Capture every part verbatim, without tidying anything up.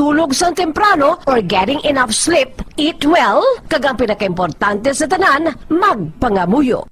Tulog sang temprano or getting enough sleep, eat well, kag ang pinakaimportante sa tanan, magpangamuyo.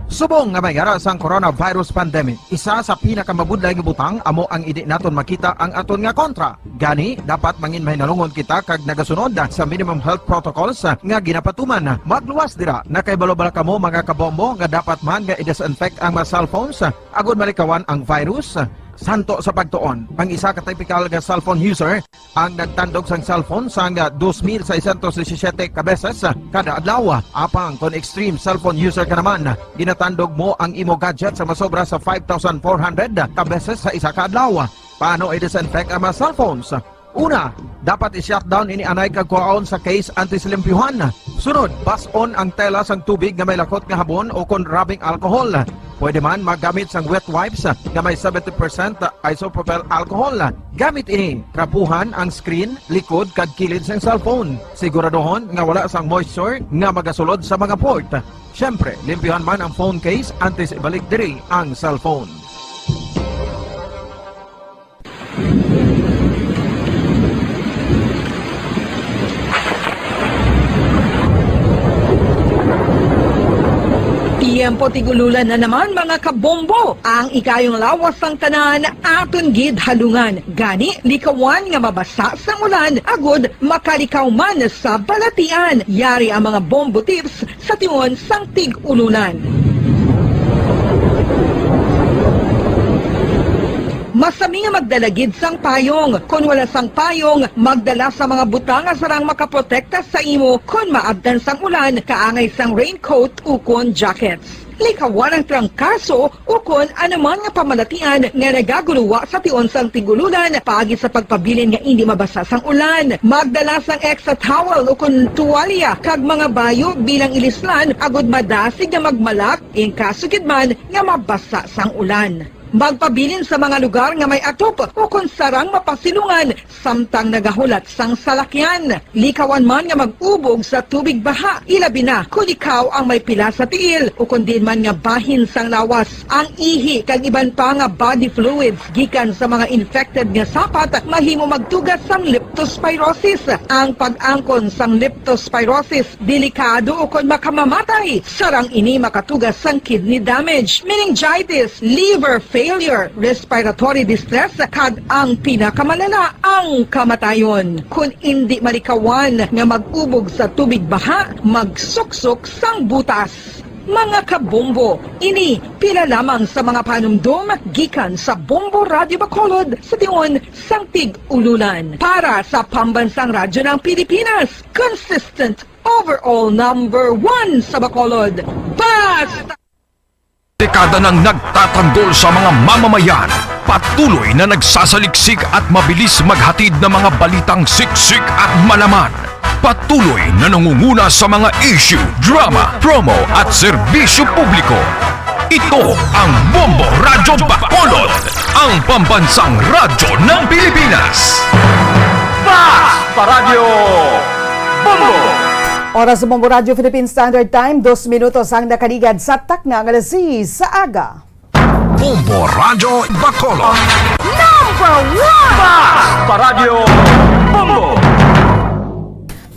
Subong nga may yara sang coronavirus pandemic, isa sa pinakamabudlay nga butang amo ang indi naton makita ang aton nga kontra. Gani, dapat mangin mahinalungon kita kag nagasunod sa minimum health protocols nga ginapatuman. Magluwas dira, nakahibalo bala kamo, mga kabombo, nga dapat man nga i-disinfect ang mga cellphones agod malikawan ang virus? Santo sa pagtuon, ang isa ka typical nga cellphone user ang nagtandog sang cellphone sang dos mil seiscientos disisiete ka beses kada adlaw. Apang kon extreme cellphone user ka naman, ginatandog mo ang imo gadget sa masobra sa five thousand four hundred ka beses sa isa ka adlaw. Paano i-disinfect ang mga cellphones? Una, dapat i-shutdown ini anay kag kuhaon sa case antes limpyuhan. Sunod, bas-on ang tela sang tubig nga may lakot nga habon o kon rubbing alcohol. Pwede man maggamit sang wet wipes nga may seventy percent isopropyl alcohol. Gamit ini, trapuhan ang screen, likod, kag kilid sang cellphone. Siguraduhon nga wala sang moisture nga magasulod sa mga port. Siyempre, limpyuhan man ang phone case antes ibalik diri ang cellphone. Tiyempo tig-ululan na naman, mga kabombo. Ang ikayong lawas sang tanan aton gid halungan. Gani, likawan nga mabasa sang ulan agud makalikaw man sa balatian. Yari ang mga bombo tips sa tion sang tig-ulunan. Masami nga magdala gid sang payong. Kon wala sang payong, magdala sa mga butang nga sarang makaprotekta sa imo kon maabtan sang ulan, kaangay sang raincoat ukon jackets. Likawan ang trangkaso ukon anuman nga pamalatian nga nagaguluwa sa tion sang tig-ulunan, paagi sa pagpabilin nga indi mabasa sang ulan. Magdala sang extra towel ukon tuwalya kag mga bayo bilang ilislan agud madasig nga magmalak in kaso gid man nga mabasa sang ulan. Magpabilin sa mga lugar nga may atop ukon sarang mapasilungan samtang nagahulat sang salakyan. Likawan man nga mag-ubog sa tubig baha, ilabi na kon ikaw ang may pila sa tiil ukon diin man nga bahin sang lawas. Ang ihi kag iban pa nga body fluids gikan sa mga infected nga sapat mahimo magtuga sang leptospirosis. Ang pag-angkon sang leptospirosis delikado ukon makamamatay. Sarang ini makatuga sang kidney damage, meningitis, liver failure, respiratory distress, kag ang pinakamalala, ang kamatayon. Kon indi malikawan nga mag-ubog sa tubig baha, magsuksok sang butas. Mga kabombo, ini pila lamang sa mga panumdom gikan sa Bombo Radyo Bacolod sa tion sang tig-ulunan. Para sa Pambansang Radyo ng Pilipinas, consistent overall number one sa Bacolod. Basta! Dekada nang nagtatanggol sa mga mamamayan, patuloy na nagsasaliksik at mabilis maghatid ng mga balitang siksik at malaman. Patuloy na nangunguna sa mga issue, drama, promo at serbisyo publiko. Ito ang Bombo Radyo Bacolod, ang pambansang radyo ng Pilipinas. Fast Paradyo Bombo! Oras sa Bombo Radyo Philippine Standard Time, dos minutos ang nakaligad sa takna nga alas sais sa aga. Bombo Radyo Bacolod. Number one! Fast Paradyo Bombo!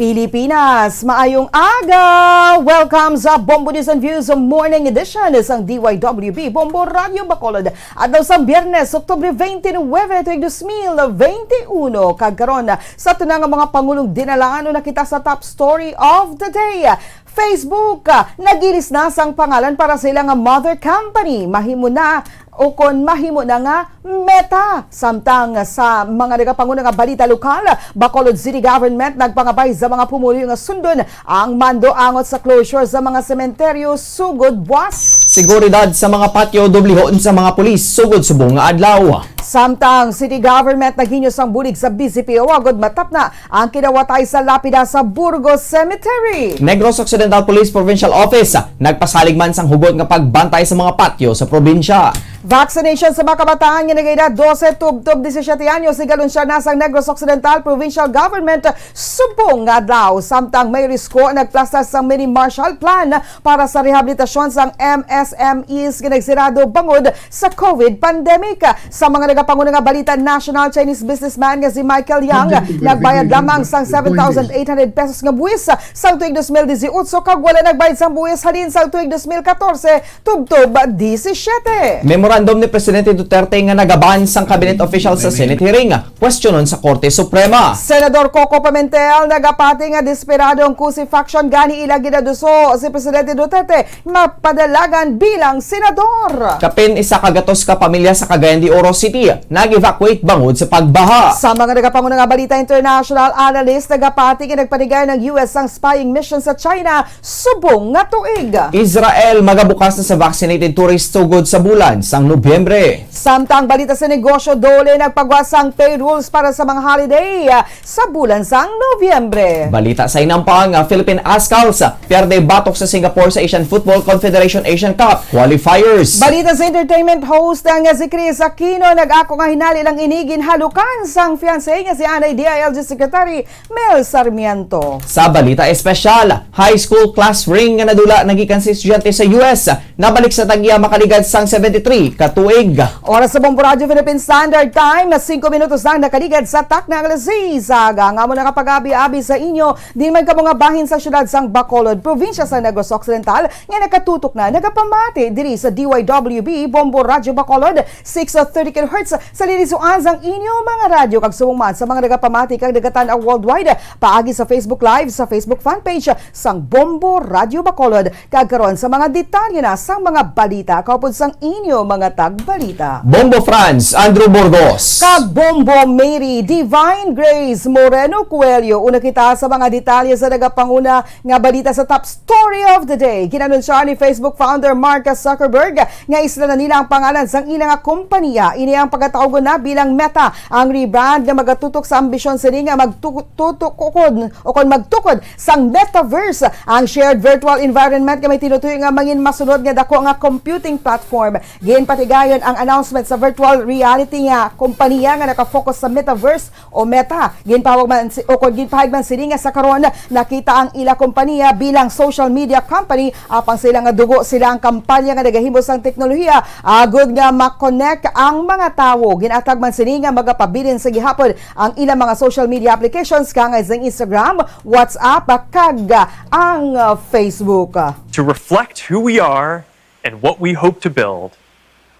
Pilipinas, maayong aga! Welcome sa Bombo News and Views Morning Edition sang D Y W B Bombo Radyo Bacolod. Adlaw sang Biyernes, Oktubre twenty-nine, tuig dos mil twenty-one. Kag karon, sa aton nga mga pangulong dinalaan, una kita sa top story of the day. Facebook, ah, nagilis na sang pangalan para sa ila nga mother company. Mahimo na o kon mahimo na nga Meta. Samtang sa mga nagapanguna nga balita lokal, Bacolod City Government nagpangabay sa mga pumuluyo nga sundon ang mando angot sa closure sa mga sementeryo sugod buas. Seguridad sa mga patio dublihon sa mga pulis sugod subong nga adlaw. Samtang City Government naghinyo sang bulig sa B C P O agud matapna ang kinawatay sa lapida sa Burgos Cemetery. Negros Occidental Police Provincial Office nagpasalig man sang hugot nga pagbantay sa mga patio sa probinsya. Vaccination sa mga kabataan nga nag-edad dose tubtob disisiete anyos igalunsar na sang Negros Occidental Provincial Government subong nga adlaw, samtang may risko nagplasta sang mini Marshall Plan para sa rehabilitasyon sang M S M Es nga nagsirado bangod sa COVID pandemic. Sa mga nagapanguna nga balita, national Chinese businessman nga si Michael Yang nagbayad lamang sang seven thousand eight hundred pesos nga buwis sang tuig dos mil disiotso kag wala nagbayad sang buwis halin sang tuig dos mil katorse tubtob disisiete. Memorandum ni Presidente Duterte nga nagaban sang cabinet official sa Senate hearing, kwestiyonon sa Korte Suprema. Senador Coco Pimentel nagapati nga desperado ang Cusi faction gani ila ginaduso si Presidente Duterte mapadalagan bilang senador. Kapin isa ka gatos ka pamilya sa Cagayan de Oro City nag-evacuate bangod sa pagbaha. Sa mga nagapanguna nga balita international, analyst nagapati nga nagpanigay ang U S sang spying mission sa China subong nga tuig. Israel magabukas na sa vaccinated tourist sugod sa bulan sang Nobyembre. Samtang balita sa negosyo, DOLE nagpagwa sang pay rules para sa mga holiday sa bulan sang Nobyembre. Balita sa inampang, ah, Philippine Ascals pierde batok sa Singapore sa Asian Football Confederation Asian Cup qualifiers. Balita sa entertainment, host nga si Chris Aquino nag-ako nga hinali lang ini ginhalukan sang fiancé nga si anay D I L G Secretary Mel Sarmiento. Sa balita espesyal, high school class ring nga nadula nagikan sa estudyante sa U S nabalik sa tag-iya makaligad sang seventy-three ka tuig. Oras sa Bombo Radyo Philippine Standard Time, singko minutos lang nakaligad sa takna nga alas seis sa aga. Nga mo nakapag-abi-abi sa inyo, din man kamo nga bahin sa siyudad sang Bacolod, probinsya sa Negros Occidental, nga nakatutok na, nagapamati diri sa D Y W B Bombo Radyo Bacolod, six thirty kilohertz, sa lilisuan sang inyo mga radyo kag subong man sa mga nagapamati kag nagatan-aw worldwide paagi sa Facebook Live, sa Facebook fan page sang Bombo Radyo Bacolod. Kag karon sa mga detalye na sang mga balita kaupod sang inyo mga tagbalita. Bombo Franz, Andrew Burgos. Kag Bombo Mary, Divine Grace Moreno Coelho. Una kita sa mga detalye sa nagapanguna nga balita sa top story of the day. Ginanunsyahan ni Facebook founder Mark Zuckerberg nga isla na nila ang pangalan sang ila nga kompanya. Ini ang pagkatawgon na bilang Meta, ang rebrand nga magatutok sa ambisyon sini nga magtutok ukon, ukon magtukod sang metaverse, ang shared virtual environment nga may tinutuyo nga mangin masunod nga dako nga computing platform. Ginpatigayon ang announcement sa virtual reality nga kompanya nga naka-focus sa metaverse o Meta. Ginpahawag man si, o kon ginpahayag man sini nga sa karon nakita ang ila kompanya bilang social media company, apang sa ila nga dugo sila ang kampanya nga nagahimo sang teknolohiya agod nga ma-connect ang mga tawo. Ginatag man sini nga magapabilin sa gihapon ang ilang mga social media applications, kangay sang Instagram, WhatsApp, kag ang Facebook. To reflect who we are and what we hope to build,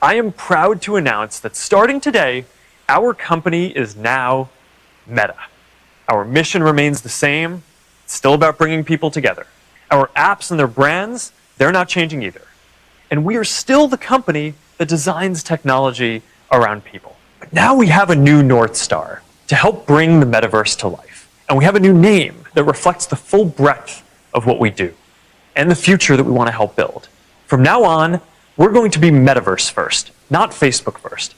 I am proud to announce that starting today, our company is now Meta. Our mission remains the same. It's still about bringing people together. Our apps and their brands, they're not changing either. And we are still the company that designs technology around people. But now we have a new North Star to help bring the metaverse to life. And we have a new name that reflects the full breadth of what we do and the future that we want to help build. From now on, we're going to be metaverse first, not Facebook first.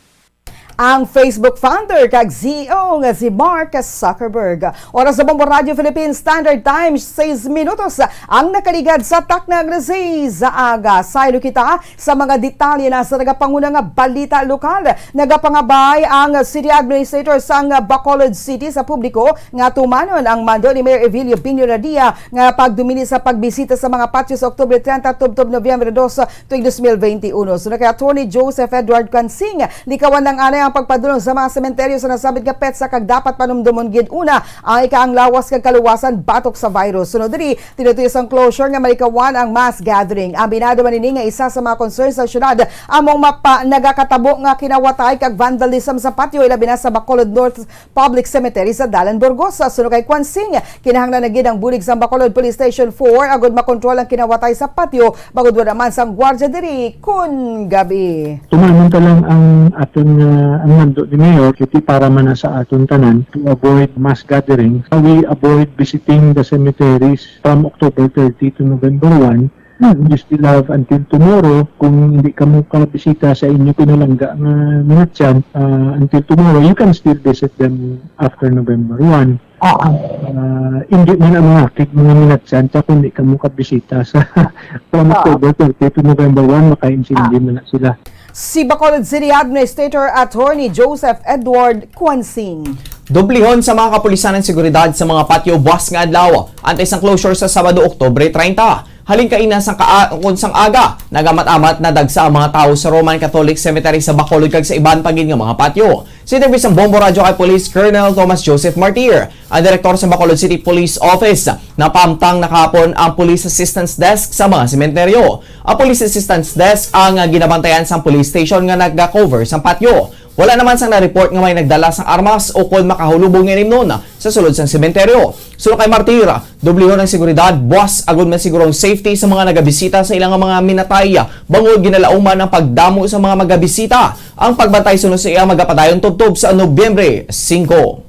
Ang Facebook founder kag C E O nga si Mark Zuckerberg. Oras sa Bombo Radio Philippines Standard Time, sais minutos ang nakaligad sa takna nga alas sais sa aga. Saylo kita sa mga detalye na sa nagapanguna nga balita lokal. Nagapangabay ang City Administrator sang Bacolod City sa publiko nga tumanon ang mando ni Mayor Evilio Binio Radia nga pagdomini sa pagbisita sa mga patio sa Oktubre treinta tubtob Nobyembre dos tuig dos mil benti uno. Suno kay Attorney Joseph Edward Cansing, likawan lang anay ang pagpadulong sa mga sementeryo sa nasabit nga petsa kag dapat panumdomon gid una ang ika ang lawas kag kaluwasan batok sa virus. Sunod diri, tinutuyo sang closure nga malikawan ang mass gathering. Ambinado man ini nga isa sa mga concern sa syudad among mapa nagakatabo nga kinawatay kag vandalism sa patio, ilabi na sa Bacolod North Public Cemetery sa Dalan Burgos. Suno kay Cansing, kinahanglan na gid ang bulig sang Bacolod Police Station four agud makontrol ang kinawatay sa patio, bangod wala man sang gwardya diri kun gabi. Tumanon ta lang ang aton nga, ang mando ni Mayor, kay ti para man na sa aton tanan to avoid mass gathering. We avoid visiting the cemeteries from October thirty to November one. Hmm. You still have until tomorrow. Kung hindi ka mo kabisita sa inyo pinalangga nga minatyan, ah, until tomorrow, you can still visit them after November one. Oo. Ah, hindi man ang mga akig mga minatyan, sa kung hindi ka mo kabisita sa from Oo. October thirty to November one, makaintindi Ah. man na sila. Si Bacolod City Administrator Attorney Joseph Edward Quansing. Dublihon sa mga kapulisan ang seguridad sa mga patio buwas nga adlaw, antes ang closure sa Sabado, Oktubre treinta. Halin kaina sang kaa-, ukon sang aga, nagamat-amat na dagsa ang mga tawo sa Roman Catholic Cemetery sa Bacolod kag sa iban pa gid nga mga patio. Sa interview sang Bombo Radyo kay Police Colonel Thomas Joseph Martir, ang direktor sa Bacolod City Police Office, napahamtang na kahapon ang Police Assistance Desk sa mga sementeryo. Ang Police Assistance Desk ang, ah, ginabantayan sang police station nga naga-cover sang patio. Wala naman sang na-report nga may nagdala sang armas o kon makahulubong nga inimnon sa sulod sang sementeryo. Suno kay Martir, dublihon ang seguridad, buwas agud man siguro ang safety sa mga nagabisita sa ilang mga minatay, bangod ginalauman ang pagdamo sa mga magabisita. Ang pagbantay suno sa iya magapadayon tubtob sa Nobyembre singko.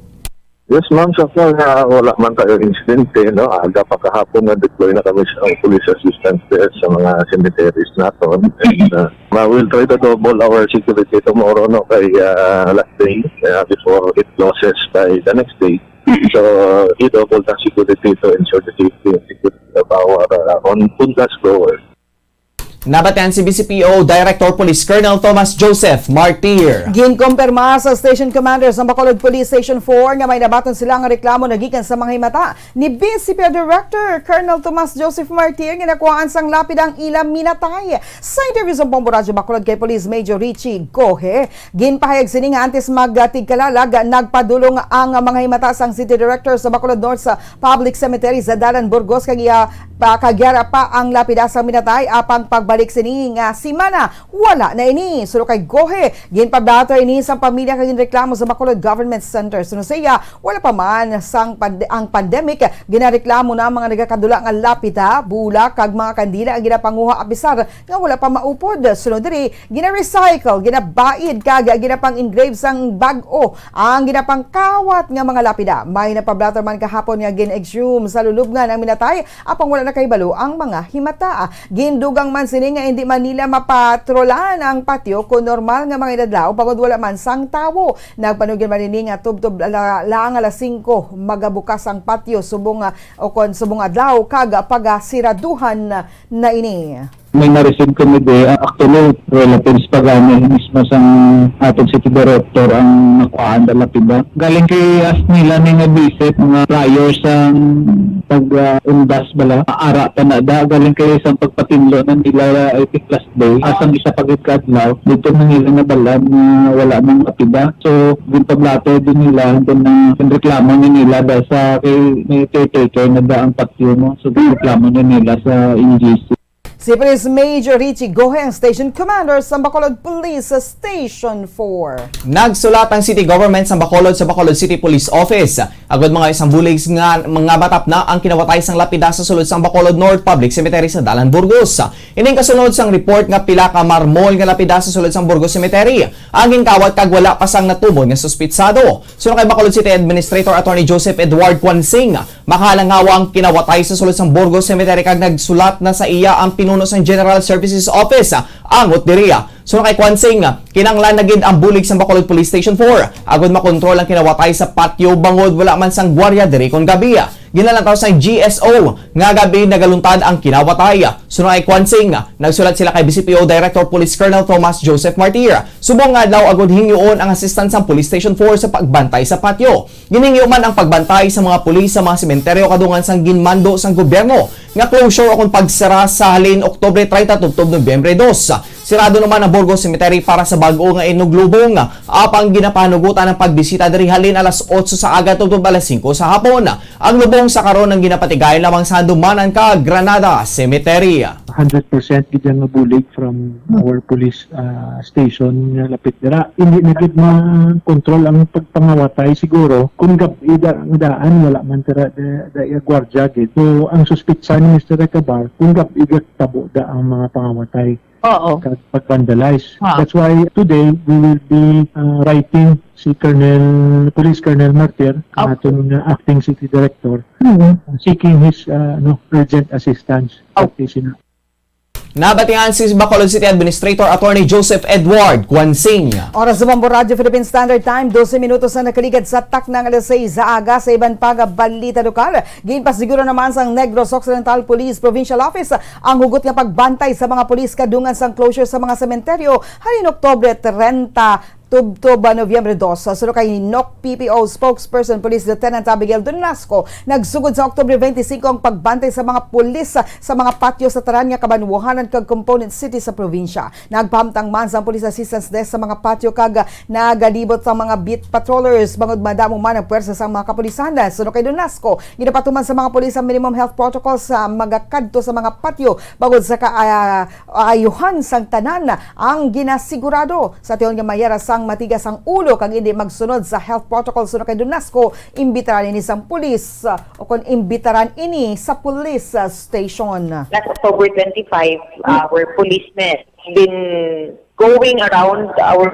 Yes, ma'am. So far, ah, wala man tayo insidente, no? Aga pa kahapon, na-deploy na kami sa police assistance there sa mga cemeteries naton. And, ah, ma-, we'll try to double our security tomorrow, no? Kay, ah, last day, ah, before it closes by the next day. So, i-double the security to ensure the safety and security of our, ah, on, on-task goers. Nabatian si B C P O Director Police Colonel Thomas Joseph Martir. Ginkumpirma sa Station Commander sa Bacolod Police Station four nga may nabaton sila nga reklamo nagikan sa mga himata ni B C P O Director Colonel Thomas Joseph Martir nga nakuhaan sang lapida ang ila minatay. Sa interview sa Bombo Radyo Bacolod kay Police Major Richie Gohe, ginpahayag sini nga antes magtigkalalag, nagpadulong ang mga himata sang City Director sa Bacolod North sa Public Cemetery sa Dalan Burgos kag iya pa, kag yara pa ang lapida sang minatay, apang pagbalik sini nga semana, wala na ini. Suno kay Gohe, ginpabato ini sang pamilya kag ginreklamo sa Bacolod Government Center. Suno sa iya, wala pa man sang pand-, ang pandemic, ginareklamo na ang mga nagakadula nga lapida, bulak, kag mga kandila ang ginapanguha, apisar nga wala pa maupod. Sunod diri, gina-recycle, ginabaid, kag ginapang-engrave sang bag-o ang ginapangkawat nga mga lapida. May nagpablato man kahapon nga gin-exhume sa lulubngan ang minatay, apang wala nakahibalo ang mga himata. Gindugang man sini nga indi man nila mapatrolan ang patio kon normal nga mga inadlaw, bangod wala man sang tawo. Nagpanugyan man ini nga tubtob la-, lang alas singko magabukas ang patio subong, ah, o kon subong adlaw kag pagasiraduhan na ini. May na-receive kami di, ah, actually, relatives pa gani mismo sang atong city director ang nakuhaan da lapida. Galing kay as nila ni nga visit, mga prior sang pag, ah, undas bala, ara pa na da, galing kay sang pagpatinlo na nila, I think, last day, asang isa pa gid ka adlaw, dito na nila nabalan nga wala nang lapida. So, ginpablato din nila, then na, ang reklamo ni nila dahil sa kay may caretaker na da ang patio mo. So, ginreklamo ni nila sa N G C. Si Police Major Richie Gohe ang Station Commander sa Bacolod Police Station four. Nagsulat ang City Government sa Bacolod sa Bacolod City Police Office agud mga isang bulig nga mga matapna ang kinawatay sang lapida sa sulod sang Bacolod North Public Cemetery sa Dalan Burgos. Ining kasunod sang report nga pila ka marmol nga lapida sa sulod sang Burgos Cemetery ang ginkawat kag wala pa sang natumon nga suspitsado. Suno kay Bacolod City Administrator Attorney Joseph Edward Quansing, makahalangawa ang kinawatay sa sulod sang Burgos Cemetery kag nagsulat na sa iya ang pinuno sang General Services Office, ah, angot diri. Suno kay Quansing, kinahanglan na gid ang bulig sang Bacolod Police Station four agud makontrol ang kinawatay sa patio bangod wala man sang gwardiya diri kon gabi. Ginalantaw sang G S O nga gabi nagaluntad ang kinawatay. Suno kay Quansing, nagsulat sila kay B C P O Director Police Colonel Thomas Joseph Martir subong nga adlaw agud hingyoon ang assistance sang Police Station four sa pagbantay sa patio. Ginhingyo man ang pagbantay sa mga pulis sa mga sementeryo kadungan sang ginmando sang gobyerno nga closure o kon pagsara sa halin Oktubre treinta tubtob Nobyembre dos. Sirado naman ang Burgos Cemetery para sa bag-o nga inuglubong, apang ginapahanugutan ang pagbisita diri halin alas otso sa aga tubtob alas singko sa hapon. Ang lubong sa karon ang ginapatigayon lamang sa handumanan ka Granada Cemetery. Hundred percent gid ang bulig from our police, ah, station nga lapit dira. Hindi na gid ma-control ang pagpangawatay siguro kung gab-i da ang daan, wala man tira da, da iya gwardiya gid. So, ang suspitsa ni Mister Recabar, kung gab-i gid tabo da ang mga pangawatay Oo. kag pag-vandalize. Oo. That's why today we will be, uh, writing si Colonel, Police Colonel Martir, ang Okay. aton, uh, acting city director, Mm. seeking his, uh, ano, urgent assistance. Okay. Pati sina- Nabatian si Bacolod City Administrator Attorney Joseph Edward Quansing. Oras sa Bombo Radyo Philippine Standard Time, dose minutos na nakaligad sa takna nga alas sais sa aga. Sa iban pa nga balita lokal, ginpasiguro naman sang Negros Occidental Police Provincial Office ang hugot nga pagbantay sa mga pulis kadungan sang closure sa mga sementeryo halin Oktubre trenta tubtob Nobyembre dos. Suno kay N O C P P O spokesperson Police Lieutenant Abigail Donasco, nagsugod sa Oktubre twenty-five ang pagbantay sa mga pulis sa mga patio sa tanan nga kabanwahanan kag component city sa probinsya. Nagpahamtang man sang Police Assistance Desk sa mga patio kag nagalibot sang mga beat patrollers bangod madamo man ang pwersa sang mga kapulisan. Suno kay Donasco, ginapatuman sa mga pulis ang minimum health protocol sa magakadto sa mga patio bangod sa ka-, ah, ayuhan sang tanan ang ginasigurado. Sa tion nga may ara sang matigas ang ulo kag indi magsunod sa health protocol suno kay Donasco, imbitaran ini sang pulis, uh, o kon imbitaran ini sa police, uh, station. Last October twenty-five, our policemen been going around our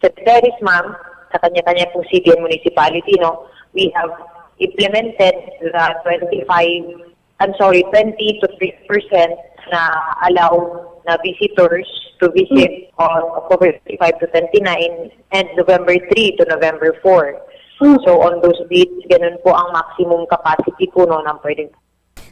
cemeteries, ma'am, sa kanya-kanya pong city and municipality, no? We have implemented the twenty-five I'm sorry, twenty to thirty percent na allow na visitors to visit on October twenty-five to twenty-nine and November three to November four. So on those dates, ganun po ang maximum capacity po, no, ng pwedeng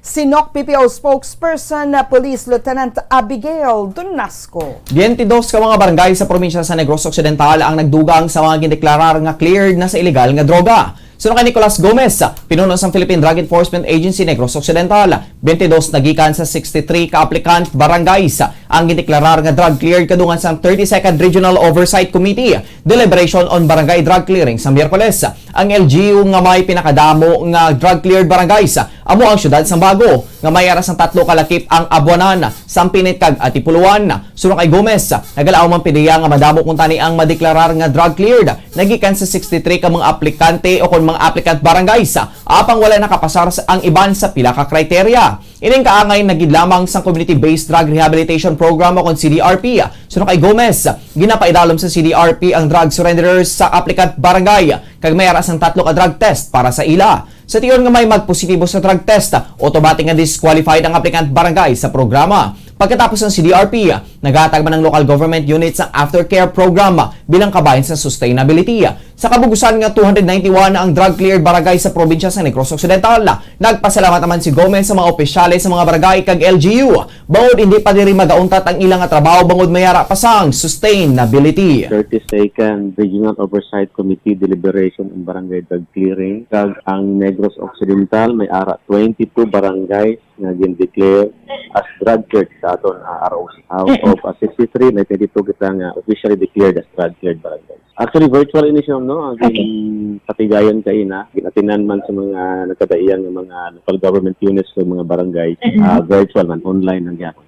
Si N O C P P O spokesperson na Police Lieutenant Abigail Donasco. Twenty-dos ka mga barangay sa probinsya sa Negros Occidental ang nagdugang sa mga gindeklarar nga cleared na sa illegal nga droga. Suno kay Nicolas Gomez, pinuno sang Philippine Drug Enforcement Agency Negros Occidental, twenty-dos nagikan sa sixty-three ka applicant barangays ang gindeklarar nga drug cleared kadungan sang thirty-second Regional Oversight Committee deliberation on barangay drug clearing sa Miyerkules. Ang L G U nga may pinakadamo nga drug cleared barangays amo ang siyudad sang Bago, nga may ara sang tatlo ka lakip ang abwanan sang Pinit kag Antipuluan. Suno kay Gomez, nagalaom ang PDEA nga madamo kuntani ang madeklarar nga drug cleared nagikan sa sixty-three ka mga aplikante o kon mga applicant barangays, apang wala nakapasar sa, ang iban sa pila ka kriterya. Ining kaangay nagid lamang sang Community-Based Drug Rehabilitation Program o kon C D R P. Suno kay Gomez, ginapaidalom sa C D R P ang drug surrenderers sa applicant barangay, kag may ara sang tatlo ka drug test para sa ila. Sa tion nga may magpositibo sa drug test, automatic nga disqualified ang applicant barangay sa programa. Pagkatapos sang C D R P, naghatag man ang local government unit sang aftercare program bilang kabahin sa sustainability. Sa kabugusan nga two hundred ninety-one ang drug cleared barangay sa probinsya sa Negros Occidental. Nagpasalamat naman si Gomez sa mga opisyales sa mga barangay kag L G U bangod hindi pa diri magauntat ang ila nga trabaho bangod may ara pa sang sustainability. Thirty-second Regional Oversight Committee deliberation on barangay drug clearing, kag ang Negros Occidental may ara twenty-two barangays nga gin-declare as drug cleared sa aton, ah, R O C. Out of, ah, sixty-three, may twenty-two kita nga officially declared as drug cleared barangays. Actually, virtual ini siya, no? Ang Okay. ginpatigayon kaina, gin-atinan man sa mga nagkadaihan nga mga local government units o mga barangay, Mhm. ah, virtual man, online ang gyapon.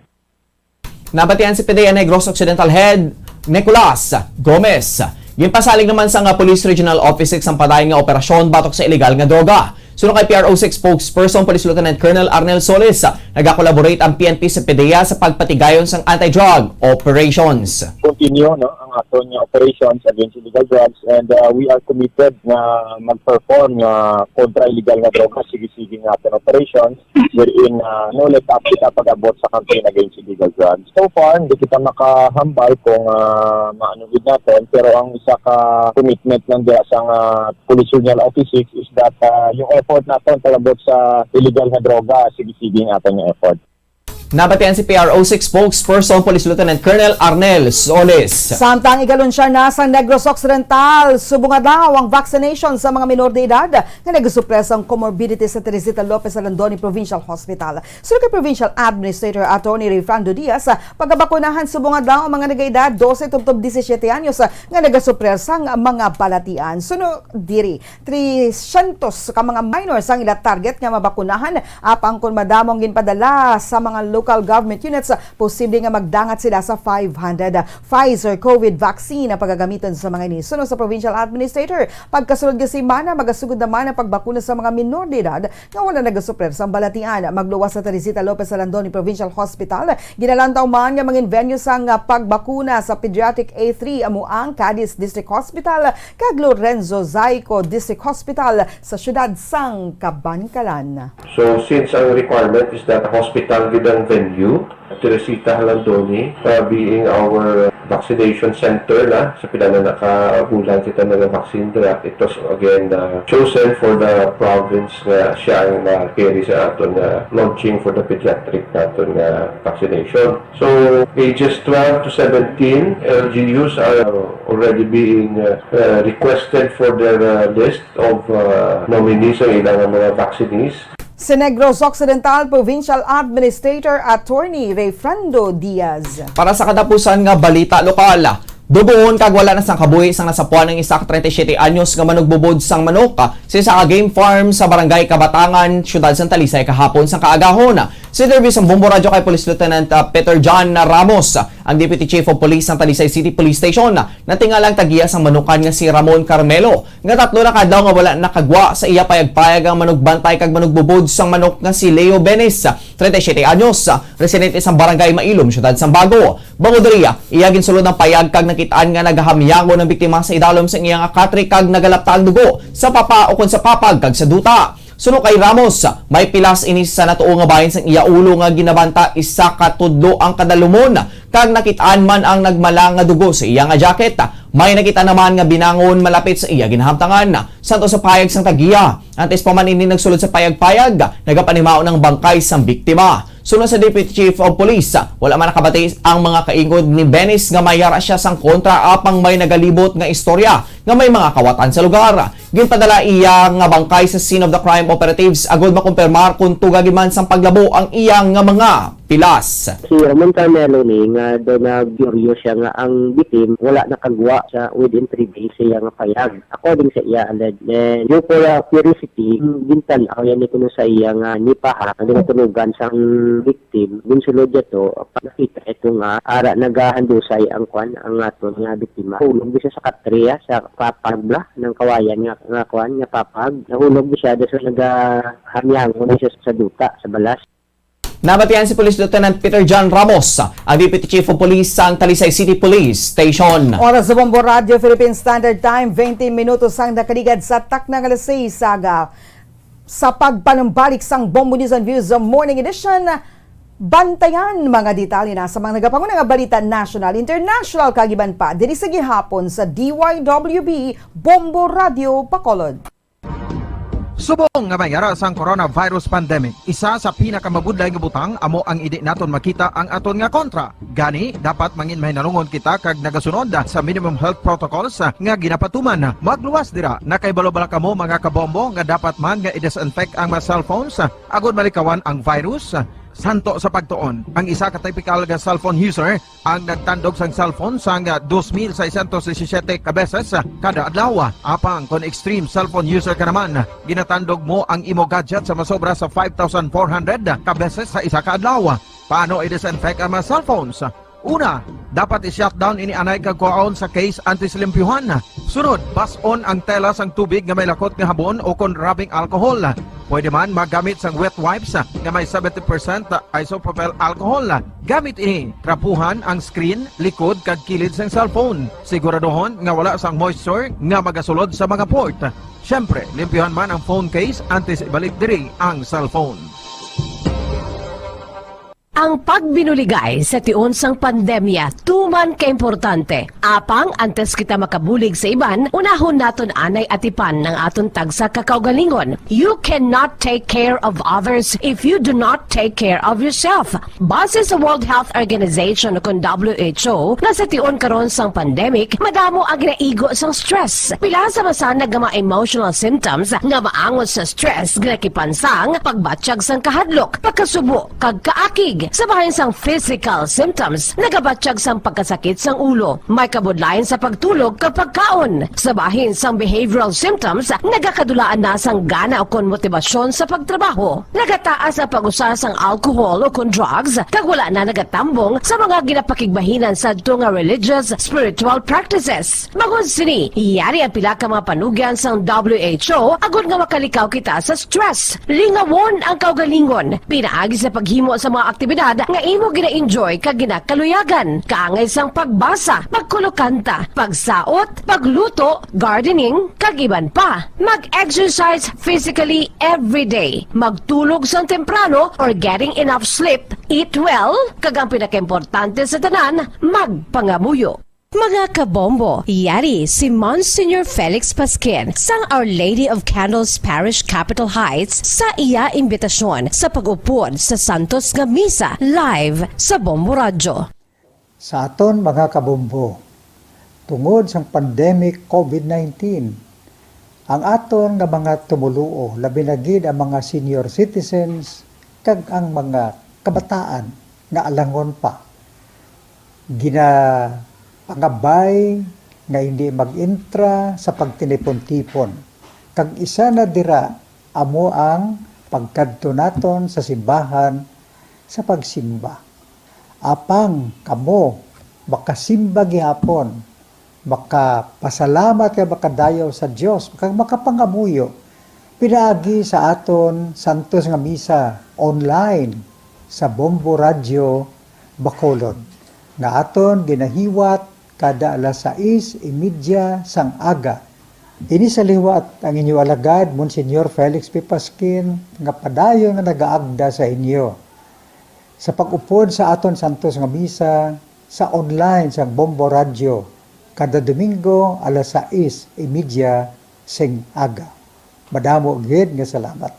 Nabatian si PDEA Negros Occidental Head Nicolas Gomez. Ginpasalig naman sa nga Police Regional Office six ang padayon nga operasyon batok sa illegal nga droga. Suno kay P R O six spokesperson Police Lieutenant Colonel Arnel Solis, nagakolaborate ang P N P sa PDEA sa pagpatigayon sang anti-drug operations. Continue, no, ang aton nga operations against illegal drugs, and, uh, we are committed nga mag-perform nga kontra illegal nga droga, sige-sige nga aton operations, wherein, uh, no let up kita pag-abot sa campaign against illegal drugs. So far, hindi kita makahambal kung, uh, maano gid naton, pero ang isa ka commitment lang diya sa nga Police Regional Office six is that, uh, yung effort naton pag-abot sa illegal nga droga, sige-sige ang aton nga effort. Nabatian si P R O six spokesperson Police Lieutenant Colonel Arnel Solis. Samtang ikalunsya na sa Negros Occidental, subong adlaw ang vaccination sa mga minor de edad nga nagasupre sang comorbidity sa Teresita Lopez Alandoni Provincial Hospital. Suno kay Provincial Administrator Attorney Rayfrando Diaz, pagabakunahan subong adlaw ang mga nagaedad dose tubtob disisiete anyos nga nagasupre sang mga balatian. Suno diri, trescientos ka mga minors ang ila target nga mabakunahan, apang kon madamo ang ginpadala sa mga local government units, posible nga magdangat sila sa five hundred. Pfizer COVID vaccine ang pagagamiton sa mga ini. Suno sa provincial administrator, pagkasunod nga semana, magasugod naman ang pagbakuna sa mga minor de edad nga wala nagasupre sang balatian. Magluwas sa Teresita Lopez Alandoni Provincial Hospital, ginalantaw man nga mangin venue sang, ah, pagbakuna sa pediatric A three, amo ang Cadiz District Hospital kag Lorenzo Zaico District Hospital sa siyudad sang Kabankalan. So, since ang requirement is that hospital gid ang venue, Teresita Jalandoni, uh, being our vaccination center na sa pila na nakabulan kita naga-vaccine dira. It was again, uh, chosen for the province nga siya ang na-carry sa aton nga launching for the pediatric naton nga vaccination. So, ages twelve to seventeen, L G Us are already being, uh, uh, requested for their, uh, list of, uh, nominees, ang ilang mga vaccinees. Si Negros Occidental Provincial Administrator Attorney Rayfrando Diaz. Para sa katapusan nga balita lokal, dugoon kag wala na sang kabuhi sang nasapuan ang isa ka treinta y siete anyos nga manugbubod sang manok sa isa ka game farm sa Barangay Kabatangan, Siyudad sang Talisay kahapon sang kaagahon. Sa interview sang Bombo Radyo kay Police Lieutenant, ah, Peter John Ramos, ang Deputy Chief of Police sang Talisay City Police Station, natingala ang tag-iya sang manukan nga si Ramon Carmelo, nga tatlo na ka adlaw nga wala nakagwa sa iya payagpayag ang manugbantay kag manugbubod sang manok nga si Leo Benes, treinta y siete anyos, residente sang Barangay Mailom, Siyudad sang Bago. Bangod diri, iya ginsulod ang payag kag nakit-an nga nagahamyangon ang biktima sa idalom sang iya nga katre kag nagalapta ang dugo sa papa ukon sa papag kag sa duta. Suno kay Ramos, may pilas ini sa natuo nga bahin sang iya ulo nga ginabanta isa ka tudlo ang kadalumon, kag nakit-an man ang nagmala nga dugo sa iya nga jacket. May nakita naman nga binangon malapit sa iya ginahamtangan. Santo sa payag sang tag-iya, antes pa man ini nagsulod sa payag-payag, nagapanimaon ang bangkay sang biktima. Suno sa Deputy Chief of Police, wala man nakabati ang mga kaingod ni Benes nga may yara siya sang kontra, apang may nagalibot nga istorya nga may mga kawatan sa lugar. Ginpadala iya nga bangkay sa scene of the crime operatives agud makumpirmar kon tuga gid man sang paglabo ang iya nga mga pilas. Si Ramon Carmelo ni nga daw na-curious siya nga ang victim wala nakagwa sa within three days sa iya nga payag. According sa iya, alleged. Then, due for, uh, curiosity, gintan-aw yan ni kuno sa iya nga nipaha, ang ginatunugan sang victim, ginsulod niya to, pag nakita ito nga, ara nagahandusay ang kwan, ang aton nga biktima. Hulog di siya sa katre, ah, sa papag bla, ng kawayan nga, nga kwan, nga papag. Nahulog di siya, di siya nagahamyangon di siya sa duta, sa balas. Nabatian si Police Lieutenant Peter John Ramos, ang Deputy Chief of Police sang Talisay City Police Station. Oras sa Bombo Radio Philippine Standard Time, twenty minutos ang nakaligad sa takna nga alas sais sa aga. Sa pagpanumbalik sang Bombo News and Views Morning Edition, bantayan mga detalye na sa mga nagapanguna nga balita national, international, kag iban pa diri sa gihapon sa D Y W B Bombo Radio Bacolod. Subong nga may ara sang coronavirus pandemic, isa sa pinakamabudlay nga butang amo ang indi naton makita ang aton nga kontra. Gani, dapat mangin mahinalungon kita kag nagasunod sa minimum health protocols nga ginapatuman. Magluwas dira, nakahibalo bala kamo, mga kabombo, nga dapat man nga i-disinfect ang mga cellphones agud malikawan ang virus? Santo sa pagtuon, ang isa ka typical nga cellphone user ang nagtandog sang cellphone sang dos mil seiscientos disisiete ka beses kada adlaw. Apang kon extreme cellphone user ka naman, ginatandog mo ang imo gadget sa masobra sa five thousand four hundred ka beses sa isa ka adlaw. Paano i-disinfect ang mga cellphones? Una, dapat i-shutdown ini anay kag kuhaon sa case antes limpyuhan. Sunod, bas-on ang tela sang tubig nga may lakot nga habon o kon rubbing alcohol. Pwede man magamit sang wet wipes nga may seventy percent isopropyl alcohol. Gamit ini, trapuhan ang screen, likod, kag kilid sang cellphone. Siguraduhon nga wala sang moisture nga magasulod sa mga port. Siyempre, limpyuhan man ang phone case antes ibalik diri ang cellphone. Ang pagbinuligay sa tion sang pandemya tuman ka importante. Apang antes kita makabulig sa iban, unahon naton anay atipan ang aton tagsa ka kaugalingon. You cannot take care of others if you do not take care of yourself. Base sa World Health Organization, kon W H O, nga sa tion karon sang pandemic, madamo ang ginaigo sang stress. Pila sa masanag nga mga emotional symptoms nga maangot sa stress ginakipan sang pagbatyag sang kahadlok, pagkasubo, kag kaakig. Sa bahin sang physical symptoms, nagabatyag sang pagkasakit sang ulo, may kabudlayan sa pagtulog kag pagkaon. Sa bahin sang behavioral symptoms, nagakadulaan na sang gana ukon motibasyon sa pagtrabaho. Nagataas ang pag-usa sang alcohol ukon drugs, kag wala na nagatambong sa mga ginapakigbahinan sadto nga religious, spiritual practices. Bangod sini, yari ang pila ka mga panugyan sang W H O agud nga makalikaw kita sa stress. Lingawon ang kaugalingon pinaagi sa paghimo sa mga aktibidad aktibidad nga imo gina-enjoy kag ginakaluyagan, kaangay sang pagbasa, pagkulokanta, pagsaot, pagluto, gardening, kag iban pa. Mag-exercise physically every day. Magtulog sang temprano or getting enough sleep. Eat well, kag ang pinakaimportante sa tanan, magpangamuyo. Mga kabombo, yari si Monsignor Felix Pasquin sang Our Lady of Candles Parish, Capitol Heights, sa iya imbitasyon sa pag-upod sa santos nga misa live sa Bombo Radyo. Sa aton mga kabombo, tungod sang pandemic COVID nineteen, ang aton nga mga tumoluo, labi na gid ang mga senior citizens kag ang mga kabataan nga alangon pa, ginapangabay nga hindi mag-intra sa pagtinipon-tipon, kag isa na dira amo ang pagkadto naton sa simbahan sa pagsimba. Apang kamo makasimba gihapon, makapasalamat kag makadayaw sa Dios, kag makapangamuyo pinaagi sa aton santos nga misa online sa Bombo Radyo Bacolod, nga aton ginahiwat kada alas sais y media sang aga. Ini sa liwat ang inyo alagad, Monsignor Felix P. Pasquin, nga padayon nga nagaagda sa inyo sa pag-upod sa aton santos nga misa sa online sang Bombo Radyo kada Domingo alas sais y media sing aga. Madamo gid nga salamat.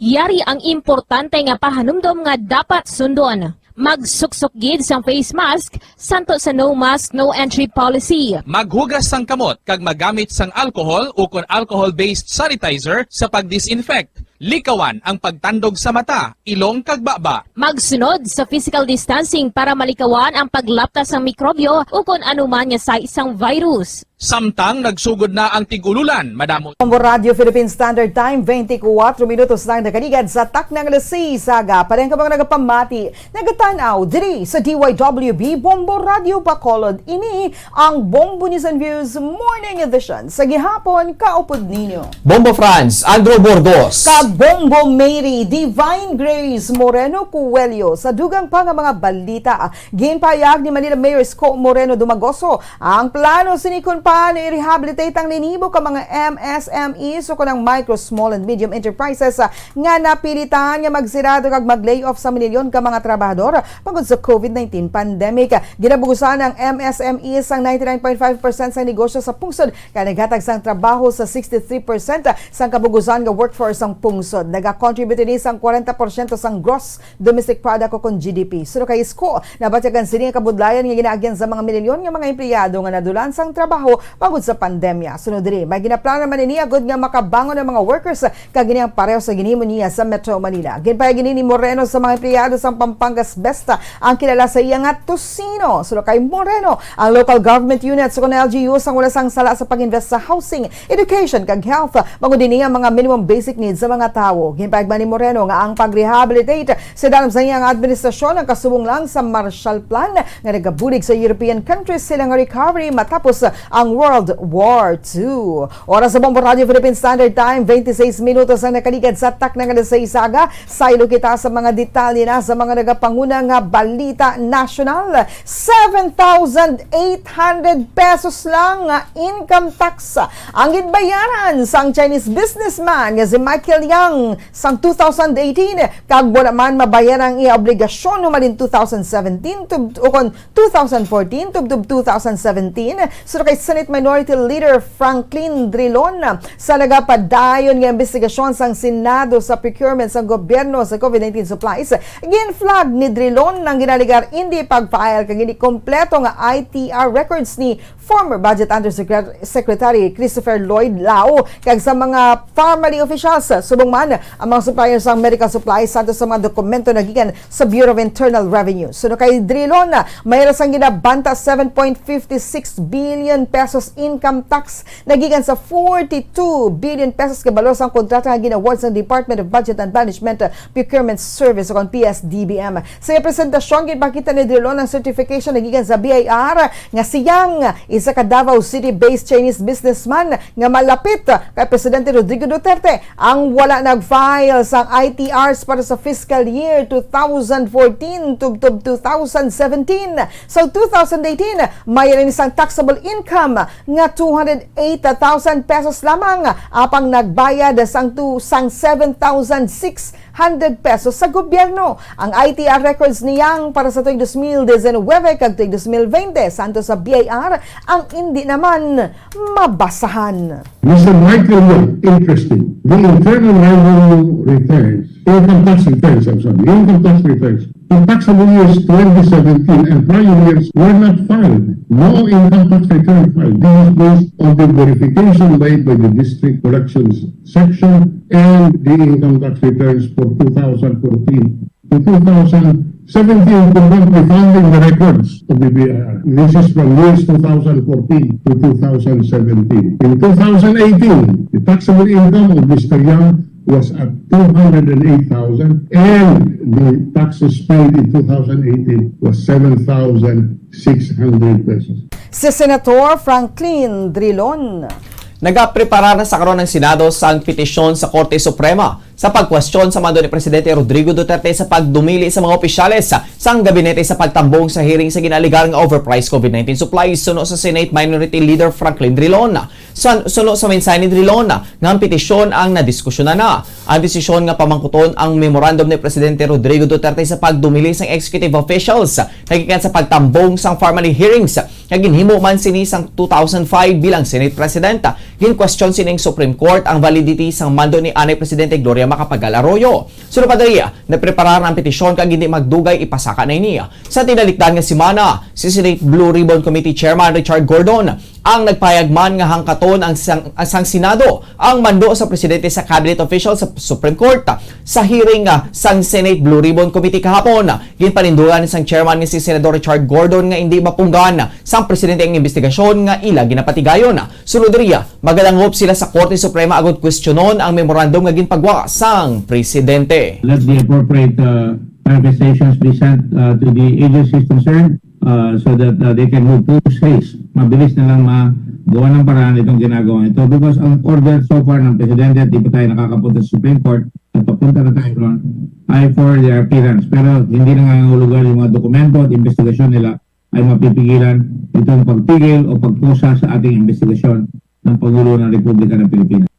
Yari ang importante nga pahanumdom nga dapat sundon. Magsuksok gid sang face mask, santo sa no mask, no entry policy. Maghugas sang kamot kag magamit sang alcohol ukon alcohol-based sanitizer sa pag-disinfect. Likawan ang pagtandog sa mata, ilong kag baba. Magsunod sa physical distancing para malikawan ang paglapta sang mikrobyo ukon anuman nga sais sang virus. Samtang nagsugod na ang tig-ululan, madamo. Bombo Radio Philippine Standard Time, twenty-four minutos lang nakaligad sa takna nga alas sais aga. Parehang ka mga nagapamati, nagatan-aw diri sa D Y W B Bombo Radio Bacolod. Ini ang Bombo News and Views Morning Edition sa gihapon, kaupod ninyo Bombo Franz, Andrew Burgos. Kag Bombo Mary, Divine Grace Moreno Cuello. Sa dugang pa nga mga balita, ginpahayag ni Manila Mayor Isko Moreno Dumagoso ang plano sini kon paano i-rehabilitate ang linibo ka mga M S M Es ukon ang micro, small, and medium enterprises, ah, nga napilitan nga magsirado kag mag-layoff sa milyon ka mga trabahador bangod sa COVID nineteen pandemic. Ginabugusan ang M S M Es sang ninety-nine point five percent sang negosyo sa pungsod, kag naghatag sang trabaho sa sixty-three percent sang kabugusan nga workforce sang pungsod. Nagakontribute ini sang kwarenta porsyento sang gross domestic product ukon G D P. Suno kay Isko, nabatyagan sini ang kabudlayan nga ginaagyan sa mga milyon nga mga empleyado nga nadulan sang trabaho bangod sa pandemya. Sunod diri, may ginaplano man ini agud nga makabangon ang mga workers, kag ini ang pareho sa ginhimo niya sa Metro Manila. Ginpahayag ini ni Moreno sa mga empleyado sang Pampanga's Best, ang kilala sa iya nga Tocino. Suno kay Moreno, ang local government units ukon L G Us ang wala sang sala sa pag-invest sa housing, education, kag health, bangod ini ang mga minimum basic needs sa mga tawo. Ginpahayag man ni Moreno nga ang pag-rehabilitate sa dalom sa iyang administrasyon ang kasubong lang sa Marshall Plan nga nagabulig sa European countries sa ilang recovery matapos ang World War Two. Oras sa Bombo Radio Philippine Standard Time, twenty-six minutos ang nakaligad sa takna nga alas sais aga. Saylo kita sa mga detalye na sa mga nagapanguna nga balita nasyonal. Seven thousand eight hundred pesos lang nga income tax ang ginbayaran sang Chinese businessman nga si Michael Yang sang two thousand eighteen, kag wala man mabayaran ang iya obligasyon humalin two thousand seventeen tub-, ukon two thousand fourteen tubtob two thousand seventeen. Suno kay Senate Minority Leader Franklin Drilon, sa nagapadayon nga imbestigasyon sang Senado sa procurement sang gobyerno sa COVID nineteen supplies, gin-flag ni Drilon ang ginalegar indi pag-file kag indi kompleto nga I T R records ni former Budget Undersecret-, Secretary Christopher Lloyd Lao kag sa mga family officials. Subong man, ang mga supplier sang medical supplies santos sa mga dokumento nagikan sa Bureau of Internal Revenue. Suno kay Drilon, may ra sang ginabanta seven point fifty six billion pesos income tax nagikan sa forty two billion pesos ka balor sang kontrata nga gin-award sang Department of Budget and Management, uh, Procurement Service, o kon P S D B M. Sa iya presentasyon, ginpakita ni Drilon ang certification nagikan sa B I R nga si Yang, isa ka Davao City-based Chinese businessman nga malapit kay Presidente Rodrigo Duterte, ang wala nag-file sang I T Rs para sa fiscal year two thousand fourteen tubtob two thousand seventeen. Sa two thousand eighteen, may rin isang taxable income nga two hundred eight thousand pesos lamang, apang nagbayad sang tu-, sang seven thousand six hundred pesos sa gobyerno. Ang I T R records ni Yang para sa tuig dos mil disinuybe kag tuig dos mil bente, santos sa B I R ang indi naman mabasahan. Mister Michael Young, interesting. The Internal Revenue returns, income tax returns, I'm sorry, income tax returns for taxable years twenty seventeen and prior years were not filed. No income tax return filed. This is based on the verification made by the District Collections Section and the income tax returns for two thousand fourteen to two thousand seventeen could not be found in the records of the B I R. This is from years two thousand fourteen to two thousand seventeen. In two thousand eighteen, the taxable income of Mister Young was at two hundred and eight thousand, and the taxes paid in two thousand eighteen was seven thousand six hundred pesos. Si Senator Franklin Drilon. Nagaprepara na sa karon ang Senado sang petisyon sa Korte Suprema sa pagkwestiyon sa mando ni Presidente Rodrigo Duterte sa pagdumili sa mga opisyales sang gabinete sa pagtambong sa hearing sa ginaalegar nga overpriced COVID nineteen supplies, suno sa Senate Minority Leader Franklin Drilon. Sa, suno sa mensahe ni Drilon, nga ang petisyon ang nadiskusyonan na. Ang desisyon nga pamangkuton ang memorandum ni Presidente Rodrigo Duterte sa pagdumili sang executive officials nagikan sa pagtambong sang formal hearings nga ginhimo man sini sang two thousand five bilang Senate President. Ginkwestiyon sining Supreme Court ang validity sang mando ni anay Presidente Gloria Macapagal Arroyo. Suno pa diri, napreparar ang petisyon kag hindi magdugay ipasaka na ini. Sa tinalikdan nga semana, si Senate Blue Ribbon Committee Chairman Richard Gordon ang nagpahayag man nga hangkaton ang sang, ang sang Senado ang mando sa presidente sa cabinet official sa Supreme Court. Sa hearing, ah, sang Senate Blue Ribbon Committee kahapon, ginpanindugan sang chairman nga si Senador Richard Gordon nga indi mapunggan sang presidente ang investigasyon nga ila ginapatigayon. Sunod diri, magadangop sila sa Korte Suprema agud kwestiyonon ang memorandum nga ginpagwa sang presidente. Let the appropriate, uh, manifestations be sent, uh, to the agencies concerned, uh, so that, uh, they can move post haste. Mabilis na lang magawa ng paraan itong ginagawa ito because ang order so far ng presidente at di pa tayo nakakapunta sa Supreme Court at papunta na tayo ron ay for their appearance. Pero hindi nangangahulugan yung mga dokumento at investigasyon nila ay mapipigilan itong pagpigil o pagkusa sa ating investigasyon ng Pangulo ng Republika ng Pilipinas.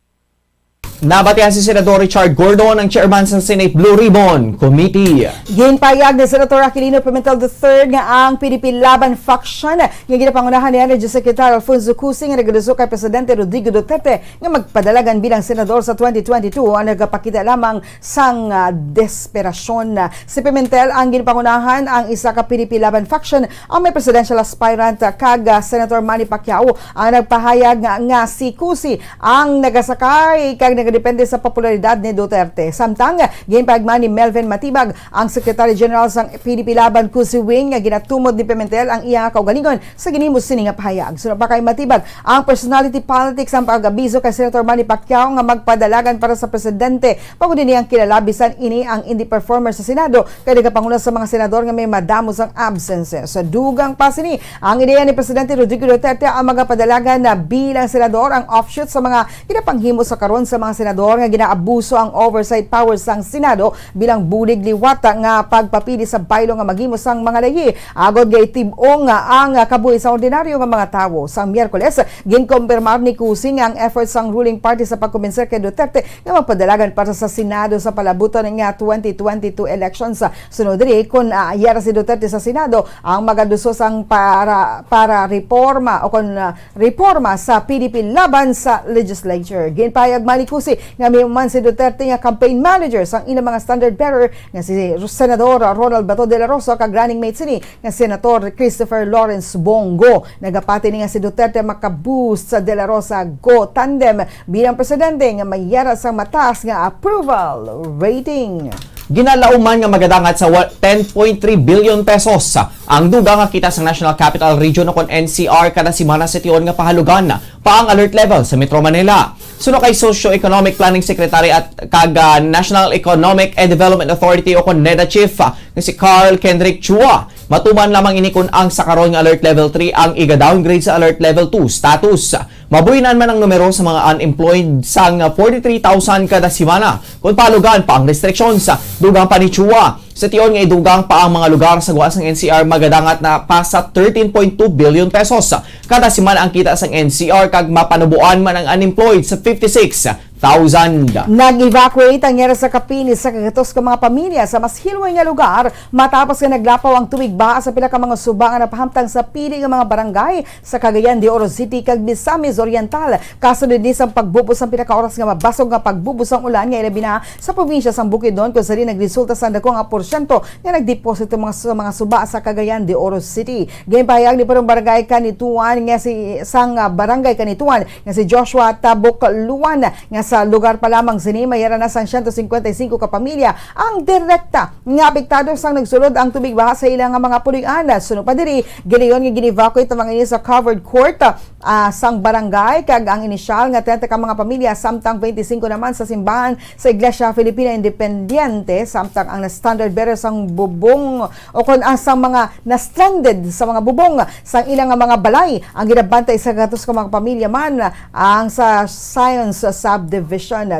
Nabatian si Senador Richard Gordon, ang chairman sa Senate Blue Ribbon Committee. Ginpahayag ni Senator Aquilino Pimentel the third nga ang P D P Laban faction nga ginapangunahan ni Energy Secretary Alfonso Cusi nga nagaduso kay Presidente Rodrigo Duterte nga magpadalagan bilang senador sa twenty twenty-two ang nagapakita lamang sang, ah, desperasyon. Si Pimentel ang ginpangunahan ang isa ka P D P Laban faction ang may presidential aspirant, ah, kag, ah, Senator Manny Pacquiao ang nagpahayag nga, nga si Cusi ang nagasakay kag nagadepende sa popularidad ni Duterte. Samtang, ginpahayag man ni Melvin Matibag, ang Secretary General sang P D P Laban Cusi Wing, nga ginatumod ni Pimentel ang iya nga kaugalingon sa ginhimo sini nga pahayag. Suno pa kay Matibag, ang personality politics ang pag-abiso kay Senator Manny Pacquiao nga magpadalagan para sa presidente. Bangod ini ang kilala, bisan ini ang indi performer sa Senado, kay nagapanguna sa mga senador nga may madamo sang absences. Sa dugang pa sini, ang ideya ni Presidente Rodrigo Duterte ang magapadalagan na bilang senador ang offshoot sa mga ginapanghimo sa karon sa mga senador nga ginaabuso ang oversight powers sang Senado bilang bulig liwat nga pagpapili sa bylaw nga maghimo sang mga layi. Agod nga itib-ong ang kabuhi sa ordinaryo nga mga tawo. Sang Miyerkules, ginkumpirmar ni Cusi nga ang efforts sang ruling party sa pagkumbinser kay Duterte nga magpadalagan para sa Senado sa palabuton nga twenty twenty-two elections. Sunod diri, kon, ah, yara si Duterte sa Senado, ang magaduso sang para, para reforma o kon, ah, reforma sa P D P laban sa legislature. Ginpahayag man ni Cusi nga may man si Duterte nga campaign manager sang ilang mga standard bearer nga si Senador Ronald Bato de la Rosa kag running mate sini nga Senator Christopher Lawrence Bong Go. Nagapati ni nga si Duterte maka-boost sa De La Rosa Go tandem bilang presidente nga may yara sang mataas nga approval rating. Ginalauman nga magadangat sa wa-, ten point three billion pesos ang dugang nga kita sa National Capital Region o kon N C R kada semana sa tion nga pahalugan pa ang alert level sa Metro Manila. Suno kay Socio-Economic Planning Secretary at kag, ah, National Economic and Development Authority o kon NEDA Chief, ah, nga si Carl Kendrick Chua, matuman lamang ini kon ang sa karon nga Alert Level three ang iga-downgrade sa Alert Level two status. Mabuhinan man ang numero sa mga unemployed sang forty-three thousand kada semana kon palugan pa ang restrictions. Dugang pa ni Chua, sa tion nga idugang pa ang mga lugar sa gwa sang N C R, magadangat na pa sa thirteen point two billion pesos kada semana ang kita sang N C R kag mapanuboan man ang unemployed sa fifty-six thousand. Nag-evacuate ang yara sa kapin ni sa kagatos ka mga pamilya sa mas hilway nga lugar matapos nga naglapaw ang tubig baha sa pila ka mga suba nga napahamtang sa pili nga mga barangay sa Cagayan de Oro City kag Misamis Oriental. Kasunod ni sang pagbubos sang pila ka oras nga mabasog nga pagbubos sang ulan nga ilabi na sa probinsya sang Bukidnon, kung saan nagresulta sa dako nga porsyento nga nagdeposito mga, sa mga suba sa Cagayan de Oro City. Ginpahayag ni Purong Barangay Kanituan nga si, sang, ah, Barangay Kanituan nga si Joshua Tabok Luan nga sa lugar pa lamang sini may ara na sang siyento cincuenta y cinco ka pamilya ang direkta nga apektado sang nagsulod ang tubig baha sa ila nga mga puloy-an. Suno pa diri, gilayon nga gin-evacuate ang mga ini sa covered court, ah, sang barangay, kag ang inisyal nga treinta ka mga pamilya samtang twenty-cinco naman sa simbahan sa Iglesia Filipina Independiente, samtang ang na-standard bearer sang bubong o kon ang sang mga na-stranded sa mga bubong sang ila nga mga balay. Ang ginabantay sa gatos ka mga pamilya man ang sa Science Subdivision.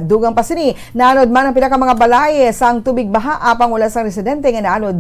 Dugang pa sini, naanod man ang pila ka mga balay sang tubig baha, apang wala sang residente nga naanod.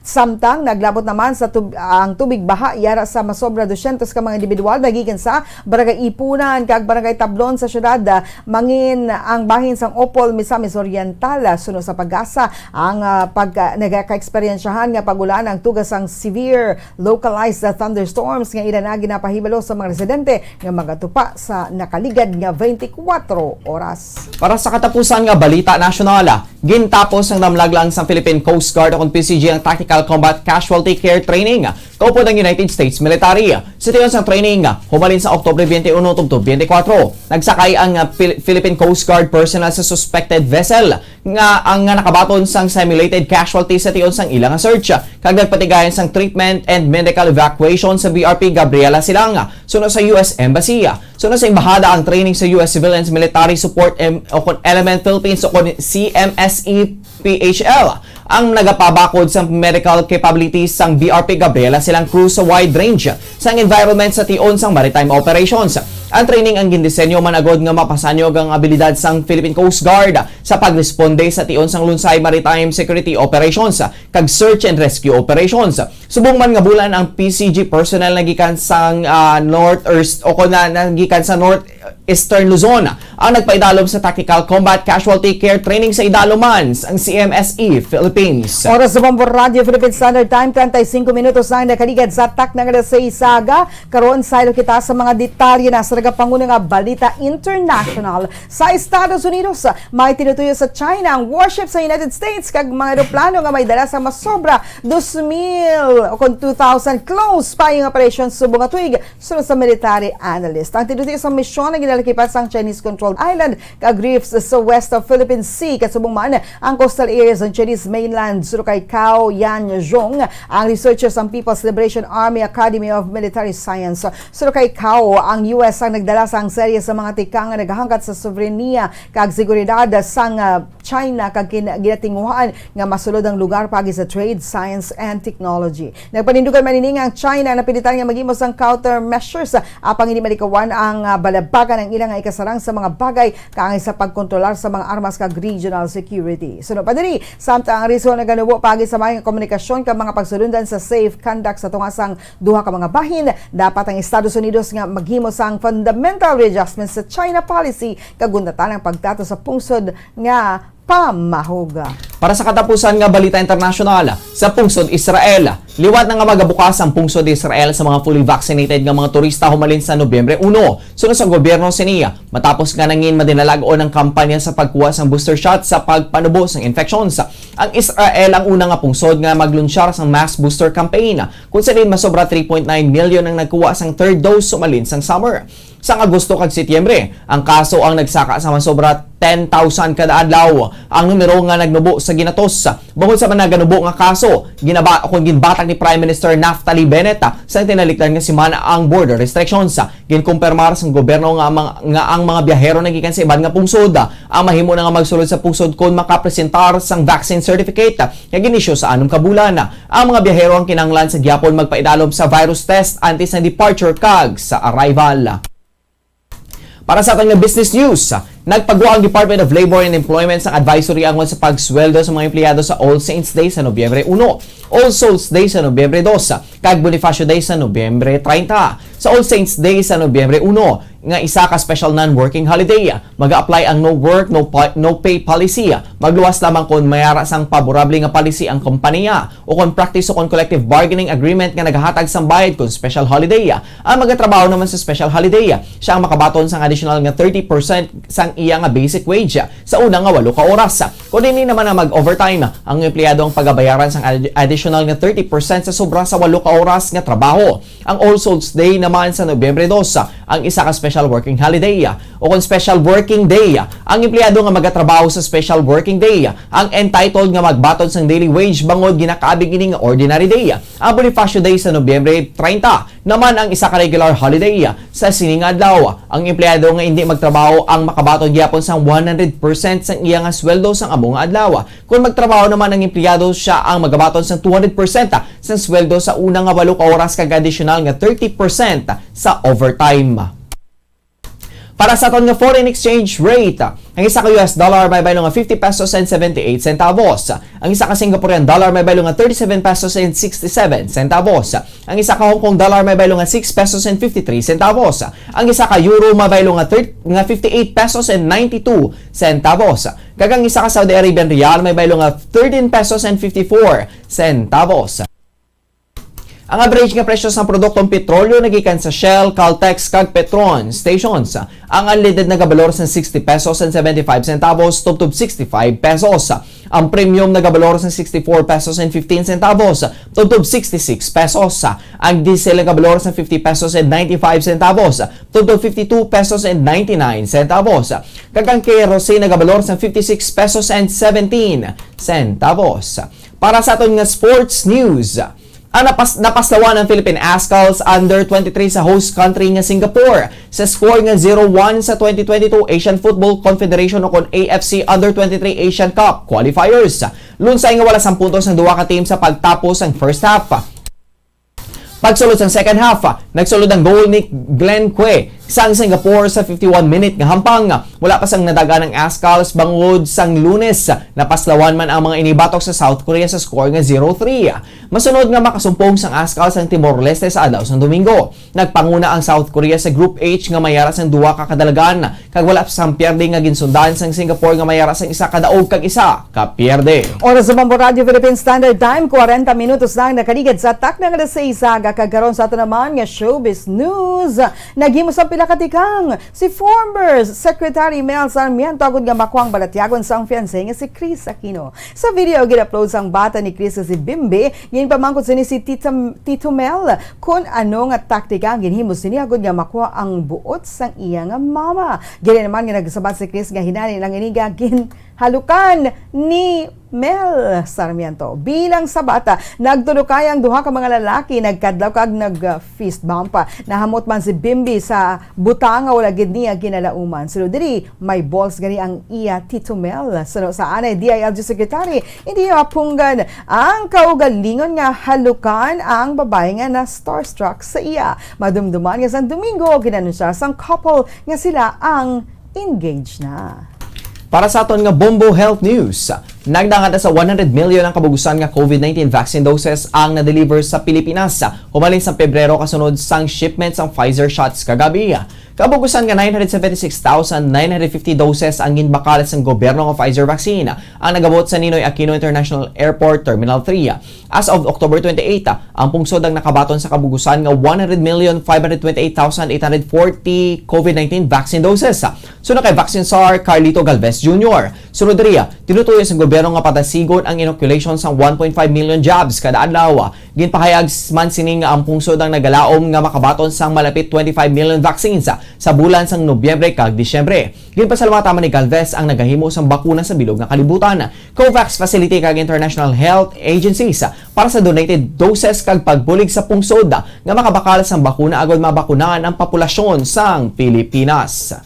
Samtang naglabot naman sa tub-, ang tubig baha yara sa masobra dosyentos ka mga individual nagikan sa Barangay Ipunan kag Barangay Tablon sa siyudad. Mangin ang bahin sang Opol, Misamis Oriental. Suno sa PAGASA, ang, ah, pag, ah, nagakaeksperyensyahan nga pag-ulan ang tugas sang severe localized thunderstorms nga ila na ginapahibalo sa mga residente nga magatupa sa nakaligad nga twenty-four oras. Para sa katapusan nga balita nasyonal, gintapos sang damlag lang sang Philippine Coast Guard o kon P C G ang Tactical Combat Casualty Care Training kaupod ang United States Military. Sa tion sang training, humalin sa Oktubre twenty-one tubtob twenty-four, nagsakay ang, ah, Phil-, Philippine Coast Guard personnel sa suspected vessel nga ang, nga nakabaton sang simulated casualty sa tion sang ila nga search, kag nagpatigayon sang treatment and medical evacuation sa B R P Gabriela Silang, suno sa U S Embassy. Suno sa embahada, ang training sa U S Civilians Military Support em-, o kon Element Philippines o kon C M S E P H L ang nagapabakod sa medical capabilities sang B R P Gabriela Silang crew sa wide range sang environment sa tion sang maritime operations. Ang training ang gindisenyo man agod nga mapasanyog ang abilidad sang Philippine Coast Guard sa pagresponde sa tion sang lunsay maritime security operations kag search and rescue operations. Subong man nga bulan ang P C G personnel nagikan sang, ah, North East o kon na, nagikan sa North Eastern Luzon ang nagpaidalom sa Tactical Combat Casualty Care Training sa idalom man sang C M S E Philippines. Oras sa Bombo Radio Philippine Standard Time, treinta y cinco minutos na ang nakaligad sa takna nga alas seis sa aga. Karon, saylo kita sa mga detalye na sa nagapanguna nga balita international. Sa Estados Unidos, may tinutuyo sa China ang warship sa United States kag mga eroplano nga may dala sa masobra dos mil o kon two thousand close flying operation subong nga tuig, suno sa military analyst. Ang tinutuyo sa misyon ang ginalakipan sang Chinese-controlled island kag reefs sa west of Philippine Sea, kasubong man ang coastal areas ng Chinese mainland. Suno kay Kao Yan Zhong, ang researcher sa People's Liberation Army Academy of Military Science. Suno kay Kao, ang U S ang nagdala sang serye sa mga tikang nga nagahangkat sa soberenya kag seguridad sang, ah, China kag kin-, ginatinguhaan nga masulod ang lugar paagi sa trade, science, and technology. Nagpanindugan man ini nga ang China napilitan nga maghimo sang countermeasures, ah, apang hindi malikawan ang, ah, balabagan ang ilang nga ikasarang sa mga bagay kaangay sa pagkontrolar sa mga armas kag regional security. Suno pa diri, samtang ang risgo naganubo paagi sa maayong komunikasyon kag mga pagsulundan sa safe conduct sa tunga sang duha ka mga bahin, dapat ang Estados Unidos nga maghimo sang fundamental readjustment sa China policy kag gundatan ang pagdato sa pungsod nga pamahog. Para sa katapusan nga balita internasyonal, sa pungsod Israel, liwat na nga magabukas ang pungsod Israel sa mga fully vaccinated nga mga turista humalin sa Nobyembre uno, suno sa gobyerno sini, matapos nga nangin madinalag-on ang kampanya sa pagkuha sang booster shot sa pagpanubo sang infections. Ang Israel ang una nga pungsod nga maglunsyar sang mass booster campaign, kung sa diin masobra three point nine million ang nagkuha sang third dose sumalin sang summer. Sang Agosto kag Setyembre, ang kaso ang nagsaka sa masobra ten thousand kada adlaw ang numero nga nagnubo sa ginatos. Bangod sa mga naganubo nga kaso, ginaba-, kung ginbatag ni Prime Minister Naftali Bennett, ah, sang tinalikdan nga semana ang border restrictions. Ah, ginkumpirmar sang gobyerno nga mga, nga ang mga biyahero nagikan sa iban nga pungsod, ah, ang mahimo na nga magsulod sa pungsod kon makapresentar sang vaccine certificate, ah, nga gin-issue sa anom ka bulan. Ah, ang mga biyahero ang kinahanglan sa gihapon magpaidalom sa virus test antes sang departure kag sa arrival. Para sa aton nga business news, nagpagwa ang Department of Labor and Employment sang advisory angod sa pagsweldo sa mga empleyado sa All Saints Day sa Nobyembre uno, All Souls Day sa Nobyembre dos, kag Bonifacio Day sa Nobyembre treinta. Sa All Saints Day sa Nobyembre uno, nga isa ka special non-working holiday, mag-a-apply ang no work, no pa-, no pay policy. Magluwas lamang kon may ara sang paborable nga policy ang kompanya o kon practice o kon collective bargaining agreement nga nagahatag sang bayad kon special holiday. Ang magatrabaho naman sa special holiday, siya ang makabaton sang additional nga thirty percent sang iya nga basic wage sa una nga walo ka oras. Kon hindi naman na mag-overtime, ang empleyado ang pagabayaran sang ad-, additional nga thirty percent sa sobra sa walo ka oras nga trabaho. Ang All Souls Day naman sa Nobyembre dos, ang isa ka special working holiday o kon special working day. Ang empleyado nga magatrabaho sa special working day ang entitled nga magbaton sang daily wage bangod ginakaabig ini nga ordinary day. Ang Bonifacio Day sa Nobyembre treinta naman ang isa ka regular holiday sa sini nga adlaw. Ang empleyado nga indi magtrabaho ang makabaton gihapon sang one hundred percent sang iya nga sweldo sang amo nga adlaw. Kon magtrabaho naman ang empleyado, siya ang magabaton sang two hundred percent sang sweldo sa una nga walo ka oras kag additional nga thirty percent sa overtime. Para sa aton nga foreign exchange rate, ang isa ka U S dollar may baylo nga fifty pesos and seventy-eight centavos. Ang isa ka Singaporean dollar may baylo nga thirty-seven pesos and sixty-seven centavos. Ang isa ka Hong Kong dollar may baylo nga six pesos and fifty-three centavos. Ang isa ka euro may baylo nga thir-, nga fifty-eight pesos and ninety-two centavos. Kag ang isa ka Saudi Arabian riyal may baylo nga thirteen pesos and fifty-four centavos. Ang average nga presyo sang produktong petrolyo nagikan sa Shell, Caltex, kag Petron stations, ang unleaded nagabalor sang sixty pesos and seventy-five centavos tubtob sixty-five pesos. Ang premium nagabalor sang sixty-four pesos and fifteen centavos tubtob sixty-six pesos. Ang diesel nagabalor sang fifty pesos and ninety-five centavos tubtob fifty-two pesos and ninety-nine centavos. Kag ang kerosene nagabalor sang fifty-six pesos and seventeen centavos. Para sa aton nga sports news, ang napas-, napaslawan ang Philippine Ascals under twenty-three sa host country nga Singapore sa score nga zero one sa twenty twenty-two Asian Football Confederation o kon A F C under twenty-three Asian Cup qualifiers. Lunsay nga wala sang puntos ang duha ka team sa pagtapos sang first half. Pagsulod sang second half, nagsulod ang goal ni Glenn Kwe sang Singapore sa fifty-one minute nga hampang. Wala pa sang nadag-an ang Ascals bangod sang Lunes. Napaslawan man ang mga inibatok sa South Korea sa score nga zero three. Masunod nga makasumpong sang Ascals ang Timor-Leste sa adlaw sang Domingo. Nagpanguna ang South Korea sa Group H nga may ara sang duha ka kadalagan, kag wala pa sang pierde nga ginsundan sang Singapore nga may ara sang isa ka daog kag isa ka pierde. Oras sa Bombo Radyo Philippine Standard Time, kwarenta minutos lang nakaligad sa takna nga alas seis aga, kag karon sa ato naman nga showbiz news. Naghimo sa pila ka tikang si former Secretary Mel Sarmiento agod nga makuha ang balatyagon sang fiancé nga si Chris Aquino. Sa video, gin-upload sang bata ni Chris nga si Bimbi. Ginpamangkot sini si Tita, Tito Mel kon ano nga taktika ang ginhimo sini agud nga makuha ang buot sang iya nga mama. Gani naman nga nagsabat si Chris nga hinani lang ini nga ginhalukan ni Mel Sarmiento. Bilang sabat, nagtudokay ang duha ka mga lalaki, nagkadlaw kag nag, ah, fist bump. Nahamot man si Bimbi sa butang nga wala gid niya ginalauman. Sulod diri, may balls gani ang iya Tito Mel. Suno sa anay D I L G Secretary, hindi mapunggan ang kaugalingon nga halukan ang babae nga na-starstruck sa iya. Madumduman nga sang Domingo, ginanunsar sang couple nga sila ang engaged na. Para sa aton nga Bombo Health News, nagdangat na sa one hundred million ang kabugusan nga COVID nineteen vaccine doses ang na-deliver sa Pilipinas humalin sa Pebrero kasunod sang shipment sang Pfizer shots kagabi. Kabugusan nga nine hundred seventy-six thousand nine hundred fifty doses ang ginbakal sang gobyerno nga Pfizer vaccine ang nagabot sa Ninoy Aquino International Airport Terminal three. As of October twenty-eight, ang pungsod ang nakabaton sa kabugusan nga one hundred million five hundred twenty-eight thousand eight hundred forty COVID nineteen vaccine doses. Suno kay Vaccine Czar Carlito Galvez Junior, sunod diri, tinutuyo sa gobyerno nga padasigon ang inoculation sang one point five million jabs kada adlaw. Ginpahayag s-, man sini nga ang pungsod ang nagalaom nga makabaton sang malapit twenty-five million vaccines sa bulan sang Nobyembre kag Disyembre. Ginpasalamatan man ni Galvez ang nagahimo sang bakuna sa bilog nga kalibutan, COVAX facility kag international health agencies para sa donated doses kag pagbulig sa pungsod nga makabakal sang bakuna agod mabakunahan ang populasyon sang Pilipinas.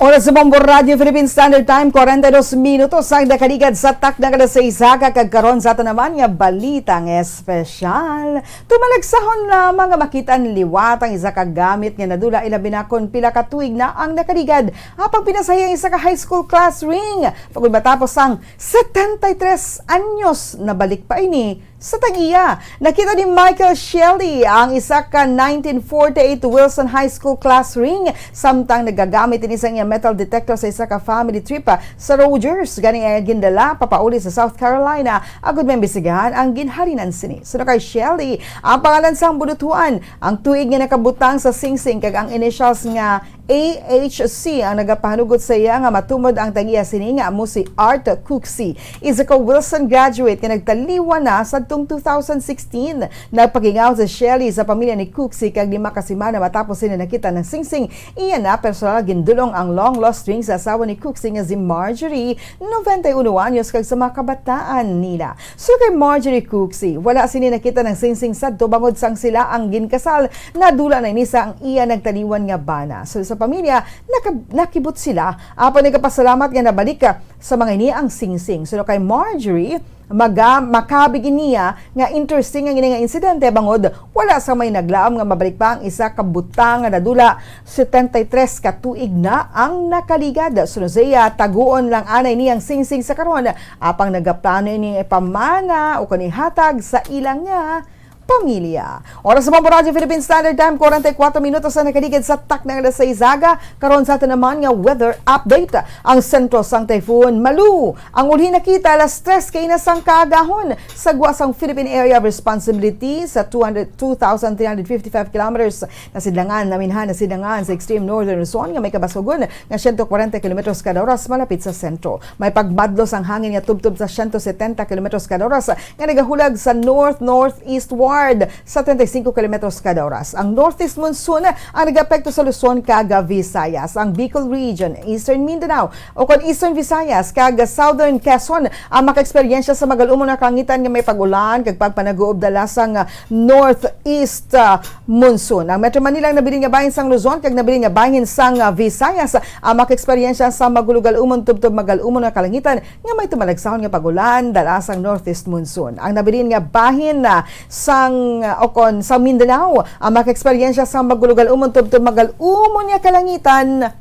Oras sa Bombo Radyo Philippine Standard Time, kwarenta y dos minutos ang nakaligad sa takna nga alas sais, kag karon sa aton naman nga balitang espesyal. Tumalagsahon lamang nga makita liwat ang isa ka gamit nga nadula, ilabi na kon pila ka tuig na ang nakaligad. Apang pinasahi ang isa ka high school class ring. Pagod matapos ang setenta y tres anyos, nabalik pa ini sa tag-iya. Nakita ni Michael Shelley ang isa ka nineteen forty-eight Wilson High School class ring samtang nagagamit ini sang iya metal detector sa isa ka family trip, ah, sa Rogers. Gani, eh, gindala papauli sa South Carolina agud maimbestigahan ang ginhalinan sini. Suno kay Shelley, ang pangalan sang bulutuan, ang tuig nga nakabutang sa singsing, kag ang initials nga A H C ang nagapahanugot sa iya nga matumod ang tag-iya sini nga amo si Art Cooksey, isa ka Wilson graduate nga nagtaliwan na sadtong two thousand sixteen. Nagpakingaw si Shelley sa pamilya ni Cooksey, kag lima ka semana matapos sila nakita ang singsing, iya na personal gindul-ong ang long lost ring sa asawa ni Cooksey nga si Marjorie, noventa y uno anyos, kag sa mga kabataan nila. Suno kay Marjorie Cooksey, wala sini nakita ang singsing sadto bangod sang sila ang ginkasal. Nadula na ini sa ang iya nagtaliwan nga bana. So, sa pamilya, naka-, nakibot sila. Apang nagapasalamat nga nabalik, ah, sa mga ini ang singsing. Suno kay Marjorie, maga-, makabig niya nga interesting ang ini nga insidente bangod wala sa may naglaom nga mabalik pa ang isa ka butang nga nadula. Setenta y tres ka tuig na ang nakaligad. Suno sa iya, taguon lang anay niya ang singsing sa karon, apang nagaplano ini ipamana o kon ihatag sa ila nga pamilya. Oras sa Bombo Radyo Philippine Standard Time, kwarenta y kuwatro minutos ang nakaligad sa takna nga alas sais. Karon sa aton naman nga weather update. Ang sentro sang Typhoon Malou ang uli nakita alas tres kaina sang kaagahon. Sa gwa sang Philippine Area of Responsibility sa two hundred, two thousand three hundred fifty-five kilometers nga sidlangan, naminhan nga sidlangan sa extreme northern Luzon nga may kabaskugon nga siyento kwarenta kilometros kada oras malapit sa sentro. May pagmadlos ang hangin nga tubtob sa siyento setenta kilometros kada oras nga nagahulag sa north-northeastward sa treinta y cinco kilometros kada oras. Ang northeast monsoon ang nagaapekto sa Luzon kag Visayas, ang Bicol Region, Eastern Mindanao, o kon Eastern Visayas kag Southern Quezon ang makaeksperyensya sa magal-umon nga kalangitan nga may pag-ulan kag pagpanaguob dala sang northeast, ah, monsoon. Ang Metro Manila, ang nabilin nga bahin sang Luzon kag nabilin nga bahin sang, ah, Visayas ang makaeksperyensya sa magulogal-umon tubtob magal-umon nga kalangitan nga may tumalagsahon nga pag-ulan dala sang northeast monsoon. Ang nabilin nga bahin, ah, sang, ah, o kon sa Mindanao ang makaeksperyensya sa magulogal-umon tubtob magal-umon nga kalangitan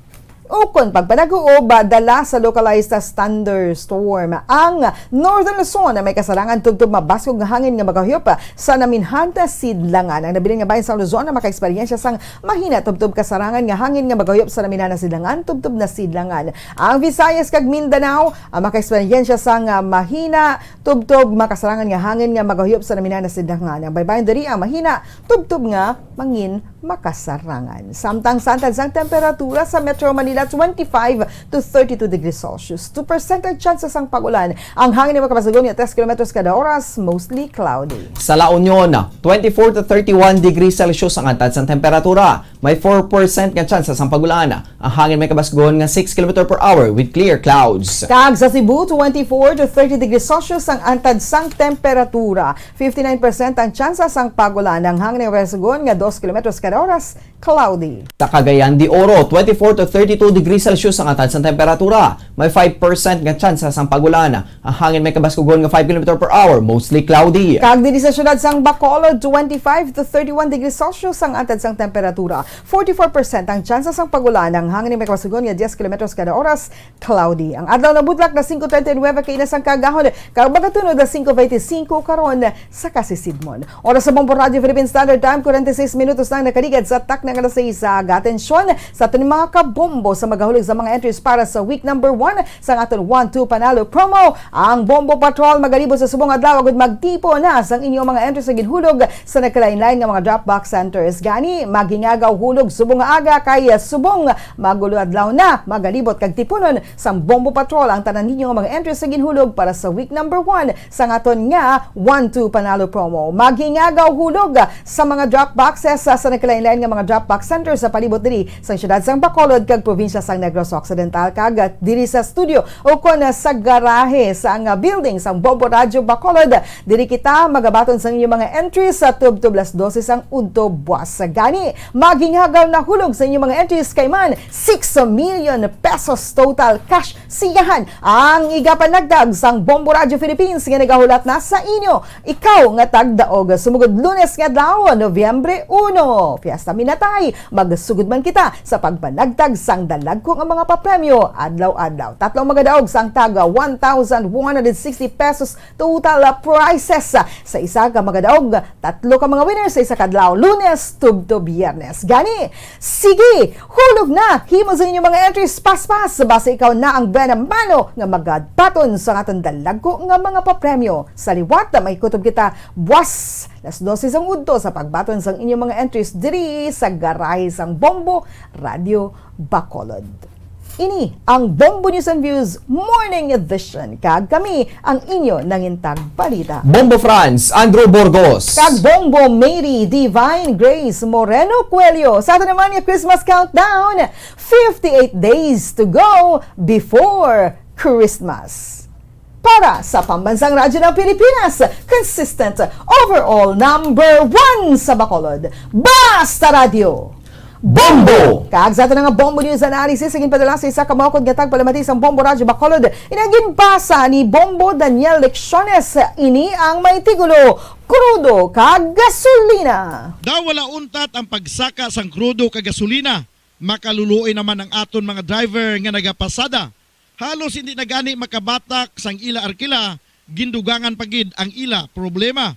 ukon pagpanaguob dala sa localized thunderstorm. Ang Northern Luzon may kasarangan tubtob mabaskog nga hangin nga magahuyop sa naminhan nga sidlangan. Ang nabilin nga bahin sang Luzon ang makaeksperyensya sang mahina tubtob kasarangan nga hangin nga magahuyop sa naminhan nga sidlangan tubtob nasidlangan. Ang Visayas kag Mindanao ang makaeksperyensya sang, ah, mahina tubtob makasarangan nga hangin nga magahuyop sa naminhan nga sidlangan. Ang baybayon diri ang mahina tubtob nga mangin makasarangan. Samtang sa antad sang temperatura sa Metro Manila, twenty-five to thirty-two degrees Celsius. Two percent ang tsansa sang pag-ulan. Ang hangin nga makabaskugon nga tres kilometros kada oras, mostly cloudy. Sa La Union, twenty-four to thirty-one degrees Celsius ang antad sang temperatura. May four percent nga tsansa sang pag-ulan. Ang hangin may kabaskugon nga six kilometer per hour with clear clouds. Kag sa Cebu, twenty-four to thirty degrees Celsius ang antad sang temperatura. Fifty-nine percent ang tsansa sang pag-ulan. Ang hangin nga may kabaskugon nga dos kilometros kada oras, cloudy. Sa Cagayan de Oro, twenty-four to thirty-two degrees Celsius ang antad sang temperatura. May five percent nga tsansa sang pag-ulan. Ang hangin may kabaskugon nga five kilometer per hour, mostly cloudy. Kag diri sa siyudad sang Bacolod, twenty-five to thirty-one degrees Celsius ang antad sang temperatura. Forty-four percent ang tsansa sang pag-ulan. Ang hangin may kabaskugon nga diyes kilometros kada oras, cloudy. Ang adlaw nabudlak, alas singko treinta y nuebe kaina sang kaagahon, kag magatunod alas singko bente singko karon sa kasisidmon. Oras sa Bombo Radyo Philippine Standard Time, kwarenta y seis minutos na ang nakaligad sa takna nga alas sais. Aga, atensyon sa aton mga kabombo sa magahulog sa mga entries para sa week number one sang aton One Two Panalo promo. Ang Bombo Patrol magalibot sa subong adlaw agud magtipon na sang inyong mga entries sa ginhulog sa nagkalain-lain nga mga drop box centers. Gani, maghingagaw hulog subong nga aga kay subong mag-ulo adlaw na magalibot kag tipunon sang Bombo Patrol ang tanan ninyo nga mga entries sa ginhulog para sa week number one sang aton nga One Two Panalo promo. Maghingagaw hulog sa mga drop boxes sa, sa nagkalain lain-lain nga mga drop box center sa palibot diri sa siyudad sang Bacolod kag probinsya sang Negros Occidental, kag diri sa studio o kon sa garahe sang building sang Bombo Radyo Bacolod. Diri kita magabaton sa inyong mga entries sa tubtob las dose sang udto buwas. Gani, maghingagaw na hulog sa inyong mga entries kay man six million pesos total cash siyahan ang igapanagdag sang Bombo Radyo Philippines nga nagahulat na sa inyo. Ikaw nga tagdaog, sumugod Lunes nga adlaw, Nobyembre uno, Fiesta Minatay, magsugod man kita sa pagpanagtag sang dalagko nga mga papremyo adlaw-adlaw. Tatlo ang magadaog sang tag one thousand one hundred sixty pesos total prizes. Sa isa ka magadaog, tatlo ka mga winners sa isa ka adlaw, Lunes tubtob Biyernes. Gani, sige, hulog na, himo sa inyong mga entries paspas, basi ikaw na ang buena mano nga magabaton sa aton dalagko nga mga papremyo. Sa liwat, may kutob kita buwas las dose sang udto sa pagbaton sang inyong mga entries diri sa garahe sang Bombo Radyo Bacolod. Ini ang Bombo News and Views Morning Edition, kag kami ang inyo nangintag balita, Bombo Franz Andrew Burgos. Kag Bombo Mary Divine Grace Moreno Coelho. Sa aton naman nga Christmas countdown, fifty-eight days to go before Christmas. Para sa Pambansang Radyo ng Pilipinas, consistent, overall number one sa Bacolod, Basta Radyo. Bombo! Kag sa aton nga Bombo News Analysis, ang ginpadala sa isa ka maukod nga tagpalamati sang Bombo Radyo Bacolod, inaginbasa ni Bombo Daniel Lecciones. Ini ang may titulo, Krudo kag Gasolina. Daw wala untat ang pagsaka sang krudo kag gasolina. Makaluluoy naman ang aton mga driver nga nagapasada. Halos hindi na gani makabatak sang ila arkila, gindugangan pa gid ang ila problema.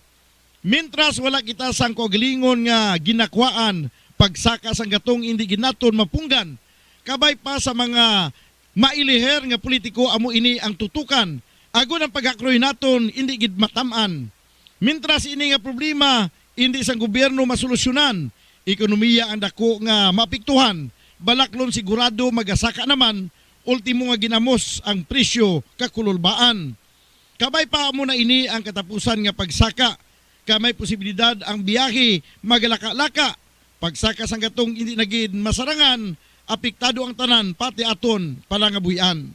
Mintras wala kita sang kaugalingon nga ginakwaan, pagsaka sang gatong indi gid naton mapunggan. Kabay pa sa mga mailiher nga politiko, amo ini ang tutukan, agod ang paghakroy naton indi gid matam-an. Mintras ini nga problema indi sang gobyerno masolusyonan, ekonomiya ang dako nga maapektuhan, balaklon sigurado magasaka naman, ultimo nga ginamos ang presyo kakululbaan. Kabay pa amo na ini ang katapusan nga pagsaka, kay may posibilidad ang biyahe magalaka-laka, pagsaka sang gatong indi na gid masarangan, apektado ang tanan, pati aton palangabuhian.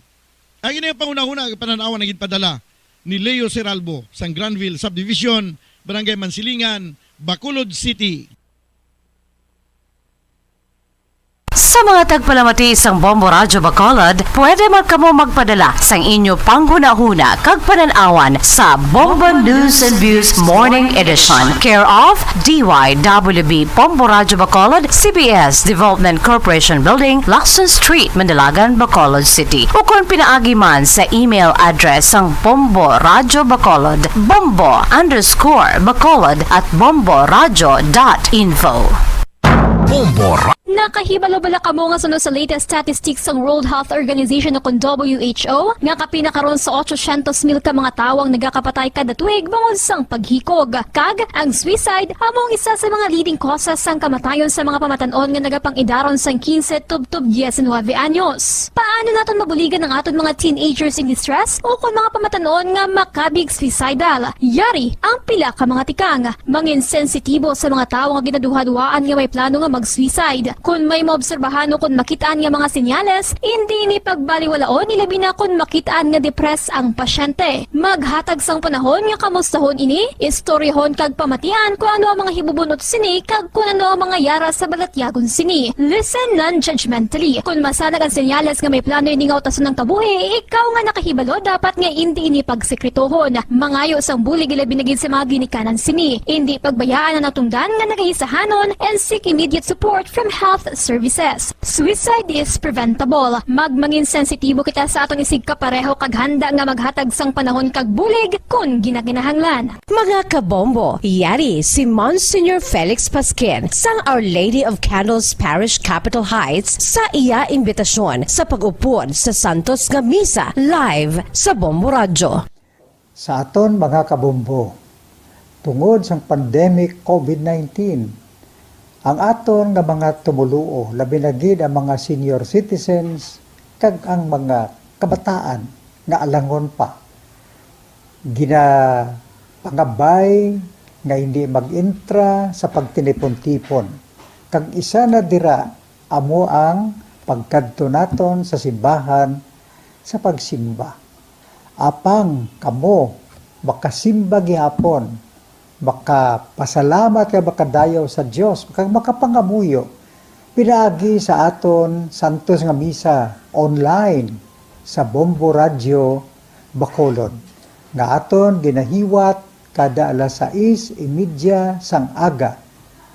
Ang ini nga panghunahuna nga panan-awan ang ginpadala ni Leo Seralbo sang Granville Subdivision, Barangay Mansilingan, Bacolod City. Sa mga tagpalamati sang Bombo Radyo Bacolod, pwede man kamo magpadala sang inyo panghunahuna kag panan-awan sa Bombo News and Views Morning Edition, care of D Y W B Bombo Radyo Bacolod, C B S Development Corporation Building, Lacson Street, Mandalagan, Bacolod City, ukon pinaagi man sa email address sang Bombo Radyo Bacolod, bombo underscore bacolod at bomboradyo dot info. Bombo Ra- Nakahibalo bala kamo nga suno sa latest statistics sang World Health Organization o kon W H O nga kapin na karon sa otsosyentos mil ka mga tawo ang nagakapatay kada tuig bangod sang paghikog? Kag ang suicide amo ang isa sa mga leading causes sang kamatayon sa mga pamatan-on nga nagapang-idaron sang quince tubtob diecinuebe anyos. Paano naton mabuligan ang aton mga teenagers in distress o kon mga pamatan-on nga makabig suicidal? Yari ang pila ka mga tikang. Mangin sensitibo sa mga tawo nga ginaduhaduhaan nga may plano nga mag-suicide. Kon may maobserbahan o kon makit-an nga mga senyales, indi ini pagbaliwalaon, ilabi na kon makit-an nga depressed ang pasyente. Maghatag sang panahon nga kamustahon ini, istoryahon kag pamatian kon ano ang mga hibubun-ot sini kag kon ano ang mga yara sa balatyagon sini. Listen non-judgmentally. Kon masanag ang senyales nga may plano ini nga utason ang kabuhi, ikaw nga nakahibalo dapat nga indi ini pagsekretohon. Mangayo sang bulig, ilabi na gid sa mga ginikanan sini. Indi pagbayaan ang natungdan nga nagaisahanon and seek immediate support from health services. Suicide is preventable. Magmangin sensitibo kita sa aton isigkapareho kag handa nga maghatag sang panahon kag bulig kon ginakinahanglan. Mga kabombo, yari si Monsignor Felix Pasquin sang Our Lady of Candles Parish, Capitol Heights, sa iya imbitasyon sa pag-upod sa santos nga misa live sa Bombo Radyo. Sa aton mga kabombo, tungod sang pandemic covid nineteen, ang aton nga mga tumoluo, labi na gid ang mga senior citizens kag ang mga kabataan nga alangon pa, ginapangabay nga hindi mag-intra sa pagtinipon-tipon. Kag isa na dira amo ang pagkadto naton sa simbahan sa pagsimba. Apang kamo makasimba gihapon, makapasalamat kag makadayaw sa Dios, kag makapangamuyo pinaagi sa aton santos nga misa online sa Bombo Radyo Bacolod, nga aton ginahiwat kada alas sais y media sang aga.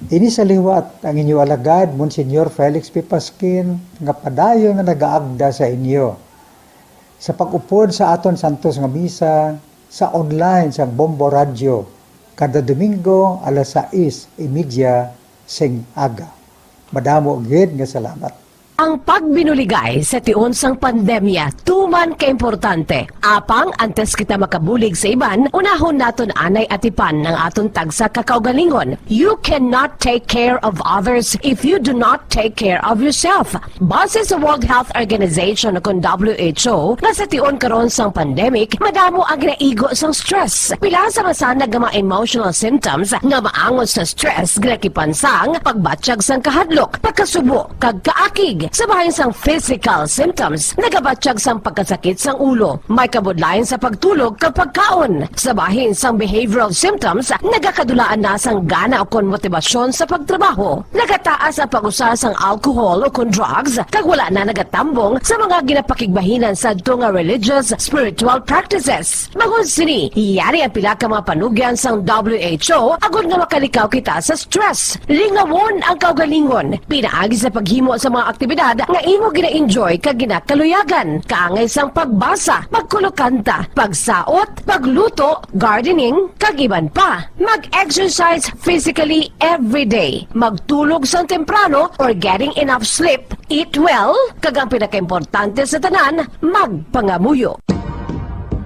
Ini sa liwat ang inyo alagad, Monsignor Felix P. Pasquin, nga padayon nga nagaagda sa inyo sa pag-upod sa aton santos nga misa sa online sang Bombo Radyo kada Domingo alas sais y media sing aga. Madamo gid nga salamat. Ang pagbinuligay sa tion sang pandemya tuman ka importante. Apang antes kita makabulig sa iban, unahon naton anay atipan ang aton tagsa ka kaugalingon. You cannot take care of others if you do not take care of yourself. Base sa World Health Organization o kon W H O, nga sa tion karon sang pandemic, madamo ang ginaigo sang stress. Pila sa masanag nga mga emotional symptoms nga maangot sa stress ginakipan sang pagbatyag sang kahadlok, pagkasubo, kag kaakig. Sa bahin sang physical symptoms, nagabatyag sang pagkasakit sang ulo, may kabudlayan sa pagtulog kag pagkaon. Sa bahin sang behavioral symptoms, nagakadulaan na sang gana ukon motibasyon sa pagtrabaho. Nagataas ang pag-usa sang alcohol ukon drugs, kag wala na nagatambong sa mga ginapakigbahinan sadto nga religious, spiritual practices. Bangod sini, yari ang pila ka mga panugyan sang W H O agod nga makalikaw kita sa stress. Lingawon ang kaugalingon pinaagi sa paghimo sa mga aktibidad nga imo gina-enjoy kag ginakaluyagan, kaangay sang pagbasa, pagkulokanta, pagsaot, pagluto, gardening, kag iban pa. Mag-exercise physically every day. Magtulog sang temprano or getting enough sleep. Eat well, kag ang pinakaimportante sa tanan, magpangamuyo.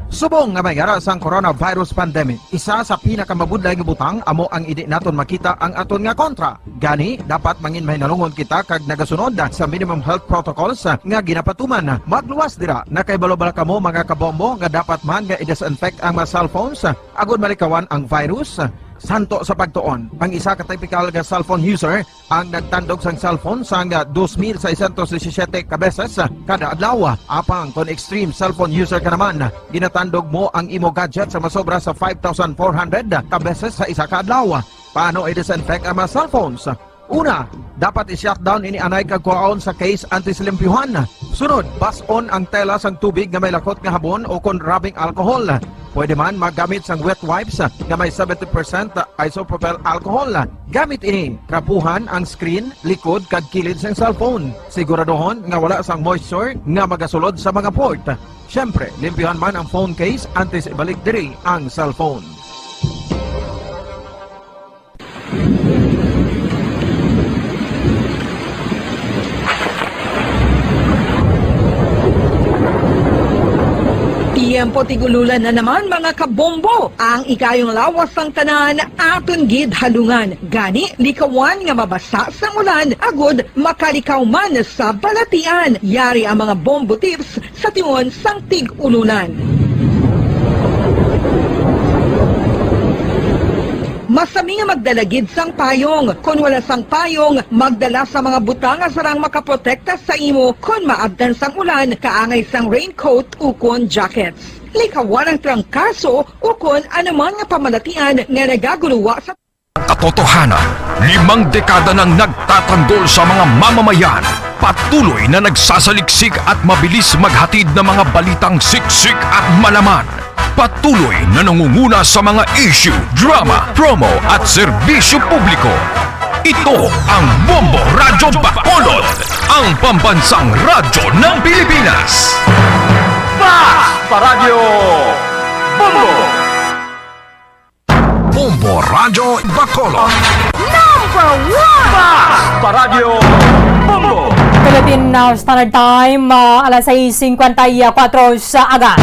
Subong nga may ara sang coronavirus pandemic, isa sa pinakamabudlay nga butang amo ang indi naton makita ang aton nga kontra. Gani, dapat mangin mahinalungon kita kag nagasunod sa minimum health protocols nga ginapatuman. Magluwas dira, nakahibalo bala kamo, mga kabombo, nga dapat man nga i-disinfect ang mga cellphones agod malikawan ang virus? Santo sa pagtuon, ang isa ka typical nga cellphone user ang nagtandog sang cellphone sang dos mil seiscientos disisiete ka beses kada adlaw. Apang kon extreme cellphone user ka naman, ginatandog mo ang imo gadget sa masobra sa five thousand four hundred ka beses sa isa ka adlaw. Paano i-disinfect ang mga cellphones? Una, dapat i-shutdown ini anay kag kuhaon sa case antes limpyuhan. Sunod, bas-on ang tela sang tubig nga may lakot nga habon o kon rubbing alcohol. Pwede man maggamit sang wet wipes nga may seventy percent isopropyl alcohol. Gamit ini, trapuhan ang screen, likod, kag kilid sang cellphone. Siguraduhon nga wala sang moisture nga magasulod sa mga port. Siyempre, limpyuhan man ang phone case antes ibalik diri ang cellphone. Tiyempo tig-ululan na naman, mga kabombo. Ang ikayong lawas sang tanan aton gid halungan. Gani, likawan nga mabasa sang ulan agud makalikaw man sa balatian. Yari ang mga bombo tips sa tion sang tig-ulunan. Masami nga magdala gid sang payong. Kon wala sang payong, magdala sa mga butang nga sarang makaprotekta sa imo kon maabtan sang ulan, kaangay sang raincoat ukon jackets. Likawan ang trangkaso ukon anuman nga pamalatian nga nagaguluwa sa Katotohanan, limang dekada nang nagtatanggol sa mga mamamayan. Patuloy na nagsasaliksik at mabilis maghatid ng mga balitang siksik at malaman. Patuloy na nangunguna sa mga issue, drama, promo at serbisyo publiko. Ito ang Bombo Radyo Bacolod, ang pambansang radyo ng Pilipinas. Fast Paradyo Bombo! Bombo Radyo Bacolod. Number one! Fast Paradyo Bombo! Philippine, uh, Standard Time, uh, alas sais cincuenta y cuatro sa aga.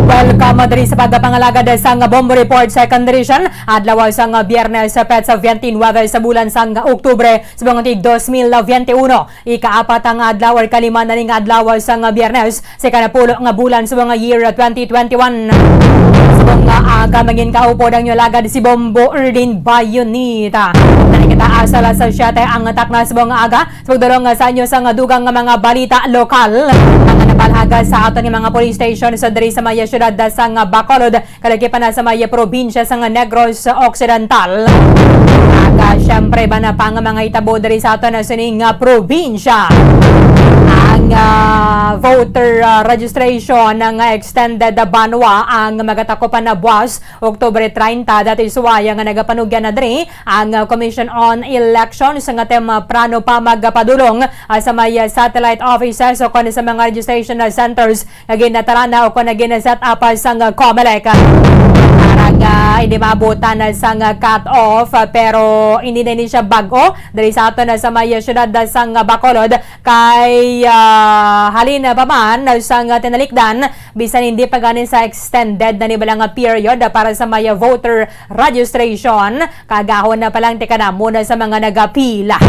Welcome diri sa pagpangalagad sang Bombo Report Second Edition, adlaw sang Biyernes, petsa twenty-nine sa bulan sang Oktubre, sa mga tig dos mil veintiuno. Ikaapat nga adlaw or kalima na ni nga adlaw sang Biyernes sa ikanapulo nga bulan sa mga year twenty twenty-one. Subong nga aga, mangin kaupod ang inyo alagad si Bombo Erlin Bayonita. Nani kita Sa alas siyete ang takna subong nga aga, sa pagdulong sa inyo sa nga dugang nga mga balita lokal, mga nabalhaga sa aton nga mga police station sa diri sa may siyudad sa nga Bacolod, kalaki pa na sa may probinsya sa nga Negros Occidental. Aga, siyempre, ba na pa nga mga hitabo diri sa aton na sining nga probinsya. Ang ah, voter ah, registration nga extended banwa ang magatakupan na buwas Oktubre treinta, dati suwaya nga nagapanugyan na diri ang, uh, Commission on Elections nga temprano pa magpadulong, uh, sa may, uh, satellite offices o kon sa mga registration, uh, centers nga ginatarana o kon nga gina-set up, uh, sang, uh, COMELEC. Para nga hindi maabutan na sang, uh, cut-off, uh, pero hindi na ni siya bag-o diri sa aton na sa may, uh, siyudad, uh, sang, uh, Bacolod kay, uh, halin pa man sang, uh, tinalikdan bisan hindi pa gani sa extended na ni bala nga period para sa may voter registration, kagahon na palang tikadamo na sa mga nagapila.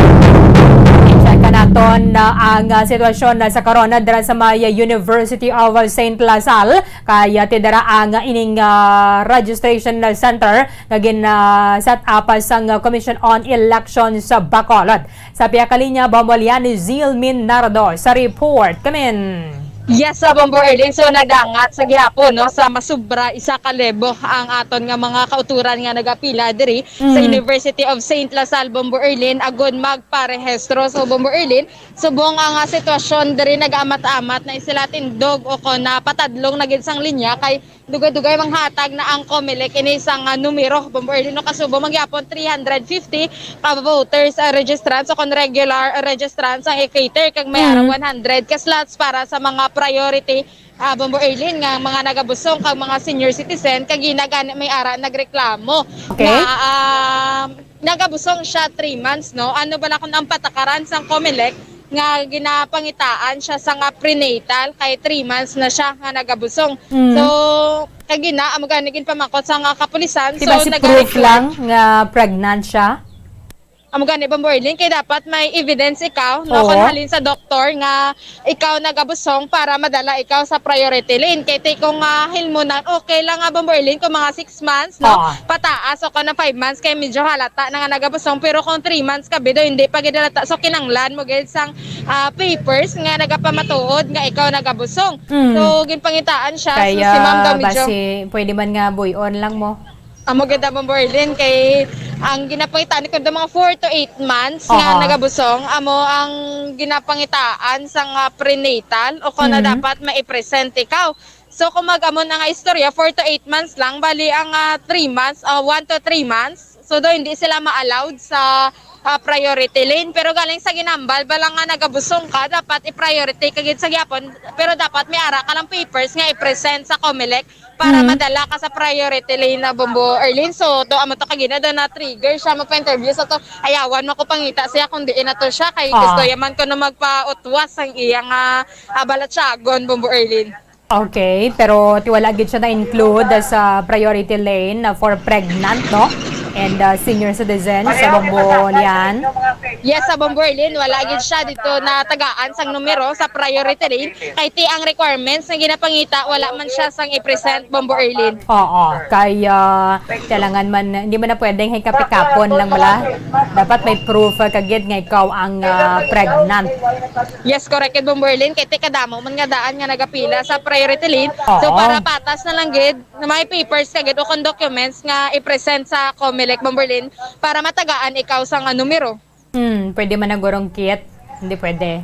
I-check ka naton na ang, ah, sitwasyon na sa karon na dira sa may University of Saint La Salle, kaya tidara ang ining, ah, registration center nga gin, ah, set up sang Commission on Elections sa Bacolod. Sa pihak ka linya, Bombo Lian, ni Zilmin Nardo sa report. Kamin. Yes, sa Bombo Erlin. So, nagdangat sa gihapon, no, sa masubra isa ka libo ang aton nga mga kauturan nga nagapila diri sa Mm. University of Saint La Salle, Bombo Erlin, agod magparehistro. So, Bombo Erlin, subong ang, ah, sitwasyon diri nag-amat-amat na sila tindog o kon napatadlong na gid sang linya kay dugay-dugay manghatag na ang COMELEC ini sang, ah, numero, Bombo Erlin, no, kasubo man gyapon three hundred fifty ka voters, ah, registrants o kon regular, ah, registrants ang i-cater kag may Mm. arang one hundred ka slots para sa mga priority, ah, Bombo Erlin, nga mga nagabusong kag mga senior citizen kag ginagani may ara nagreklamo Okay. nga, ah, nagabusong siya three months, no? Ano bala kon ang patakaran sang COMELEC nga ginapangitaan siya sa nga prenatal kay three months na siya nga nagabusong. Mm. So, kagina, amo gani ginpamangkot sa nga kapulisan. Di So, ba si proof nagareklamo lang nga pregnant siya? Amo gani, Bombo Erlin, kay dapat may evidence ikaw, no? Oo. Kung halin sa doktor nga ikaw nagabusong para madala ikaw sa priority lane. Kay ti kung, ah, hilmunan, okay lang nga, Bombo Erlin, kung mga six months, no? Oo. Pataas o kung five months, kay medyo halata na nga nagabusong. Pero kung three months ka, bido, hindi pa gid halata. So, kinanglan mo gid sang, ah, papers nga nagapamatuod nga ikaw nagabusong. Mm. So, ginpangitaan siya. Kaya, So, si ma'am daw medyo basi, pwede man nga buy-on lang mo. Amo gid, Bombo Erlin, kay ang ginapangitaan ni kuno mga four to eight months nga Oo. nagabusong, amo ang ginapangitaan sa nga prenatal o kung na Mm. dapat mai-present ikaw. So, kung mag-amo na nga istorya, four to eight months lang, bali ang, ah, three months, ah, one to three months, so do hindi sila ma-allowed sa, ah, priority lane. Pero galing sa ginambal, bala nga nagabusong ka, dapat i-priority ka gid sa gyapon, pero dapat may ara ka lang papers nga i-present sa COMELEC para Mm. madala ka sa priority lane na, Bombo Erlin. So, to amo to kagina do na-trigger siya magpa-interview sa to. Ayawan mo ko pangita siya kung diin na to siya kay Ah. gusto yaman ko na magpautwas ang iyang, ah, ah, balatyagon, Bombo Erlin. Okay, pero ti wala gid siya na-include sa priority lane, ah, for pregnant, no? And, ah, senior citizens sa Bombo Lian. Yes, sa Bombo Erlin, wala gid siya dito na tagaan sang numero sa priority lane. Kay ti ang requirements nga ginapangita, wala man siya sang i-present, Bombo Erlin. Oo, kay, ah, kailangan man, hindi man na pwedeng hay kapikapon lang bala. Dapat may proof, ah, kagid nga ikaw ang, ah, pregnant. Yes, correct, Bombo Erlin. Kay ti kadamo man nga daan nga nagapila sa priority lane. So, Oo. para patas na lang gid, na may papers ka gid o kung documents nga i-present sa COMELEC, Bombo Erlin, para matagaan ikaw sang, ah, numero. Hmm, pwede man ang gurong kit. Hindi pwede.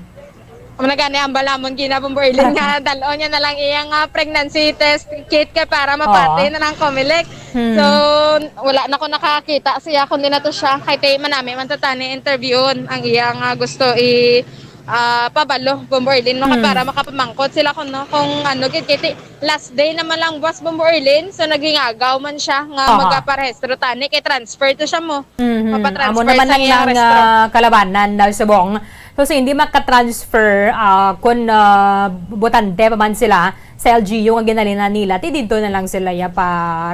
Amo na gani ang balamon gina, Bombo Erlin, nga dalon niya na lang iyang, ah, pregnancy test kit kay para mapati Oo. na lang COMELEC. Hmm. So, wala na ko nakakita siya, kundi na to siya. Kay ti manami man to tani interviewon ang iyang, ah, gusto i, ah, pabalo, Bombo Erlin, no? Hmm. Para makapamangkot sila kung, no, kung ano gid, kay ti last day naman lang buwas, Bombo Erlin. So, nagingagaw man siya nga Aha. magaparehistro tani kay transfer to siya mo. Mhm. Mapatransfer Amo naman sa lang iyang nga restaurant. Kalabanan na subong. So, so hindi makatransfer, ah, kung, ah, botante pa man sila sa L G U nga ginhalinan nila, ti didto na lang sila ya pa,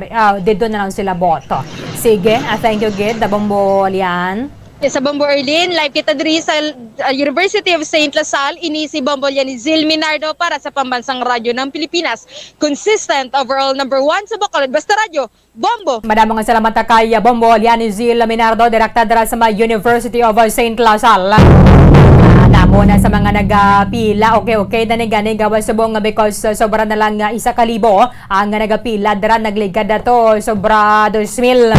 ah, didto na lang sila boto. Sige, ah, thank you gid, Dabong Bolian. Sa Bombo Erlin, live kita diri sa uh, University of Saint La Salle. Ini si Bombo Lianizil Minardo para sa Pambansang Radyo ng Pilipinas. Consistent overall number one sa Bacolod. Basta Radyo, Bombo! Madamo nga salamat kay Bombo Lianizil Minardo, direkta dira sa may University of Saint La Salle. Ah, damo na sa mga nagapila. Okay, okay na ni gani gawas subong nga because uh, sobra na lang uh, isa ka libo ang nagapila dira, nagligad na to, sobra dos mil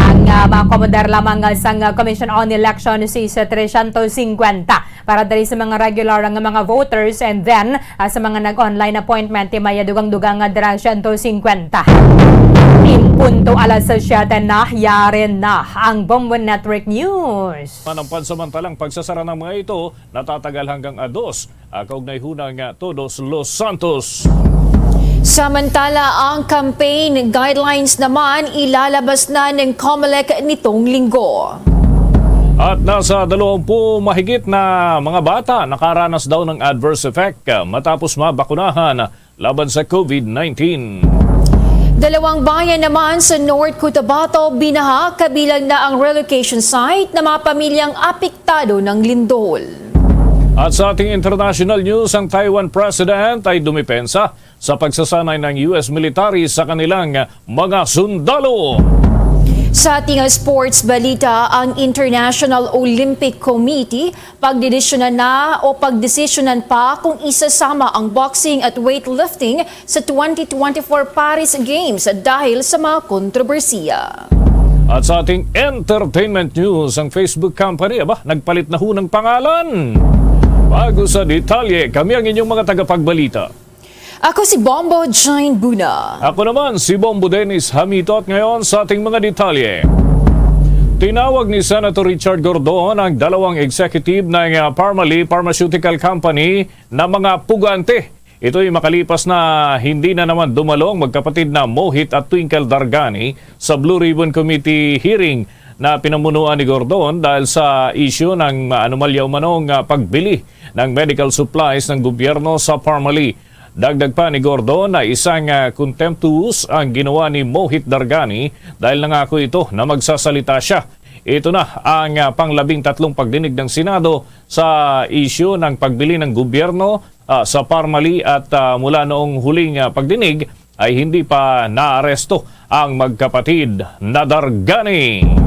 ang uh, maakomodar lamang uh, sang uh, Commission on Elections is uh, trescientos cincuenta para diri sa mga regular nga mga voters, and then uh, sa mga nag-online appointment, may dugang-dugang nga dira siyento cincuenta. In punto alas siyete na, yari na ang Bombo Network News. Man ang pansamantalang pagsasara ng mga ito natatagal hanggang ados, ah, kaugnay hunang, ah, Todos los Santos. Samantala, ang campaign guidelines naman ilalabas na ng Comelec nitong linggo. At nasa dalawampu mahigit na mga bata nakaranas daw ng adverse effect, ah, matapos mabakunahan laban sa COVID nineteen. Dalawang bayan naman sa North Cotabato binaha, kabilang na ang relocation site ng mga pamilyang apektado ng lindol. At sa ating international news, ang Taiwan President ay dumipensa sa pagsasanay ng U S military sa kanilang mga sundalo. Sa ating sports balita, ang International Olympic Committee pagdedesisyonan na o pagdesisyonan pa kung isasama ang boxing at weightlifting sa twenty twenty-four Paris Games dahil sa mga kontrobersiya. At sa ating entertainment news, ang Facebook company, aba, nagpalit na ho ng pangalan. Bago sa detalye, kami ang inyong mga tagapagbalita. Ako si Bombo Jane Buna. Ako naman si Bombo Dennis Hamito, at ngayon sa ating mga detalye. Tinawag ni Senator Richard Gordon ang dalawang executive ng, ah, Parmalee Pharmaceutical Company na mga pugante. Ito'y makalipas na hindi na naman dumalo ang magkapatid na Mohit at Twinkle Dargani sa Blue Ribbon Committee hearing na pinamunuan ni Gordon dahil sa isyu ng anomalya umanong, ah, pagbili ng medical supplies ng gobyerno sa Parmalee. Dagdag pa ni Gordon na isang, ah, contemptuous ang ginawa ni Mohit Dargani dahil nangako ito na magsasalita siya. Ito na ang, ah, panglabing tatlong pagdinig ng Senado sa isyu ng pagbili ng gobyerno, ah, sa Parmalee at, ah, mula noong huling, ah, pagdinig ay hindi pa naaresto ang magkapatid na Dargani.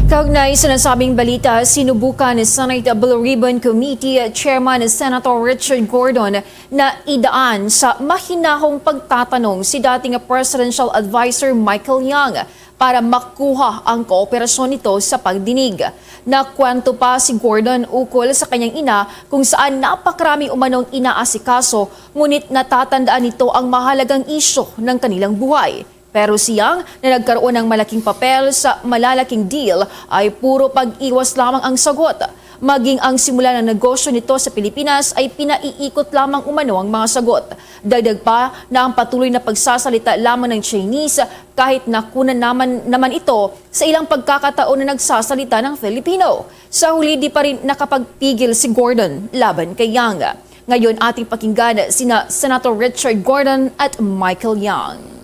Kaugnay sa nasabing balita, sinubukan ni Senate Blue Ribbon Committee Chairman Senator Richard Gordon na idaan sa mahinahong pagtatanong si dating Presidential Advisor Michael Young para makuha ang kooperasyon nito sa pagdinig. Nakwento pa si Gordon ukol sa kanyang ina kung saan napakarami umanong inaasikaso, ngunit natatandaan nito ang mahalagang isyu ng kanilang buhay. Pero si Young, na nagkaroon ng malaking papel sa malalaking deal, ay puro pag-iwas lamang ang sagot. Maging ang simula ng negosyo nito sa Pilipinas ay pinaiikot lamang umano ang mga sagot. Dagdag pa na ang patuloy na pagsasalita lamang ng Chinese, kahit nakunan naman, naman ito sa ilang pagkakataon na nagsasalita ng Filipino. Sa huli, di pa rin nakapagpigil si Gordon laban kay Young. Ngayon, ating pakinggan sina Senator Richard Gordon at Michael Young.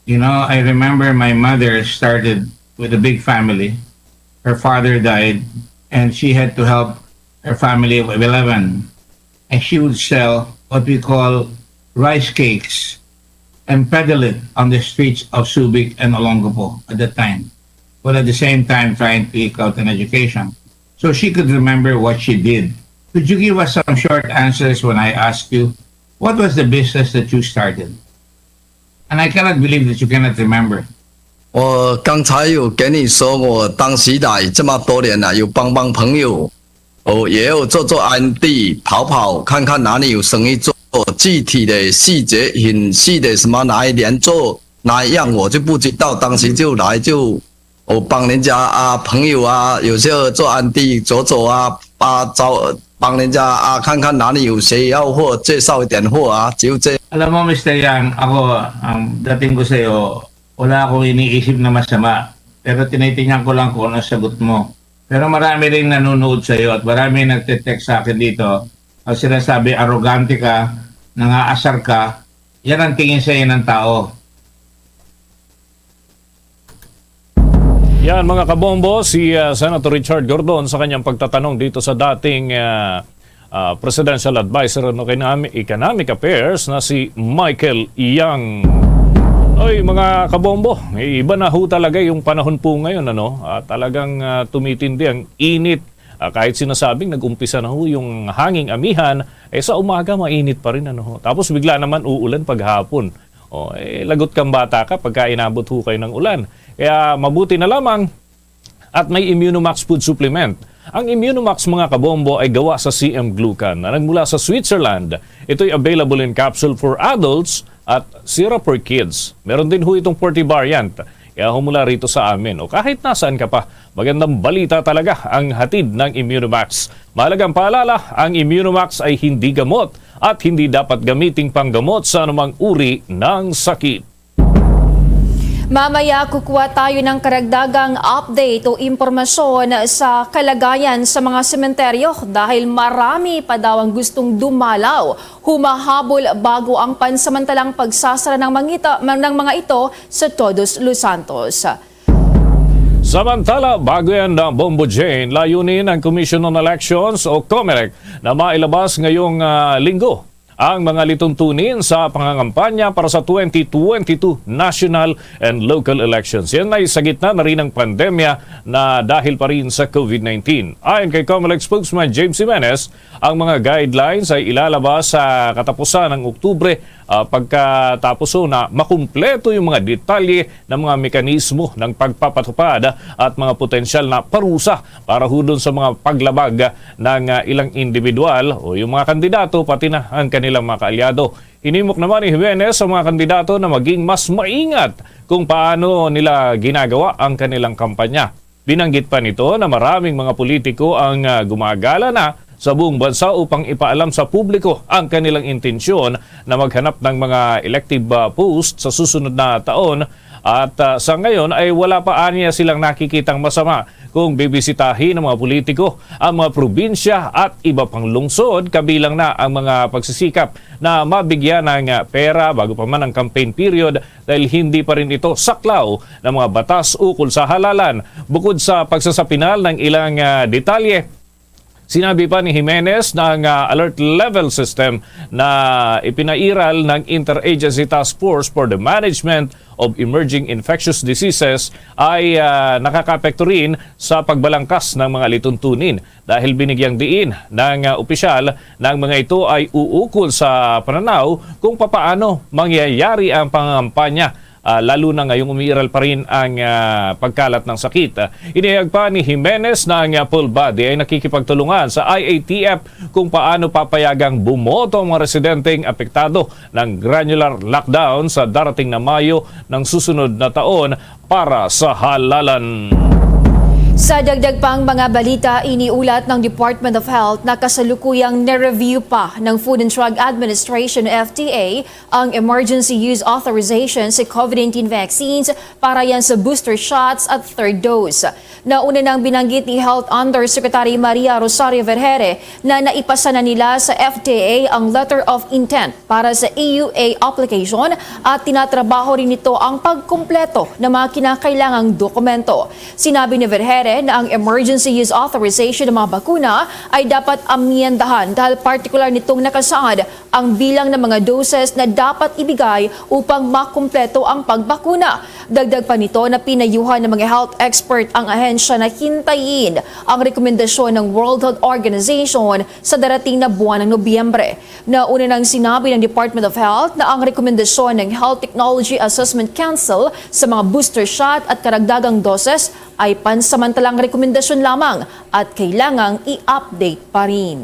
You know, I remember my mother started with a big family. Her father died, and she had to help her family of eleven. And she would sell what we call rice cakes and peddle it on the streets of Subic and Olongapo at that time, while at the same time trying to eke out an education. So she could remember what she did. Could you give us some short answers when I ask you, what was the business that you started? And I cannot believe that you cannot remember. 我刚才有跟你说，我当时来这么多年了，有帮帮朋友，哦，也有做做安迪，跑跑看看哪里有生意做。具体的细节、很细的什么哪一年做哪一样，我就不知道。当时就来就，我帮人家啊，朋友啊，有些做安迪走走啊，啊，找帮人家啊，看看哪里有谁要货，介绍一点货啊，就这。Alam mo, Mister Yang, ako, ang dating ko sa'yo, wala akong iniisip na masama. Pero tinitingnan ko lang kung ano sagot mo. Pero marami ring nanonood sa'yo at marami nagte-text sa akin dito. Ang sinasabi, arogante ka, nangaasar ka, yan ang tingin sa'yo ng tao. Yan, mga kabombo, si, ah, Senator Richard Gordon sa kanyang pagtatanong dito sa dating, ah, ah, Presidential Advisor on Economi-, Economic Affairs na si Michael Yang. Oy, mga kabombo, iba na ho talaga yung panahon po ngayon, ano? Ah, talagang, ah, tumitindi ang init. Ah, kahit sinasabing nag-umpisa na ho yung hanging amihan, eh, sa umaga mainit pa rin, ano ho. Tapos bigla naman uulan paghapon. Oh, eh, lagot kang bata ka pagka inabot ho kayo ng ulan. Kaya mabuti na lamang at may Immunomax food supplement. Ang Immunomax, mga kabombo, ay gawa sa C M glucan na nagmula sa Switzerland. Ito'y available in capsule for adults at syrup for kids. Meron din ho itong forty variant. Kaya humula rito sa amin o kahit nasaan ka pa, magandang balita talaga ang hatid ng Immunomax. Mahalagang paalala, ang Immunomax ay hindi gamot at hindi dapat gamiting panggamot sa anumang uri ng sakit. Mamaya kukuha tayo ng karagdagang update o impormasyon sa kalagayan sa mga sementeryo dahil marami pa daw ang gustong dumalaw, humahabol bago ang pansamantalang pagsasara ng, mangita, ng mga ito sa Todos Los Santos. Samantala, bago yan na Bombo Jane, layunin ng Commission on Elections o COMELEC na mailabas ngayong ah, linggo ang mga lituntunin sa pangangampanya para sa twenty twenty-two national and local elections. Yan ay sa gitna na rin ng pandemya na dahil pa rin sa COVID nineteen. Ayon kay COMELEC spokesman James Jimenez, ang mga guidelines ay ilalabas sa katapusan ng Oktubre, ah, pagkatapos na makumpleto yung mga detalye ng mga mekanismo ng pagpapatupad at mga potensyal na parusa para hudon sa mga paglabag ng ah, ilang individual o yung mga kandidato, pati na ang kanilang mga kaalyado. Hinimok naman ni Jimenez sa mga kandidato na maging mas maingat kung paano nila ginagawa ang kanilang kampanya. Binanggit pa nito na maraming mga politiko ang ah, gumagala na sa buong bansa upang ipaalam sa publiko ang kanilang intensyon na maghanap ng mga elective ah, post sa susunod na taon. At ah, sa ngayon ay wala pa aniya silang nakikitang masama kung bibisitahin ng mga politiko ang mga probinsya at iba pang lungsod, kabilang na ang mga pagsisikap na mabigyan ng ah, pera bago pa man ang campaign period dahil hindi pa rin ito saklaw ng mga batas ukol sa halalan. Bukod sa pagsasapinal ng ilang ah, detalye, sinabi pa ni Jimenez na ang ah, alert level system na ipinairal ng Interagency Task Force for the Management of Emerging Infectious Diseases ay ah, nakakaapekto rin sa pagbalangkas ng mga lituntunin dahil binigyang diin ng ah, opisyal na ang mga ito ay uukol sa pananaw kung papaano mangyayari ang pangangampanya, ah, lalo na ngayong umiiral pa rin ang ah, pagkalat ng sakit. Inihayag pa ni Jimenez na ang ah, full body ay nakikipagtulungan sa I A T F kung paano papayagang bumoto ang mga residenteng apektado ng granular lockdown sa darating na Mayo ng susunod na taon para sa halalan. Sa dagdag pang mga balita, iniulat ng Department of Health na kasalukuyang nireview pa ng Food and Drug Administration, F D A, ang emergency use authorization sa COVID nineteen vaccines para yan sa booster shots at third dose. Nauna nang binanggit ni Health Undersecretary Maria Rosario Vergeire na naipasa na nila sa F D A ang letter of intent para sa E U A application at tinatrabaho rin nito ang pagkumpleto ng mga kinakailangang dokumento. Sinabi ni Vergeire na ang emergency use authorization ng mga bakuna ay dapat amyendahan dahil partikular nitong nakasaad ang bilang ng mga doses na dapat ibigay upang makumpleto ang pagbakuna. Dagdag pa nito na pinayuhan ng mga health expert ang ahensya na hintayin ang rekomendasyon ng World Health Organization sa darating na buwan ng Nobyembre. Nauna nang sinabi ng Department of Health na ang rekomendasyon ng Health Technology Assessment Council sa mga booster shot at karagdagang doses ay pansamantalang rekomendasyon lamang at kailangang i-update pa rin.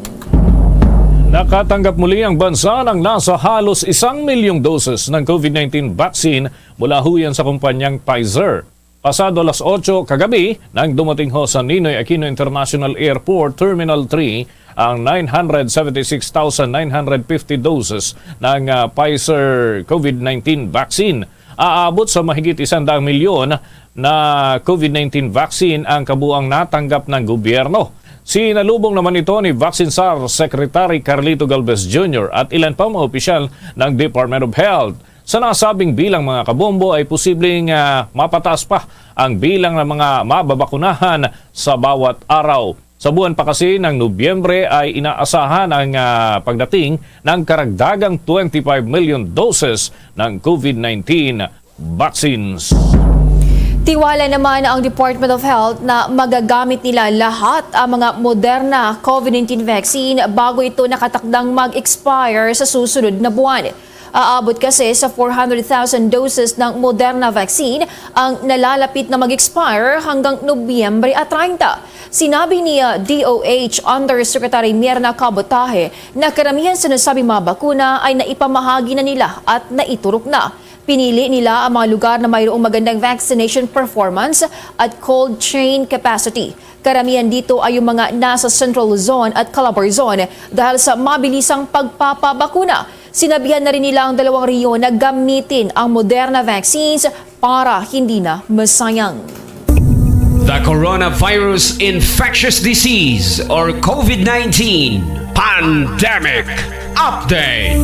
Nakatanggap muli ang bansa ng nasa halos isang milyong doses ng COVID nineteen vaccine mula huyan sa kumpanyang Pfizer. Pasado alas otso kagabi, nang dumating ho sa Ninoy Aquino International Airport Terminal three ang nine hundred seventy-six thousand nine hundred fifty doses ng ah, Pfizer COVID nineteen vaccine. Aabot sa mahigit isang daang milyon na COVID nineteen vaccine ang kabuang natanggap ng gobyerno. Sinalubong naman ito ni Vaccine sar Secretary Carlito Galvez Junior at ilan pang mga opisyal ng Department of Health. Sa nasabing bilang, mga kabombo, ay posibleng ah, mapataas pa ang bilang ng mga mababakunahan sa bawat araw. Sa buwan pa kasi ng Nobyembre ay inaasahan ang, ah, pagdating ng karagdagang twenty-five million doses ng COVID nineteen vaccines. Tiwala naman ang Department of Health na magagamit nila lahat ang mga Moderna COVID nineteen vaccine bago ito nakatakdang mag-expire sa susunod na buwan. Aabot kasi sa four hundred thousand doses ng Moderna vaccine ang nalalapit na mag-expire hanggang Nobyembre treinta. Sinabi ni, uh, D O H Undersecretary Mirna Cabotaje na karamihan sa nasabing mga bakuna ay naipamahagi na nila at naiturok na. Pinili nila ang mga lugar na mayroong magandang vaccination performance at cold chain capacity. Karamihan dito ay yung mga nasa Central Luzon at Calabar Zone dahil sa mabilisang pagpapabakuna. Sinabihan na rin nila ang dalawang rehiyon na gamitin ang Moderna vaccines para hindi na masayang. The Coronavirus Infectious Disease or COVID nineteen Pandemic Update.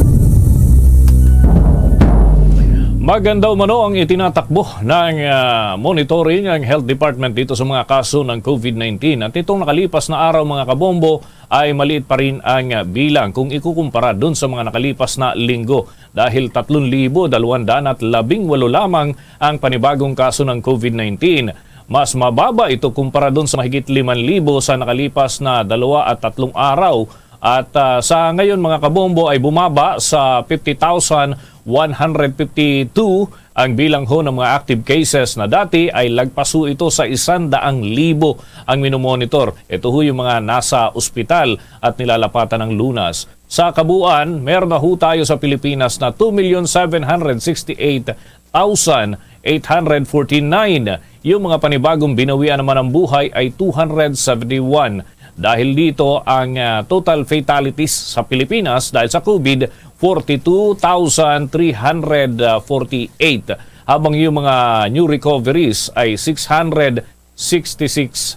Maganda umano ang itinatakbo ng, ah, monitoring ng Health Department dito sa mga kaso ng COVID nineteen. At nitong nakalipas na araw, mga kabombo, ay maliit pa rin ang, ah, bilang kung ikukumpara dun sa mga nakalipas na linggo, dahil tatlong libo dalawang daan at labing walo lamang ang panibagong kaso ng COVID nineteen. Mas mababa ito kumpara dun sa mahigit liman libo sa nakalipas na dalawa at tatlong araw. At, ah, sa ngayon, mga kabombo, ay bumaba sa fifty thousand one hundred fifty-two ang bilang ho ng mga active cases na dati ay lagpas ho ito sa isandaang libo ang minomonitor. Ito ho yung mga nasa ospital at nilalapatan ng lunas. Sa kabuuan, meron na ho tayo sa Pilipinas na two million seven hundred sixty-eight thousand eight hundred forty-nine. Yung mga panibagong binawian naman ng buhay ay two hundred seventy-one. Dahil dito ang, ah, total fatalities sa Pilipinas dahil sa COVID, forty-two thousand three hundred forty-eight. Habang yung mga new recoveries ay six hundred sixty-six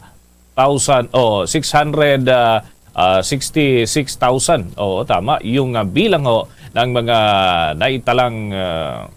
thousand o six hundred, ah, ah, sixty-six thousand. Oo, tama. Yung, ah, bilang ho ng mga naitalang, ah,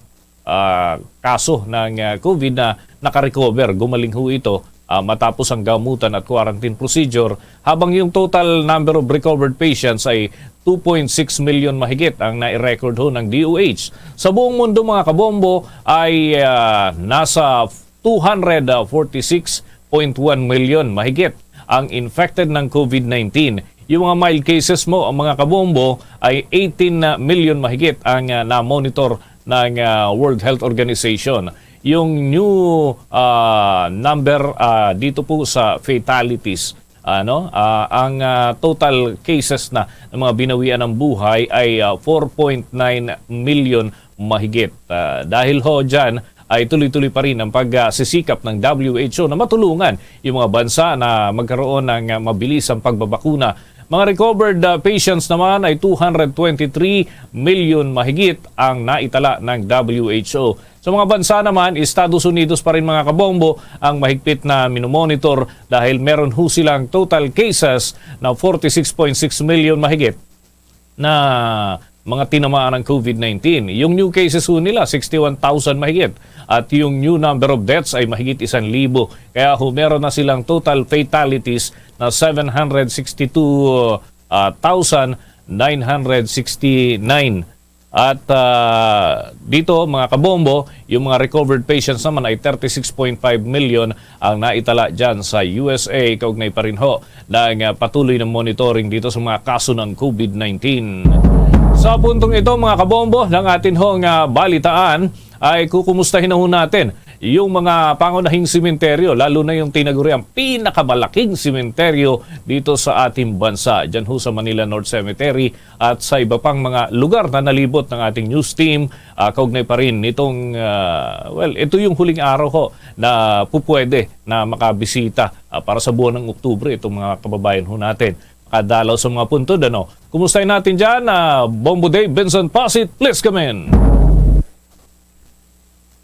ah, kaso ng, ah, COVID na nakarecover, gumaling ho ito, ah, matapos ang gamutan at quarantine procedure, habang yung total number of recovered patients ay two point six million mahigit ang nai-record ho ng D O H. Sa buong mundo, mga kabombo, ay, ah, nasa two hundred forty-six point one million mahigit ang infected ng COVID nineteen. Yung mga mild cases mo, ang mga kabombo, ay eighteen million mahigit ang, ah, na-monitor ng, ah, World Health Organization. Yung new, ah, number, ah, dito po sa fatalities, ano, ah, ang, ah, total cases na ng mga binawian ng buhay ay, ah, four point nine million mahigit. Ah, dahil ho dyan, ay tuloy-tuloy pa rin ang pagsisikap ng W H O na matulungan yung mga bansa na magkaroon ng, ah, mabilis ang pagbabakuna. Mga recovered, ah, patients naman ay two hundred twenty-three million mahigit ang naitala ng W H O. Sa mga bansa naman, Estados Unidos pa rin, mga kabombo, ang mahigpit na minomonitor dahil meron ho silang total cases na forty-six point six million mahigit na mga tinamaan ng COVID nineteen. Yung new cases ho nila, sixty-one thousand mahigit. At yung new number of deaths ay mahigit isang libo. Kaya ho, meron na silang total fatalities na seven hundred sixty-two, ah, thousand nine hundred sixty-nine. At, ah, dito, mga kabombo, yung mga recovered patients naman ay thirty-six point five million ang naitala dyan sa U S A, kaugnay pa rin ho ng, ah, patuloy na monitoring dito sa mga kaso ng COVID nineteen. Sa puntong ito, mga kabombo, ng atin hong, ah, balitaan ay kukumustahin na ho natin yung mga pangunahing sementeryo, lalo na yung tinaguriang pinakamalaking sementeryo dito sa ating bansa. Diyan ho sa Manila North Cemetery at sa iba pang mga lugar na nalibot ng ating news team, ah, kaugnay pa rin nitong, ah, well, ito yung huling araw ho na pupwede na makabisita, ah, para sa buwan ng Oktubre itong mga kababayan ho natin. Makadalaw sa mga puntod, ano? Kumustahin natin dyan, ah, Bombo Dave Vincent Pasit, please come in.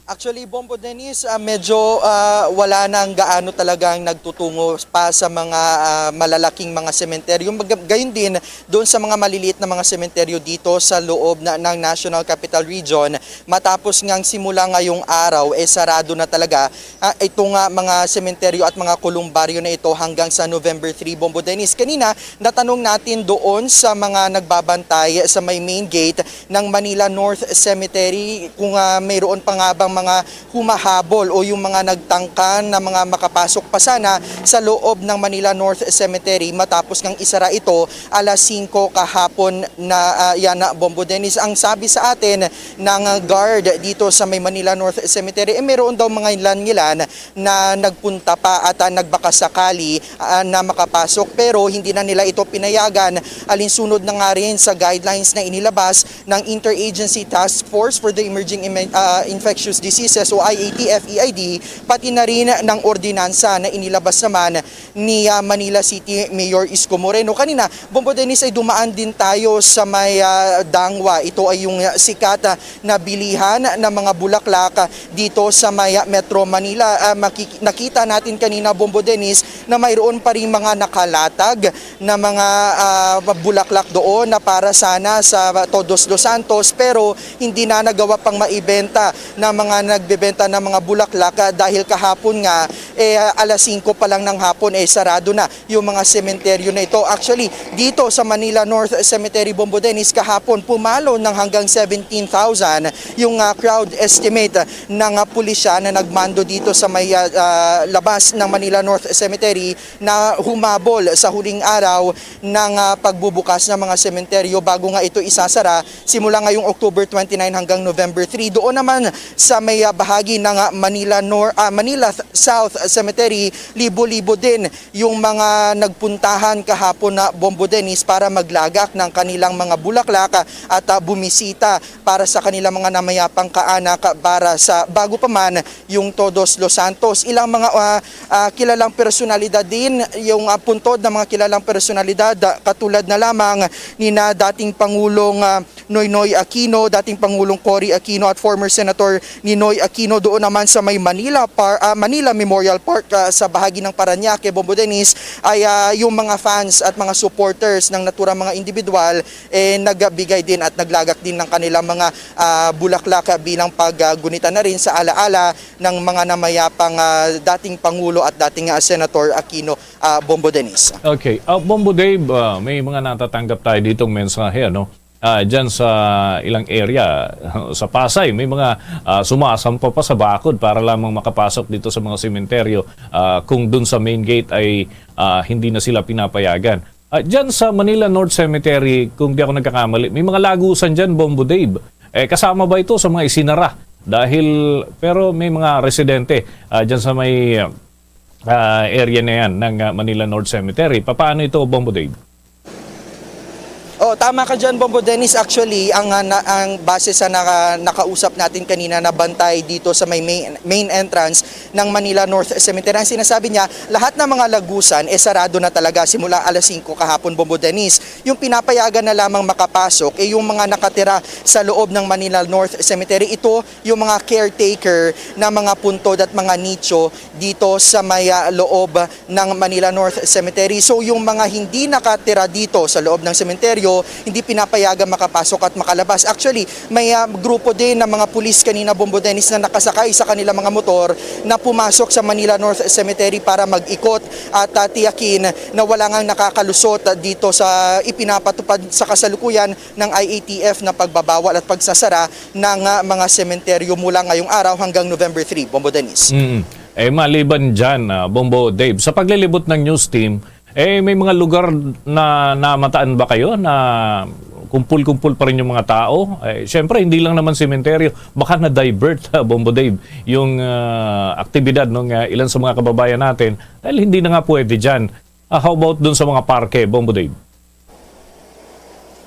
Actually, Bombo Dennis, ah, medyo, ah, wala nang gaano talagang nagtutungo pa sa mga, ah, malalaking mga sementeryo. Mag-, gayon din, doon sa mga maliliit na mga sementeryo dito sa loob na, ng National Capital Region, matapos ngang simula ngayong araw, eh, sarado na talaga, ah, itong, ah, mga sementeryo at mga kolumbaryo na ito hanggang sa November three, Bombo Dennis. Kanina, natanong natin doon sa mga nagbabantay sa may main gate ng Manila North Cemetery kung, ah, mayroon pa nga bang mga humahabol o yung mga nagtangka na mga makapasok pa sana sa loob ng Manila North Cemetery matapos ngang isara ito alas singko kahapon na, ah, yana, Bombo Dennis. Ang sabi sa atin ng guard dito sa may Manila North Cemetery, eh, mayroon daw mga ngilan-ngilan na nagpunta pa at, ah, nagbakasakali, ah, na makapasok, pero hindi na nila ito pinayagan. Alinsunod na nga rin sa guidelines na inilabas ng Interagency Task Force for the Emerging Ime-, ah, Infectious Diseases o I A T F E I D, pati na rin ng ordinansa na inilabas naman ni, ah, Manila City Mayor Isko Moreno. Kanina, Bombo Dennis, ay dumaan din tayo sa may, ah, Dangwa. Ito ay yung, ah, sikat, ah, na bilihan ng mga bulaklak, ah, dito sa may, ah, Metro Manila. Ah, makik-, nakita natin kanina, Bombo Dennis, na mayroon pa rin mga nakalatag na mga, ah, bulaklak doon na para sana sa Todos los Santos, pero hindi na nagawa pang maibenta na mga nagbebenta ng mga bulaklak, ah, dahil kahapon nga, eh, alas singko pa lang ng hapon, eh, sarado na yung mga sementeryo na ito. Actually, dito sa Manila North Cemetery, Bombo Dennis, kahapon pumalo ng hanggang seventeen thousand yung, ah, crowd estimate ng, ah, pulisya na nagmando dito sa may, ah, ah, labas ng Manila North Cemetery na humabol sa huling araw ng, ah, pagbubukas ng mga sementeryo bago nga ito isasara simula ngayong October twenty-nine hanggang November three. Doon naman sa may, ah, bahagi ng, ah, Manila Nor-, ah, Manila Th-, South Cemetery, libo-libo din yung mga nagpuntahan kahapon na, Bombo Dennis, para maglagak ng kanilang mga bulaklak at, ah, bumisita para sa kanilang mga namayapang kaanak para sa bago pa man yung Todos los Santos. Ilang mga, ah, ah, kilalang personalidad din, yung, ah, puntod ng mga kilalang personalidad, ah, katulad na lamang nina dating Pangulong, ah, Noynoy Aquino, dating Pangulong Cory Aquino at former Senator Ninoy Aquino. Doon naman sa may Manila Par-, ah, Manila Memorial Park, ah, sa bahagi ng Parañaque, Bombo Dennis, ay, ah, yung mga fans at mga supporters ng naturang mga individual, eh, nagbigay din at naglagak din ng kanilang mga, ah, bulaklak, ah, bilang paggunita na rin sa alaala ng mga namayapang, ah, dating Pangulo at dating, ah, Senator Aquino, ah, Bombo Dennis. Okay. Ah, Bombo Dave, ah, may mga natatanggap tayo ditong mensahe, ano? Ah, dyan sa ilang area, sa Pasay, may mga, ah, sumasampa pa sa bakod para lamang makapasok dito sa mga sementeryo, ah, kung dun sa main gate ay, ah, hindi na sila pinapayagan. Ah, dyan sa Manila North Cemetery, kung di ako nagkakamali, may mga lagusan dyan, Bombo Dave. Eh, kasama ba ito sa mga isinara? Dahil, pero may mga residente, ah, dyan sa may, ah, area na yan ng, ah, Manila North Cemetery. Papaano ito, Bombo Dave? Oh, tama ka dyan, Bombo Dennis. Actually, ang, ah, na-, ang base sa naka-, nakausap natin kanina na bantay dito sa may main, main entrance ng Manila North Cemetery, ang sinasabi niya, lahat ng mga lagusan, eh, sarado na talaga simula alas singko kahapon, Bombo Dennis. Yung pinapayagan na lamang makapasok, eh, yung mga nakatira sa loob ng Manila North Cemetery. Ito yung mga caretaker na mga puntod at mga nicho dito sa may, ah, loob ng Manila North Cemetery. So, yung mga hindi nakatira dito sa loob ng sementeryo, hindi pinapayagan makapasok at makalabas. Actually, may, ah, grupo din ng mga pulis kanina, Bombo Dennis, na nakasakay sa kanilang mga motor na pumasok sa Manila North Cemetery para mag-ikot at, ah, tiyakin na wala ngang nakakalusot dito sa ipinapatupad sa kasalukuyan ng I A T F na pagbabawal at pagsasara ng, ah, mga sementeryo mula ngayong araw hanggang November three, Bombo Dennis. Mm. Eh, maliban dyan, ah, Bombo Dave, sa paglilibot ng news team, eh, may mga lugar na namataan ba kayo na kumpul-kumpul pa rin yung mga tao? Eh, syempre, hindi lang naman sementeryo. Baka na-divert, Bombo Dave, yung, ah, aktibidad ng, ah, ilan sa mga kababayan natin dahil hindi na nga pwede dyan. Ah, how about dun sa mga parke, Bombo Dave?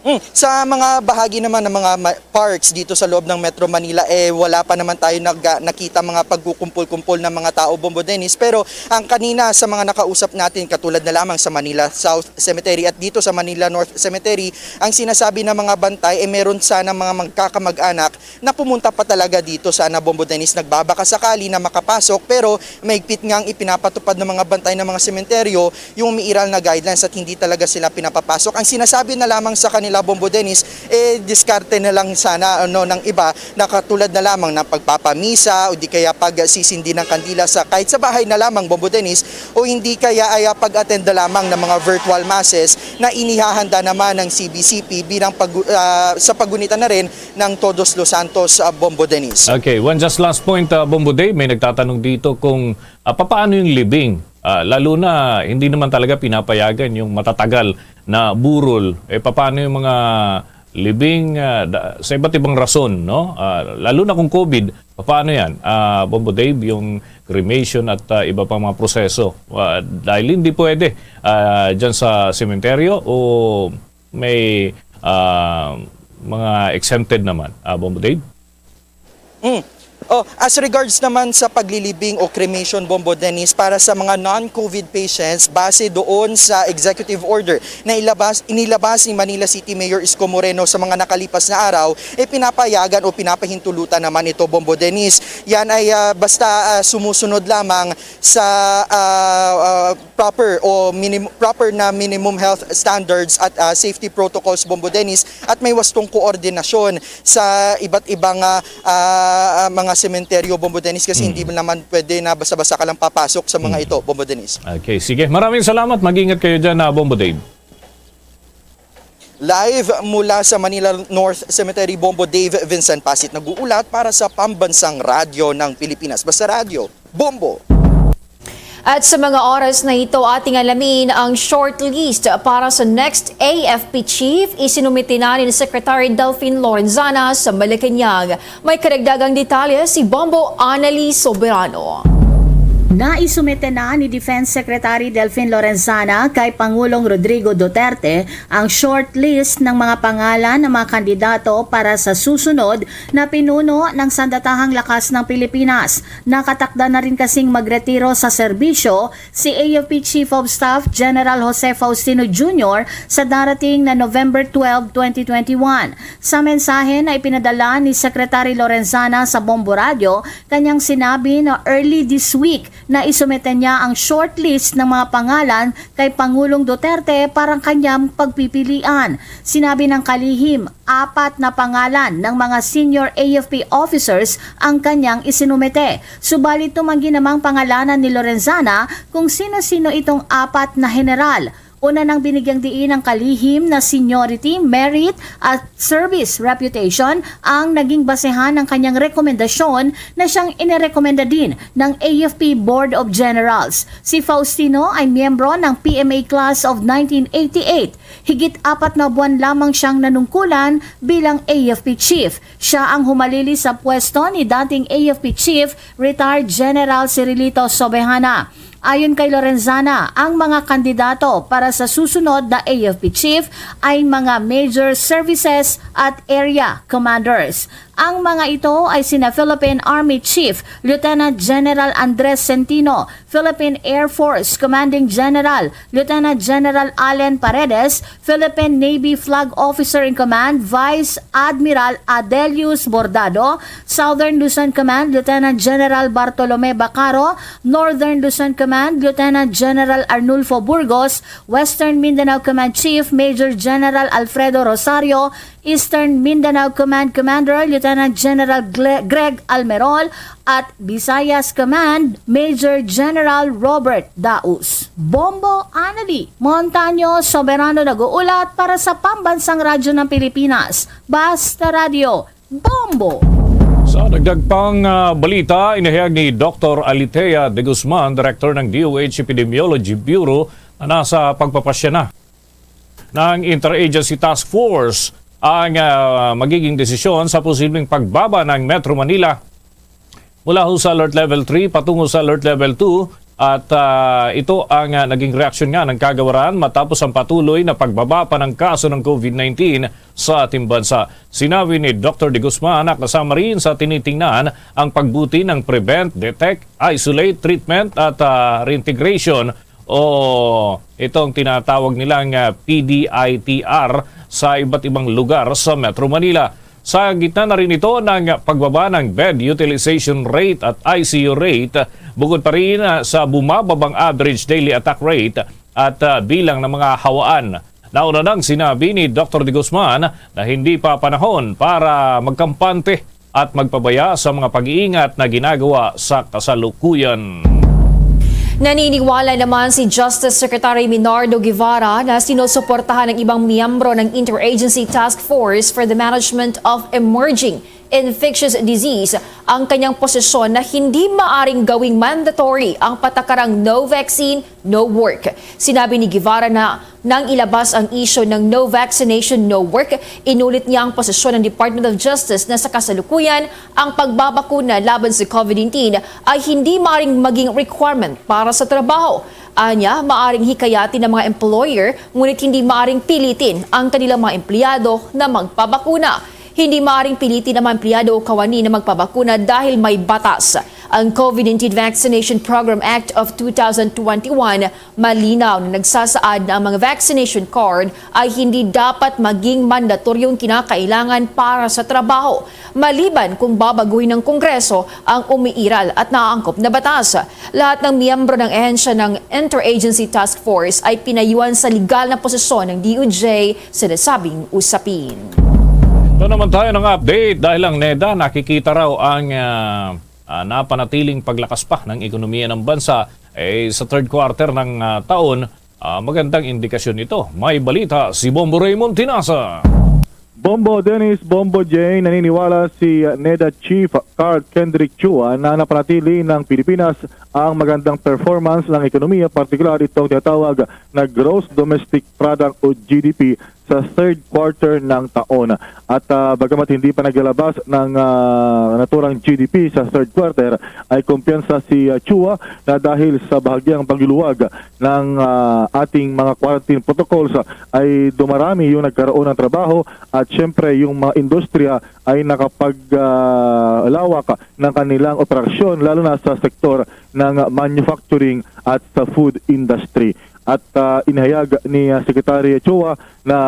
Mm, sa mga bahagi naman ng mga ma-, parks dito sa loob ng Metro Manila, eh, wala pa naman tayo nag-, nakita mga pagkukumpol-kumpol ng mga tao, Bombo Dennis. Pero ang kanina sa mga nakausap natin, katulad na lamang sa Manila South Cemetery at dito sa Manila North Cemetery, ang sinasabi ng mga bantay, eh, meron sana mga magkakamag-anak na pumunta pa talaga dito sana, Bombo Dennis, nagbabaka sakali na makapasok, pero maigpit nga ang ipinapatupad ng mga bantay ng mga sementeryo yung umiiral na guidelines at hindi talaga sila pinapapasok. Ang sinasabi na lamang sa kanila, Bombo Dennis, eh, diskarte na lang sana, ano, ng iba na katulad na lamang ng pagpapamisa o di kaya pagsisindi ng kandila sa kahit sa bahay na lamang, Bombo Dennis, o hindi kaya ay, ah, pag-attend na lamang ng mga virtual masses na inihahanda naman ng C B C P bilang pag-, ah, sa paggunita na rin ng Todos los Santos, ah, Bombo Dennis. Okay, one just last point, ah, Bombo Dave, may nagtatanong dito kung, ah, papaano yung libing? Ah, lalo na, hindi naman talaga pinapayagan yung matatagal na burol. Eh, papaano yung mga libing, ah, da-, sa iba't ibang rason, no? Ah, lalo na kung COVID, papaano yan? Ah, Bombo Dave, yung cremation at, ah, iba pang mga proseso. Ah, dahil hindi pwede, ah, dyan sa sementeryo o may, ah, mga exempted naman, ah, Bombo Dave? Mm. Oh, as regards naman sa paglilibing o cremation, Bombo Dennis, para sa mga non-COVID patients, base doon sa executive order na ilabas, inilabas ni Manila City Mayor Isko Moreno sa mga nakalipas na araw, eh, pinapayagan o pinapahintulutan naman ito, Bombo Dennis. Yan ay, ah, basta, ah, sumusunod lamang sa, ah, ah, proper o minim-, proper na minimum health standards at, ah, safety protocols, Bombo Dennis, at may wastong koordinasyon sa iba't ibang, ah, ah, ah, mga sementeryo, Bombo Dennis, kasi hindi naman pwede na basta-basta ka lang papasok sa mga ito, Bombo Dennis. Okay, sige. Maraming salamat. Mag-ingat kayo dyan, ah, Bombo Dave. Live mula sa Manila North Cemetery, Bombo Dave Vincent Pasit nag-uulat para sa Pambansang Radyo ng Pilipinas. Basta Radyo, Bombo! At sa mga oras na ito, ating alamin ang shortlist para sa next A F P chief. Isinumite na ni Secretary Delfin Lorenzana sa Malacañang. May karagdagang detalye si Bombo Anali Soberano. Naisumite na ni Defense Secretary Delfin Lorenzana kay Pangulong Rodrigo Duterte ang shortlist ng mga pangalan ng mga kandidato para sa susunod na pinuno ng Sandatahang Lakas ng Pilipinas. Nakatakda na rin kasing magretiro sa serbisyo si A F P Chief of Staff General Jose Faustino Junior sa darating na November twelve, twenty twenty-one. Sa mensahe na ipinadala ni Secretary Lorenzana sa Bombo Radio, kanyang sinabi na early this week na isumite niya ang shortlist ng mga pangalan kay Pangulong Duterte para kanyang pagpipilian. Sinabi ng kalihim, apat na pangalan ng mga senior A F P officers ang kanyang isinumite. Subalit tumanggi namang pangalanan ni Lorenzana kung sino-sino itong apat na general. Una nang binigyang diin ang kalihim na seniority, merit, at service reputation ang naging basehan ng kanyang rekomendasyon na siyang inirekomenda din ng A F P Board of Generals. Si Faustino ay miyembro ng P M A Class of nineteen eighty-eight. Higit apat na buwan lamang siyang nanungkulan bilang A F P Chief. Siya ang humalili sa pwesto ni dating A F P Chief, Retired General Cirilito Sobejana. Ayon kay Lorenzana, ang mga kandidato para sa susunod na A F P chief ay mga major services at area commanders. Ang mga ito ay sina Philippine Army Chief Lieutenant General Andres Centino, Philippine Air Force Commanding General Lieutenant General Allen Paredes, Philippine Navy Flag Officer in Command Vice Admiral Adelius Bordado, Southern Luzon Command Lieutenant General Bartolome Bacaro, Northern Luzon Command Lieutenant General Arnulfo Burgos, Western Mindanao Command Chief Major General Alfredo Rosario, Eastern Mindanao Command Commander Lieutenant General Gle-, Greg Almerol, at Visayas Command Major General Robert Daus. Bombo Anali, Montaño Soberano nag-uulat para sa Pambansang Radyo ng Pilipinas. Basta Radio, Bombo! Sa dagdag pang, ah, balita, inihayag ni Doktor Alitea de Guzman, Director ng D O H Epidemiology Bureau, na nasa pagpapasya na ng Interagency Task Force ang, ah, magiging desisyon sa posibleng pagbaba ng Metro Manila mula ho sa Alert Level three patungo sa Alert Level two At, ah, ito ang, ah, naging reaksyon nga ng kagawaran matapos ang patuloy na pagbaba pa ng kaso ng COVID nineteen sa ating bansa. Sinabi ni Doktor De Guzman na kasama rin sa tinitingnan ang pagbuti ng prevent, detect, isolate, treatment at, ah, reintegration o itong tinatawag nilang, ah, P D I T R sa iba't ibang lugar sa Metro Manila. Sa gitna na rin ito ng pagbaba ng bed utilization rate at I C U rate, bukod pa rin, ah, sa bumababang average daily attack rate at, ah, bilang ng mga hawaan. Nauna nang sinabi ni Doktor De Guzman na hindi pa panahon para magkampante at magpabaya sa mga pag-iingat na ginagawa sa kasalukuyan. Naniniwala naman si Justice Secretary Minardo Guevara na sinusuportahan ng ibang miyembro ng Interagency Task Force for the Management of Emerging Infectious Disease ang kanyang posisyon na hindi maaring gawing mandatory ang patakarang no vaccine, no work. Sinabi ni Guevara na nang ilabas ang isyu ng no vaccination, no work, inulit niya ang posisyon ng Department of Justice na sa kasalukuyan, ang pagbabakuna laban sa COVID nineteen ay hindi maaring maging requirement para sa trabaho. Anya, maaring hikayatin ng mga employer, ngunit hindi maaring pilitin ang kanilang mga empleyado na magpabakuna. Hindi maaring pilitin ang mga empleyado o kawani na magpabakuna dahil may batas. Ang COVID nineteen Vaccination Program Act of two thousand twenty-one malinaw na nagsasaad na ang mga vaccination card ay hindi dapat maging mandatoryong kinakailangan para sa trabaho, maliban kung babaguhin ng Kongreso ang umiiral at naaangkop na batas. Lahat ng miyembro ng ahensya ng Interagency Task Force ay pinayuhan sa legal na posisyon ng D O J sa nasabing usapin. Ito naman tayo ng update dahil ang NEDA nakikita raw ang, ah, ah, napanatiling paglakas pa ng ekonomiya ng bansa, eh, sa third quarter ng, ah, taon. Ah, magandang indikasyon ito. May balita si Bombo Raymond Tinasa. Bombo Dennis, Bombo Jay, naniniwala si NEDA Chief Carl Kendrick Chua na napanatili ng Pilipinas ang magandang performance ng ekonomiya, partikular itong tinatawag na gross domestic product o G D P sa third quarter ng taon. At, ah, bagamat hindi pa naglalabas ng, ah, naturang G D P sa third quarter, ay kumpiyansa si, ah, Chua na dahil sa bahagyang pagluluwag ng, ah, ating mga quarantine protocols, ah, ay dumarami yung nagkaroon ng trabaho at siyempre yung mga industriya ay nakapag, ah, lawak ng kanilang operasyon, lalo na sa sektor ng manufacturing at sa food industry. At, ah, inihayag ni, ah, Secretary Chua na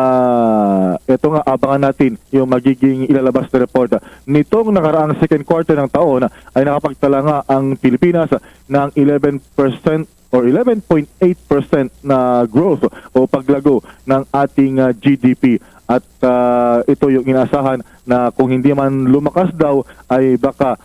ito nga, abangan natin yung magiging ilalabas na report. Nitong nakaraang second quarter ng taon ay nakapagtala nga ang Pilipinas ng eleven percent or eleven point eight percent na growth o paglago ng ating, ah, G D P. At, ah, ito yung inaasahan na kung hindi man lumakas daw, ay baka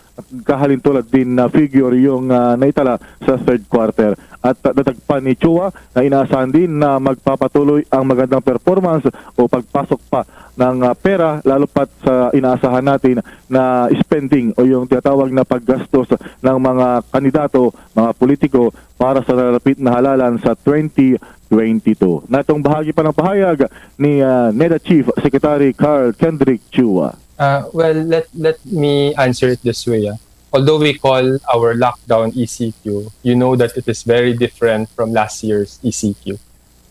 kahalintulad din na figure yung, ah, naitala sa third quarter. At, ah, natagpan ni Chua na inaasahan din na magpapatuloy ang magandang performance o pagpasok pa ng, ah, pera, lalo pat sa inaasahan natin na spending o yung tinatawag na paggastos ng mga kandidato, mga politiko para sa narapit na halalan sa twenty twenty-two. Natong bahagi pa ng pahayag ni, ah, NEDA Chief Secretary Carl Kendrick Chua. Uh, well, let let me answer it this way. Ah. Although we call our lockdown E C Q, you know that it is very different from last year's E C Q.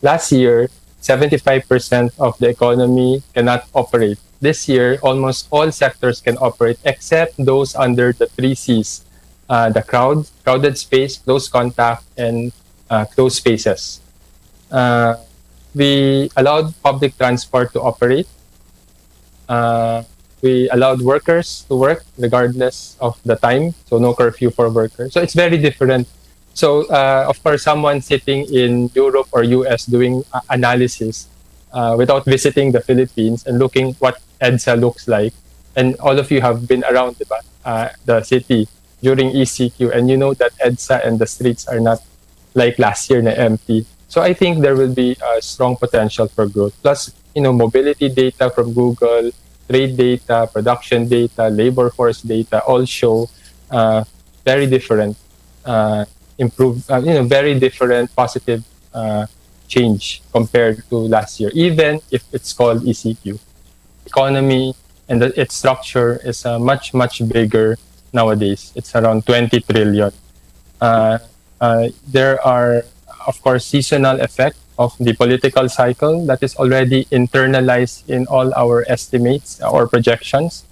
Last year, seventy-five percent of the economy cannot operate. This year, almost all sectors can operate except those under the three C's, uh, the crowd, crowded space, close contact, and uh, closed spaces. Uh, we allowed public transport to operate. Uh, we allowed workers to work regardless of the time, so no curfew for workers. So it's very different. So, uh, of course, someone sitting in Europe or U S doing uh, analysis uh, without visiting the Philippines and looking what EDSA looks like, and all of you have been around, diba? Uh, the city during E C Q, and you know that EDSA and the streets are not like last year na empty. So I think there will be a strong potential for growth. Plus, you know, mobility data from Google, trade data, production data, labor force data all show uh, very different, uh, improve, uh, you know, very different positive uh, change compared to last year, even if it's called E C Q. Economy and the, its structure is uh, much, much bigger nowadays. It's around twenty trillion. Uh, Uh, there are, of course, seasonal effect of the political cycle that is already internalized in all our estimates or projections.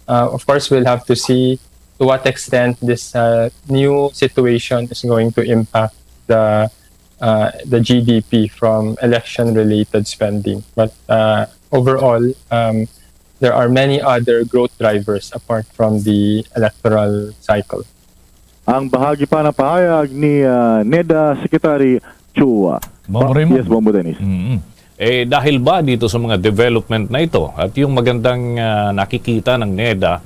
Uh, of course, we'll have to see to what extent this uh, new situation is going to impact the uh, the G D P from election-related spending. But uh, overall, um, there are many other growth drivers apart from the electoral cycle. Ang bahagi pa ng pahayag ni ah, NEDA Secretary Chua. Bombo Raymond. Yes, Bombo Dennis. Mm. Eh, dahil ba dito sa mga development na ito at yung magandang ah, nakikita ng NEDA,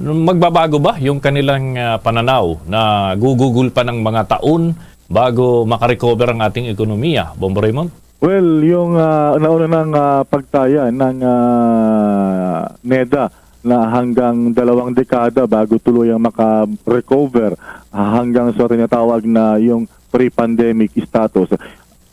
magbabago ba yung kanilang ah, pananaw na gugugol pa ng mga taon bago makarecover ang ating ekonomiya, Bombo Raymond? Well, yung ah, nauna ng ah, pagtaya ng ah, NEDA na hanggang dalawang dekada bago tuluyang maka-recover ah, hanggang sa tinatawag na yung pre-pandemic status.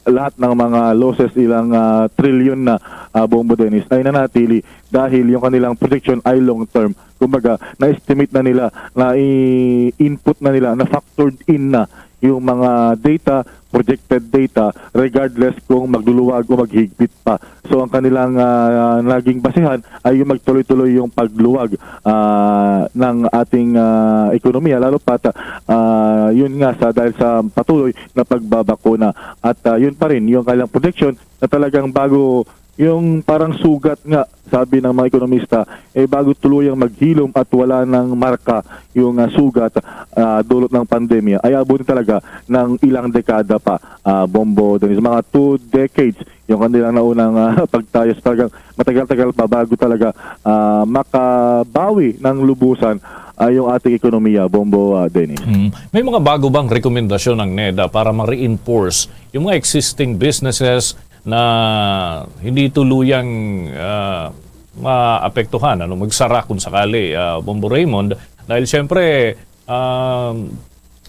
Lahat ng mga losses, ilang ah, trilyon na, ah, Bombo Dennis, ay nanatili dahil yung kanilang projection ay long term. Kumbaga, na-estimate na nila, na-input na nila, na-factored in na yung mga data, projected data, regardless kung magluluwag o maghigpit pa. So ang kanilang ah, naging basehan ay yung magtuloy-tuloy yung pagluwag ah, ng ating ah, ekonomiya, lalo pa ta- ah, yun nga sa dahil sa patuloy na pagbabakuna. At ah, yun pa rin yung kanilang projection na talagang bago yung parang sugat nga, sabi ng mga ekonomista, eh bago tuluyang maghilom at wala nang marka yung ah, sugat ah, dulot ng pandemya, ay abutin talaga ng ilang dekada pa, ah, Bombo Dennis, mga two decades yung kanilang naunang ah, pagtayos. Talagang matagal-tagal pa bago talaga ah, makabawi ng lubusan ah, yung ating ekonomiya, Bombo ah, Dennis. Mm. May mga bago bang rekomendasyon ng NEDA para ma-reinforce yung mga existing businesses na hindi tuluyang ah, maapektuhan, ano, magsara kung sakali, ah, Bombo Raymond? Dahil siyempre, um,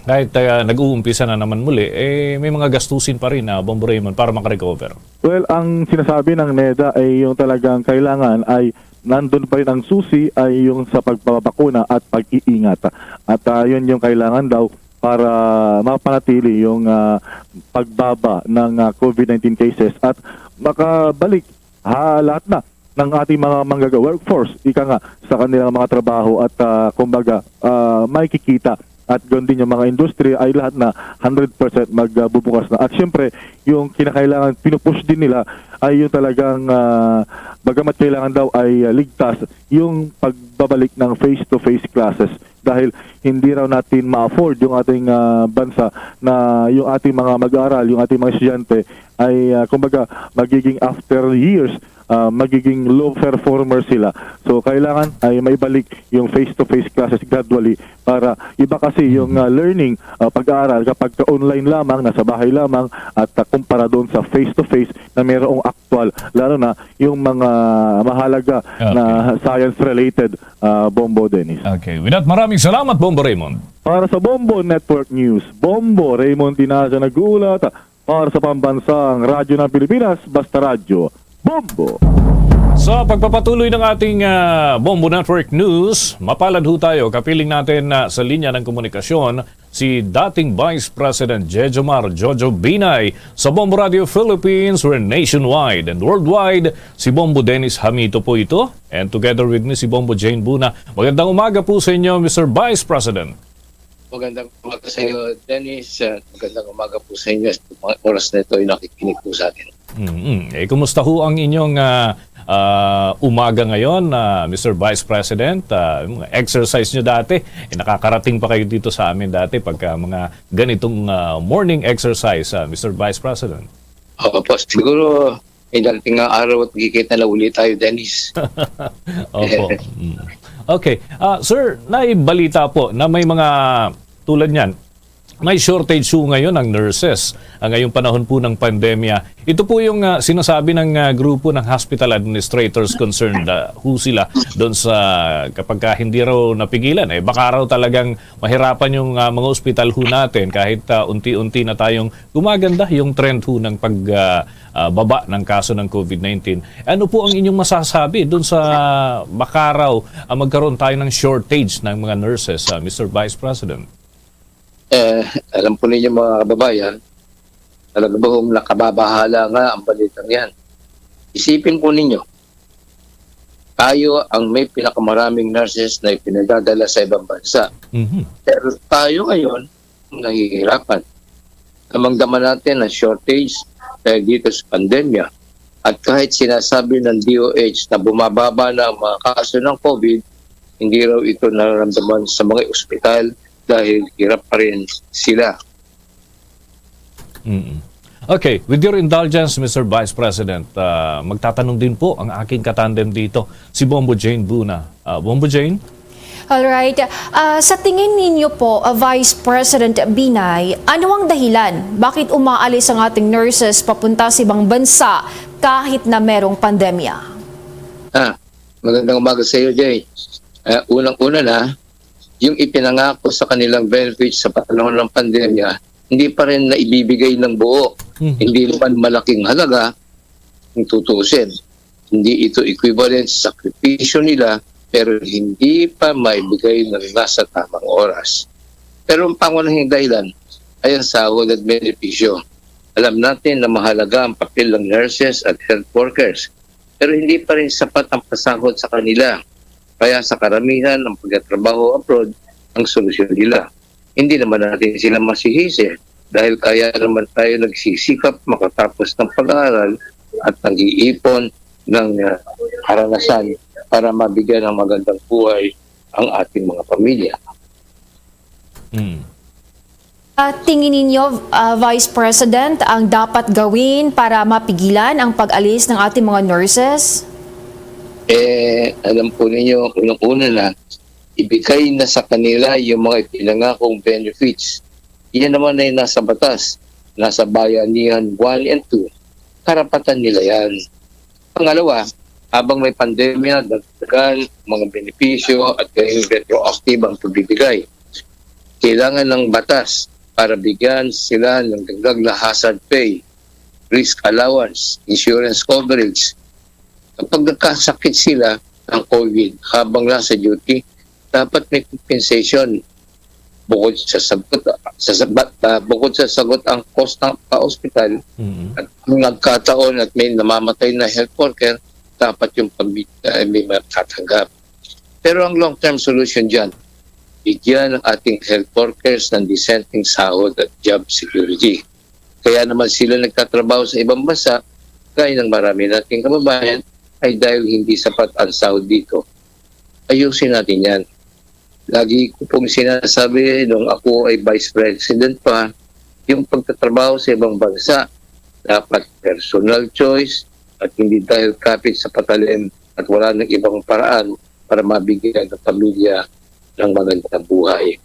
kahit ah, nag-uumpisa na naman muli, eh, may mga gastusin pa rin, ah, Bombo Raymond, para makarecover. Well, ang sinasabi ng NEDA ay yung talagang kailangan ay nandun pa rin ang susi ay yung sa pagpapabakuna at pag-iingat. At ah, yun yung kailangan daw para mapanatili yung ah, pagbaba ng ah, COVID nineteen cases at makabalik ha, lahat na ng ating mga manggagawa, workforce, ika nga, sa kanilang mga trabaho at ah, kumbaga ah, may kikita at ganoon din yung mga industriya ay lahat na hundred percent magbubukas na. At siyempre, yung kinakailangan, pinupush din nila ay yung talagang, ah, bagamat kailangan daw ay ah, ligtas, yung pagbabalik ng face-to-face classes dahil hindi raw natin ma-afford yung ating ah, bansa na yung ating mga mag-aaral, yung ating mga estudyante ay ah, kumbaga magiging after years ah, magiging low performer sila. So kailangan ay maibalik yung face-to-face classes gradually para iba kasi yung ah, learning, ah, pag-aaral kapag ka online lamang, nasa bahay lamang at ah, kumpara doon sa face-to-face na mayroong aktual, lalo na yung mga mahalaga Okay. na science-related, ah, Bombo Dennis. Okay. With that, maraming salamat, Bombo Raymond. Para sa Bombo Network News, Bombo Raymond Tinaza nag-uulat. Para sa pambansang Radyo ng Pilipinas, basta radyo, Bombo! Sa pagpapatuloy ng ating ah, Bombo Network News, mapalad ho tayo. Kapiling natin na sa linya ng komunikasyon si dating Vice President Jejomar Jojo Binay sa Bombo Radio Philippines. We're nationwide and worldwide. Si Bombo Dennis Hamito po ito. And together with me, si Bombo Jane Buna. Magandang umaga po sa inyo, Mister Vice President. Magandang umaga sa iyo, Dennis. At magandang umaga po sa inyo sa mga oras na ito ay nakikinig po sa atin. Mm-mm. Eh, kumusta ho ang inyong ah, ah, umaga ngayon, ah, Mister Vice President? Ah, yung mga exercise nyo dati, eh, nakakarating pa kayo dito sa amin dati pagka mga ganitong ah, morning exercise, ah, Mister Vice President? Opo, siguro may darating nga araw at magkikita na uli tayo, Dennis. Opo. Mm. Okay. Ah, sir, naibalita po na may mga tulad niyan, may shortage ho ngayon ng nurses ah, ngayong panahon po ng pandemya. Ito po yung ah, sinasabi ng ah, grupo ng hospital administrators concerned ah, ho sila doon sa kapag ka hindi raw napigilan. Eh, baka raw talagang mahirapan yung ah, mga ospital ho natin kahit ah, unti-unti na tayong gumaganda yung trend ho ng pag ah, ah, baba ng kaso ng COVID nineteen. Ano po ang inyong masasabi doon sa baka raw ah, magkaroon tayo ng shortage ng mga nurses, ah, Mister Vice President? Eh, alam po ninyo, mga kababayan, talaga bang nakababahala nga ang balitang yan. Isipin po ninyo, tayo ang may pinakamaraming nurses na ipinadadala sa ibang bansa. Mhm. Pero tayo ngayon, nahihirapan. Namangdaman natin ang shortage dahil dito sa pandemya. At kahit sinasabi ng D O H na bumababa na ang mga kaso ng COVID, hindi raw ito nararamdaman sa mga ospital dahil hirap pa rin sila. Mm. Okay, with your indulgence, Mister Vice President, ah, magtatanong din po ang aking katandem dito, si Bombo Jane Buna. Ah, Bombo Jane? Alright. Ah, sa tingin ninyo po, ah, Vice President Binay, ano ang dahilan bakit umaalis ang ating nurses papunta sa ibang bansa kahit na merong pandemya? Ah, magandang umaga sa iyo, Jay. Ah, unang-una na, yung ipinangako sa kanilang benefits sa panahon ng pandemya, hindi pa rin na ibibigay ng buo. Mhm. Hindi naman malaking halaga kung tutuusin. Hindi ito equivalent sa sakripisyo nila, pero hindi pa maibigay ng nasa tamang oras. Pero ang pangunahing dahilan ay ang sahod at benepisyo. Alam natin na mahalaga ang papel ng nurses at health workers, pero hindi pa rin sapat ang pasahod sa kanila. Kaya sa karamihan, ang pagtatrabaho abroad ang solusyon nila. Hindi naman natin sila masisisi dahil kaya naman tayo nagsisikap makatapos ng pag-aaral at nag-iipon ng ah, karanasan para mabigyan ng magandang buhay ang ating mga pamilya. Mm. Ah, tingin ninyo, ah, Vice President, ang dapat gawin para mapigilan ang pag-alis ng ating mga nurses? Eh, alam po ninyo, unang-una na, ibigay na sa kanila yung mga ipinangakong benefits. Yan naman ay nasa batas, nasa Bayanihan one and two. Karapatan nila yan. Pangalawa, habang may pandemya, dagdagan ang mga benepisyo at gawing retroactive ang pagbibigay. Kailangan ng batas para bigyan sila ng dagdag na hazard pay, risk allowance, insurance coverage. Kapag nagkasakit sila ng COVID habang nasa duty, dapat may compensation bukod sa sagot sa sabat, ah, bukod sa sagot ang cost ng pa-ospital Mm. at kung nagkataon at may namamatay na health worker, dapat yung pamilya ay may matatanggap. Pero ang long-term solution dyan, bigyan ng ating health workers ng disenteng sahod at job security. Kaya naman sila nagtatrabaho sa ibang bansa, gaya ng marami nating kababayan, ay dahil hindi sapat ang sahod dito. Ayusin natin yan. Lagi ko pong sinasabi nung ako ay vice president pa, yung pagtatrabaho sa ibang bansa, dapat personal choice at hindi dahil kapit sa patalim at wala nang ibang paraan para mabigyan ng pamilya ng magandang buhay.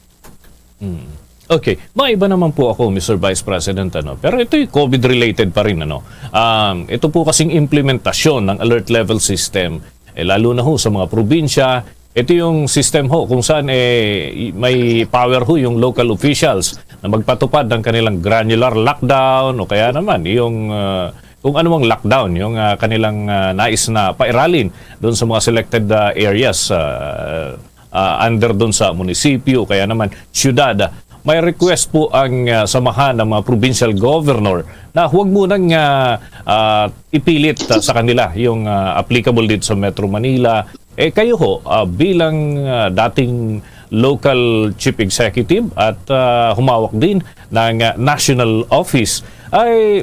Mm. Okay, maiba naman po ako, Mister Vice President, ano, pero ito'y COVID-related pa rin, ano. Um, ito po kasing implementasyon ng alert level system, eh, lalo na ho sa mga probinsya, ito yung system ho kung saan eh, may power ho yung local officials na magpatupad ng kanilang granular lockdown o kaya naman yung uh, kung anumang lockdown yung uh, kanilang uh, nais na pairalin doon sa mga selected uh, areas uh, uh, under doon sa munisipyo kaya naman syudad. May request po ang uh, samahan ng mga provincial governor na huwag munang uh, uh, ipilit uh, sa kanila yung uh, applicable dito sa Metro Manila. Eh kayo ho, uh, bilang uh, dating local chief executive at uh, humawak din ng uh, national office, ay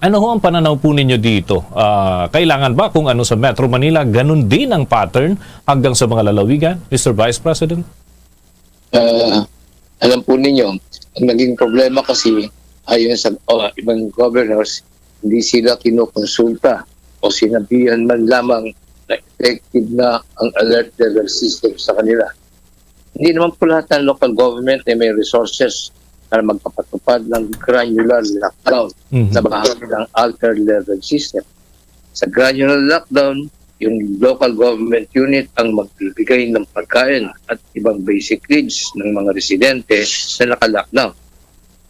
ano ho ang pananaw po ninyo dito? Uh, kailangan ba kung ano sa Metro Manila, ganun din ang pattern hanggang sa mga lalawigan, Mister Vice President? Uh, alam po ninyo, ang naging problema kasi ayon sa uh, ibang governors, hindi sila kinukonsulta o sinabihan man lamang na effective na ang alert level system sa kanila. Hindi naman po lahat ng local government ay may resources para magpapatupad ng granular lockdown Mhm. na bahagi ng alert level system. Sa granular lockdown, yung local government unit ang magbibigay ng pagkain at ibang basic needs ng mga residente na naka-lockdown.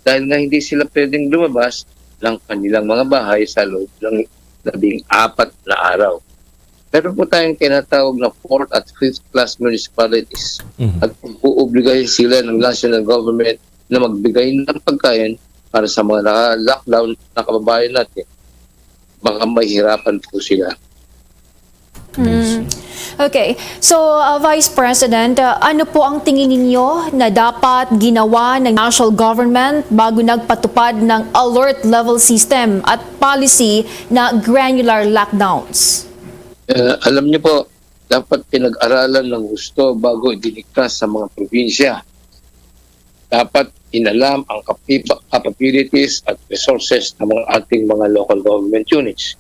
Dahil nga hindi sila pwedeng lumabas ng kanilang mga bahay sa loob ng labing apat na araw. Meron po tayong tinatawag na fourth at fifth class municipalities Mhm. at uobligahin sila ng national government na magbigay ng pagkain para sa mga naka-lockdown na kababayan natin, baka mahihirapan po sila. Mm. Okay. So, uh, Vice President, uh, ano po ang tingin ninyo na dapat ginawa ng national government bago nagpatupad ng alert level system at policy na granular lockdowns? Uh, alam niyo po, dapat pinag-aralan ng gusto bago idinikta sa mga probinsya. Dapat inalam ang kapipa- capabilities at resources ng mga ating mga local government units.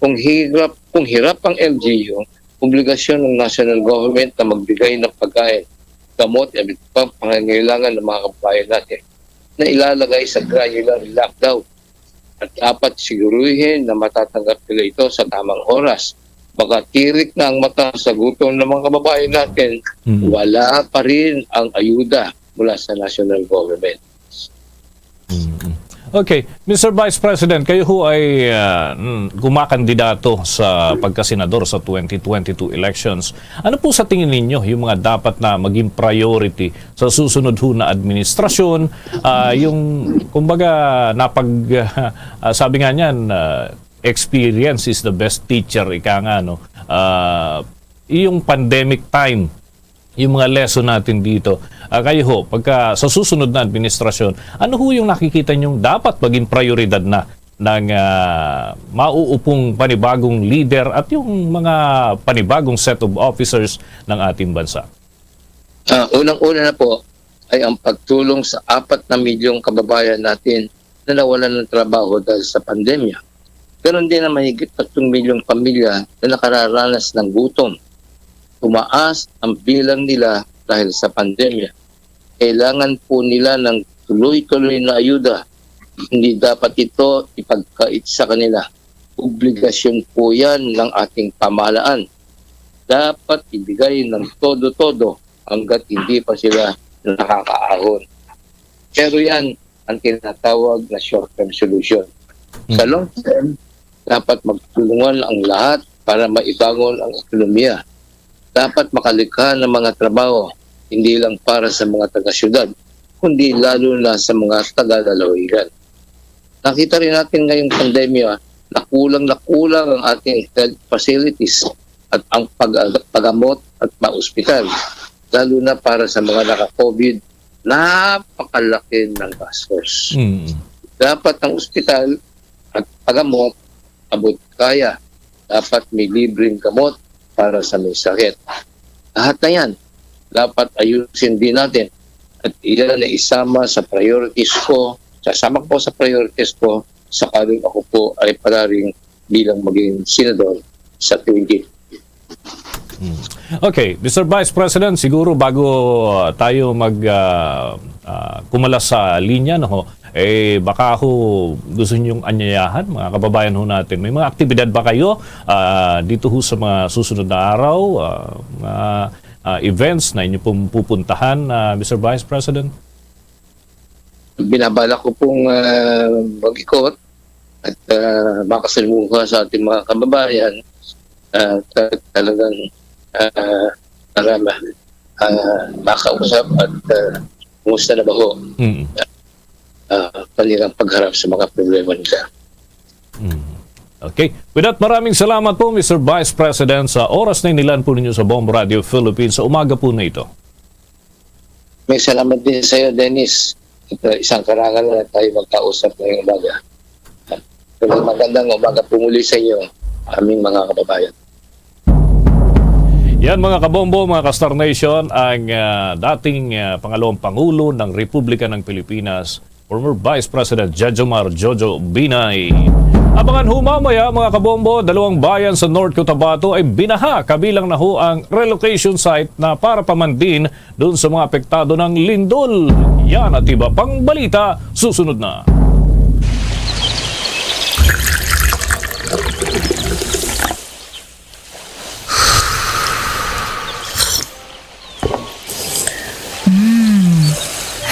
Kung hirap, kung hirap ang L G U, obligasyon ng national government na magbigay ng pagkain, gamot at iba pang pangangailangan ng mga kababayan natin na ilalagay sa granular lockdown. At dapat siguruhin na matatanggap nila ito sa tamang oras. Baka tirik na ang mata sa gutom ng mga kababayan natin, Mm. wala pa rin ang ayuda mula sa national government. Mm. Okay, Mister Vice President, kayo ho ay ah, mm, kumakandidato sa pagkasenador sa twenty twenty-two elections. Ano po sa tingin ninyo yung mga dapat na maging priority sa susunod ho na administrasyon? Ah, yung, kumbaga, napag, ah, sabi nga niyan, ah, experience is the best teacher, ika nga, no? Ah, yung pandemic time, yung mga lesson natin dito. Ah, kayo ho, pagka sa susunod na administrasyon, ano ho yung nakikita niyong dapat maging prioridad na ng ah, mauupong panibagong leader at yung mga panibagong set of officers ng ating bansa? Ah, unang-una na po ay ang pagtulong sa apat na milyong kababayan natin na nawalan ng trabaho dahil sa pandemya. Ganon din ang mahigit tatlong milyong pamilya na nakararanas ng gutom. Tumaas ang bilang nila dahil sa pandemya. Kailangan po nila ng tuloy-tuloy na ayuda. Hindi dapat ito ipagkait sa kanila. Obligasyon po yan ng ating pamahalaan. Dapat ibigay ng todo-todo hanggat hindi pa sila nakakaahon. Pero yan ang tinatawag na short-term solution. Sa long term, dapat magtulungan ang lahat para maibangon ang ekonomiya. Dapat makalikha ng mga trabaho, hindi lang para sa mga taga-syudad, kundi lalo na sa mga taga-lalawigan. Nakita rin natin ngayong pandemya na kulang na kulang ang ating health facilities at ang pag- pagamot at paospital, lalo na para sa mga naka-COVID, napakalaki ng gastos. Mm. Dapat ang ospital at pagamot abot kaya. Dapat may libreng gamot para sa may sakit. Lahat na yan, dapat ayusin din natin at iyan ay isama sa priorities ko, sasama ko sa priorities ko sakaling ako po ay pararing bilang maging senador sa twenty. Mm. Okay, Mister Vice President, siguro bago ah, tayo mag ah, ah, kumala sa linya, no, eh, baka ho gusto niyong anyayahan, mga kababayan ho natin. May mga aktibidad ba kayo ah, dito ho sa mga susunod na araw, ah, mga ah, events na inyo pong pupuntahan, ah, Mister Vice President? Binabalak ko pong ah, mag-ikot at ah, makasalamuha sa ating mga kababayan. Ah, ta- talagang ah, para ma- ah, makausap at ah, kumusta na ba ho Mm. ah, kanilang pagharap sa mga problema nila. Mm. Okay. With that, maraming salamat po, Mister Vice President, sa oras na inilaan po ninyo sa Bombo Radio Philippines sa umaga po na ito. May salamat din sa iyo, Dennis. At uh, isang karangalan na tayo magkausap ngayong umaga. Pero magandang umaga po muli sa inyo, aming mga kababayan. Yan, mga kabombo, mga ka-Star Nation, ang ah, dating ah, pangalawang pangulo ng Republika ng Pilipinas, former Vice President Jejomar Jojo Binay. Abangan ho mamaya, mga kabombo, dalawang bayan sa North Cotabato ay binaha, kabilang na ho ang relocation site na para pamandin doon sa mga apektado ng lindol. Yan at iba pang balita susunod na.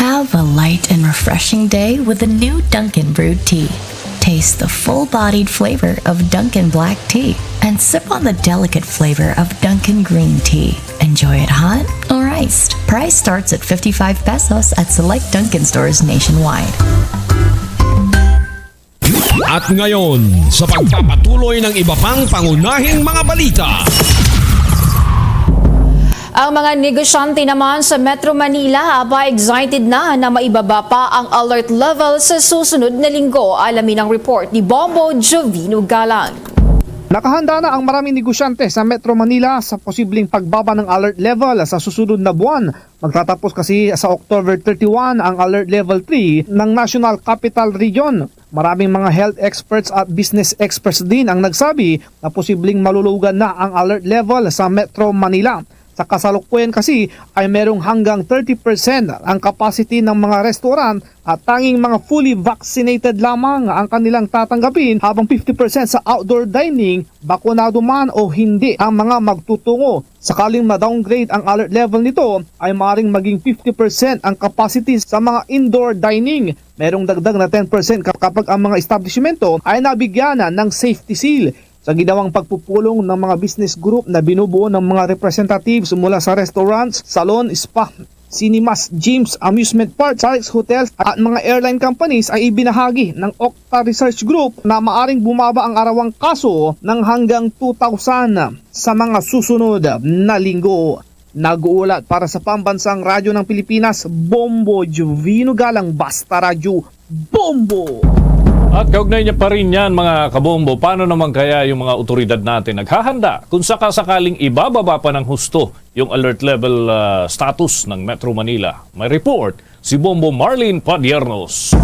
Have a light and refreshing day with a new Dunkin' brewed tea. Taste the full-bodied flavor of Dunkin' black tea. and sip on the delicate flavor of Dunkin' green tea. Enjoy it hot or iced. Price starts at fifty-five pesos at select Dunkin' stores nationwide. At ngayon, sa pagpapatuloy ng iba pang pangunahing mga balita. Ang mga negosyante naman sa Metro Manila aba excited na na maibaba pa ang alert level sa susunod na linggo. Alamin ang report ni Bombo Jovino Galang. Nakahanda na ang maraming negosyante sa Metro Manila sa posibleng pagbaba ng alert level sa susunod na buwan. Magtatapos kasi sa October thirty-one ang Alert Level three ng National Capital Region. Maraming mga health experts at business experts din ang nagsabi na posibleng malulugan na ang alert level sa Metro Manila. Sa kasalukuyan kasi ay merong hanggang thirty percent ang capacity ng mga restaurant at tanging mga fully vaccinated lamang ang kanilang tatanggapin, habang fifty percent sa outdoor dining, bakunado man o hindi ang mga magtutungo. Sakaling ma-downgrade ang alert level nito, ay maring maging fifty percent ang capacity sa mga indoor dining. Merong dagdag na ten percent kapag ang mga establishmento ay nabigyan ng safety seal. Sa ginawang pagpupulong ng mga business group na binubuo ng mga representatives mula sa restaurants, salon, spa, cinemas, gyms, amusement parks, Alex Hotels at mga airline companies, ay ibinahagi ng Octa Research Group na maaring bumaba ang arawang kaso ng hanggang two thousand sa mga susunod na linggo. Nag-uulat para sa Pambansang Radyo ng Pilipinas, Bombo Jovino Galang, Basta Radyo, Bombo! At kaugnay niya pa rin yan, mga kabombo, paano naman kaya yung mga otoridad natin naghahanda kung sakasakaling ibababa pa ng husto yung alert level ah, status ng Metro Manila? May report si Bombo Marlene Padiernos.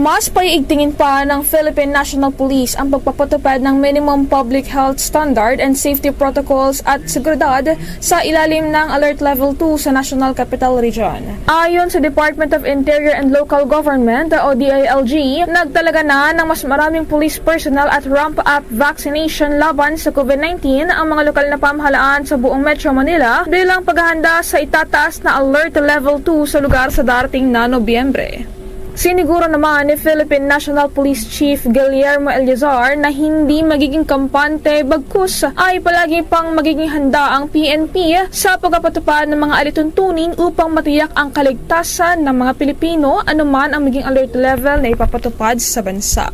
Mas paiigtingin pa ng Philippine National Police ang pagpapatupad ng minimum public health standard and safety protocols at seguridad sa ilalim ng Alert Level two sa National Capital Region. Ayon sa Department of Interior and Local Government o D I L G, nagtalaga na ng mas maraming police personnel at ramp-up vaccination laban sa COVID nineteen ang mga lokal na pamahalaan sa buong Metro Manila bilang paghahanda sa itataas na Alert Level two sa lugar sa darating na Nobyembre. Siniguro naman ni Philippine National Police Chief Guillermo Eleazar na hindi magiging kampante, bagkus ay palagi pang magiging handa ang P N P sa pagpapatupad ng mga alituntunin upang matiyak ang kaligtasan ng mga Pilipino anuman ang maging alert level na ipapatupad sa bansa.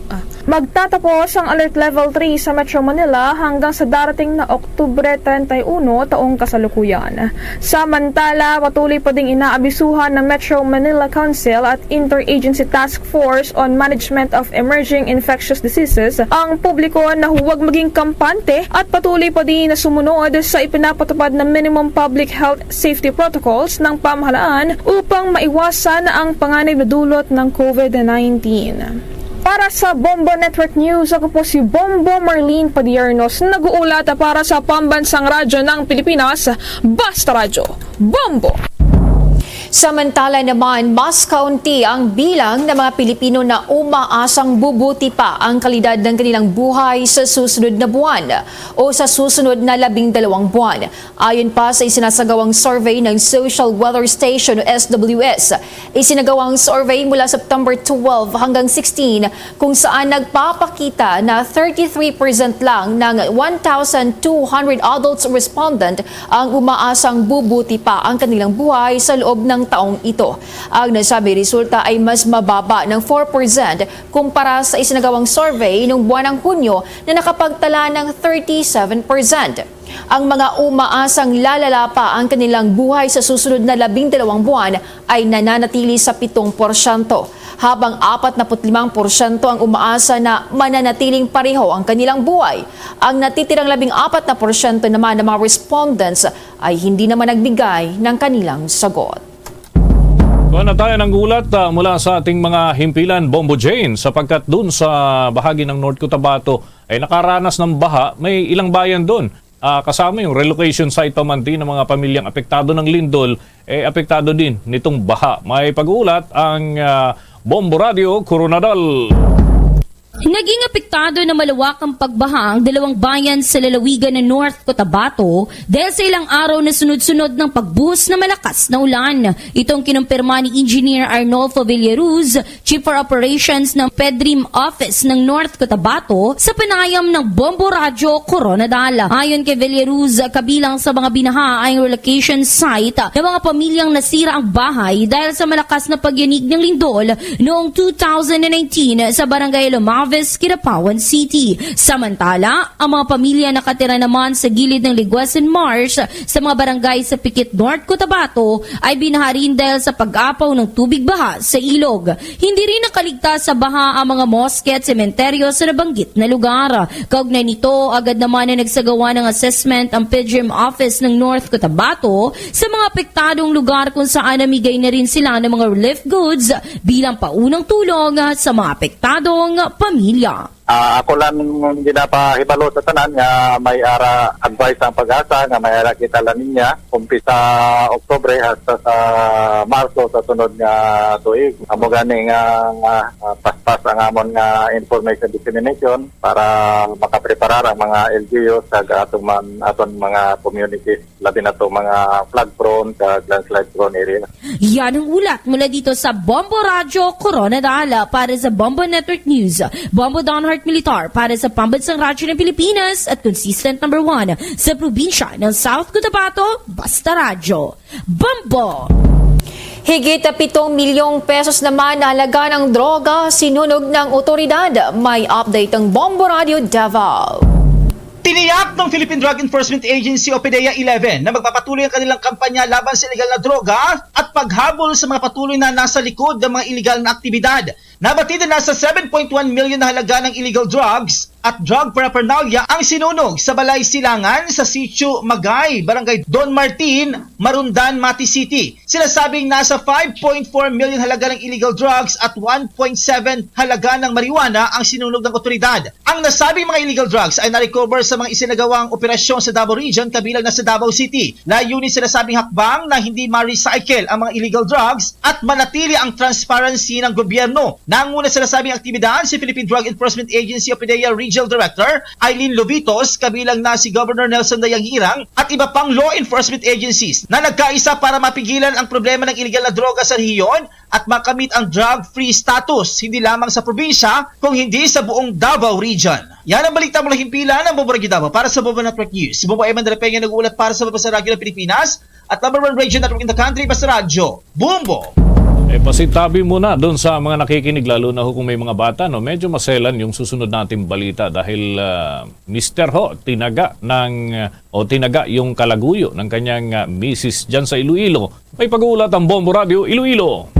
Magtatapos ang Alert Level three sa Metro Manila hanggang sa darating na Oktubre treinta y uno taong kasalukuyan. Samantala, patuloy pa ding inaabisuhan ng Metro Manila Council at Interagency Task Force on Management of Emerging Infectious Diseases ang publiko na huwag maging kampante at patuloy pa din na sumunod sa ipinapatupad na minimum public health safety protocols ng pamahalaan upang maiwasan ang panganib na dulot ng COVID nineteen. Para sa Bombo Network News, ako po si Bombo Marlene Padiernos, nag-uulat para sa Pambansang Radyo ng Pilipinas, Basta Radyo, Bombo! Samantala naman, mas kaunti ang bilang ng mga Pilipino na umaasang bubuti pa ang kalidad ng kanilang buhay sa susunod na buwan o sa susunod na labing dalawang buwan. Ayon pa sa isinasagawang survey ng Social Weather Station o S W S, isinagawang survey mula September twelve hanggang sixteen, kung saan nagpapakita na thirty-three percent lang ng one thousand two hundred adults respondent ang umaasang bubuti pa ang kanilang buhay sa loob ng taong ito. Ang nasabing resulta ay mas mababa ng four percent kumpara sa isinagawang survey noong buwan ng Hunyo na nakapagtala ng thirty-seven percent. Ang mga umaasang lalala pa ang kanilang buhay sa susunod na labing dalawang buwan ay nananatili sa pitong porsyento, habang apat na put limang porsyento ang umaasa na mananatiling pareho ang kanilang buhay. Ang natitirang labing apat na porsyento naman ng mga respondents ay hindi naman nagbigay ng kanilang sagot. Kuha na tayo ng gulat ah, mula sa ating mga himpilan, Bombo Jane, sapagkat dun sa bahagi ng North Cotabato ay nakaranas ng baha. May ilang bayan dun. Ah, kasama yung relocation site pa man din ng mga pamilyang apektado ng lindol, eh apektado din nitong baha. May pag-uulat ang ah, Bombo Radio Coronadal. Naging apektado na malawak ang pagbaha ang dalawang bayan sa lalawigan ng North Cotabato dahil sa ilang araw na sunod-sunod ng pagbuhos na malakas na ulan. Itong kinumpirma ni Engineer Arnolfo Villaruz, Chief for Operations ng PEDRIM Office ng North Cotabato, sa panayam ng Bombo Radyo Koronadal. Ayon kay Villaruz, kabilang sa mga binaha ay relocation site ng mga pamilyang nasira ang bahay dahil sa malakas na pagyanig ng lindol noong two thousand nineteen sa Barangay Lomaves, Kidapawan City. Samantala, ang mga pamilya nakatira naman sa gilid ng Liguasan Marsh sa mga barangay sa Pikit, North Cotabato ay binaha rin dahil sa pag-apaw ng tubig baha sa ilog. Hindi rin nakaligtas sa baha ang mga moske at sementeryo sa nabanggit na lugar. Kaugnay nito, agad naman na nagsagawa ng assessment ang PEDRIM Office ng North Cotabato sa mga apektadong lugar kung saan namigay na rin sila ng mga relief goods bilang paunang tulong sa mga apektadong pamilya. Ah, ako lang ginapahibalo sa tanan nga may ara advice ang PAGASA nga may ara kita La Niña, umpisa Oktubre hasta sa Marso sa sunod nga tuig. Amo gani nga, nga, ah, paspas ang amon nga information dissemination para makapreparar ang mga L G U sa atong man, aton mga communities, labi na to mga flood prone kag landslide prone area. Yan ang ulat mula dito sa Bombo Radyo Koronadal. Para sa Bombo Network News, Bombo Donhart Militar para sa Pambansang Radyo ng Pilipinas at consistent number one sa probinsya ng South Cotabato, Basta Radyo. Bombo! Higit pitong milyong pesos naman na halaga ng droga sinunog ng otoridad. May update ang Bombo Radio Davao. Tiniyak ng Philippine Drug Enforcement Agency o PDEA eleven na magpapatuloy ang kanilang kampanya laban sa iligal na droga at paghabol sa mga patuloy na nasa likod ng mga iligal na aktibidad. Nabatid na nasa seven point one million na halaga ng illegal drugs at drug paraphernalia ang sinunog sa balay silangan sa Sitio Magay, Barangay Don Martin, Marondan, Mati City. Sinasabing nasa five point four million halaga ng illegal drugs at one point seven halaga ng marijuana ang sinunog ng otoridad. Ang nasabing mga illegal drugs ay na-recover sa mga isinagawang operasyon sa Davao Region, kabilang na sa Davao City. Layunin sa nasabing hakbang na hindi ma-recycle ang mga illegal drugs at manatili ang transparency ng gobyerno. Nanguna sa nasabing aktibidad si Philippine Drug Enforcement Agency o PDEA Regional Director Eileen Lobitos, kabilang na si Governor Nelson Dayang Hirang at iba pang law enforcement agencies na nagkaisa para mapigilan ang problema ng iligal na droga sa rehiyon at makamit ang drug-free status, hindi lamang sa probinsya, kung hindi sa buong Davao Region. Yan ang balita mula himpilan ng Bombo Radyo Davao. Para sa Bombo Network News, si Bombo Eman Repeña nag-uulat para sa Babasa Radyo ng Pilipinas at number one radio network in the country, Basta Radyo, Bombo! E, pasintabi muna doon sa mga nakikinig, lalo na ho kung may mga bata, no? Medyo maselan yung susunod nating balita dahil, ah, mister ho, tinaga ng, o tinaga yung kalaguyo ng kanyang, ah, misis dyan sa Iloilo. May pag-uulat ang Bombo Radyo Iloilo.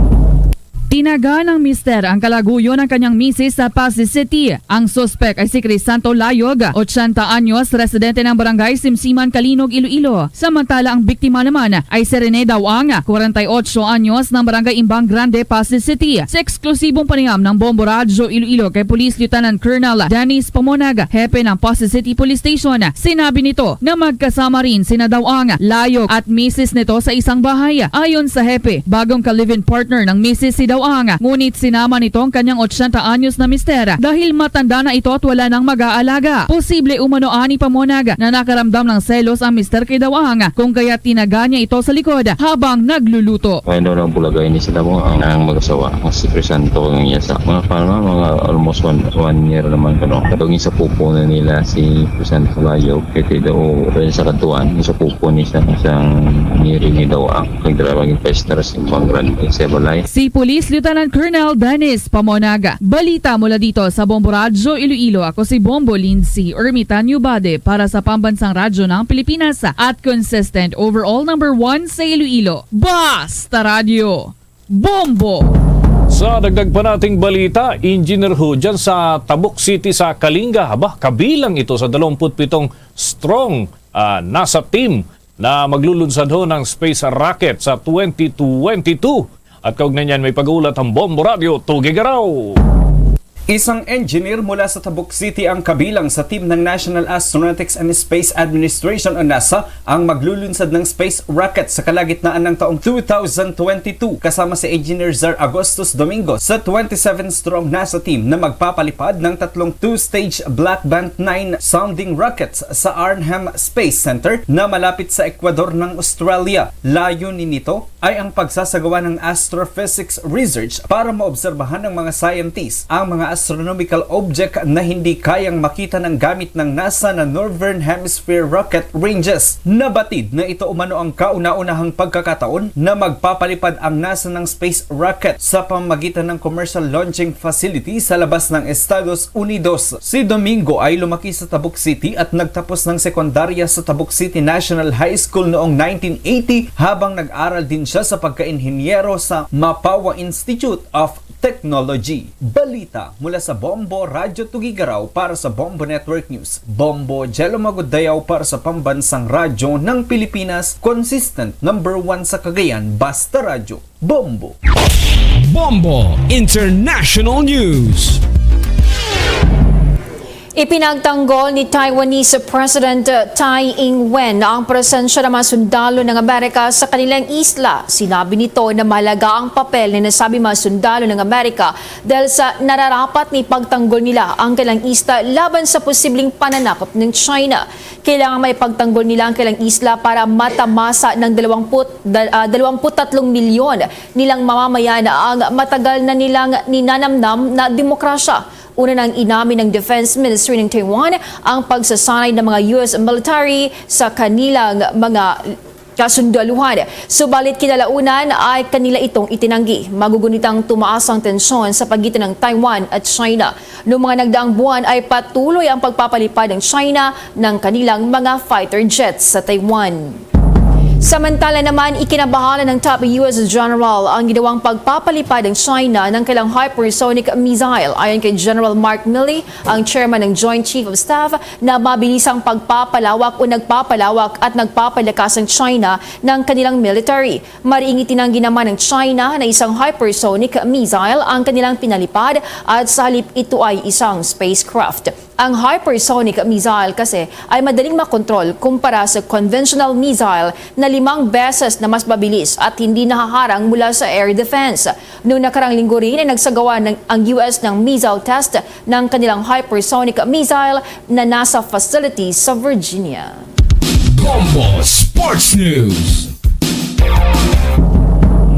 Tinaga ng mister ang kalaguyo ng kanyang misis sa Passi City. Ang suspek ay si Crisanto Layog, ochenta anyos, residente ng Barangay Simsiman, Calinog, Iloilo. Samantala, ang biktima naman ay si Rene Dawang, kwarenta y ocho anyos, ng Barangay Imbang Grande, Passi City. Sa eksklusibong panayam ng Bombo Radyo Iloilo kay Police Lieutenant Colonel Dennis Pamonag, hepe ng Passi City Police Station, sinabi nito na magkasama rin sina Dawang, Layog at misis nito sa isang bahay. Ayon sa hepe, bagong ka-live-in partner ng misis si Dawang, ngunit sinama nito ang kanyang ochenta anyos na mister dahil matanda na ito at wala nang mag-aalaga. Posible umano, ani Pamonag, na nakaramdam ng selos ang mister kay Dawang, kung kaya tinaga niya ito sa likod habang nagluluto. Kaya daw lang bulagay ni sila mo ang, ang mag-asawa, ang si Crisanto, ang iya sa mga, parang mga almost one, one year naman kuno. Katong sa pupo na nila si Crisanto Layog, kaya daw rin sa katuan, sa pupo ni sa isang niri ni Dawang, kay dira maging pesta sa Imbang Grande sa balay. Si Police Lieutenant Colonel Dennis Pamonag. Balita mula dito sa Bombo Radyo Iloilo. Ako si Bombo Lindsay Ermitanio Bade para sa Pambansang Radyo ng Pilipinas at consistent overall number one sa Iloilo. Basta Radyo, Bombo! Sa dagdag pa nating balita, engineer ho dyan sa Tabuk City sa Kalinga, haba, kabilang ito sa dalawampu't pitong strong, ah, NASA team na maglulunsad ho ng space rocket sa twenty twenty-two. At kaugnay niyan, may pag-uulat ang Bombo Radyo Tugigaraw. Isang engineer mula sa Tabuk City ang kabilang sa team ng National Astronautics and Space Administration o NASA ang maglulunsad ng space rocket sa kalagitnaan ng taong two thousand twenty-two, kasama si Engineer Zar Agustus Domingo sa twenty-seven strong NASA team na magpapalipad ng tatlong two-stage Black Band nine sounding rockets sa Arnhem Space Center na malapit sa Ecuador ng Australia. Layunin nito ay ang pagsasagawa ng astrophysics research para maobserbahan ng mga scientists ang mga astronomical object na hindi kayang makita ng gamit ng NASA na Northern Hemisphere rocket ranges. Nabatid na ito umano ang kauna-unahang pagkakataon na magpapalipad ang NASA ng space rocket sa pamamagitan ng commercial launching facility sa labas ng Estados Unidos. Si Domingo ay lumaki sa Tabuk City at nagtapos ng sekundarya sa Tabuk City National High School noong nineteen eighty, habang nag-aral din siya sa pagka-inhinyero sa Mapawa Institute of Technology. Balita mula sa Bombo Radyo Tugigaraw para sa Bombo Network News. Bombo Jello Magudayaw para sa Pambansang Radyo ng Pilipinas, consistent number one sa Cagayan, Basta Radyo. Bombo. Bombo International News. Ipinagtanggol ni Taiwanese President Tsai Ing-wen ang presensya ng mga sundalo ng Amerika sa kanilang isla. Sinabi nito na mahalaga ang papel ng nasabing mga sundalo ng Amerika dahil sa nararapat na ipagtanggol nila ang kanilang isla laban sa posibleng pananakop ng China. Kailangan maipagtanggol nila ang kanilang isla para matamasa ng dalawampu, dal-, ah, dalawampu't tatlong milyon nilang mamamayan ang matagal na nilang ninanamnam na demokrasya. Una nang inamin ng Defense Ministry ng Taiwan ang pagsasanay ng mga U S military sa kanilang mga kasundaluhan. Subalit kinalaunan ay kanila itong itinanggi. Magugunitang tumaas ang tensyon sa pagitan ng Taiwan at China. Noong mga nagdaang buwan ay patuloy ang pagpapalipad ng China ng kanilang mga fighter jets sa Taiwan. Samantala naman, ikinabahala ng top U S general ang ginawang pagpapalipad ng China ng kanilang hypersonic missile. Ayon kay General Mark Milley, ang chairman ng Joint Chief of Staff, na mabilis ang pagpapalawak o nagpapalawak at nagpapalakas ang China ng kanilang military. Mariing itinanggi naman ng China na isang hypersonic missile ang kanilang pinalipad at sa halip ito ay isang spacecraft. Ang hypersonic missile kasi ay madaling makontrol kumpara sa conventional missile na limang beses na mas mabilis at hindi nahaharang mula sa air defense. Noong nakarang linggo rin ay nagsagawa ng, ang U S ng missile test ng kanilang hypersonic missile na nasa facility sa Virginia. Bombo Sports News.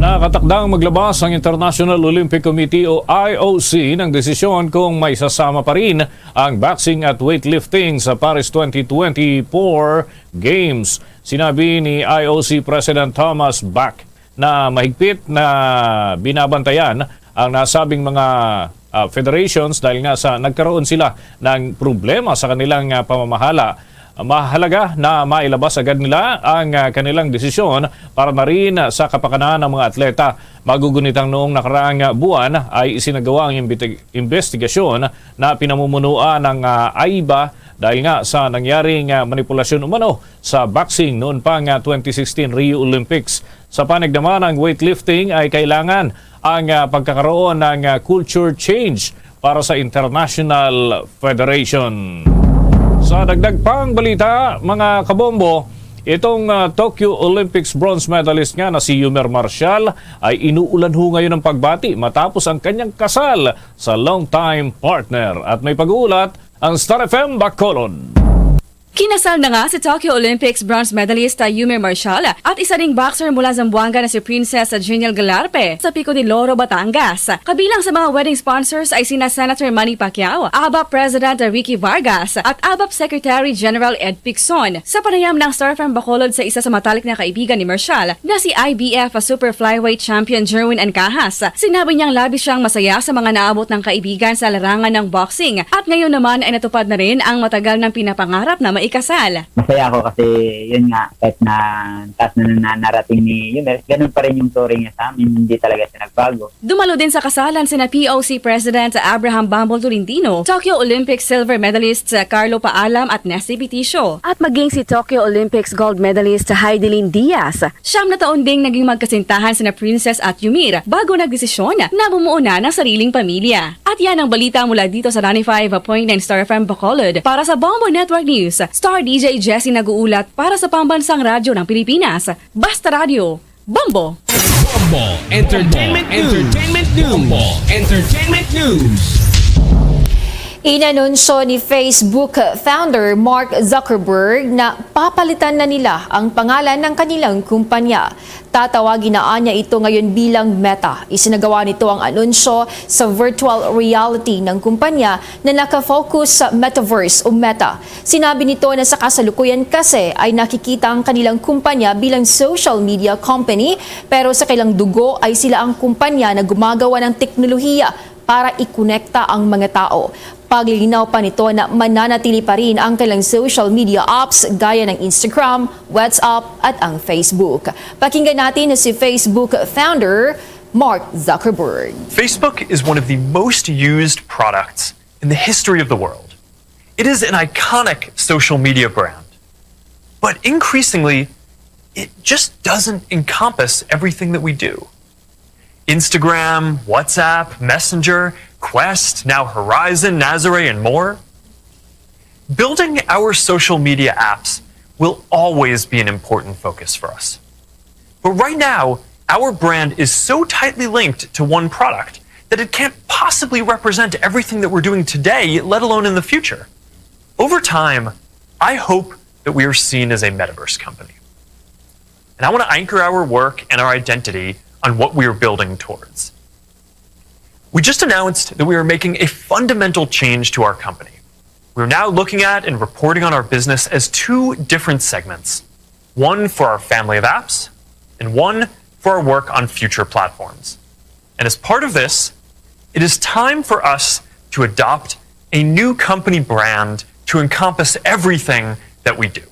Nakatakdang maglabas ang International Olympic Committee o I O C ng desisyon kung may sasama pa rin ang boxing at weightlifting sa Paris twenty twenty-four Games. Sinabi ni I O C President Thomas Bach na mahigpit na binabantayan ang nasabing mga, ah, federations dahil nga sa nagkaroon sila ng problema sa kanilang, ah, pamamahala. Mahalaga na mailabas agad nila ang, ah, kanilang desisyon para na rin sa kapakanan ng mga atleta. Magugunitang noong nakaraang, ah, buwan ay isinagawa ang imbiti-, imbestigasyon na pinamumunuan ng, ah, aiba dahil nga sa nangyaring, ah, manipulasyon umano sa boxing noon pa nga twenty sixteen Rio Olympics. Sa panag naman, ang weightlifting ay kailangan ang, ah, pagkakaroon ng, ah, culture change para sa International Federation. Sa dagdag pang balita, mga kabombo, itong, ah, Tokyo Olympics bronze medalist nga na si Yumer Marshall ay inuulan ho ngayon ng pagbati matapos ang kanyang kasal sa longtime partner. At may pag-uulat ang Star F M Bacolod. Kinasal na nga si Tokyo Olympics bronze medalist Yumer Marshall at isa ding boxer mula Zamboanga na si Princess Jeniel Galarpe sa Pico de Oro, Batangas. Kabilang sa mga wedding sponsors ay sina Senator Manny Pacquiao, ABAP President Ricky Vargas, at ABAP Secretary General Ed Picson. Sa panayam ng Star F M Bacolod sa isa sa matalik na kaibigan ni Marshall na si I B F Super Flyweight Champion Jerwin Ancajas, sinabi niyang labis siyang masaya sa mga naabot ng kaibigan sa larangan ng boxing at ngayon naman ay natupad na rin ang matagal nang pinapangarap na maikasal. Masaya ako kasi, yun nga, kahit na taas na na narating ni Yumer, ganun pa rin yung turing niya sa amin, hindi talaga siya nagbago. Dumalo din sa kasalan sina P O C President Abraham Bambol Tolentino, Tokyo Olympic silver medalist Carlo Paalam at Nessie Biticio, at maging si Tokyo Olympics gold medalist Heidelin Diaz. Siyam na taon ding naging magkasintahan sina Princess at Yumer bago nagdesisyon na bumuo na ng sariling pamilya. At yan ang balita mula dito sa ninety-five point nine Star F M Bacolod. Para sa Bombo Network News, Star D J Jessie nag-uulat para sa Pambansang Radyo ng Pilipinas, Basta Radyo, Bombo! Bombo Entertainment News. Entertainment News. Bombo Entertainment News. Inanunsyo ni Facebook founder Mark Zuckerberg na papalitan na nila ang pangalan ng kanilang kumpanya. Tatawagin na anya ito ngayon bilang Meta. Isinagawa nito ang anunsyo sa virtual reality ng kumpanya na nakafocus sa metaverse o Meta. Sinabi nito na sa kasalukuyan kasi ay nakikita ang kanilang kumpanya bilang social media company, pero sa kanilang dugo ay sila ang kumpanya na gumagawa ng teknolohiya para ikonekta ang mga tao. Paglilinaw pa nito na mananatili pa rin ang kanilang social media apps gaya ng Instagram, WhatsApp, at ang Facebook. Pakinggan natin si Facebook founder Mark Zuckerberg. Facebook is one of the most used products in the history of the world. It is an iconic social media brand, but increasingly, it just doesn't encompass everything that we do. Instagram, WhatsApp, Messenger, Quest, now Horizon, Nazare, and more. Building our social media apps will always be an important focus for us. But right now, our brand is so tightly linked to one product that it can't possibly represent everything that we're doing today, let alone in the future. Over time, I hope that we are seen as a metaverse company. And I want to anchor our work and our identity on what we are building towards. We just announced that we are making a fundamental change to our company. We're now looking at and reporting on our business as two different segments, one for our family of apps and one for our work on future platforms. And as part of this, it is time for us to adopt a new company brand to encompass everything that we do.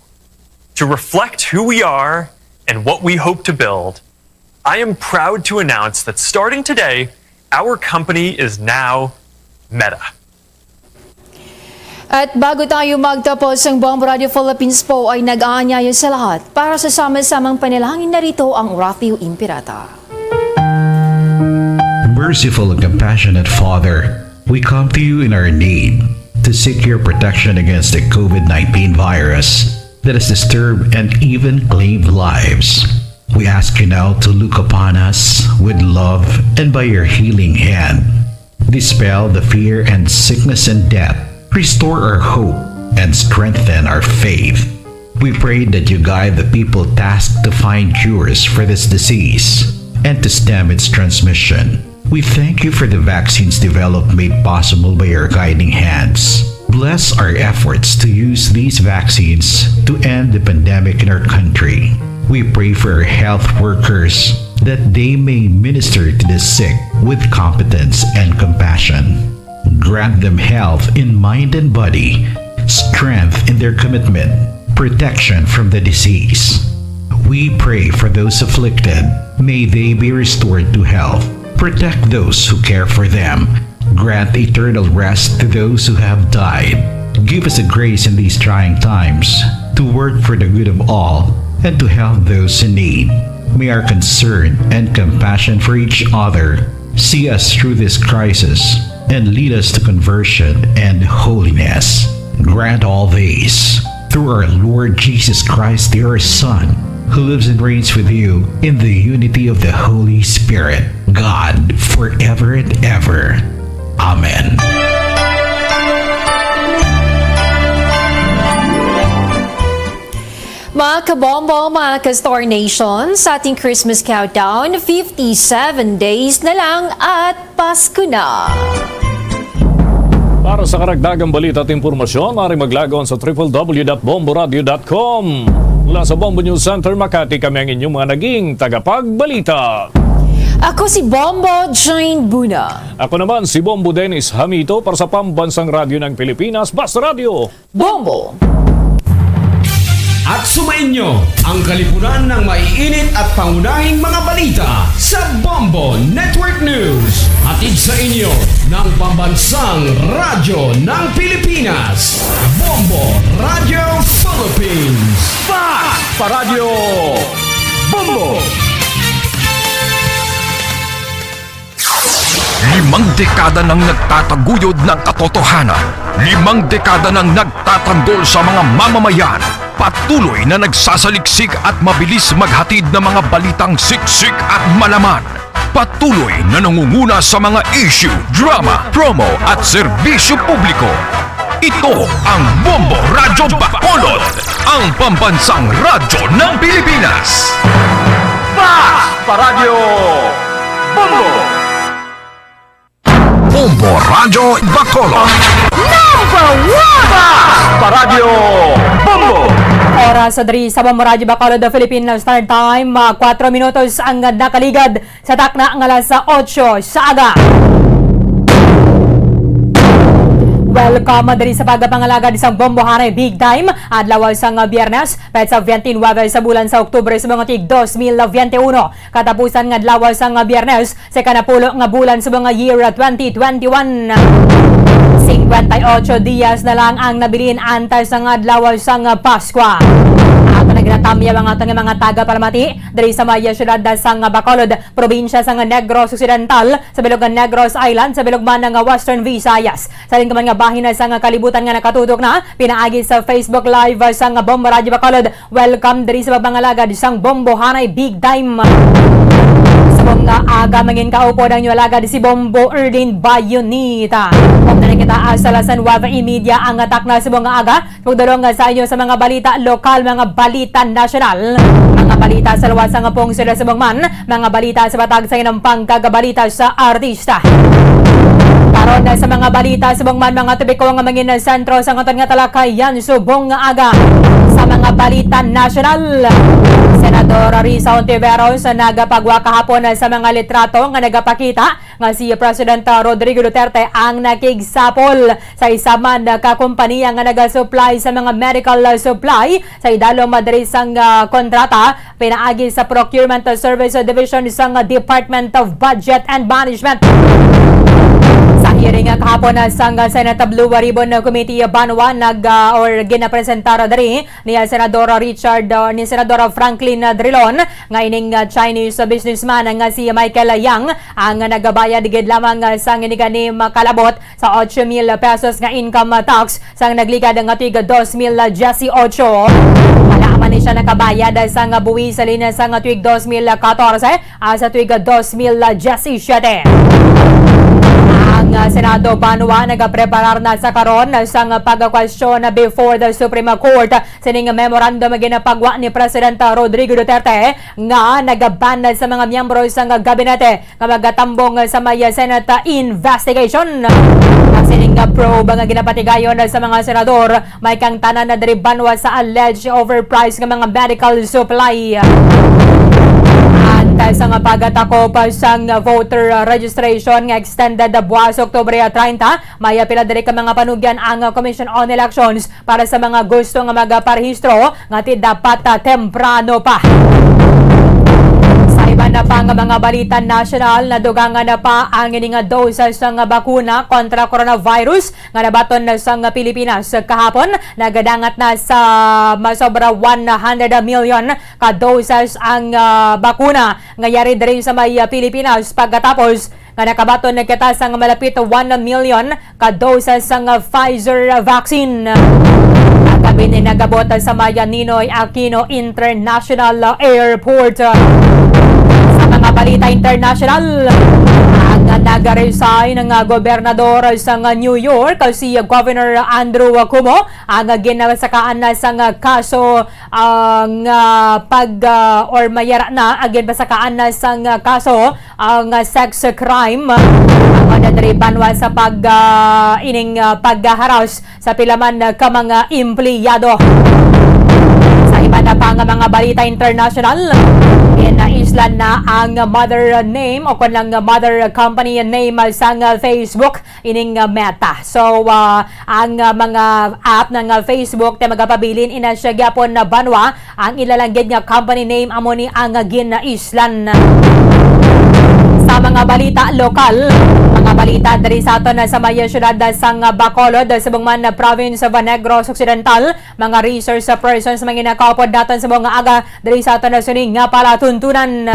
To reflect who we are and what we hope to build, I am proud to announce that starting today, our company is now Meta. At bago tayo magtapos, ang Bombo Radio Philippines po ay nag-aanyaya sa lahat para sa sama-samang panalangin. Narito ang Oratio Imperata. Merciful and compassionate Father, we come to you in our need to seek your protection against the COVID nineteen virus that has disturbed and even claimed lives. We ask you now to look upon us with love and by your healing hand, dispel the fear and sickness and death, restore our hope, and strengthen our faith. We pray that you guide the people tasked to find cures for this disease and to stem its transmission. We thank you for the vaccines developed made possible by your guiding hands. Bless our efforts to use these vaccines to end the pandemic in our country. We pray for our health workers that they may minister to the sick with competence and compassion. Grant them health in mind and body, strength in their commitment, protection from the disease. We pray for those afflicted. May they be restored to health. Protect those who care for them. Grant eternal rest to those who have died. Give us the grace in these trying times to work for the good of all and to help those in need. May our concern and compassion for each other see us through this crisis and lead us to conversion and holiness. Grant all these through our Lord Jesus Christ, your Son, who lives and reigns with you in the unity of the Holy Spirit, God, forever and ever. Amen. Mga kabombo, mga ka-Star Nation, sa ating Christmas countdown, fifty-seven days na lang at Pasko na. Para sa karagdagang balita at impormasyon, maaari maglagon sa triple W dot bombo radio dot com. Mula sa Bombo News Center, Makati, kami ang inyong mga naging tagapagbalita. Ako si Bombo Jane Buna. Ako naman si Bombo Dennis Hamito para sa Pambansang Radyo ng Pilipinas, Basta Radyo. Bombo! At sumainyo ang kalipunan ng maiinit at pangunahing mga balita sa Bombo Network News. Hatid sa inyo ng Pambansang Radyo ng Pilipinas, Bombo Radyo Philippines. Fact! Paradyo Bombo! Limang dekada nang nagtataguyod ng katotohanan. Limang dekada nang nagtatanggol sa mga mamamayan. Patuloy na nagsasaliksik at mabilis maghatid ng mga balitang siksik at malaman. Patuloy na nangunguna sa mga issue, drama, promo at serbisyo publiko. Ito ang Bombo Radyo Bacolod, ang pambansang radyo ng Pilipinas. Fast Paradyo Bombo! Bombo Radyo Bacolod. Number one! Fast Paradyo Bombo! Oras sa diri sa Bombo Radyo Bacolod, the Philippine Standard Time. Ah, kwatro minutos ang nakaligad sa takna nga alas otso sa aga. Welcome diri sa pagpangalagad sa Bombo Hanay Big Time, adlaw sang Biyernes, petsa twenty-nine sa bulan sa Oktubre sa mga tig dos mil twenty-one. Katapusan nga adlaw sang Biyernes sa kanapulo nga bulan sa mga year twenty twenty-one. Cincuenta y ocho dias na lang ang nabilin antes sang adlaw sang Paskwa. Ato na ginatamya ang aton nga mga tagapalamati diri sa may siyudad sang Bacolod, probinsya sang Negros Occidental, sa bilog nga Negros Island, sa bilog man nga Western Visayas. Sa halin ka man nga bahin sang kalibutan nga nakatutok na pinaagi sa Facebook Live sang Bombo Radyo Bacolod, welcome diri sa pagpangalagad sang Bombo Hanay Big Time. Sa mga aga, mangin kaupod ang inyo alagad si Bombo Erdin Bayonita. Kung na kita sa alas nuebe y media ang takna sa mga aga, magdulong sa inyo sa mga balita lokal, mga balita nasyonal, mga balita sa luwas nga pungsod sa Bangman, mga balita sa Batag sa Inampang, kag balita sa artista. Karon na sa mga balita sa Bangman, mga tubiko nga mangin sentro sa aton nga talakayan subong nga aga. Sa mga balita nasyonal, Senador Risa Ontiveros nagapagwa kahapon sa mga litrato nga nagapakita nga si President Rodrigo Duterte ang nakigsapol sa isa man ka kompanya nga nagasupply sa mga medical supply sa idalom diri sang, ah, kontrata pinaagi sa Procurement Service Division sang Department of Budget and Management. Sa hearing nga kahapon, ah, sang Senate Blue Ribbon Committee, banwa nag, ah, or ginapresentar diri ni, ah, Senador Richard, ah, ni Senador Franklin, ah, Drilon nga ining, ah, Chinese businessman nga si Michael Yang ang nagabayad gid lamang, ah, sang ini gani makalabot sa ocho mil pesos nga income tax sang nagligad nga tuig dos mil diyesyocho. Wala man ni siya nakabayad sang buwis halin sang tuig dos mil katorse, ah, sa tuig dos mil diyesisiete. Ang, ah, Senado banwa nagapreparar na sa karon sang pagkwestiyon before the Supreme Court sining memorandum nga ginapagwa ni President Rodrigo Duterte nga nagaban sa mga miyembro sang gabinete nga magatambong sa may Senate investigation. Ang sining probe nga ginapatigayon sa mga senador, may kang tanan na diri banwa sa alleged overprice nga mga medical supply. Antes ang pagtakop sang voter registration nga extended buwas Oktubre treinta, may pila diri ka mga panugyan ang Commission on Elections para sa mga gusto nga magaparehistro nga ti dapat, ah, temprano pa. Sa iban na pa nga mga balita nasyonal, nadugangan na pa ang ini nga doses sang bakuna kontra coronavirus nga nabaton na sang Pilipinas kahapon. Nagadangat na sa masobra one hundred million ka doses ang, ah, bakuna nga yari diri sa may, ah, Pilipinas pagkatapos nga nakabaton na kita sang malapit one million ka doses sang Pfizer vaccine. Kagabi ni nagabot sa may Ninoy Aquino International Airport. Sa mga balita international, ang nag-resign nga gobernador sang New York, si Governor Andrew Cuomo, ang ginasakaan na sang kaso, ah, nga pag, ah, or mayara na, ang ginasakaan na sang kaso ang, ah, sex crime, ang nadribanwa sa pag, ah, ining, ah, paghaharas sa pila man, ah, ka mga empleyado. Sa iba na pa nga mga balita international, ginaislan na ang mother name o kon lang mother company name sang Facebook, ining, ah, Meta. So, ah, ang, ah, mga app nga Facebook ti magapabilin ina siya gyapon na banwa ang ila lang gid nga company name amo ni ang ginaislan. Sa mga balita lokal, mga balita diri sa aton sa may siyudad sang Bacolod, sa Bungman Province of Negros Occidental, mga resource persons mga ginakaupod naton sa mga aga diri sa aton na sini nga palatuntunan.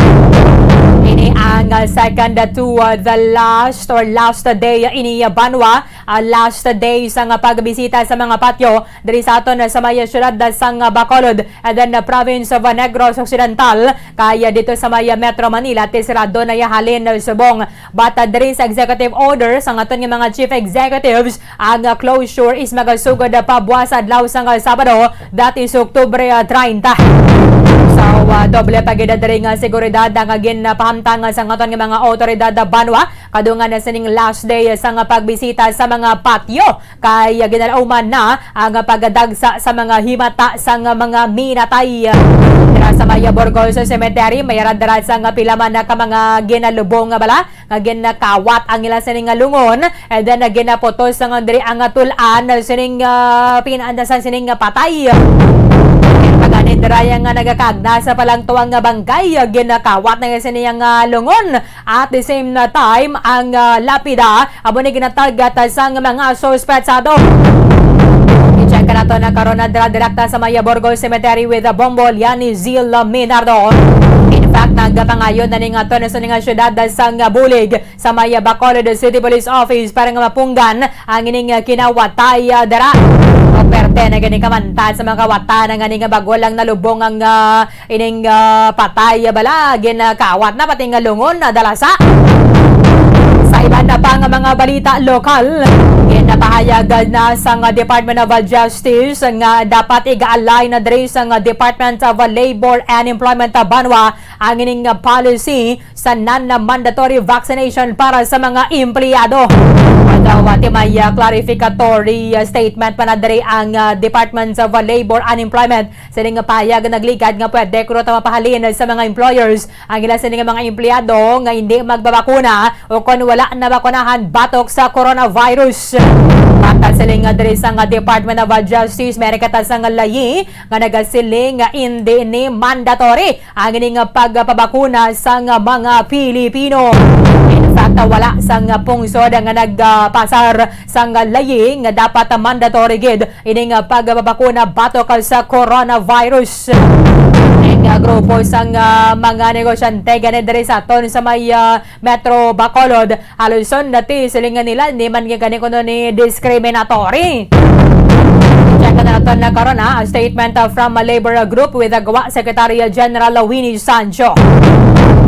Ni ang, ah, second to, ah, the last or last day ini, ah, banwa, ah, last day sa nga pagbisita sa mga patyo diri sa aton, ah, sa may siyudad, ah, sang, ah, Bacolod, and then, ah, province of, ah, Negros Occidental, kaya dito sa may, ah, Metro Manila, ti sarado na ya halin, ah, subong. But, ah, diri sa executive order sang aton nga mga chief executives, ang, ah, closure is magasugod, ah, pa buwas adlaw sang, ah, Sabado, that is Oktubre, ah, treinta. So, ah, doble pa gid diri nga seguridad ang, ah, ginapahamtang, ah, sang aton nga mga awtoridad, ah, banwa, kadungan na sining last day, ah, sang, ah, pagbisita sa mga patyo, kay, ah, ginalauman na ang, ah, pagdagsa sa mga himata sang, ah, mga minatay. Dira sa may, ah, Burgos Cemetery, may ara dira sang, ah, pila man na ka mga ginalubong nga bala nga ginakawat ang ila sini nga lungon, and then, uh, ginaputos sang diri ang, uh, tul-an, uh, sining, uh, pinaandasan sining, uh, patay. Pagani dira yang, uh, nagakagna sa palangtuang nga bangkay, uh, ginakawat na sini yang, uh, lungon. At the same, uh, time, ang, uh, lapida amo ni ginatarget, uh, sang mga suspetsado. I-check nato na karon na dira direkta sa may Burgos Cemetery with, uh, Bombo Liani Zil Minardo. In fact, nagapangayo na ning ato na sa nga syudad sang, uh, bulig sa may Bacolod City Police Office para nga mapunggan ang ining, ah, kinawatay, ah, dira. O perte na gani kamanta sa mga kawatan ang ining bag-o lang nalubong ang, ah, ining, ah, patay, ah, bala, ginakawat na pati nga lungon na dalasa. Sa iban na pa nga mga balita lokal, ginapahayag na sang Department of Justice nga dapat iga-align na diri sang Department of Labor and Employment, ah, banwa ang ining, ah, policy sa non-mandatory vaccination para sa mga empleyado. Although, uh, ti may, uh, clarificatory, uh, statement pa na diri ang, uh, Department of Labor and Employment. Sini nga pahayag nagligad nga pwede kuno ta mapahalin sa mga employers ang ila sini nga mga empleyado nga hindi magbabakuna o kon wala nabakunahan batok sa coronavirus. Matag siling nga diri sa nga Department of Justice, may nakita sa nga layi nga nagasiling nga hindi ni mandatory ang ini nga pagpabakuna sang mga Pilipino. In fact, wala sang pungsod nga nagpasar sang layi nga dapat mandatory gid ini nga pagpabakuna batok sa coronavirus. Ang grupo sang mga negosyante gani diri sa aton sa may, ah, Metro Bacolod, Alison, dati silingan nila, hindi man gani kuno ni discriminatory. Check na naton na karon, ha, a statement, uh, from a labor group with the Gawa Secretary General Winnie Sancho.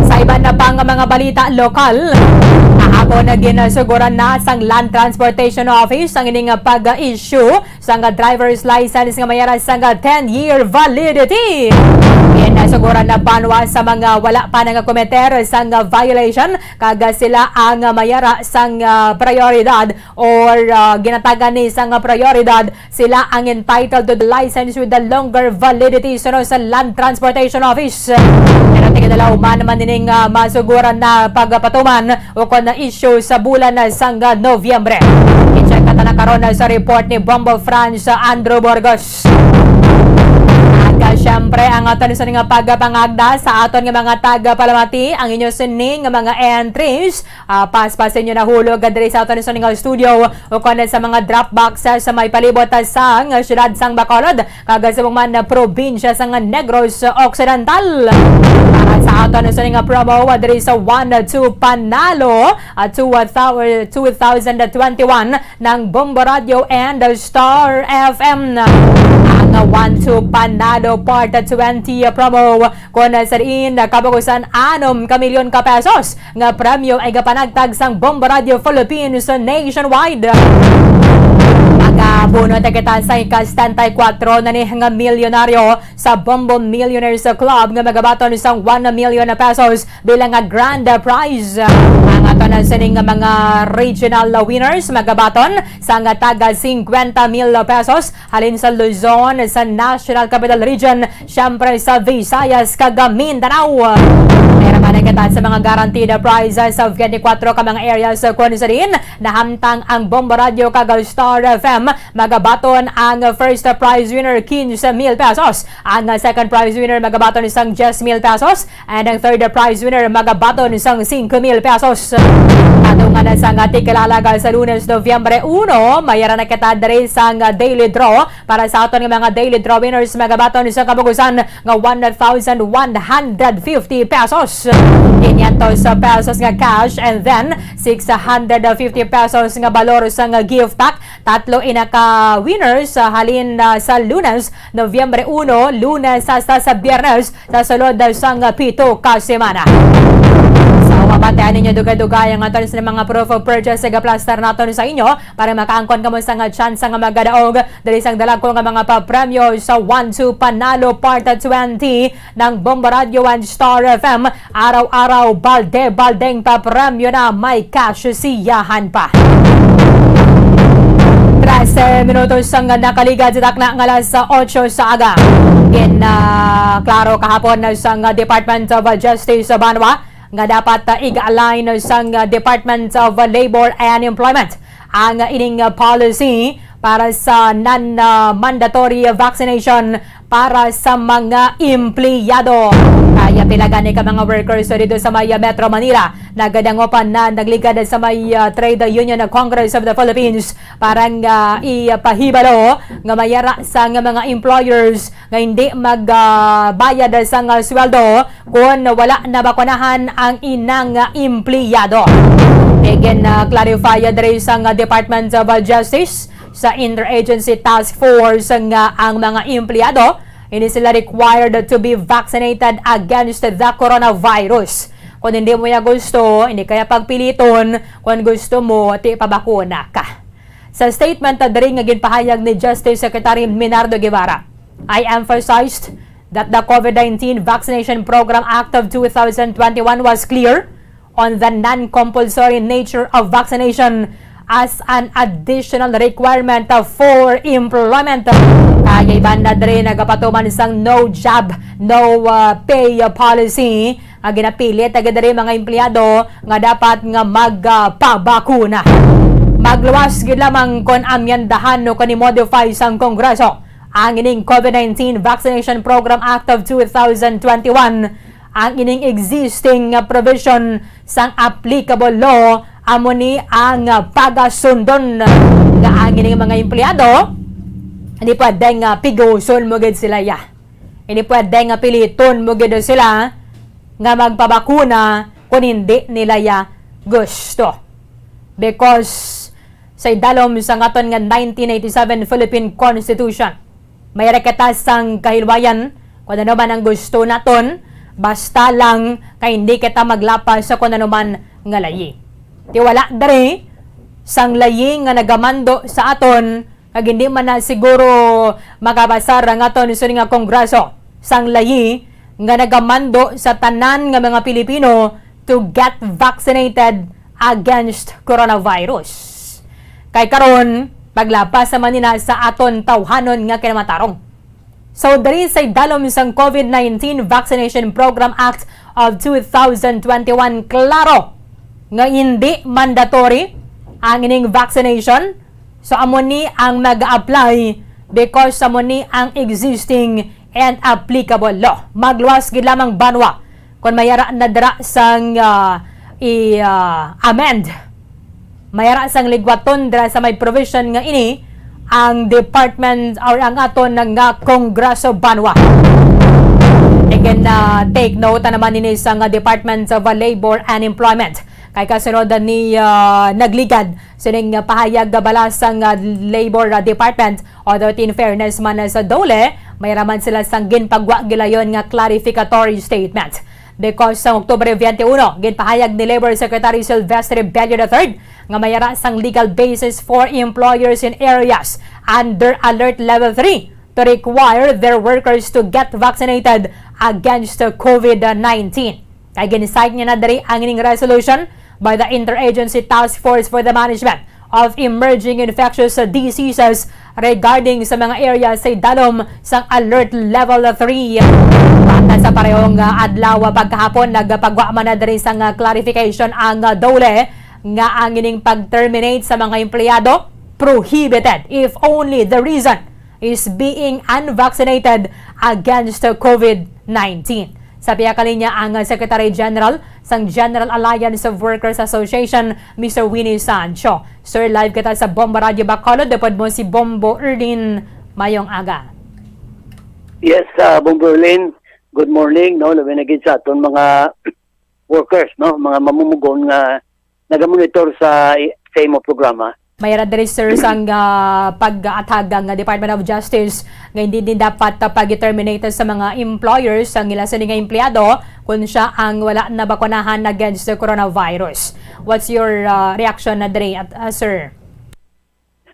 Sa iban na pang mga balita lokal, kahapon na ginasuguran na sang Land Transportation Office ang ining pag-issue sang driver's license nga may ara sang ten-year validity. Ginasuguran na banwa sa mga wala pa nangakometer sang violation kag sila ang may ara sang, ah, prioridad or, ah, ginatagan ni sang prioridad, sila ang entitled to the license with the longer validity suno sa Land Transportation Office. Pero tigdalaw man man ining, ah, masuguran na pagpatuman o kon na issue sa bulan na sang Nobyembre. I-check nato na karon sa report ni Bombo Franz Andrew Burgos. At, ah, syempre, ang aton sa nga pagpangagda sa aton nga mga tagapalamati, ang inyo sini nga mga entries, ah, paspas inyo nahulog diri sa aton sa nga studio o kon sa mga drop boxes sa may palibot, ah, sang siyudad sang Bacolod kag sa mga probinsya sang Negros Occidental. Para sa aton sa nga promo, ah, diri sa One Two Panalo, ah, two thou-, two thousand twenty-one ng Bombo Radio and Star F M. Ang One Two Panalo Part twenty promo, kung sa diin kabukusan anom ka milyon ka pesos nga premyo ay gapanagtag sang Bombo Radio Philippines nationwide. Magabunot na kita sa ika-setenta y kuatro na ni nga milyonaryo sa Bombo Millionaires Club nga magabaton sang one million pesos bilang nga grand prize. Ang aton sining nga mga regional winners magabaton sang taga cincuenta mil pesos halin sa Luzon, sa National Capital Region, syempre sa Visayas kag Mindanao. Pero man kita sa mga guaranteed prizes sa twenty-four ka mga areas kung sa diin nahamtang ang Bombo Radio kag Star F M, magabaton ang first prize winner quince mil pesos, ang second prize winner magabaton sang diyes mil pesos, and ang third prize winner magabaton sang singko mil pesos. Ato nga na sa nga tikilala sa Lunes, Nobyembre uno, may ara na kita diri sa nga daily draw. Para sa aton nga mga daily draw winners, magabaton sa kabugusan nga one thousand one hundred fifty pesos. Quinientos pesos nga cash, and then six hundred fifty pesos nga balor sang gift pack. Tatlo ina ka winners, ah, halin, ah, sa Lunes, Nobyembre uno, Lunes hasta sa Biyernes, sa sulod sang pito ka semana. So, mabantayan ninyo dugay-dugay ang aton sa mga proof of purchase nga plastar naton sa inyo para makaangkon kamo sa nga tsansa nga magadaog diri sang dalagko nga mga papremyo sa One Two Panalo Part twenty ng Bombo Radio and Star F M. Araw-araw, balde-baldeng papremyo na, may cash siyahan pa. Trese minutos ang nakaligad sa takna nga alas otso sa aga. Gin, ah, klaro kahapon na sang Department of Justice sa banwa nga dapat, ah, iga-align sang Department of Labor and Employment ang ining, ah, policy para sa non-, ah, mandatory vaccination para sa mga empleyado. Kaya pila gani ka mga workers dito sa may, ah, Metro Manila nagadangopan na nagligad sa may, ah, Trade Union Congress of the Philippines para nga ipahibalo nga mayara sa nga mga employers nga hindi magbayad sa nga sweldo kon wala nabakunahan ang inang empleyado. Gin, ah, clarify diri sa nga Department of Justice sa Interagency Task Force nga ang mga empleyado hindi sila required to be vaccinated against the coronavirus. Kung hindi mo ya gusto, hindi kaya pagpiliton. Kung gusto mo, ti pabakuna ka. Sa statement na diri nga ginpahayag ni Justice Secretary Minardo Guevara, I emphasized that the COVID nineteen Vaccination Program Act of two thousand twenty-one was clear on the non-compulsory nature of vaccination as an additional requirement for employment. Kaya iban na diri nagapatuman sang no job, no, uh, pay policy nga ginapilit na diri mga empleyado nga dapat nga magpabakuna. Magluwas gid lamang kon amyendahan o kon i-modify sang Kongreso ang ining COVID nineteen Vaccination Program Act of two thousand twenty-one. Ang ining existing nga provision sang applicable law amo ni ang pagasundon nga ang ining mga empleyado hindi pwede nga piguson mo gid sila ya. Hindi pwede nga piliton mo gid sila nga magpabakuna kung hindi nila ya gusto. Because sa idalom sa ngaton nga nineteen eighty-seven Philippine Constitution, may ra kita sang kahilwayan kung ano man ang gusto naton, basta lang kay hindi kita maglapas sa kung ano man nga layi. Ti wala diri sang layi nga nagamando sa aton, kag hindi man na siguro makabasar ang aton sini nga Kongreso sang layi nga nagamando sa tanan nga mga Pilipino to get vaccinated against coronavirus. Kay karon, paglapas naman nina sa aton tawhanon nga kinamatarong. So, diri sa idalom sang COVID nineteen Vaccination Program Act of two thousand twenty-one, klaro nga hindi mandatory ang ining vaccination. So, amo ni ang nag-apply because amo ni ang existing and applicable law. Magluwas gid lamang banwa kon mayara na dira sang, ah, i, ah, amend, mayara sang ligwaton dira sa may provision nga ini ang department or ang aton nga Kongreso banwa. Again, ah, take note naman ini sa nga Department of Labor and Employment. Kay kasunod ni, ah, nagligad sining pahayag bala sang, ah, Labor, ah, Department, although in fairness man sa DOLE, may raman sila sang ginpagwa gilayon nga clarificatory statement. Because sa Oktubre twenty-one, ginpahayag ni Labor Secretary Silvestre Bello the third nga mayara sang legal basis for employers in areas under Alert Level three to require their workers to get vaccinated against COVID nineteen. Kay gin-cite niya na diri ang ining resolution by the Interagency Task Force for the Management of Emerging Infectious Diseases regarding sa mga area sa idalom sang Alert Level three. Banda sa parehong, ah, adlaw pagkahapon, nagpagwa man na diri sang, ah, clarification ang, ah, DOLE nga ang ining pag-terminate sa mga empleyado prohibited if only the reason is being unvaccinated against COVID nineteen. Sa pihak linya ang Secretary General sang General Alliance of Workers Association, Mister Winnie Sancho. Sir, live kita sa Bombo Radio Bacolod. Upod mo si Bombo Erlin. Mayong aga. Yes, ah, Bombo Erlin. Good morning, no? Labi na gid sa aton mga workers, no, mga mamumugon nga nagamonitor sa sa imo programa. May ara diri, sir, sang, ah, pag-athag ang Department of Justice nga hindi din dapat, ah, pag-terminate sa mga employers ang ila sini nga empleyado kung siya ang wala nabakunahan against the coronavirus. What's your, ah, reaction na diri, at, ah, sir?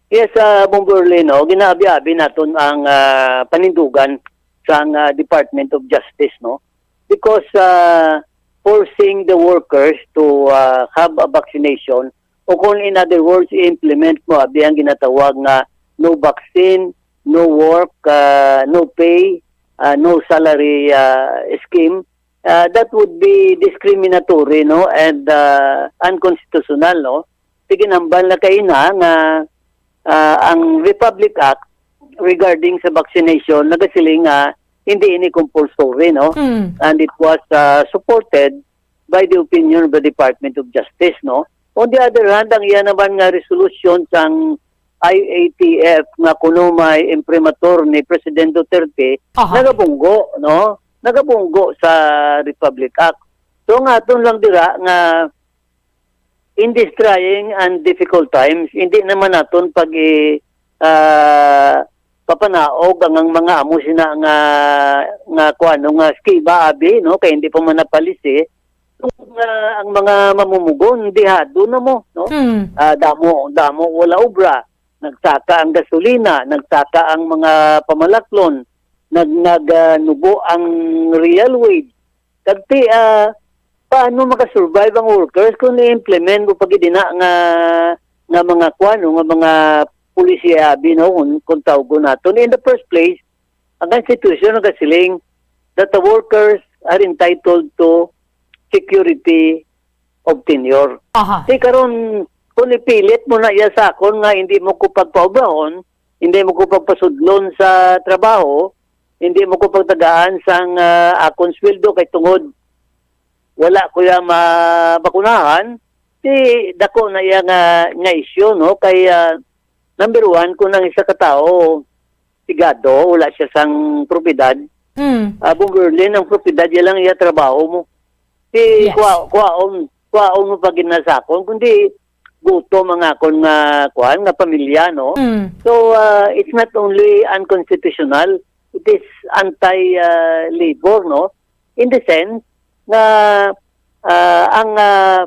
Yes, uh, Bomberly, no, ginaabi-abi naton ang, ah, panindugan sang, ah, Department of Justice, no, because, ah, forcing the workers to, ah, have a vaccination, o kung in other words, i-implement mo abi ang ginatawag nga no vaccine, no work, ah, no pay, ah, no salary, ah, scheme, ah, that would be discriminatory, no, and, ah, unconstitutional, no. Sige, nambal na kaina nga, ah, ang Republic Act regarding sa vaccination nagasiling nga hindi ini compulsory, no. Mm. And it was, ah, supported by the opinion of the Department of Justice, no. On the other hand, ang iya naman nga resolution sang I A T F nga kuno may imprimatur ni President Duterte, Aha. nagabunggo, no? Nagabunggo sa Republic Act. So, ang aton lang dira nga in these trying and difficult times, hindi naman naton pag i-, ah, papanaog ang, ang mga amo sina nga, nga kuano nga skiba abi, no? Kay hindi pa man napalisi. Tungod nga ang mga mamumugon, dihado na mo, no? Hmm. Ah, damo, damo, wala obra. Nagsaka ang gasolina, nagsaka ang mga pamalaklon, nag-, nag-, ah, nubo ang real wage. Kag ti, ah, paano makasurvive ang workers kung i-implement mo pa gid ina nga, nga mga kuano, nga mga polisiya abi, no, kung, kung tawgon naton? In the first place, ang Constitution nagasiling that the workers are entitled to security of tenure. Aha. Ti karon, kung ipilit mo na iya sa akon nga hindi mo ko pagpaobrahon, hindi mo ko pagpasudlon sa trabaho, hindi mo ko pagtagaan sang, ah, akon sweldo kay tungod wala ko iya mabakunahan, ti dako na iya nga, nga issue, no? Kay, ah, number one, kung ang isa ka tawo sigado, wala siya sang propiedad, Mm. ah, Bomberly, ang propiedad iya lang iya trabaho mo. Ti Yes. kwa-, kwaon, kwaon mo pa gid na sa akon, kundi gutom ang akon nga, kuan, nga pamilya, no? Mm. So, ah, it's not only unconstitutional, it is anti, ah, labor, no? In the sense nga, ah, ang, ah,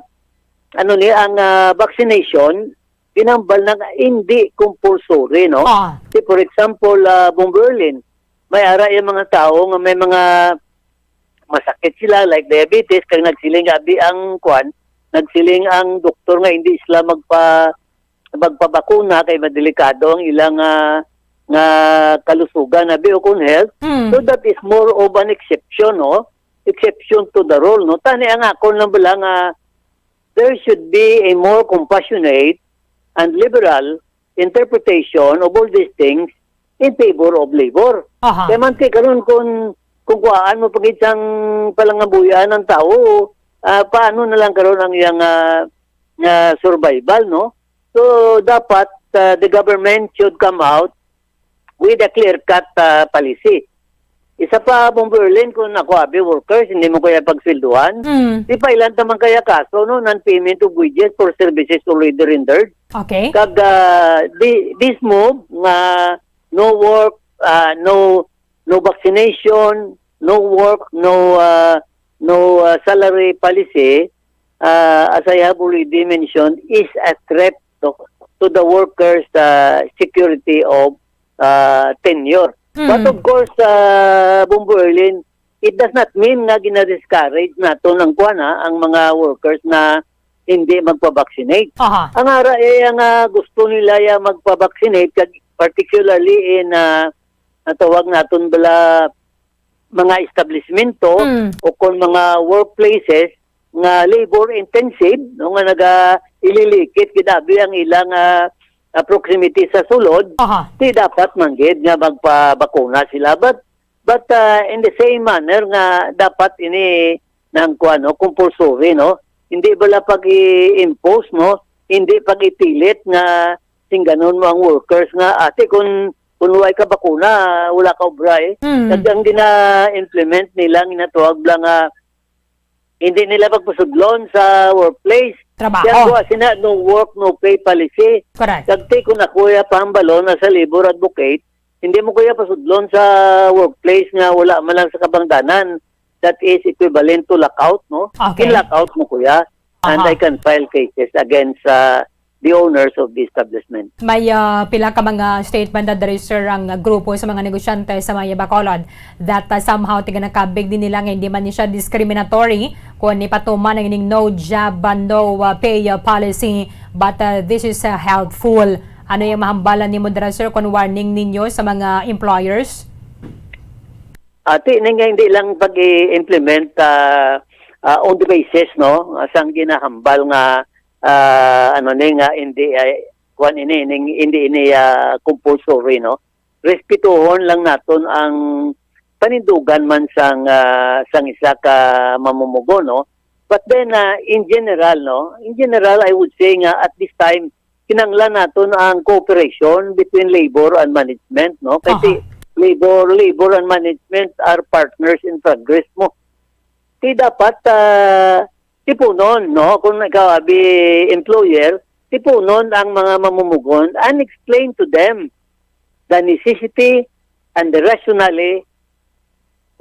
ano ni, ang, ah, vaccination, ginambal na nga hindi compulsory, no? Ah. Si, for example, ah, Bomberly, may ara yung mga tao nga may mga masakit sila, like diabetes, kag nagsiling abi ang kwan, nagsiling ang doktor nga hindi sila magpa-, magpabakuna kay madelikado ang ilang, ah, nga kalusugan, abi, o kung health. Mm. So that is more of an exception, no? Exception to the rule, no? Tani ang akon lang bala nga there should be a more compassionate and liberal interpretation of all these things in favor of labor. Aha. Kaya man, ti, karon kung, kung kuhaan mo pagid sang palangabuyan ang tao, ah, paano na lang karon ang iyang, ah, ah, survival, no? So, dapat, ah, the government should come out with a clear-cut, ah, policy. Isa pa, Bomberly, kung ako abi workers, hindi mo kaya pagswelduhan, Mm. di pa ilan ta man kaya kaso, no, non-payment of wages for services already rendered. Okay. Kag, ah, di-, this move nga no work, ah, no, no vaccination, no work, no, ah, no, ah, salary policy, ah, as I have already mentioned, is a threat to, to the workers, ah, security of, ah, tenure. Mm. But of course, ah, Bomberly, it does not mean nga gina-discourage naton ang kuwan, ha, ang mga workers na hindi magpa-vaccinate. Aha. Ang ara, eh, ang, ah, gusto nila ya magpa-vaccinate, kag particularly in, ah, natawag naton bala mga establishmento Mm. o kung mga workplaces nga labor intensive, no, nga naga ililikit gid abi ang ilang, ah, ah, proximity sa sulod, Aha. di dapat man gid nga magpabakuna sila. But, but, ah, in the same manner nga dapat ini nang kuwan, no, compulsory, no? Hindi bala pag-i-impose, no? Hindi pag-ipilit nga singganon mo ang workers nga, "Ate, kung, kung way ka bakuna, wala ka obra, eh." Mm. Kag ang gina-implement nila, ginatawag lang nga Hindi nila pagpasudlon sa workplace. Trabaho. Kaya kuha sina, no work, no pay policy. Correct. Kag ti, kung ako ya pahambalon na sa labor advocate, hindi mo kuya pasudlon sa workplace nga wala man lang sa kabangdanan. That is equivalent to lockout, no? Okay. In lockout mo kuya. And Aha. I can file cases against uh, the owners of the establishment. May ah, pila ka mga statement na diri, sir, ang ah, grupo sa mga negosyante sa may Bacolod that ah, somehow tiganakabig din nila nga hindi man ni siya discriminatory kung ipatuman ang ining no job, ah, no ah, pay ah, policy, but ah, this is ah, helpful. Ano yung mahambalan nimo dira, sir, kung warning ninyo sa mga employers? Ati ni nga hindi lang pag-i-implement ah, ah, on the basis, no, sang ginahambal nga ah, ano ni nga hindi ay kuan ini ning hindi ini ah, compulsory, no. Respetuhon lang naton ang panindugan man sang ah, sang isa ka mamumugo, no. But then ah, in general, no, in general I would say nga at this time kinahanglan naton ang cooperation between labor and management, no. Kay si Aha. labor labor and management are partners in progress mo. Ti dapat ah, tipunon, no, kung ikaw abi employer, tipunon ang mga mamumugon and explain to them the necessity and the rationale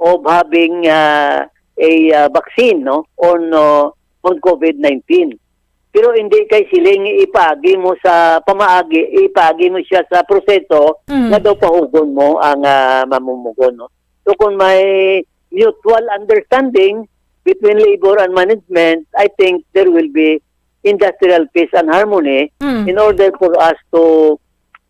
of having ah, a ah, vaccine, no, on ah, on COVID nineteen. Pero hindi kay siling ipaagi mo sa pamaagi, ipaagi mo siya sa proseso Mm. nga daw pahugon mo ang ah, mamumugon, no. So kung may mutual understanding between labor and management, I think there will be industrial peace and harmony Mm. in order for us to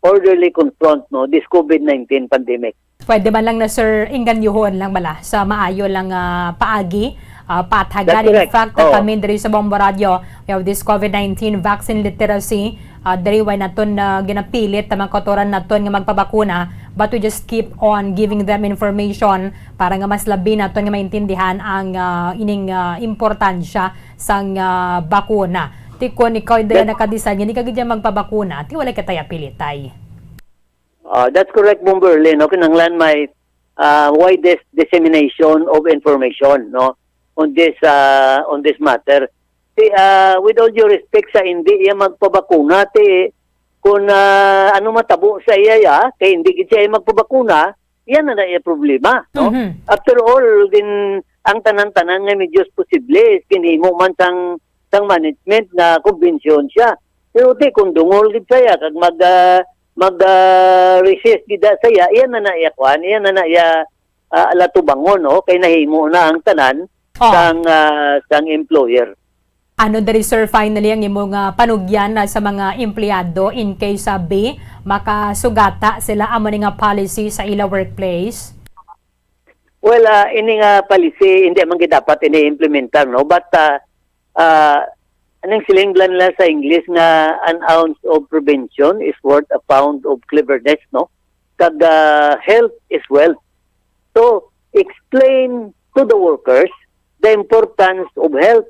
orderly confront, no, this COVID nineteen pandemic. Pwede man lang na, sir, inganyohon lang bala sa maayo lang ah, paagi, ah, pathagan. That's In correct. fact, Oo. kami diri sa Bombo Radio, we have this COVID nineteen vaccine literacy. Ah, diri way naton na ginapilit ang mga kautoran naton nga magpabakuna, but we just keep on giving them information para nga mas labi naton nga maintindihan ang ah, ining ah, importansya sang ah, bakuna. Ti kon ikaw dira That- nakadesign, hindi ka gid magpabakuna, ti wala ka tayo pilitay. Ah, that's correct, Bomberly, no? Kinahanglan may ah, widest dissemination of information, no, on this ah, on this matter. Ti ah, with all due respect sa hindi iya magpabakuna, ti kung ah, ano matabo sa iya ya, kay hindi gid siya magpabakuna, yan na na iya problema, no? Mhm. After all, din ang tanan-tanan nga medios posible, ginhimo man sang sang management nga kumbensyon siya. Pero di, kung dungol gid saya kag mag ah, mag ah, resist gid saya, iya na na iya kuan, iya na na iya ah, latubangon, no? Kay nahimo na ang tanan Oh. sang ah, sang employer. Ano diri, sir, finally ang imong ah, panugyan na sa mga empleyado in case ah, B, makasugata sila amo ni nga policy sa ila workplace? Well, ah, ini nga policy hindi man gid dapat ini implementar, no? But ah, ah, aning siling bala nila sa English nga an ounce of prevention is worth a pound of cleverness, no? Kag ah, health is wealth. So, explain to the workers the importance of health,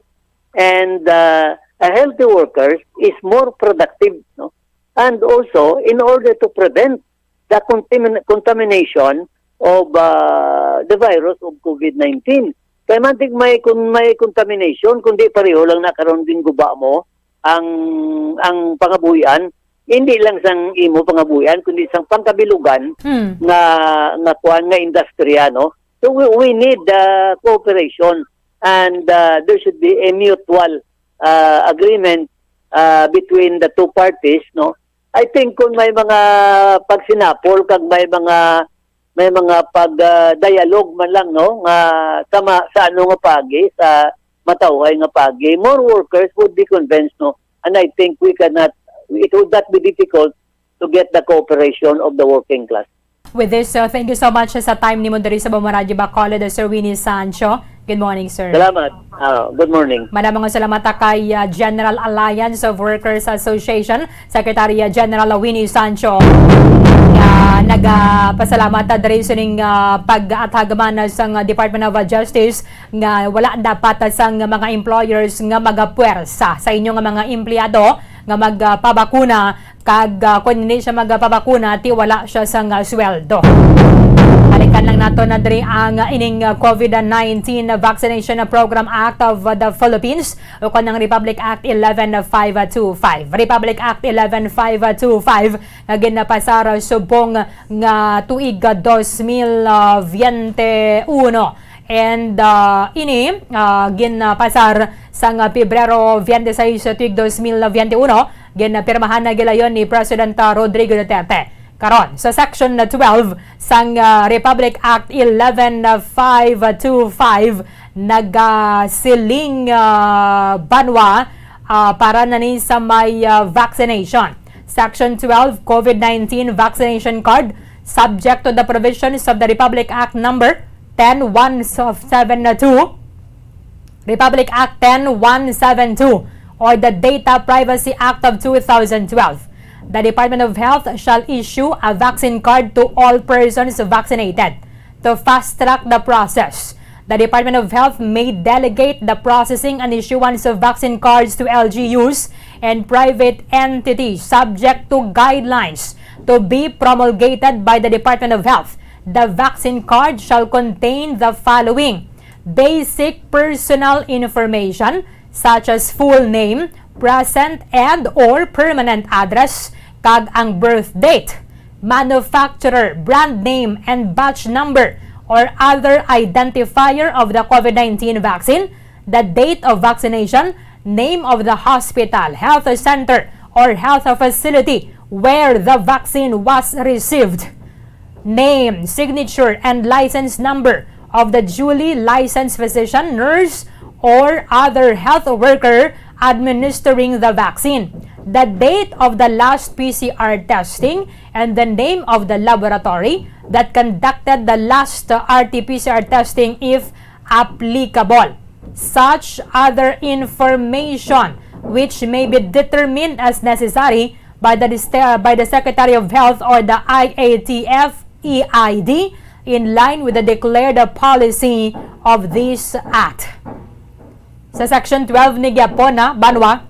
and uh, a healthy worker is more productive, no? And also, in order to prevent the contamin- contamination of uh, the virus of COVID nineteen. Kay man tig may, kung may contamination, kundi pareho lang na karon din guba mo ang ang pangabuhian, hindi lang sang imo pangabuhian, kundi sang pangkabilugan Hmm. nga nga kuan nga industriya, no? So we, we need uh, cooperation, and uh, there should be a mutual uh, agreement uh, between the two parties, no? I think kung may mga pagsinapol kag may mga may mga pag ah, dialogue man lang, no, nga sa ma- sa ano nga paagi, sa matawhay nga paagi, more workers would be convinced, no? And I think we cannot, it would not be difficult to get the cooperation of the working class. With this, uh, thank you so much sa time nimo diri sa Bombo Radio Bacolod, Sir Winnie Sancho. Good morning, sir. Salamat. Ah, good morning. Madamo nga salamat ta kay ah, General Alliance of Workers Association, Secretary ah, General Winnie Sancho, nga nagapasalamat ta diri sining ah, pag-athag man sang Department of Justice nga wala dapat sang mga employers nga magapuwersa sa inyo nga mga empleyado nga magpabakuna, kag ah, kung hindi siya magpabakuna, ti wala siya sang ah, sweldo. Balik Balikan lang nato na diri ang, uh, ining, uh, COVID nineteen Vaccination Program Act of, uh, the Philippines, o kanang Republic Act eleven five two five. Republic Act eleven five two five nga ginapasar subong nga tuig, uh, dos mil veinte uno. And, uh, ini, uh, ginapasar sang, uh, Pebrero twenty-six, tuig dos mil veinte uno, ginapirmahan na gilayon ni President, uh, Rodrigo Duterte. Karon, sa Section twelve sang, ah, Republic Act eleven five two five, nagasiling, ah, banwa, ah, para na ni sa may, ah, vaccination. Section twelve, COVID nineteen vaccination card, subject to the provisions of the Republic Act number ten one seven two, Republic Act ten one seven two, or the Data Privacy Act of two thousand twelve. The Department of Health shall issue a vaccine card to all persons vaccinated. To fast-track the process, the Department of Health may delegate the processing and issuance of vaccine cards to L G Us and private entities subject to guidelines to be promulgated by the Department of Health. The vaccine card shall contain the following: basic personal information such as full name, present and or permanent address, kag ang birth date, manufacturer, brand name, and batch number or other identifier of the COVID nineteen vaccine, the date of vaccination, name of the hospital, health center, or health facility where the vaccine was received, name, signature, and license number of the duly licensed physician, nurse, or other health worker administering the vaccine, the date of the last P C R testing, and the name of the laboratory that conducted the last R T P C R testing, if applicable. Such other information which may be determined as necessary by the diste-, by the Secretary of Health or the I A T F E I D in line with the declared policy of this Act. Sa Section twelve ni gyapon na banwa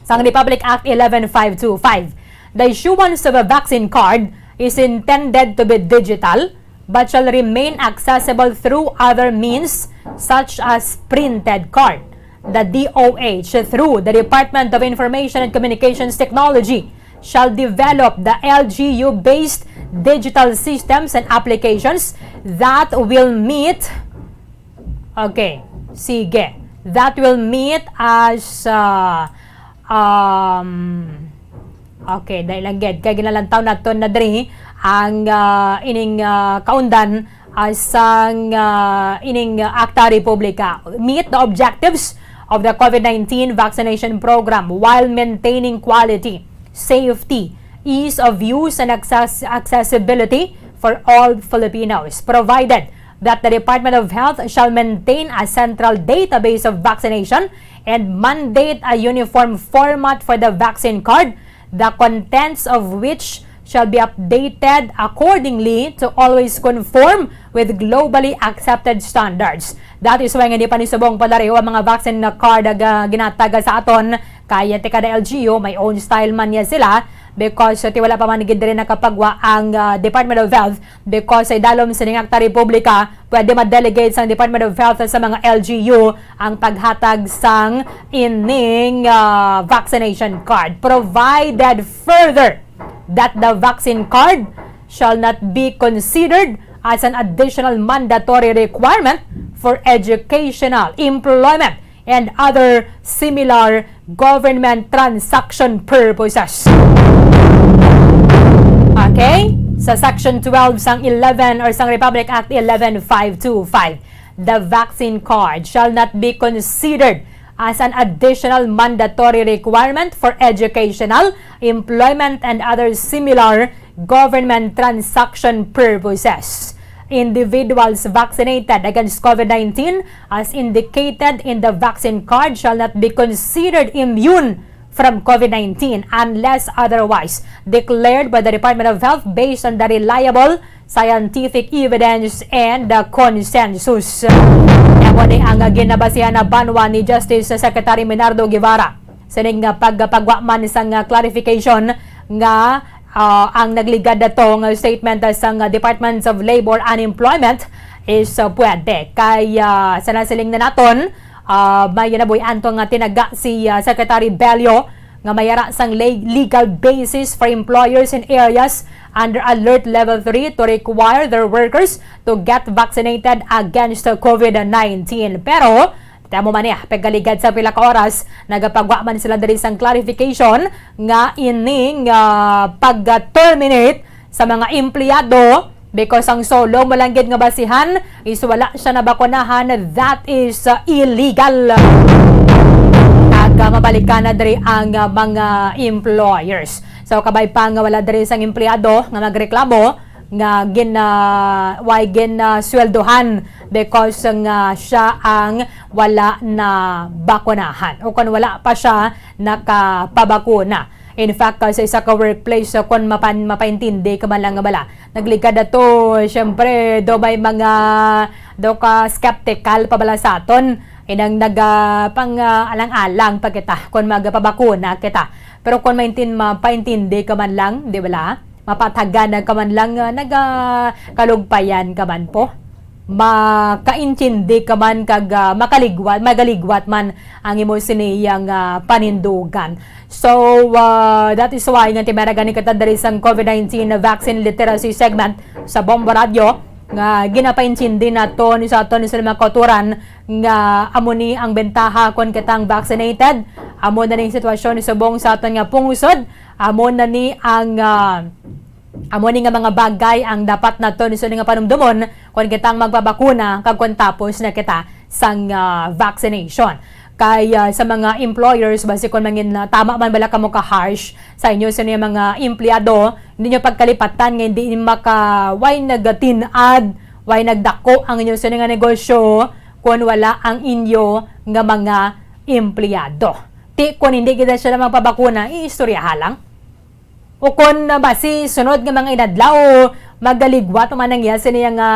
sang Republic Act eleven five two five, the issuance of a vaccine card is intended to be digital but shall remain accessible through other means such as printed card. The D O H, through the Department of Information and Communications Technology, shall develop the L G U-based digital systems and applications that will meet, okay, sige, that will meet as, uh, um, okay, dahil lang gid kay ginalantaw naton na diri ang, ah, ining, ah, kaundan, ah, sang, ah, ining Akta Republika. Meet the objectives of the COVID nineteen vaccination program while maintaining quality, safety, ease of use, and access-, accessibility for all Filipinos, provided that the Department of Health shall maintain a central database of vaccination and mandate a uniform format for the vaccine card, the contents of which shall be updated accordingly to always conform with globally accepted standards. That is why nga di pa ni subong palareho ang mga vaccine na card nga ginataga sa aton, kaya ti kada L G U, may own style man niya sila, because ti wala pa man gid diri nakapagwa ang, ah, Department of Health, because sa idalom sining Akta Republika, pwede ma-delegate sang Department of Health sa mga L G U ang paghatag sang ining, ah, vaccination card, provided further that the vaccine card shall not be considered as an additional mandatory requirement for educational, employment, and other similar government transaction purposes. Okay? Sa Section twelve sang eleven or sang Republic Act eleven five two five, the vaccine card shall not be considered as an additional mandatory requirement for educational, employment, and other similar government transaction purposes. Individuals vaccinated against COVID nineteen, as indicated in the vaccine card, shall not be considered immune from COVID nineteen unless otherwise declared by the Department of Health based on the reliable scientific evidence and the consensus. Amo ni ang ginabasihan na banwa ni Justice Secretary Menardo Guevara sining pagpagwa man sang clarification nga Ah, ang nagligad nato nga statement sang Department of Labor and Employment is, ah, pwede. Kay, ah, sa nasiling na naton, ah, may nabuy-an to nga tinaga si, ah, Secretary Bello nga may ara sang le-, legal basis for employers in areas under Alert Level three to require their workers to get vaccinated against COVID nineteen. Pero, tamo man niya, pagkaligad sa pila ka oras, nagapagwa man sila diri sang clarification nga ining, ah, pag-terminate sa mga empleyado because ang solo mo lang gid nga basihan is wala siya nabakunahan, that is, uh, illegal. Kag, uh, mabalikan na diri ang, uh, mga employers. So, kabay pa nga wala diri sang empleyado nga magreklamo nga gin, uh, way gin, uh, sweldohan because nga siya ang wala na bakunahan o kung wala pa siya nakapabakuna. In fact, uh, sa isa ka workplace, uh, kung mapan-, mapaintindi ka man lang nga bala, nagligad na to, siyempre, do may mga, do ka skeptical pa bala sa aton. Inang naga, pang, ah, alang-alang pa kita kung magpabakuna kita. Pero kung maintin-, mapaintindi ka man lang, di bala? Mapatagan na ka man lang, ah, naga kalugpayan ka man po. Makaintindi ka man kag, ah, makaligwat, magaligwat man ang imo siniyang, ah, panindugan. So, ah, that is why nga timera gani kita diri sang COVID nineteen vaccine literacy segment sa Bombo Radio nga ginapaintindi naton sa aton sa mga kauturan nga amo ni ang bentaha kon kitang vaccinated, amo na ning sitwasyon subong sa aton nga pungsod, amo na ni ang, ah, amo ni nga mga bagay ang dapat naton sa nga panumdumon kon kitang magpabakuna kag kon tapos na kita sang, ah, vaccination. Kay, ah, sa mga employers, basi kon mangin, ah, tama man bala kamo ka harsh sa inyo sa inyong mga empleyado, hindi nyo pagkalipatan nga hindi maka, way nagatin-ad, way nagdako ang inyo sa nga negosyo kon wala ang inyo nga mga empleyado. Ti kon hindi kita sila magpabakuna, iistoryaha lang. O kon, ah, basi sunod nga mga inadlaw, magaligwat man ang iya sa niya nga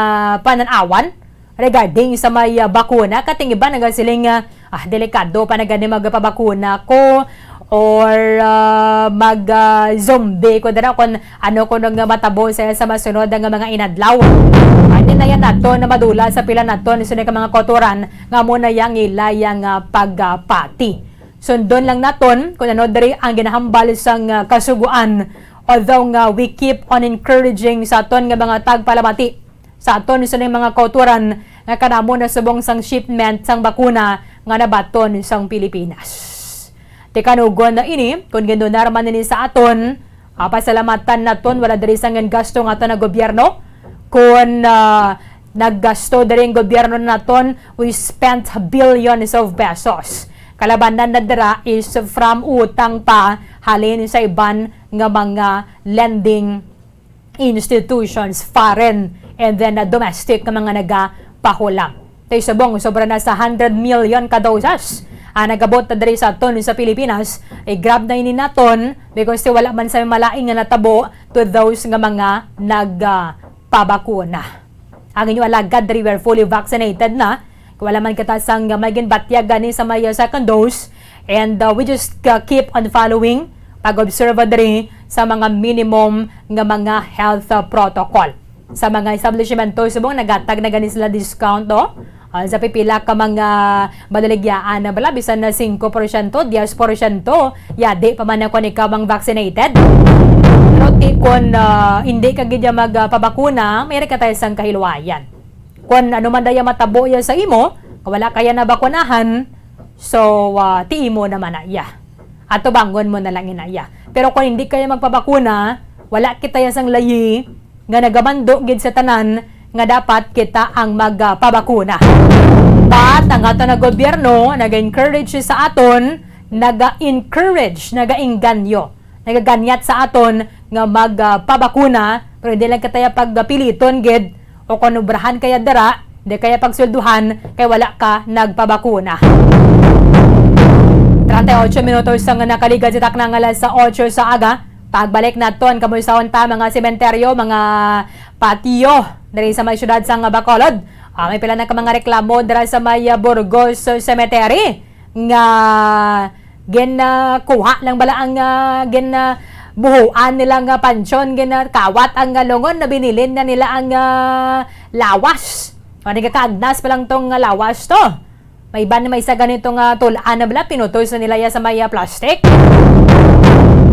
panan-awan regarding sa may, ah, bakuna. Kating iba nagasiling nga, "Ah, delikado pa na gani magpabakuna ko," or, ah, mag, ah, zombie ko dira kon ano kuno nga matabo sa, sa masunod nga mga inadlaw. Andi na yan nato na madula sa pila nato ni sunod nga mga kauturan nga amo na yang ila yang, ah, pagpati. Sundon lang naton kung ano diri ang ginahambal sang, ah, Kasugoan, although nga we keep on encouraging sa aton nga mga tagpalamati, sa aton sa ning mga kauturan nga kanamo na subong sang shipment sang bakuna nga nabaton sang Pilipinas. Tikanugon na ini, kung gindonar man ini sa aton, ah, pasalamatan naton, wala diri sang gasto nga aton nga gobyerno. Kung, ah, naggasto diri ang gobyerno naton, we spent billions of pesos. Kalabanan na dira is from utang pa halin sa iban nga mga lending institutions, foreign and then, uh, domestic nga mga nagapahulam. Tay subong, sobra na sa hundred million ka doses ang nagabot na diri sa aton sa Pilipinas. I-grab na ini naton because ti wala man sa malain nga natabo to those nga mga nagpabakuna. Ang inyo alagad diri were fully vaccinated na. Wala man kita sang may ginbatyag gani sa may second dose. And, uh, we just, uh, keep on following, pag-obserba diri sa mga minimum nga mga health, uh, protocol. Sa mga establishmento subong nagatag na gani sila discount, no? Ah, sa pipila ka mga balaligyaan na bala, bisan na singko porsyento, diyes porsyento, yadi pa man ako ni ikaw ang vaccinated. Pero ti kon, ah, hindi ka gid magpabakuna, may ka tayo sang kahiluwayan. Kung ano man daya matabo ya sa imo, kung wala kaya nabakunahan, so, ah, ti imo naman na iya. Atubangon mo na lang ina iya. Pero kung hindi kaya magpabakuna, wala kita ya sang layi nga nagamando gid sa tanan nga dapat kita ang magpabakuna. But ang ato na gobyerno naga-encourage sa aton, naga-encourage, nagainganyo, nagaganyat sa aton nga magpabakuna, pero hindi lang kita ya pagpiliton gid o kung obrahan kaya dira, di kaya pagswelduhan kay wala ka nagpabakuna. Treinta y ocho minutos ang nakaligad sa takna nga alas otso sa aga. Pagbalik naton, kamusta unta mga sementeryo, mga patio diri sa may syudad sang Bacolod? Ah, may pila na ka mga reklamo dira sa may, ah, Burgos Cemetery nga gin, ah, kuha lang bala ang, ah, gin, ah, buhuan nila nga pansyon, ginakawat ang, ah, lungon, nabilin na nila ang, ah, lawas. O, nagakaagnas pa lang tong, ah, lawas to. May iban, may isa ganito nga tul-an na bala, pinutol sa nila ya sa may, ah, plastic.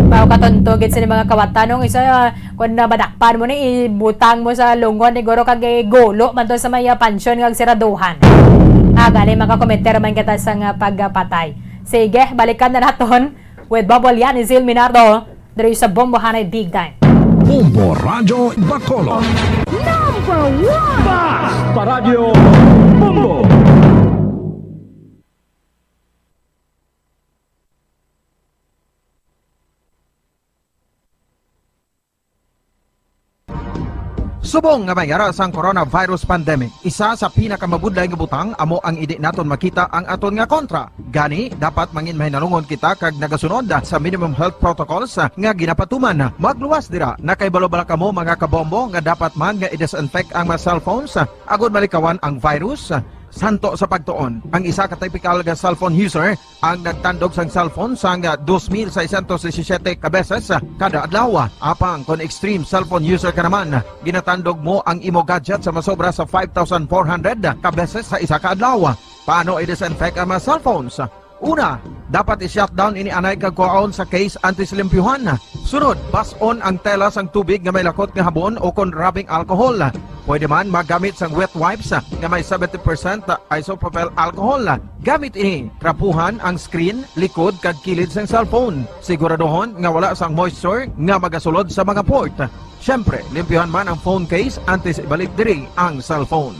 Mao katunto gid sa mga kawatan, no? Isa, ah, kung na madakpan mo ni, ibutang mo sa lungon, siguro kag igulo man to sa may, ah, pansyon nga siraduhan. Ah, gani, makakomenter man kita sa nga pagpatay. Sige, balikan na naton with Bobo Lian Isil Minardo, diri sa Bombohanay Big Time. Bombo Radyo Bacolod. Number one! Bas pa Radyo Bombo! Subong nga may ara sang coronavirus pandemic, isa sa pinakamabudlay nga butang amo ang indi naton makita ang aton nga kontra. Gani, dapat mangin mahinalungon kita kag nagasunod sa minimum health protocols nga ginapatuman. Magluwas dira, nakahibalo bala kamo, mga kabombo, nga dapat man nga i-disinfect ang mga cellphones agod malikawan ang virus? Santo sa pagtuon, ang isa ka typical nga cellphone user ang nagtandog sang cellphone sang dos mil seiscientos disisiete ka beses kada adlaw. Apang kon extreme cellphone user ka naman, ginatandog mo ang imo gadget sa masobra sa five thousand four hundred ka beses sa isa ka adlaw. Paano i-disinfect ang mga cellphones? Una, dapat i-shutdown ini anay kag kuhaon sa case antes limpyuhan. Sunod, bas-on ang tela sang tubig nga may lakot nga habon o kon rubbing alcohol. Pwede man magamit sang wet wipes nga may seventy percent isopropyl alcohol. Gamit ini, trapuhan ang screen, likod, kag kilid sang cellphone. Siguraduhon nga wala sang moisture nga magasulod sa mga port. Siyempre, limpyuhan man ang phone case antes ibalik diri ang cellphone.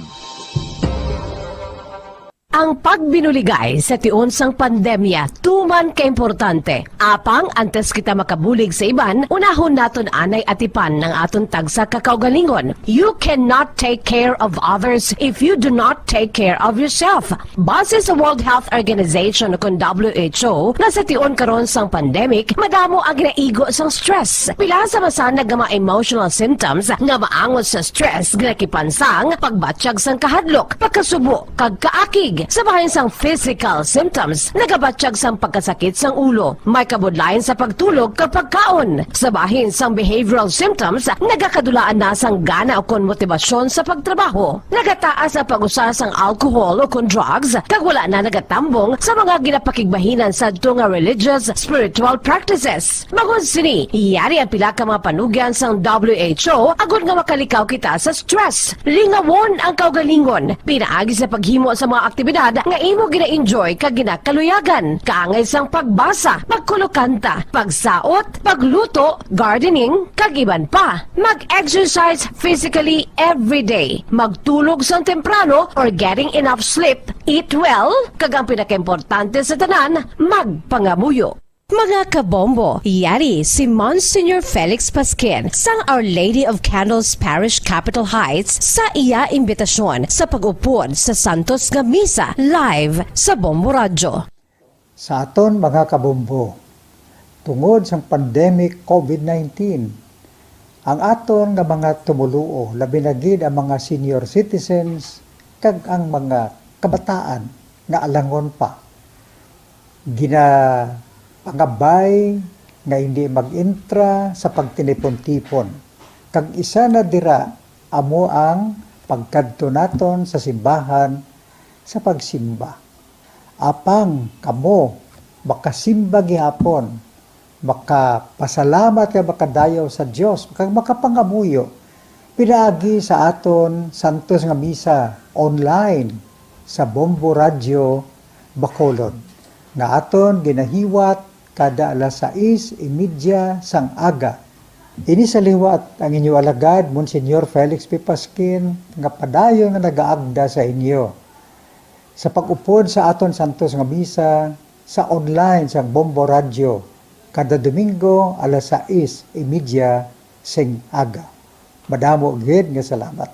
Ang pagbinuligay sa tion sang pandemya tuman ka importante. Apang antes kita makabulig sa iban, unahon naton anay atipan ang aton tagsa ka kaugalingon. You cannot take care of others if you do not take care of yourself. Base sa World Health Organization, kon W H O, nga sa tion karon sang pandemic, madamo ang ginaigo sang stress. Pila sa masanag nga mga emotional symptoms nga maangot sa stress, ginakipan sang pagbatyag sang kahadlok, pagkasubo, kag kaakig. Sa bahin sang physical symptoms, nagabatyag sang pagkasakit sang ulo, may kabudlayan sa pagtulog kag pagkaon. Sa bahin sang behavioral symptoms, nagakadulaan na sang gana ukon motibasyon sa pagtrabaho. Nagataas ang pag-usa sang alcohol ukon drugs, kag wala na nagatambong sa mga ginapakigbahinan sadto nga religious, spiritual practices. Bangod sini, yari ang pila ka mga panugyan sang W H O agod nga makalikaw kita sa stress. Lingawon ang kaugalingon pinaagi sa paghimo sa mga aktibidad nga imo gina-enjoy kag ginakaluyagan, kaangay sang pagbasa, pagkulokanta, pagsaot, pagluto, gardening, kag iban pa. Mag-exercise physically every day. Magtulog sang temprano or getting enough sleep. Eat well, kag ang pinakaimportante sa tanan, magpangamuyo. Mga kabombo, yari si Monsignor Felix Pasquin sang Our Lady of Candles Parish, Capitol Heights, sa iya imbitasyon sa pag-upod sa Santos nga Misa live sa Bombo Radyo. Sa aton mga kabombo, tungod sang pandemic COVID nineteen, ang aton nga mga tumoluo, labi na gid ang mga senior citizens kag ang mga kabataan nga alangon pa, ginapangabay nga hindi mag-intra sa pagtinipon-tipon, kag isa na dira amo ang pagkadto naton sa simbahan sa pagsimba. Apang kamo makasimba gihapon, makapasalamat kag makadayaw sa Dios, kag makapangamuyo pinaagi sa aton santos nga misa online sa Bombo Radyo Bacolod, nga aton ginahiwat kada alas sais y media sang aga. Ini sa liwat ang inyo alagad, Monsignor Felix P. Pasquin, nga padayon nga nagaagda sa inyo sa pag-upod sa aton santos nga misa sa online sang Bombo Radyo kada Domingo alas sais y media sing aga. Madamo gid nga salamat.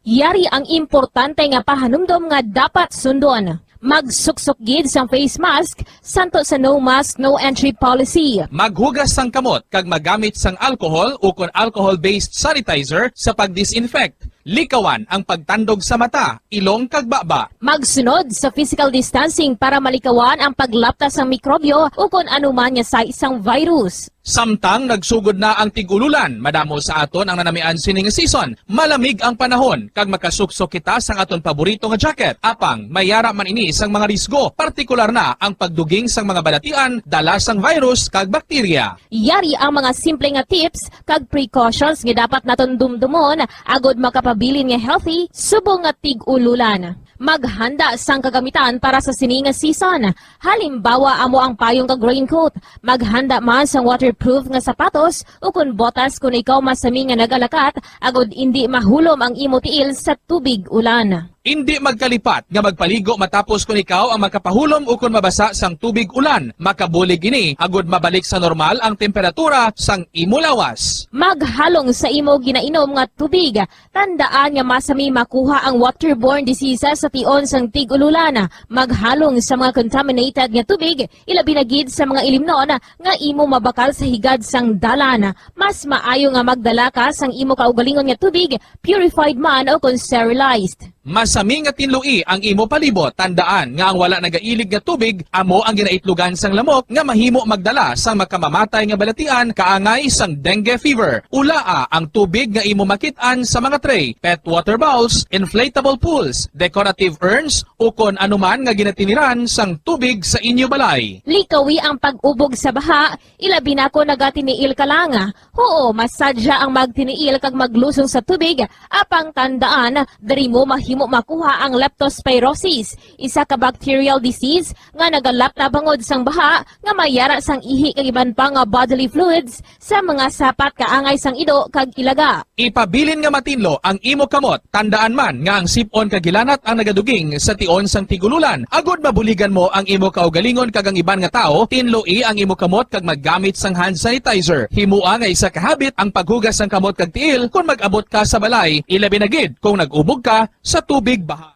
Yari ang importante nga pahanumdom nga dapat sundon. Magsuksok gid sang face mask, santo sa no mask, no entry policy. Maghugas sang kamot kag magamit sang alcohol ukon alcohol-based sanitizer sa pag-disinfect. Likawan ang pagtandog sa mata, ilong kag baba. Magsunod sa physical distancing para malikawan ang paglapta sang mikrobyo ukon anuman nga sais sang virus. Samtang nagsugod na ang tig-ululan, madamo sa aton ang nanamian sini nga season. Malamig ang panahon, kag makasuksok kita sang aton paborito nga jacket. Apang, may ara man ini sang mga risgo, partikular na ang pagduging sang mga balatian dala sang virus kag bakterya. Yari ang mga simple nga tips kag precautions nga dapat naton dumdumon agud makapabilin nga healthy subong nga tig-ululan. Maghanda sang kagamitan para sa sini nga season. Halimbawa, amo ang payong kag raincoat. Maghanda man sang waterproof nga sapatos ukon botas kon ikaw masami nga nagalakat, agud indi mahulom ang imo tiil sa tubig ulan. Indi magkalipat nga magpaligo matapos kon ikaw ang makapahulom ukon mabasa sang tubig ulan. Makabulig ini agud mabalik sa normal ang temperatura sang imo lawas. Maghalong sa imo ginainom nga tubig. Tandaan nga masami makuha ang waterborne diseases sa tion sang tig-ululan. Maghalong sa mga contaminated nga tubig, ilabi na gid sa mga ilimnon nga imo mabakal sa higad sang dalan. Mas maayo nga magdala ka sang imo kaugalingon nga tubig, purified man o kon sterilized. Masami nga tinloi ang imo palibot. Tandaan nga ang wala nagailig nga tubig amo ang ginaitlogan sang lamok nga mahimo magdala sang makamamatay nga balatian kaangay sang dengue fever. Ulaa ang tubig nga imo makit-an sa mga tray, pet water bowls, inflatable pools, decorative urns, ukon anuman nga ginatiniran sang tubig sa inyo balay. Likawi ang pag-ubog sa baha, ilabi na kon nagatiniil ka lang. Huo, masadya ang magtiniil kag maglusong sa tubig, apang tandaan, diri mo mahimo makuha ang leptospirosis, isa ka bacterial disease nga nagalapta bangod sang baha nga may ara sang ihi kag iban pa nga bodily fluids sa mga sapat kaangay sang ido kag ilaga. Ipabilin nga matinlo ang imo kamot. Tandaan man nga ang sip-on kag hilanat ang nagaduging sa tion sang tig-ululan. Agod mabuligan mo ang imo kaugalingon kag ang iban nga tawo, tinloi ang imo kamot kag maggamit sang hand sanitizer. Himoa nga isa ka habit ang paghugas sang kamot kag tiil kon mag-abot ka sa balay, ilabi na gid kon nag-ubog ka sa tubig baha.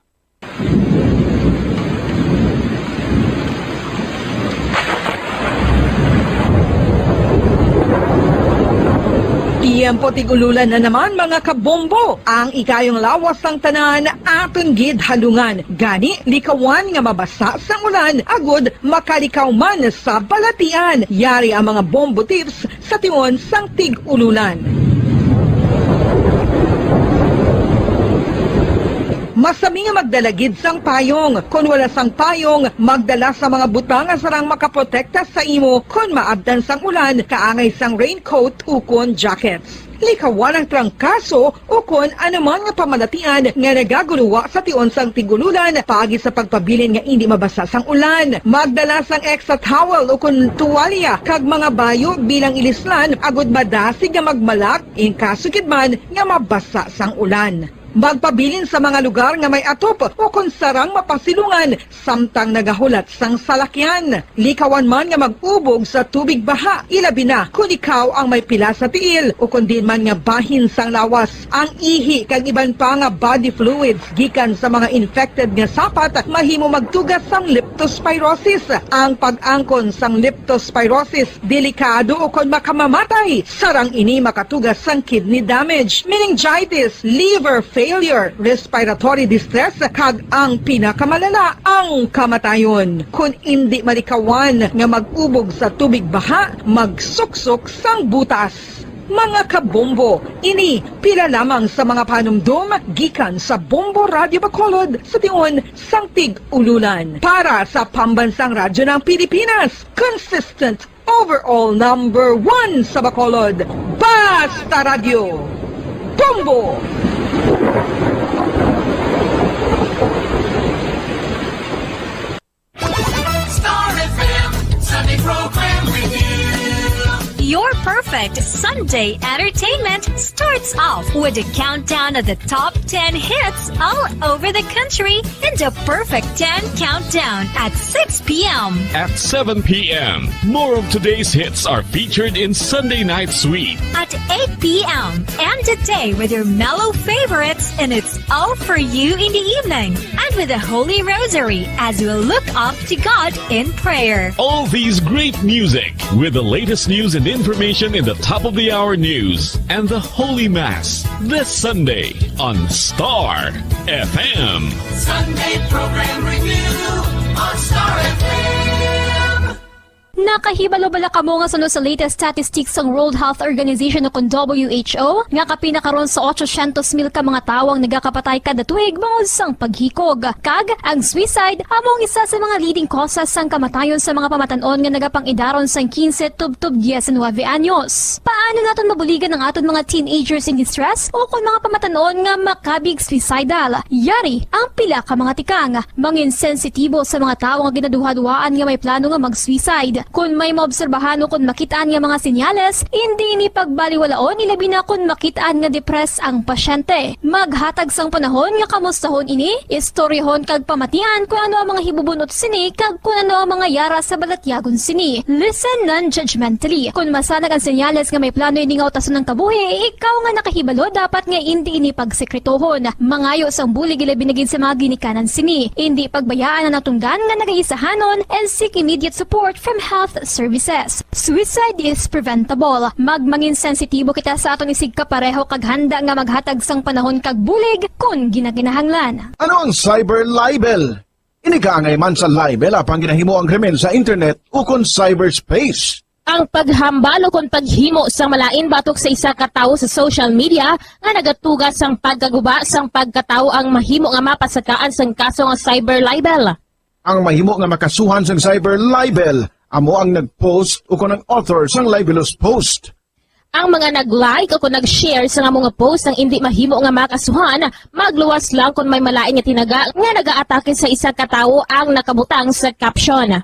Tiyempo tig-ululan na naman, mga kabombo. Ang ikayong lawas sang tanan aton gid halungan. Gani, likawan nga mabasa sang ulan agud makalikaw man sa balatian. Yari ang mga bombo tips sa tion sang tig-ululan. Masami nga magdala gid sang payong. Kon wala sang payong, magdala sa mga butang nga sarang makaprotekta sa imo kon maabtan sang ulan, kaangay sang raincoat ukon jackets. Likawan ang trangkaso ukon anuman nga pamalatian nga nagagulowa sa tion sang tig-ululan paagi sa pagpabilin nga indi mabasa sang ulan. Magdala sang extra towel ukon tuwalya kag mga bayo bilang ilislan agud madasig nga magmalak in kaso gid man nga mabasa sang ulan. Magpabilin sa mga lugar nga may atop ukon sarang mapasilungan samtang nagahulat sang salakyan. Likawan man nga mag-ubog sa tubig baha, ilabi na kon ikaw ang may pila sa tiil ukon diin man nga bahin sang lawas. Ang ihi kag iban pa nga body fluids gikan sa mga infected nga sapat mahimo magtuga sang leptospirosis. Ang pag-angkon sang leptospirosis delikado ukon makamamatay. Sarang ini makatuga sang kidney damage, meningitis, liver failure, respiratory distress, kag ang pinakamalala, ang kamatayon. Kon indi malikawan nga mag-ubog sa tubig baha, magsuksok sang butas. Mga kabombo, ini pila lamang sa mga panumdom gikan sa Bombo Radyo Bacolod sa tion sang tig-ululan. Para sa Pambansang Radyo ng Pilipinas, consistent overall number one sa Bacolod, Basta Radyo, Bombo! Star F M, Sunday program with you. Your perfect Sunday entertainment starts off with a countdown of the top ten hits all over the country and a perfect ten countdown at six p m. At seven p m, more of today's hits are featured in Sunday Night Sweet. At eight p m, end the day with your mellow favorites, and it's all for you in the evening. And with the Holy Rosary as we look up to God in prayer. All these great music with the latest news and information in the top of the hour news and the Holy Mass this Sunday on Star F M. Sunday program review on Star F M. Nakahibalo bala kamo nga suno sa latest statistics sang World Health Organization o kon W H O, nga kapin na karon sa otsosyentos mil ka mga tawo ang nagakapatay kada tuig bangod sang paghikog? Kag ang suicide amo ang isa sa mga leading causes sang kamatayon sa mga pamatan-on nga nagapang-idaron sang quince tubtob diecinuebe anyos. Paano naton mabuligan ang aton mga teenagers in distress o kon mga pamatan-on nga makabig suicidal? Yari ang pila ka mga tikang. Mangin sensitibo sa mga tawo nga ginaduhaduhaan nga may plano nga mag-suicide. Kon may maobserbahan o kon makit-an nga mga senyales, indi ini pagbaliwalaon, ilabi na kon makit-an nga depressed ang pasyente. Maghatag sang panahon nga kamustahon ini, istoryahon kag pamatian kon ano ang mga hibubun-ot sini kag kon ano ang mga yara sa balatyagon sini. Listen non-judgmentally. Kon masanag ang senyales nga may plano ini nga utason ang kabuhi, ikaw nga nakahibalo dapat nga indi ini pagsekretohon. Mangayo sang bulig, ilabi na gid sa mga ginikanan sini. Indi pagbayaan ang natunggan nga nagaisahanon and seek immediate support from health services. Suicide is preventable. Magmangin sensitibo kita sa aton isigkapareho kag handa nga maghatag sang panahon kag bulig kon ginakinahanglan. Ano ang cyber libel? Ini kaangay man sa libel apang ginahimo ang krimen sa internet ukon cyberspace. Ang paghambal ukon paghimo sang malain batok sa isa ka tawo sa social media nga nagatuga sang pagkaguba sang pagkatawo ang mahimo nga mapasakaan sang kaso nga cyber libel. Ang mahimo nga makasuhan sang cyber libel amo ang nag-post ukon ang author sang libelous post. Ang mga nag-like ukon nag-share sang amo nga post ang indi mahimo nga makasuhan, magluwas lang kon may malain nga tinaga nga nagaatake sa isa ka tawo ang nakabutang sa caption.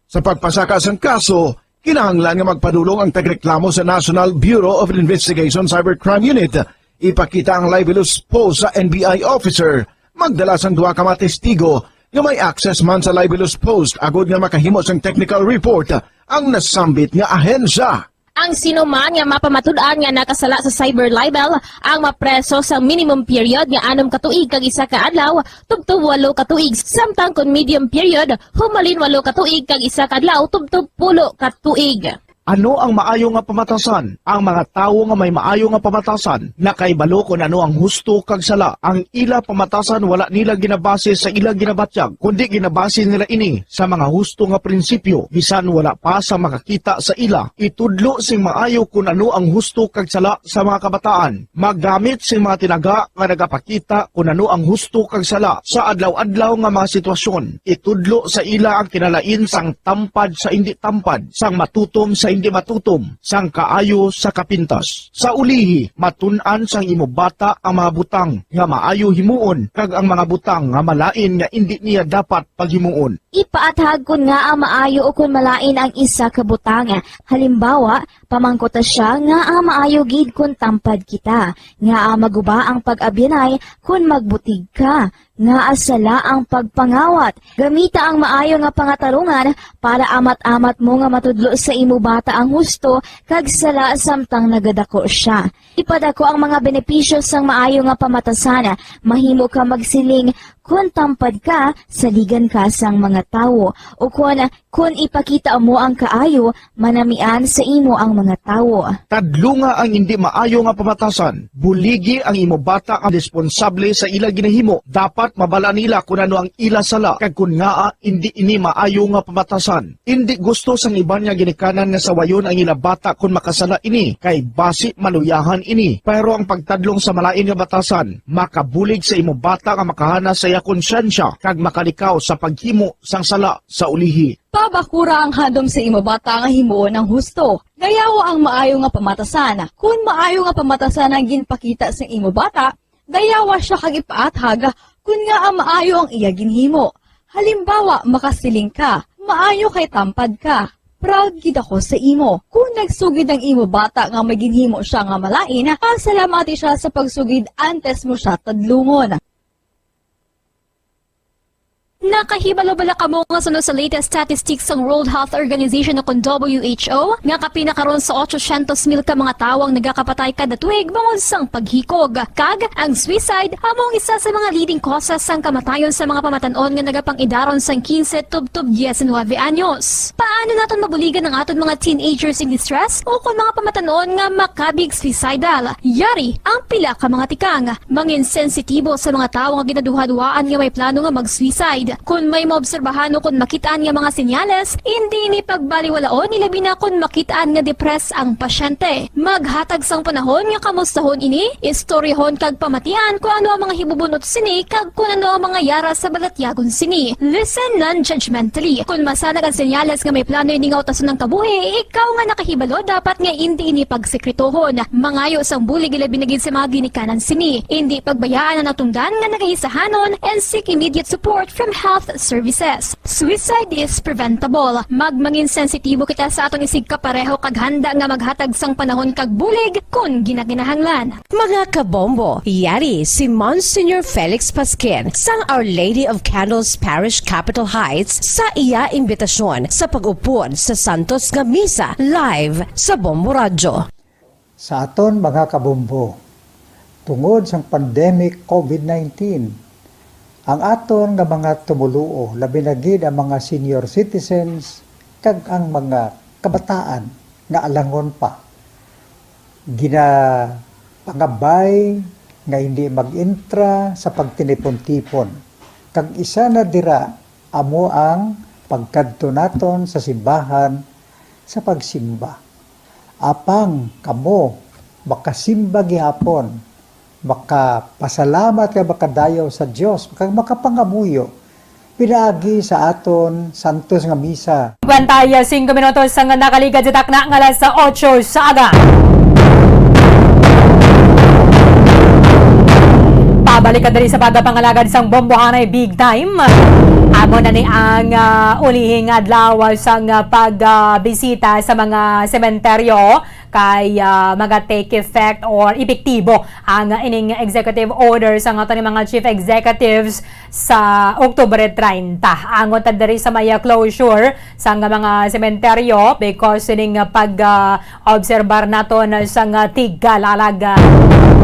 Sa pagpasaka sang kaso, kinahanglan nga magpadulong ang tagreklamo sa National Bureau of Investigation Cybercrime Unit. Ipakita ang libelous post sa N B I officer. Magdala sang duha ka mga testigo nga may access man sa libelous post agod nga makahimo sang technical report ang nasambit nga ahensya. Ang sino man nga mapamatud-an nga nakasala sa cyber libel ang mapreso sa minimum period nga anom ka tuig kag isa ka adlaw tubtob walo ka tuig, samtang kon medium period, humalin walo ka tuig kag isa ka adlaw tubtob pulo ka tuig. Ano ang maayo nga pamatasan? Ang mga tawo nga may maayo nga pamatasan nakahibalo kon ano ang husto kag sala. Ang ila pamatasan wala nila ginabase sa ila ginabatyag, kundi ginabase nila ini sa mga husto nga prinsipyo, bisan wala pa sa makakita sa ila. Itudlo sing maayo kon ano ang husto kag sala sa mga kabataan. Maggamit sing mga tinaga nga nagapakita kon ano ang husto kag sala sa adlaw-adlaw nga mga sitwasyon. Itudlo sa ila ang kinalain sang tampad sa indi tampad, sang matutom sa indi matutom, sang kaayo sa kapintas. Sa ulihi, matun-an sang imo bata ang mga butang nga maayo himuon kag ang mga butang nga malain nga indi niya dapat paghimuon. Ipaathag kon ngaa maayo ukon malain ang isa ka butang. Halimbawa, pamangkuta sia ngaa maayo gid kon tampad kita, ngaa maguba ang pag-abyanay kon magbutig ka, ngaa sala ang pagpangawat. Gamita ang maayo nga pangatarungan para amat-amat mo nga matudlo sa imo bata ang husto kag sala samtang nagadako sia. Ipadako ang mga benepisyo sang maayo nga pamatasan. Mahimo ka magsiling, "Kon tampad ka, saligan ka sang mga tawo," ukon, "Kon ipakita mo ang kaayo, manamian sa imo ang mga tawo." Tadlunga ang indi maayo nga pamatasan. Buligi ang imo bata ang responsable sa ila ginahimo. Dapat mabala nila kon ano ang ila sala kag kon ngaa indi ini maayo nga pamatasan. Indi gusto sang iban nga ginikanan nga sawayon ang ila bata kon makasala ini, kay basi maluyahan ini. Pero ang pagtadlong sa malain nga batasan makabulig sa imo bata nga makahana sa iya konsyensya kag makalikaw sa paghimo sang sala sa ulihi. Pabakura ang handom sa imo bata nga himuon ang husto. Dayawa ang maayo nga pamatasan. Kon maayo nga pamatasan ang ginpakita sa imo bata, dayawa sia kag ipaathag kon ngaa maayo ang iya ginhimo. Halimbawa, makasiling ka, "Maayo kay tampad ka. Proud gid ako sa imo." Kon nagsugid ang imo bata nga may ginhimo sia nga malain, pasalamati sia sa pagsugid antes mo sia tadlungon. Nakahibalo bala kamo nga suno sa latest statistics sang World Health Organization o kon W H O nga kapin na karon sa otsosyentos mil ka mga tawo ang nagakapatay kada tuig bangod sang paghikog? Kag ang suicide amo ang isa sa mga leading causes sang kamatayon sa mga pamatan-on nga nagapang-idaron sang quince tubtob diecinuebe anyos. Paano naton mabuligan ang aton mga teenagers in distress o kon mga pamatan-on nga makabig suicidal? Yari ang pila ka mga tikang. Mangin sensitibo sa mga tawo nga ginaduhaduhaan nga may plano nga mag-suicide. Kon may maobserbahan o kon makit-an nga mga senyales, indi ini pagbaliwalaon, ilabi na kon makit-an nga depressed ang pasyente. Maghatag sang panahon nga kamustahon ini, istoryahon kag pamatian kon ano ang mga hibubunot sini kag kon ano ang mga yara sa balatyagon sini. Listen non-judgmentally. Kon masanag ang senyales nga may plano ini nga utason ang kabuhi, ikaw nga nakahibalo dapat nga indi ini pagsekretohon. Mangayo sang bulig, ilabi na gid sa mga ginikanan sini. Indi pagbayaan ang natungdan nga nagaisahanon and seek immediate support from health services. Suicide is preventable. Magmangin sensitibo kita sa aton isigkapareho kag handa nga maghatag sang panahon kag bulig kon ginakinahanglan. Mga kabombo, yari si Monsignor Felix Pasquin sang Our Lady of Candles Parish, Capitol Heights, sa iya imbitasyon sa pag-upod sa santos nga misa live sa Bombo Radyo. Sa aton mga kabombo, tungod sang pandemic COVID nineteen, ang aton nga mga tumoluo, labi na gid ang mga senior citizens kag ang mga kabataan nga alangon pa, ginapangabay nga hindi mag-entra sa pagtinipon-tipon. Kag isa na dira amo ang pagkadto naton sa simbahan sa pagsimba. Apang kamo makasimba gihapon, makapasalamat kag makadayaw sa Dios, kag makapangamuyo pinaagi sa aton santos nga misa. Pantaya, singko minutos ang nakaligad sa takna nga alas otso sa aga. Pabalik ka diri sa pagpangalagad sang Bombohanay Big Time. Amo na ni ang, ah, ulihing adlaw sang, ah, pagbisita sa mga sementeryo kay, ah, maga-take effect or epektibo ang ining executive order sang aton mga chief executives sa Oktubre treinta. Angot ta diri sa may closure sang mga sementeryo because sining pag, ah, obserbar naton sang tigkalalag.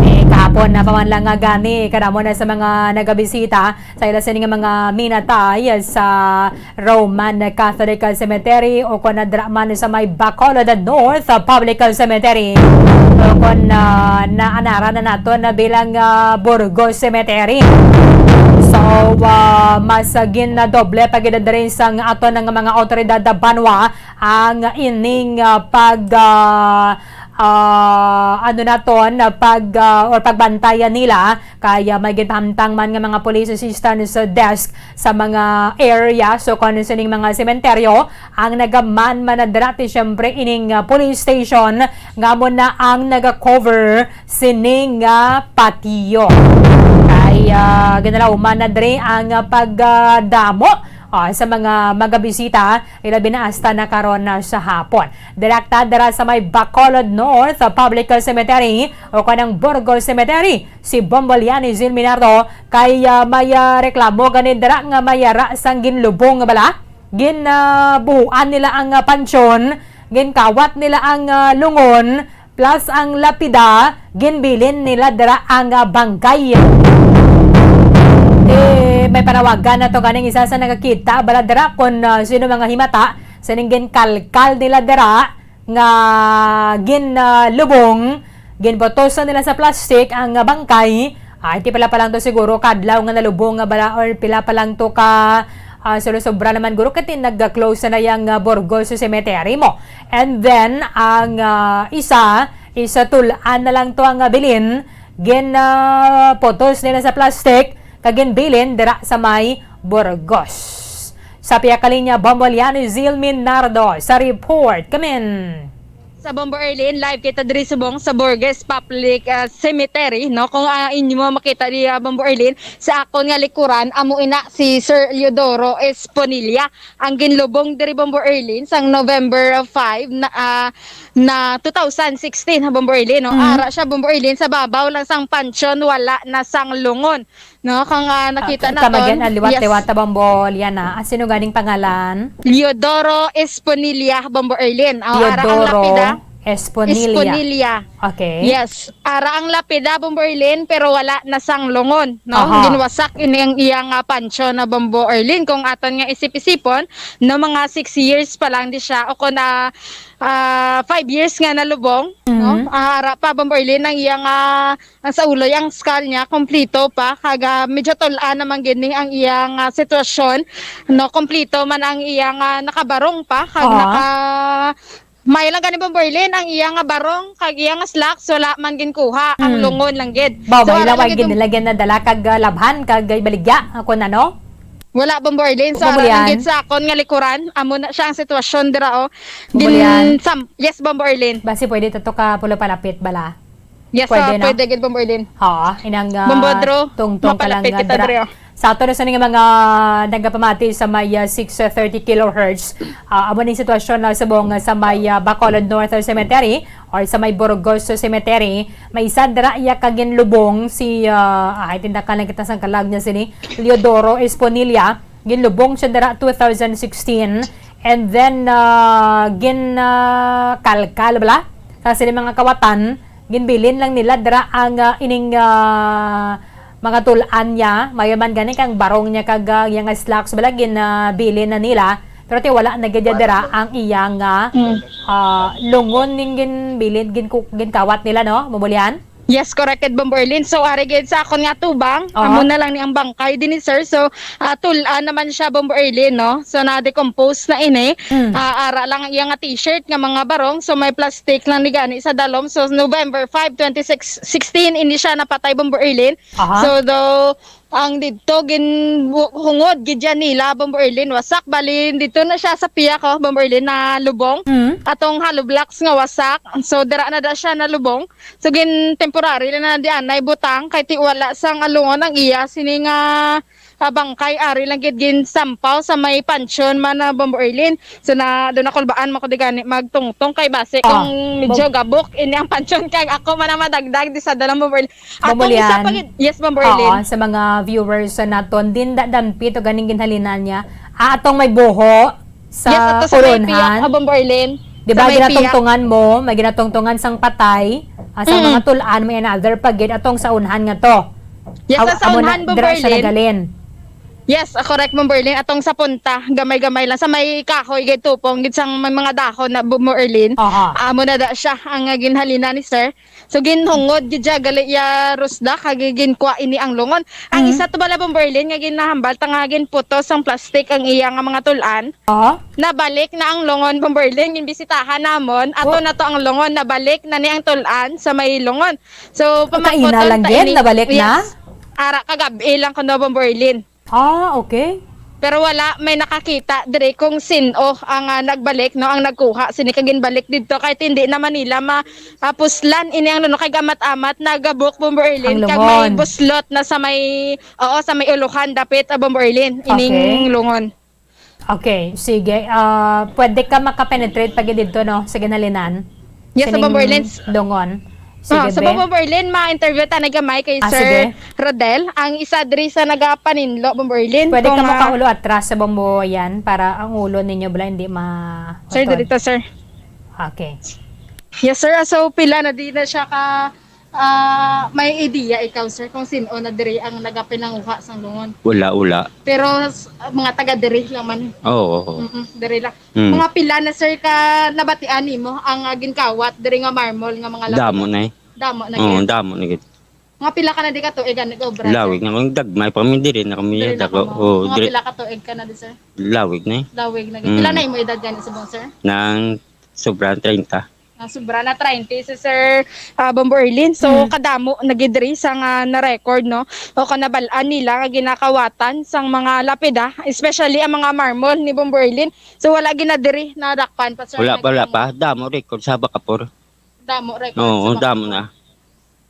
Eh, kahapon na pa man lang nga gani, kadamo na sa mga nagabisita sa ila sini nga mga minatay sa Roman Catholic Cemetery o kon dira man sa may Bacolod North Public Cemetery o kon, ah, naanara na naton na bilang, ah, Burgos Cemetery. So, ah, mas ginadoble pa gid diri sang aton nga mga awtoridad banwa ang ining, ah, pag, ah, ah, ano naton, pag, ah, or pagbantayan nila. Kaya may ginpahamtang man nga mga police assistance desk sa mga area. So, kon sining mga sementeryo ang nagaman man na dira, ti syempre ining, ah, police station nga mo na ang naga-cover sining, ah, patio. Kay, ah, ginalauman na diri ang, ah, pagdamo, ah, sa mga magabisita, ilabi na hasta na karon na sa hapon. Direkta dira sa may Bacolod North Public Cemetery o kanang Burgos Cemetery, si Bombo Liani Zil Minardo, kay, ah, may, ah, reklamo gani dira nga may yara sang ginlubong nga bala. Gin, ah, buhuan nila ang, ah, pansyon, ginkawat nila ang, ah, lungon, plus ang lapida, ginbilin nila dira ang, ah, bangkay. Eh, may panawagan na to ganing isa sa nakakita bala dira kon, ah, sino mga himata sa ning ginkalkal nila dira nga gin, ah, lubong, ginbutosan nila sa plastic ang, ah, bangkay. Ay, ti pila pa lang to siguro kadlaw nga nalubong nga bala, or pila pa lang to ka, ah, sulo sobra naman guro kay ti nag-close na yang, ah, Burgos Cemetery mo. And then, ang, ah, isa, isa tulan na lang to ang, ah, bilin, gin, ah, putos nila sa plastic, kag ginbilin dira sa may Burgos. Sa pihak ka linya, Bombo Liani Zil Minardo sa report. Kamin. Sa Bombo Erlin, live kita diri subong sa Burgos Public, ah, Cemetery, no? Kung, ah, inyo mo makita di, ah, Bombo Erlin, sa akon nga likuran, amo ina si Sir Leodoro Esponilla, ang ginlubong diri Bombo Erlin sang November five na, ah, na two thousand sixteen, ha, Bombo Erlin, no? Mm. Ara siya, Bombo Erlin, sa babaw lang sang pansyon, wala na sang lungon. No, kung, ah, nakita naton, kamagyan ang liwat-liwat, yes, Bombo Liana. Ah, sino ganing pangalan? Leodoro Esponilla, Bombo Erlin. Oh, ara ang Leodoro lapida. Esponilla. Esponilla. Okay. Yes. Ara ang lapida, Bombo Erlin, pero wala na sang lungon, no? Aha. Ginwasak ini ang iyang, ah, pansyon na, Bombo Erlin. Kung aton nga isip-isipon, no, mga six years pa lang di siya, o kung, ah, ah, five years nga nalubong, no? Mhm. Ah, ara pa, Bombo Erlin, ang iyang, ah, ang sa ulo, ang skull niya, kompleto pa. Kag, ah, medyo tul-an naman gini ang iyang, ah, sitwasyon, no? Kompleto man ang iyang, ah, nakabarong pa, kag Aha. naka-, May lang gani, Bombo Erlin, ang iya nga barong kag iya nga slacks, wala man ginkuha, ang Mm. lungon lang gid. Ba, So, may ara lang laway gid gid ang nila ginadala kag, ah, labhan kag ibaligya, ah, kun ano? Wala, Bombo Erlin. So, Bombo ara lang Erlin. gid sa akon nga likuran, amo na siya ang sitwasyon dira, oh. Bombo Erlin. Gin-, sam-, yes, Bombo Erlin. Basi pwede to, to ka pulo palapit bala? Yes, Pwede ah, na? pwede gid, Bombo Erlin. Ha, inang, ah, Bombo Drew, tungtong ka lang mapalapit nga kita, dra-, Drew. Sa ato na sa nga mga nagapamati sa may, ah, six thirty kilohertz, ah, amo ning sitwasyon na subong, ah, sa may, ah, Bacolod North Cemetery or sa may Burgos Cemetery. May isa dira iya ka ginlubong si, ah, ay, tindakan lang kita sang kalag niya sini, Leodoro Esponilla. Ginlubong siya dira two thousand sixteen. And then, ah, gin, ah, kalkal bala sa sini mga kawatan. Ginbilin lang nila dira ang, ah, ining, ah, mga tul-an niya, mayo man gani kang barong niya kag, ah, iya nga slacks bala gin, ah, bilin na nila. Pero ti wala na gid dira ang iya nga, Mm. ah, lungon ning ginbilin, ginku-, ginkawat nila, no? Mumulyan? Yes, correct, Bombo Erlin. So, ari gid sa akon nga tubang, Aha. amo na lang ni ang bangkay din, sir. So, ah, tul-an naman siya, Bombo Erlin, no? So, na-decompose na ini. Mm. Ah, ara lang ang iya nga t-shirt nga mga barong. So, may plastic lang ni gani sa dalom. So, November five, twenty sixteen, ini siya napatay, Bombo Erlin. Aha. So, do, ang didto gin-, hungod gid yan nila, Bombo Erlin, wasak. Bali, dito na siya sa piyak, oh, Bombo Erlin, na lubong. Mm. Atong hollow blocks nga wasak. So, dira na da siya na lubong. So, gin-, temporary lang na di anay butang kay ti wala sang alungon ang iya sini nga, ah, bangkay. Ari lang gid ginsampaw sa may pansyon man na, Bombo Erlin. So, na, doon ako labaan mo ko di gani magtungtong kay base Ah, kung medyo Bom- gabok ini ang pansyon kay ako man ang madagdag di sa dalang, Bombo Erlin. Atong isa Bombo Lian. pa gid, yes, Bombo Oo, Erlin. sa mga viewers sa naton, din da-, dampit o ganing ginhalinan niya. Ah, atong may buho sa Yes, ato sa may piyak, kulunhan. ah, Bombo Erlin. Di Sa ba, may piyak. ginatungtungan mo, may ginatungtungan sang patay, ah, sa Mm. mga tul-an, may another pa gid atong sa unhan nga to. Yes, Aw-, sa amo na, unhan, Bombo dira siya Erlin. nagalin. Yes, ah, correct, Bombo Erlin. Atong sa punta, gamay-gamay lang. Sa may kahoy, gid tupong, gid sang may mga dahon na, Bombo Erlin. Aha. Amo na da siya ang, ah, ginhalina ni sir. So, ginhungod gid siya, gali iya rusda, kag ginkwa ini ang lungon. Ang Mm. isa to bala, Bombo Erlin, nga ginahambal ta nga ginputos sang plastic ang iya nga mga tul-an. Oh? Nabalik na ang lungon, Bombo Erlin, ginbisitahan namon. Ato Oh. na to ang lungon, nabalik na ni ang tul-an sa may lungon. So, Kaina pamangkuton lang ta gid, ini. nabalik na? Yes. Ara, kagab-i lang kuno, Bombo Erlin. Ah, okay. Pero wala may nakakita diri kung sin-o ang, ah, nagbalik, no, ang nagkuha sini kag ginbalik didto, kay hindi naman nila ma-, ah, puslan ini ang lungon kay gamat-amat nagabok, Bombo Erlin, Ang kag may lungon. buslot na sa may, oo, sa may uluhan dapit, ah, Bombo Erlin, ining Okay. lungon. Okay, sige. Ah, pwede ka makapenetrate pa gid didto, no, sa ginhalinan? Yes, sa Sining Bombo Erlin. lungon. Sige, Ah, sa be. Bombo Erlin, ma-interview ta na gamay kay Ah, Sir sige. Rodel, ang isa diri sa nagapaninlo, Bombo Erlin, Pwede kung, ka mo ah, kaulo atras sa Bombo yan para ang ulo ninyo bala hindi ma-, Sir, atod. dito, sir. Okay. Yes, sir. Ah, so, pila na di na siya ka, ah, may idea ikaw, sir, kung sino na diri ang nagapinanguha sang lungon? Wala, wala. Pero s-, mga taga diri lang man. Oo, oo. Mm-mm, diri lang. Mm. Mga pila na, sir, ka nabatian nimo ang, ah, ginkawat diri nga marmol nga mga lapida? Damo na eh. Damo na Oo, gid. damo na gid. Mga pila ka na di ka tuig, ano, nag-obra, sir? Lawig na kung gagmay pa kami diri na kami Diri na dako. ka mo. Oo, Mga diri. pila ka tuig ka na di, sir? Lawig na eh. Lawig na gid. Mm. Pila na imo edad gani subong, sir? Nang sobra treinta. Ah, sobra na treinta si Sir, ah, Bombo Erlin. So, Mm. kadamo na gid diri sa nga na-record, no? O kanabal-an nila nga ginakawatan sang mga lapida, especially ang mga marmol ni Bombo Erlin. So, wala gid na diri nadakpan pa, sir, Wala na pa, wala ginamo. pa. Damo record sa Bacapor. Damo record Oo, sa damo Bacapor. na.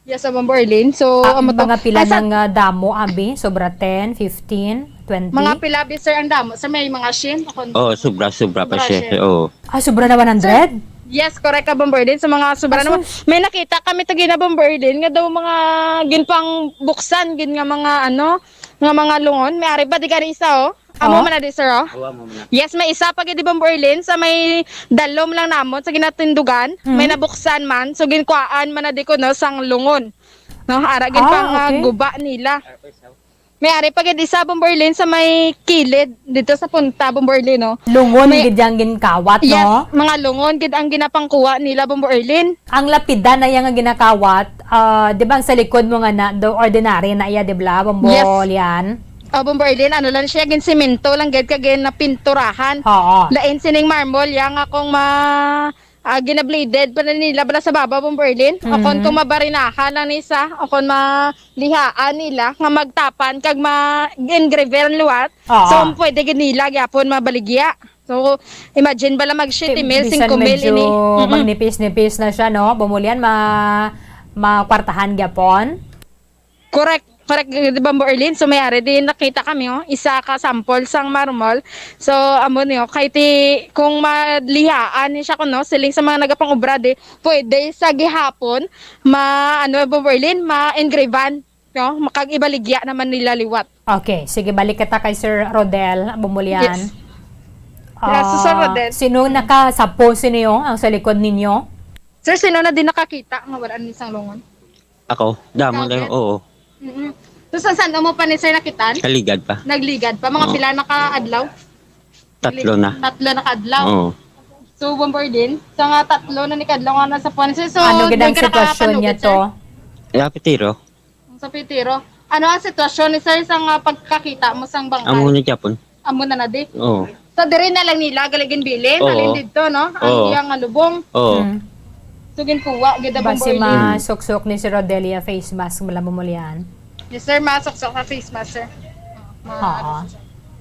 Yes, sa Bombo Erlin. So, Ah, amo to. mga pila Ay, sa ng, ah, damo, abi? Sobra ten, fifteen, twenty? Mga pila, bi, sir, ang damo? Sir, may mga shin? Ako, Oh, sobra, sobra pa sobra siya. shin. Oo. Ah, sobra na one hundred? Sir, yes, correct ka, Bombo Erlin. Sa mga sobra Ah, naman. sus. May nakita kami to gina, Bombo Erlin, nga daw mga ginpangbuksan, gin nga mga, ano, nga mga lungon. May ari ba, di ka rin isa, oh? Amo Oh. man na di, sir, oh. Oo, amo man na. Yes, may isa pa gid, Bombo Erlin, sa may dalom lang namon sa ginatindugan, may Mm. nabuksan man, so ginkuhaan man na di ko, no, sang lungon. No, ara gid Ah, pang, ah, okay. guba nila. May ari pa gid isa, Bombo Erlin, sa may kilid dito sa punta, Bombo Erlin, no? Lungon May gid yang ginkawat, Yes, no? mga lungon gid ang ginapangkuha nila, Bombo Erlin. Ang lapida na iya nga ginakawat, ah, di ba, ang sa likod mo nga na, do, ordinary na iya, di ba, Bombo Yes. Lian? Oh, Bombo Erlin, ano lang siya, ginsimento lang gid kag ginapinturahan. Oo. Lain sining marmol, yang akong ma-, ah, ginabladed pa na nila bala sa baba, Bombo Erlin. O kon Mhm. kung mabarinahan lang ni sa, o kon malihaan nila nga magtapan kag ma-engraver ang liwat. Oo. So, pwede gid nila gyapon mabaligya. So, imagine bala mag Ti-, siyete mil, bisan singko mil medyo ini. Mm-mm. magnipis-nipis na siya, no? Bombo Lian, ma-, makwartahan gyapon. Correct. Correct, di ba, Bombo Erlin? So, may ari din nakita kami, oh, isa ka sample sang marmol. So, amo ni, oh, kay ti, kung malihaan ni siya kuno, siling sa mga nagapang-obra di, pwede sa gihapon, ma-, ano, Bombo Erlin, ma-engravean, no? Makag-ibaligya naman nila liwat. Okay, sige, balik kita kay Sir Rodel Bombo Lian. Yes. Gracias, Sir Ah, Rodel. Sino nakasapo siniyo ang sa likod ninyo? Sir, sino na din nakakita nga wala ni sang lungon? Ako, damo Ikaw, na, sir? Oo. Mm-mm. So, sa saan mo pa ni sir nakitan? Naligad pa. Nagligad pa. Mga Oo. pila na ka adlaw? Tatlo na. Tatlo na ka adlaw. Oo. So, Bombo Erlin, sa nga tatlo na ni kadlaw nga nasa puwan, sir, so, Ano gid ang doon ka sitwasyon nakapanood, niya sir? to? Eh, apitiro. Sa pitiro. Ano ang sitwasyon ni sir sa nga pagkakita mo sang bangkay? Amo na gyapon. Amo na na di? Oo. Sa diri na lang nila gali ginbilin, Oo. halin didto, no? Ang Oo. iya nga lubong. Oo. Hmm. So, ginkuha gid ang Basi Bombo Erlin. masuksok ni Sir Rodelia face mask mula Bombo Lian. Yes, sir, masuksok sa face mask, sir. Ma- Oo.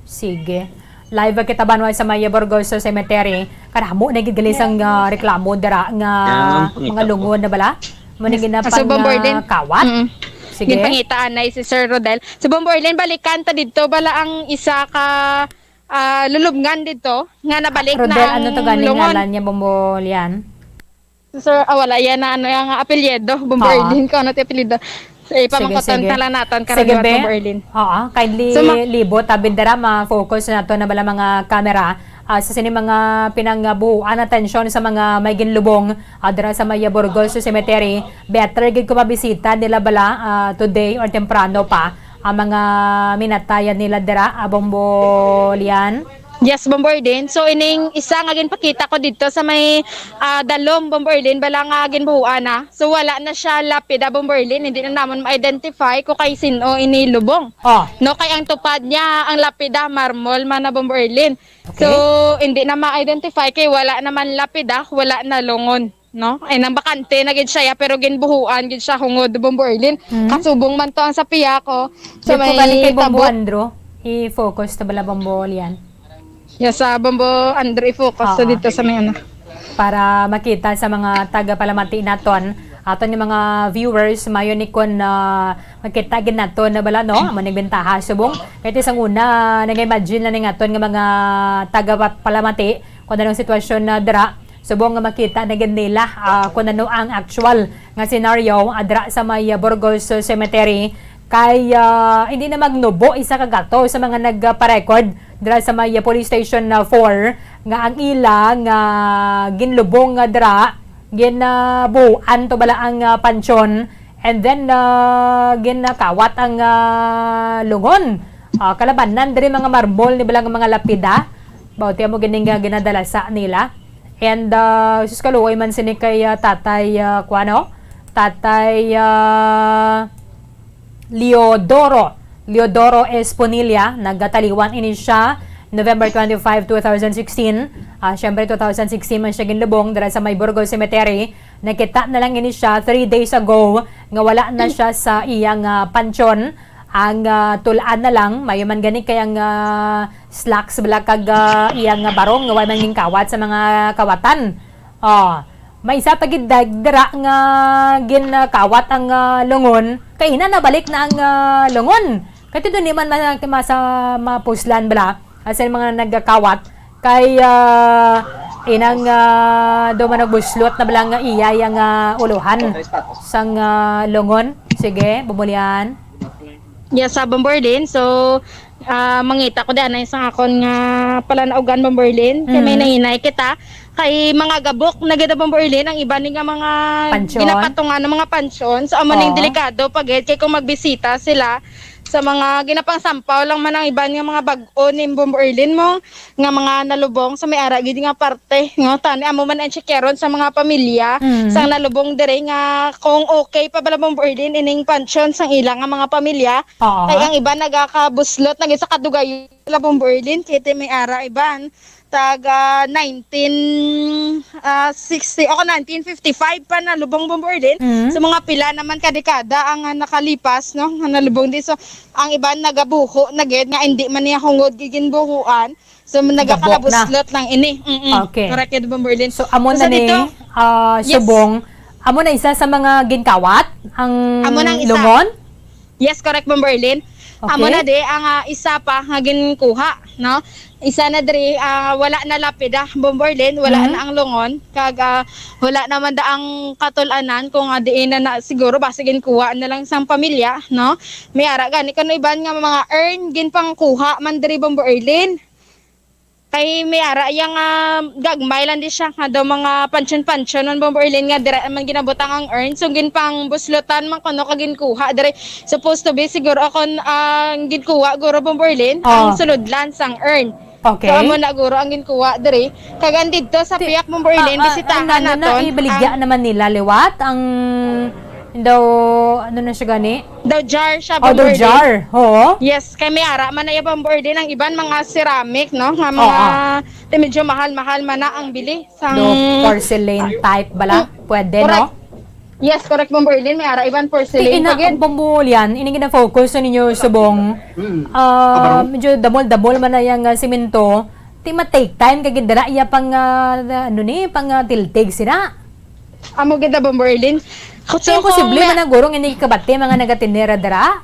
Sige. Live kita banwa sa may Burgos Cemetery. Kadamo na gid gali sang, ah, reklamo dira nga Yan ang mga pangita ko. lungon na bala. Mo na Yes. gid na Ah, so, pang, Bombo Erlin? ah, kawat. Mm. Sige. Ginpangitaan na si Sir Rodel. So, Bombo Erlin, balikan ta didto bala ang isa ka, ah, lulubngan didto nga nabalik Rodel, na ano to ang ganing lungon. ngalan niya, Bombo Lian? Sir, ah, wala yan na ano yung apelyido, Bombo Oo. Erlin, kung ano ti apelyido. So, Sige, ipamangkotan sige. ka lang naton, Sige, karaniwan, be. Bombo Erlin. Oo, kindly So, ma- libot, abi dira, ma-focus nato na bala mga camera, ah, sa sini mga pinangbuhuan atensyon sa mga may ginlubong, ah, dira sa may Burgos Cemetery. Better gid ko mabisita nila bala, ah, today or temprano pa ang mga minatayan nila dira, ah, Bombo Lian. Yes, Bombo Erlin. So, ining isa nga ginpakita ko dito sa may, ah, dalom, Bombo Erlin, bala nga ginbuhuan na. So, wala na siya lapida, Bombo Erlin. Hindi na namon ma-identify kung kay sino ini lubong. Oh. No, kay ang tupad niya, ang lapida, marmol man na, Bombo Erlin. Okay. So, hindi na ma-identify kay wala naman lapida, wala na lungon. No? Ay, nang bakante na gid siya, ya, pero ginbuhuan gid siya hungod, Bombo Erlin. Hmm. Kasubong man to ang sa piya ko, sa Dito may gani kay Bombo tabok. Andro, i-focus ta bala, Bombo Lian. Yes, sa Bombo Andro, i-focus sa Oo. dito sa may ano. Para makita sa mga taga-palamati naton, aton nga mga viewers, mayo ni kon, ah, makita gid naton na bala, no? Amo ni bentaha subong. Kay ti sang una, nag-imagine na ni nga aton nga mga taga-palamati kung anong sitwasyon na dira. Subong nga makita na gid nila, ah, kung ano ang actual nga scenario, ah, dira sa may, ah, Burgos Cemetery. Kay, ah, hindi na magnubo isa ka gato sa mga nagpa-record dira sa may, ah, Police Station, ah, four, nga ang ila nga ginlubong nga dira, ginabuan to bala ang, ah, pansyon, and then, ah, ginakawat ang, ah, lungon. Ah, kalabanan diri mga marmol ni bala nga mga lapida. Bawti amo gini nga ginadalasa nila. And, ah, sus, kaluoy man sini kay, ah, Tatay, ah, kuano? Tatay, ah, Leodoro. Leodoro Esponilla, nagkataliwan ini siya November twenty-five, two thousand sixteen. Ah, syempre, two thousand sixteen man siya ginlubong dira sa may Burgos Cemetery. Nakita na lang ini siya three days ago nga wala na siya sa iyang, ah, pansyon. Ang, ah, tulaan na lang, mayo man gani kay ang, ah, slacks bala kag, ah, iyang, ah, barong nga wala man ginkawat sa mga kawatan. Oh, may isa pa gid dag-, dira nga ginkawat ang, ah, lungon. Kay ina nabalik na ang, ah, lungon. Kay ti doon di man ma-, masa-, mapuslan bala. As in, mga nagakawat. Kay, ah, inang, ah, do man nagbuslot na bala nga iya yang, ah, uluhan sang, ah, lungon. Sige, Bombo Lian. Yes, sa Bombo Erlin. So, Ah, mangita ko di anay sa akon nga palanaugan, Bombo Erlin. Kay may Mm. nahinay kita. Kay mga gabok na gid, Bombo Erlin, ang iban ni nga mga Pansyon? ginapatungan ng mga pansyon. So, amo ning Oo. delikado pa gid. Kay kung magbisita sila sa mga ginapangsampaw lang man ang iban nga mga bag-o ni Bombo Erlin mo, nga mga nalubong sa may ara gid nga parte, no? Tani, amo man ang checkeron sa mga pamilya, Mm. sang nalubong dire nga kung okay pa bala, Bombo Erlin, ining pansyon sang ila nga mga pamilya. Oo. Kay ang iban nagakabuslot na gid sa kadugay la, Bombo Erlin, kay ti may ara iban taga nineteen, ah, sixty, o nineteen fifty-five pa na lubong, Bombo Erlin. Mm. So, mga pila naman ka dekada ang, ah, nakalipas, no, nga nalubong di. So, ang iban nagabuho na gid nga hindi man niya hungod giginbuhuan. So, Gabok na. nagakalabuslot lang ini. Mm-mm. Okay. Correct gid, Bombo Erlin. So, amo So, na sa ni, dito, ah, yes. Subong, amo na isa sa mga ginkawat ang Amo na ang isa. lungon? Yes, correct, Bombo Erlin. Amo Okay. na di ang, ah, isa pa nga ginkuha, no? Isa na diri, ah, wala na lapida, Bombo Erlin, wala Mhm. na ang lungon, kag, ah, wala naman da ang katul-anan kung, ah, diin na, na siguro basi ginkuha na lang sang pamilya, no? May ara gani kano iban nga mga urn ginpangkuha man diri, Bombo Erlin. Kay may ara iya nga gagmay lang di siya nga daw mga pansyon-pansyon man, Bombo Erlin, nga dira man ginabutang ang urn. So, ginpangbuslotan man kuno ka ginkuha diri. Supposed to be siguro akon, ah, ginkuha guro, Bombo Erlin, ang Oh. sulod lang sang urn. Okay. So, amo na guro ang ginkuha diri. Kag andito sa Ti-, piyak, Bombo Erlin, ah, ah, bisitahan ano na, naton ibaligya ang naman nila liwat ang daw, ano na siya gani? Daw jar siya, Oh, daw Bombo Erlin. jar. Oo. Yes, kay may ara man na iya, Bombo Erlin, ang iban mga ceramic, no? Nga mga Oo. ti medyo mahal-mahal man na ang bili sang Do porcelain type bala? Mm. Pwede, Correct. no? Yes, correct, Bombo Erlin. May ara iban Ti porcelain ina, pa gid. Ang Bombo Erlin, ini gina-focus sa ninyo subong, Mm. ah, Kabarong? medyo damol-damol man na yang, ah, simento. Ti ma-take time kay gid dira iya pang, ah, ano ni, pang, ah, tiltig sira. Amo gid na, Bombo Erlin. So, Ti imposible kung man na guro nga hindi kabati mga nagatinera dira.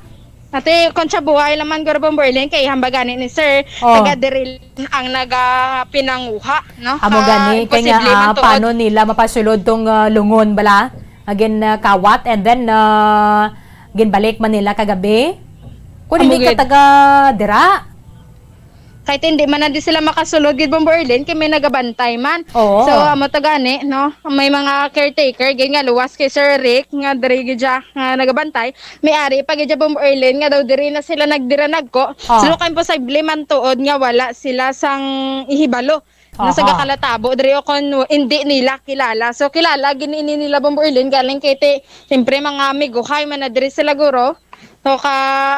Ate, kung siya buhay naman, guro, Bombo Erlin, kay hambagani ni sir, Oh. taga diri ang nagapinanguha, no? Amo Ah, gani, kay nga, imposible man ah, tuod. Paano nila mapasulod tong, ah, lungon bala? Again, ah, kawat, and then, ah, ginbalik man nila kagabi? Kung Amo hindi ka gid. taga dira. Kahit hindi man na di sila makasulod gid, Bombo Erlin, kay may nagabantay man. Oo. So, amo to gani, no? May mga caretaker, gid nga luwas kay Sir Rick, nga diri gid siya, nga nagabantay. May ari pa gid siya, Bombo Erlin, nga daw diri na sila nagdiranagko. Ah. So, kay imposible man tuod nga wala sila sang ihibalo. Nga sa Aha. gakalatabo diri o kon hindi nila kilala. So, kilala gid ini nila, Bombo Erlin, galing kay ti, siyempre, mga amiguhay man na diri sila, guro. So, ka,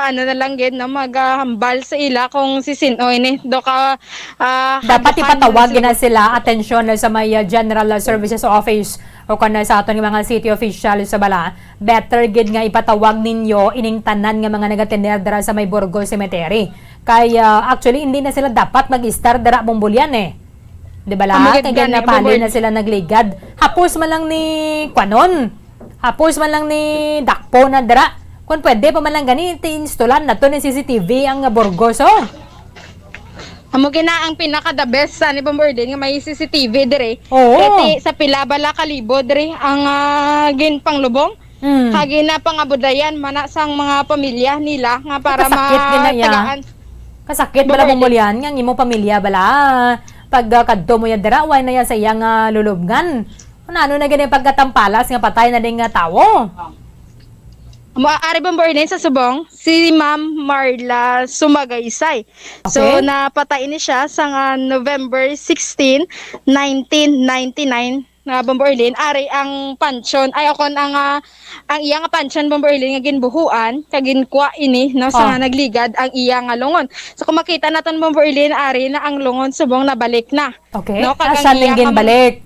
ano na lang gid, no, maghambal sa ila kung si sin-o ini. Do ka, ah, Dapat hagdakan ipatawag nila gina sila atensyon sa may, ah, General Services Office o kon sa aton nga mga city official sa bala. Better gid nga ipatawag ninyo ining tanan nga mga nagatener dira sa may Burgos Cemetery. Kay, ah, actually, hindi na sila dapat mag-istar dira, Bombo Erlin, eh. Di ba la? Amo gid Kay gani, napali Bombo Erlin. na sila nagligad. Hapos man lang ni, kwanon. Hapos man lang ni dakpo na dira. Kung pwede pa man lang gani, ti-install-an nato ni C C T V ang Burgos, oh. Amo gina ang pinaka the best sa ni, Bombo Erlin, nga may C C T V dire. Oo. Kay ti sa pila bala ka libo dire ang, ah, ginpanglubong. Mm. Kag ginapangabudayan man na sang mga pamilya nila nga para Kasakit gina ya. matagaan. Kasakit bala, Bombo Erlin. Bombo Erlin, nga ang imo pamilya bala. Pag, ah, kadto mo ya dira, way na ya sa iya nga lulubngan. Ano, ano na gani pagkatampalas nga patay na ding nga tawo? Mo, ari, Bombo Erlin, sa subong, si Ma'am Marla Sumagaysay. So, Okay. napatay ni siya sa nga November sixteen, nineteen ninety-nine, na, Bombo Erlin. Ari ang pansyon, ay, akon ang, ah, ang iya nga pansyon, Bombo Erlin, nga ginbuhuan, kag ginkwa ini, no, sa Oh. nga nagligad ang iya nga lungon. So, kung makita naton, Bombo Erlin, ari na ang lungon subong nabalik na. Okay. No, kag Asa ang ning iya nga ginbalik?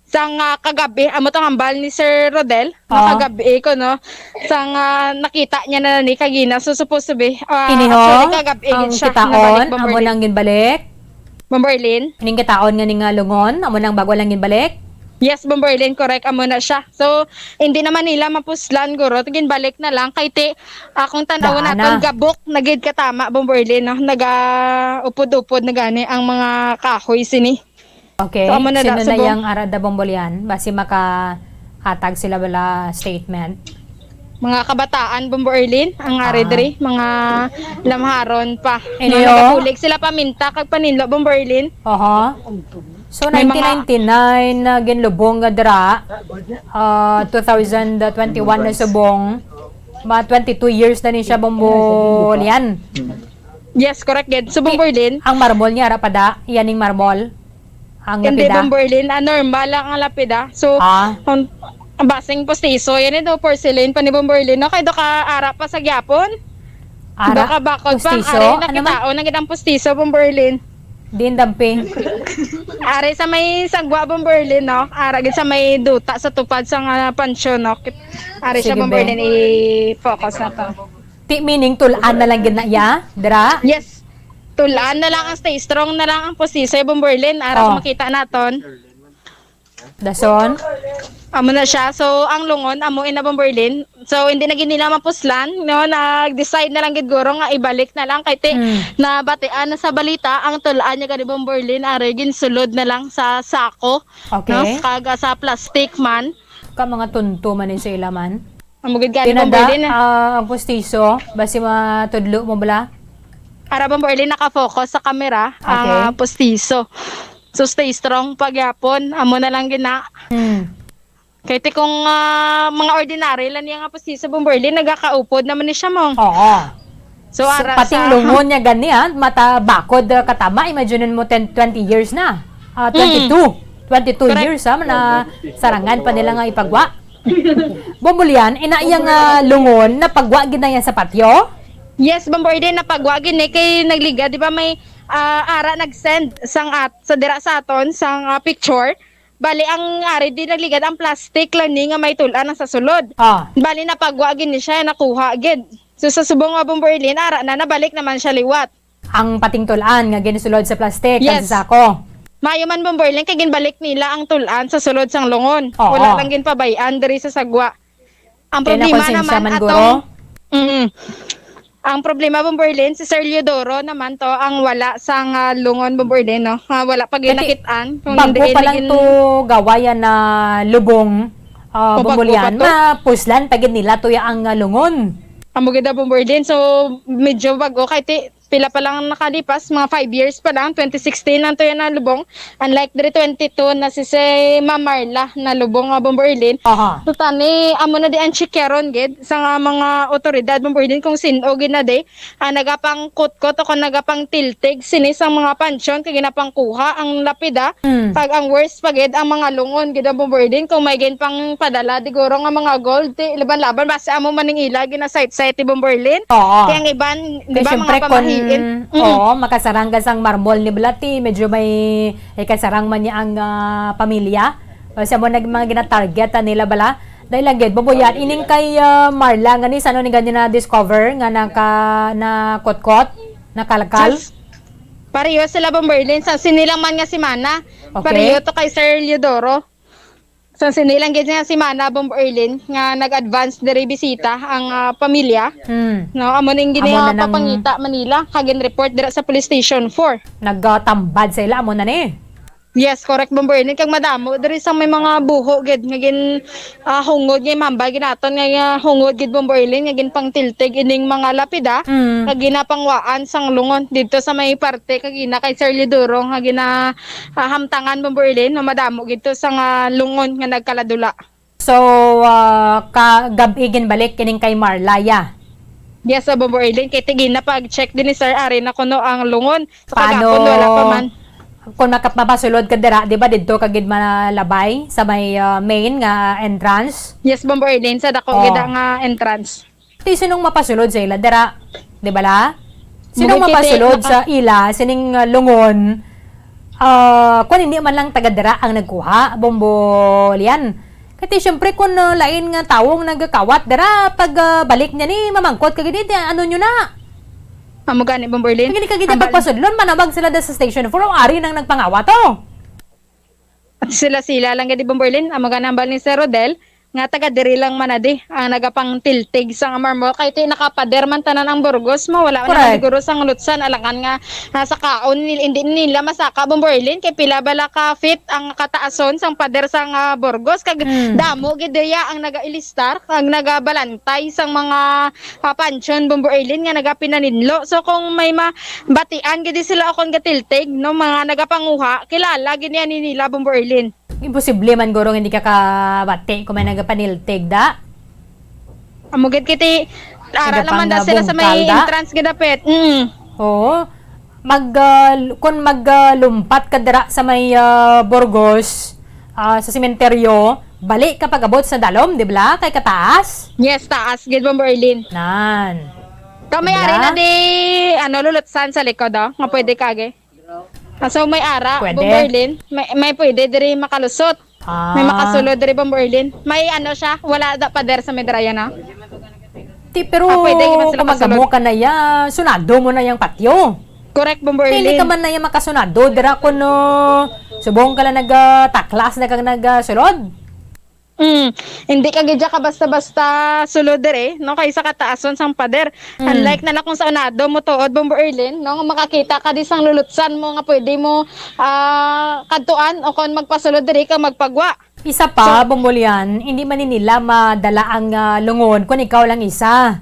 Sang, ah, kagabi, amo tong hambal ni Sir Rodel, no, Ah. kagabi ko, no, sang, ah, nakita niya na ni kagina. So, supposed to be, ah, Ini ho, actually, kagabi ang gid siya kitaon, nabalik, Bombo amo Erlin. nang ginbalik? Bombo Erlin? Ining kitaon nga ni nga lungon, amo nang bago lang ginbalik? Yes, Bombo Erlin, correct, amo na siya. So, hindi naman nila mapuslan, guro, ginbalik na lang. Kay ti, akong tan-awon Daan naton, na. gabok na gid katama, Bombo Erlin, no? Nagaupod-upod na gani ang mga kahoy sini. Okay. So, amo na Sino da, na subong. yang ara da, Bombo Erlin? Basi makahatag sila bala statement. Mga kabataan, Bombo Erlin, ang ari Ah. diri, mga lamharon pa. Inyo? Mga nagabulig sila paminta kag paninlo, Bombo Erlin. Aha. So, May mga nineteen ninety-nine na ginlubong nga dira, ah, two thousand twenty-one na subong, mga twenty-two years na ni siya, Bombo Lian. Yes, correct, gid. So, Bombo Erlin, Ang marmol niya, ara pa da? Yan ning marmol? Ang Hindi, lapida? Bombo Erlin. Ah, normal lang ang lapida. So, Ah. ang, ang basing postiso. Yan ito, porcelain pa ni Bombo Erlin. No? Kay do ka ara pa sa gyapon. Ara? Do ka bakod pa. Postiso? Ari, Ano man? nakitaon na gid ang postiso, Bombo Erlin. Din dampi. Ari sa may sagwa, Bombo Erlin, no? Ara gid sa may duta sa tupad sa nga pansyon, no? Ari siya, Sige, Bombo be. Erlin, i-focus na to. Ti, meaning, tulaan na lang gid na iya, dira? Yes. Tulaan na lang ang stay strong na lang ang posisay, Bombo Erlin. Ara Oh. kung makita naton. Dason? Amo na siya. So, ang lungon, amo ina, Bombo Erlin. So, hindi na gid nila mapuslan, no? Nag-decide na lang gid guro nga ibalik na lang kay ti Hmm. nabatian na sa balita ang tulaan niya gani, Bombo Erlin, ari ginsulod na lang sa sako, Okay. no? Kag, ah, sa plastic man. Ka mga tunto man ni sa ila man. Amo gid gani, Bombo Tinanda, Erlin, ah. ah, ang pustiso, basi matudlo mo bala? Ara, Bombo Erlin, nakafocus sa camera ang, Okay. ah, pustiso. So, stay strong pagyapon. Amo na lang gina. Hmm. Kay ti kung, ah, mga ordinary lang niya nga pustiso, Bombo Erlin, nagakaupod naman ni siya mo. Oo. So, Sa ara pating sa lungon niya gani, ah, mata bakod, ah, katama, imagine mo ten, twenty years na. Ah, Mm. twenty-two. Twenty-two Correct. years, ah, na sarangan pa nila nga ipagwa. Bombo Lian, ina iya nga lungon, napagwa gid na yan sa patyo? Yes, Bombo Erlin, napagwa gid ni kay nagligad, di ba, may, ah, ara nag-send sang at, sa dira sa aton, sang, ah, picture. Bali, ang ari di nagligad ang plastic lang ni nga may tulan ang sa sulod. Ah. Bali, napagwa gid ni siya, nakuha gid. So, sa subong nga, Bombo Erlin, ara na, nabalik naman siya liwat. Ang pating tulan nga ginisulod sa plastic, Yes. sa sako. Maayo man, Bombo Erlin, kay ginbalik nila ang tulan sa sulod sang lungon. Oo. Wala lang ginpabay-an diri sa sagwa. Ang Kay problema nakonsensya naman man, guro? atong, mm. Ang problema, Bombo Erlin, si Sir Leodoro naman to ang wala sang lungon, Bombo Erlin, no? Ah, wala pa Kati, ginakit-an kung bago hindi pa lang gin- to gawayan na lubong, ah, O, bago Bombo Lian, pa to. mapuslan pa gid nila to ya ang, ah, lungon. Amo gid, Bombo Erlin. So, medyo bago kay ti-, pila pa lang nakalipas, mga five years pa lang, twenty sixteen ang to yan na lubong. Unlike diri, twenty-two na si, si Ma'am Marla na lubong nga, Bombo Erlin. Aha. So, tani, amo na di ang chikaron gid sa nga mga otoridad, Bombo Erlin, kung sin-o gid na di, ah, nagapangkutkot o kung nagapangtiltig sini sa mga pansyon kay ginapangkuha ang lapida. Mm. Kag ang worst pa gid, ang mga lungon gid ang Bombo Erlin, kung may ginpangpadala, diguro nga mga gold, ti, laban-laban, basta amo man ning ila, ginasayt-sayt ti Bombo Erlin. Oo. Kay ang iban, di Kay ba, syempre, mga pamahiin. kun, Mm. oo, makasarang ka sang marmol ni Blati, medyo may, may kasarang man niya ang, ah, pamilya. O siya mo nag-, mga ginatarget, ah, nila bala. Dahil lang gid, Bombo Lian, ining kay, ah, Marla, nga ni, sano ni gani na-discover nga naka-, nakutkot, nakalkal? Just, pareho sila, Bombo Erlin, sa sinilang man nga semana. Okay. Pareho to kay Sir Leodoro. Sa sinilang gid nga semana, Bombo Erlin, nga nag-advance diri bisita ang, ah, pamilya. Hmm. No, amo ning Amo na nang ginapapangita man nila, kag gin-report dira sa Police Station four. Nagtambad sa ila, amo na ni. Yes, correct, Bombo Erlin. Kag madamo diri sa may mga buho gid nga gin, ah, hungod nga imambal gid naton nga, nga hungod gid, Bombo Erlin, nga ginpangtiltig ining mga lapida Mm. nga ginapangwaan sang lungon didto sa may parte kagina kay Sir Liduro nga gina, ah, hamtangan, Bombo Erlin, nga madamo gid to sa nga lungon nga nagkaladula. So, ah, ka-, gab-i ginbalik kining kay Marla ya? Yes, sa Bombo Erlin. Kay ti ginapag-check din ni Sir Ari na kuno ang lungon. So, Paano kagapon, wala pa man. kung makap-, mapasulod ka dira, di ba, didto ka gid malabay sa may, ah, main nga entrance? Yes, Bombo Erlin, sa dako Oh. gid ang, ah, entrance. Ti sinong mapasulod sa ila dira? Di ba la? Sinong Bukod kay ti mapasulod maka- sa ila sining, ah, lungon? Ah, kung hindi man lang taga dira ang nagkuha, Bombo Lian. Kay ti, syempre, kung, ah, lain nga tawo ang nagakawat dira, pag, ah, balik niya ni, mamangkot ka gid, "Ano nyo na?" Amo gani, Bombo Erlin. Kag hindi ka gid Ang bal- pagpasudlon, manawag sila da sa Station four, o ari nang nagpangawat, oh. Sila-sila lang gid, Bombo Erlin. Amo gani ang bal ni Sir Rodel. nga taga diri lang man na di ang nagapangtiltig sa marmol, kay ti nakapader man tanan ang Burgos mo, wala man naman Correct. siguro sang lutsan, alangan nga, ah, sa kaon nil-, hindi nila masaka, Bombo Erlin, kay pila bala ka feet ang kataason sang pader sang, ah, Burgos, kag Mm. damo gid diya ang nagailistar, kag nagabalantay sang mga, ah, pansyon, Bombo Erlin, nga nagapinaninlo. So, kung may mabatian gid sila o kung gatiltig, no, mga nagapanguha, kilala gid niya ni nila, Bombo Erlin. Imposible man guro nga hindi ka kabati kung may nagapaniltig, da? Amo gid kiti, ara lang man da sila sa may Nagapangabungkal, da? entrance gid dapit. Mm. Oo. Mag, ah, l-, kung mag, ah, lumpat ka dira sa may, ah, Burgos, ah, sa sementeryo, bali ka pag-abot sa dalom, di ba? Kay kataas? Yes, taas gid, Bombo Erlin. Nan. Ka may Di ba? ari na di, ano, lulutsan sa likod, oh, nga pwede ka agi. Ah, so may ara, Pwede. Bombo Erlin? May, may pwede diri makalusot. May Ah. makasulod diri, Bombo Erlin? May ano siya? Wala da pader sa Medraya na? Ti, pero Ah, pwede, di ba sila kung magamo kasulod? ka na ya, sunado mo na yang patyo. Correct, Bombo Ti, hindi Erlin. ka man na ya makasunado. Dira kuno, subong ka lang nag, ah, taklas na kag nag, ah, sulod. Mm. Hindi ka gid ka basta-basta sulod dire, no? Kay sa kataason sang pader. Mm. Unlike na lang kung sa unado mo tuod, Bombo Erlin, no? Makakita ka di sang lulutsan mo nga pwede mo, ah, kadtuan o kon magpasulod diri ka magpagwa. Isa pa, So Bombo Lian, hindi man ni nila madala ang, ah, lungon kung ikaw lang isa.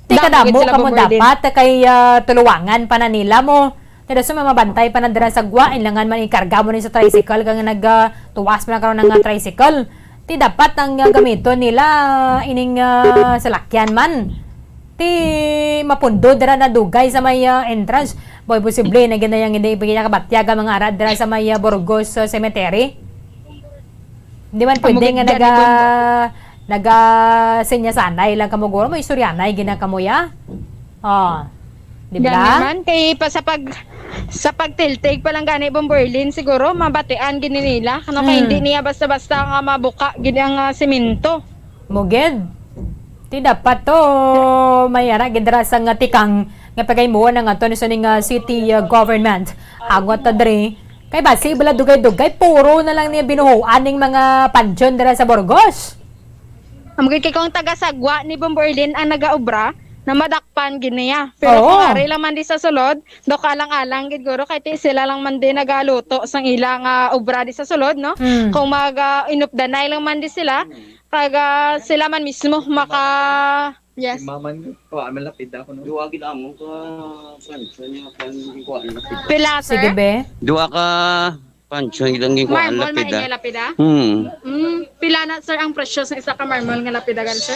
Ti Damo kadamo gid sila, kamo Bombo Erlin. dapat kay, ah, tuluwangan pa na nila mo. Ti dason may mabantay pa na dira sa gwa, ilangan man ikarga mo ni sa tricycle kag nag, ah, tuwas pa na karon ang, ah, tricycle. Ti dapat ang, ah, gamiton nila ining, ah, salakyan man. Ti mapundo dira na dugay sa may, ah, entrance. Boy, posible na gid na yang hindi ipagkakabatyag ang mga ara dira sa may, ah, Burgos, ah, Cemetery. Di man Amo pwede gid nga gani, naga-, Bombo. naga-, sinya sanay lang kamo, guro. May istoryanay gina kamo, ya? Oh. Di Gani ba? man, kay pa sa pag-, sa pagtiltig pa lang gani, Bombo Erlin, siguro, mabatian gini nila. Ano, kay Hmm. hindi niya basta-basta nga mabuka gid ang, ah, semento. Mo gid. Ti dapat to, may ara gid ra sa nga tikang nga pagaymuan ang ato ni sining, ah, city, ah, government. Agwat ta diri. Kay basi bala dugay-dugay, puro na lang niya binuhuan ning mga pansyon dira sa Burgos. Amo gid kay kung taga-sagwa ni Bombo Erlin ang nagaobra, na madakpan gid niya. Pero Oo. kung ari lang man di sa sulod, do kaalang-alang gid guro, kay ti sila lang man di nagaluto sang ila nga obra di sa sulod, no? Mm. Kung mag, ah, inupdanay lang man di sila, kag, ah, sila man mismo maka-, yes. Si Maman, ko, ah, malapit ako, no? Duwa gid amo ka, kuwan, sa niya, kuwan, kuwan, lapida. Pila, sir? Sige, be. Duwa ka Pancho, ilang ginkuha ang Marble, lapida. Maingay lapida? Hmm. Mm, pila na, sir, ang presyo sa isa ka marble nga lapida, gali, sir?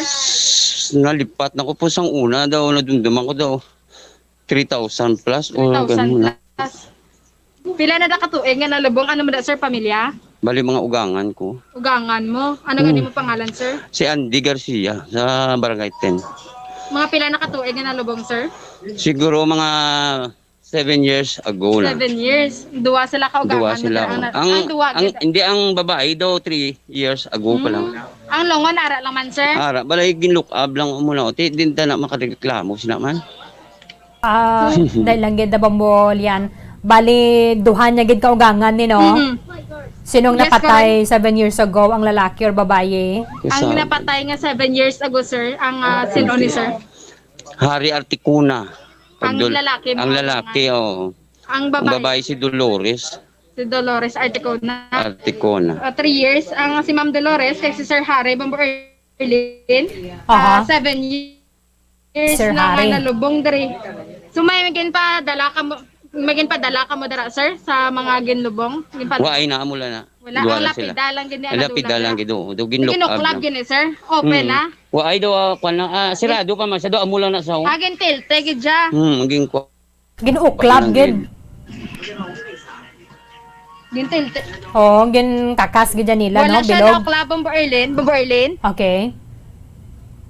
Nalipat na ko po sang una daw, nadumduman ko daw three thousand plus o Three thousand ganun na. plus. Pila na da ka tuig nga nalubong? Ano mo da, sir, pamilya? Bali, mga ugangan ko. Ugangan mo? Ano gani Hmm. mo pangalan, sir? Si Andy Garcia, sa Barangay ten. Mga pila na ka tuig nga nalubong, sir? Siguro mga Seven years ago na. Seven years. Duwa sila ka Duwa ugangan sila. na ang, Ang, ang duwa ang, gid. Hindi, ang babae daw, three years ago pa lang. Mm. Ang lungon, ara lang man, sir? Ara, balay, ginlook up lang mo na. Ti, din ta na makareklamo sila man. Ah, dahil lang gid, Bombo Lian. Bali, duha niya gid kaugangan ni, no? Mm-mm. Sinong Yes, napatay correct. seven years ago, ang lalaki or babaye? Ang Isa. napatay nga seven years ago, sir, ang, ah, sino ni sir? Harry Articuna. Ang Dol-, lalaki ang mo, lalaki, ang oo. Ang Ang babae. babae si Dolores. Si Dolores Articuna. Articuna. Ah, three years. Ang si Ma'am Dolores, kay si Sir Harry Bombo Erlin. Aha. Ah, seven years Sir na nga Harry. nalubong diri. So, may ginpadala ka mo, may ginpadala ka mo dira, sir, sa mga ginlubong? Ginpadala? Wa ay na, amo lang na. Wala, Duha ang lang sila. lapida lang gid ni Ang lapida Anadula lang na. gid, oo. Do ginlock up Ginuklab lang. gid ni, sir? Open Hmm. na? Wa ay do, ah, kwan na, ah, sirado pa man siya do, amo lang na sa Agin tilte gid siya. Hmm, agin kwa- Ginuklab Wala gid. gid. Gintilte. Oo, ginkakas gid yan nila, Wala no? siya Bilog. na oklab, Bombo Erlin. Bombo Erlin. Okay.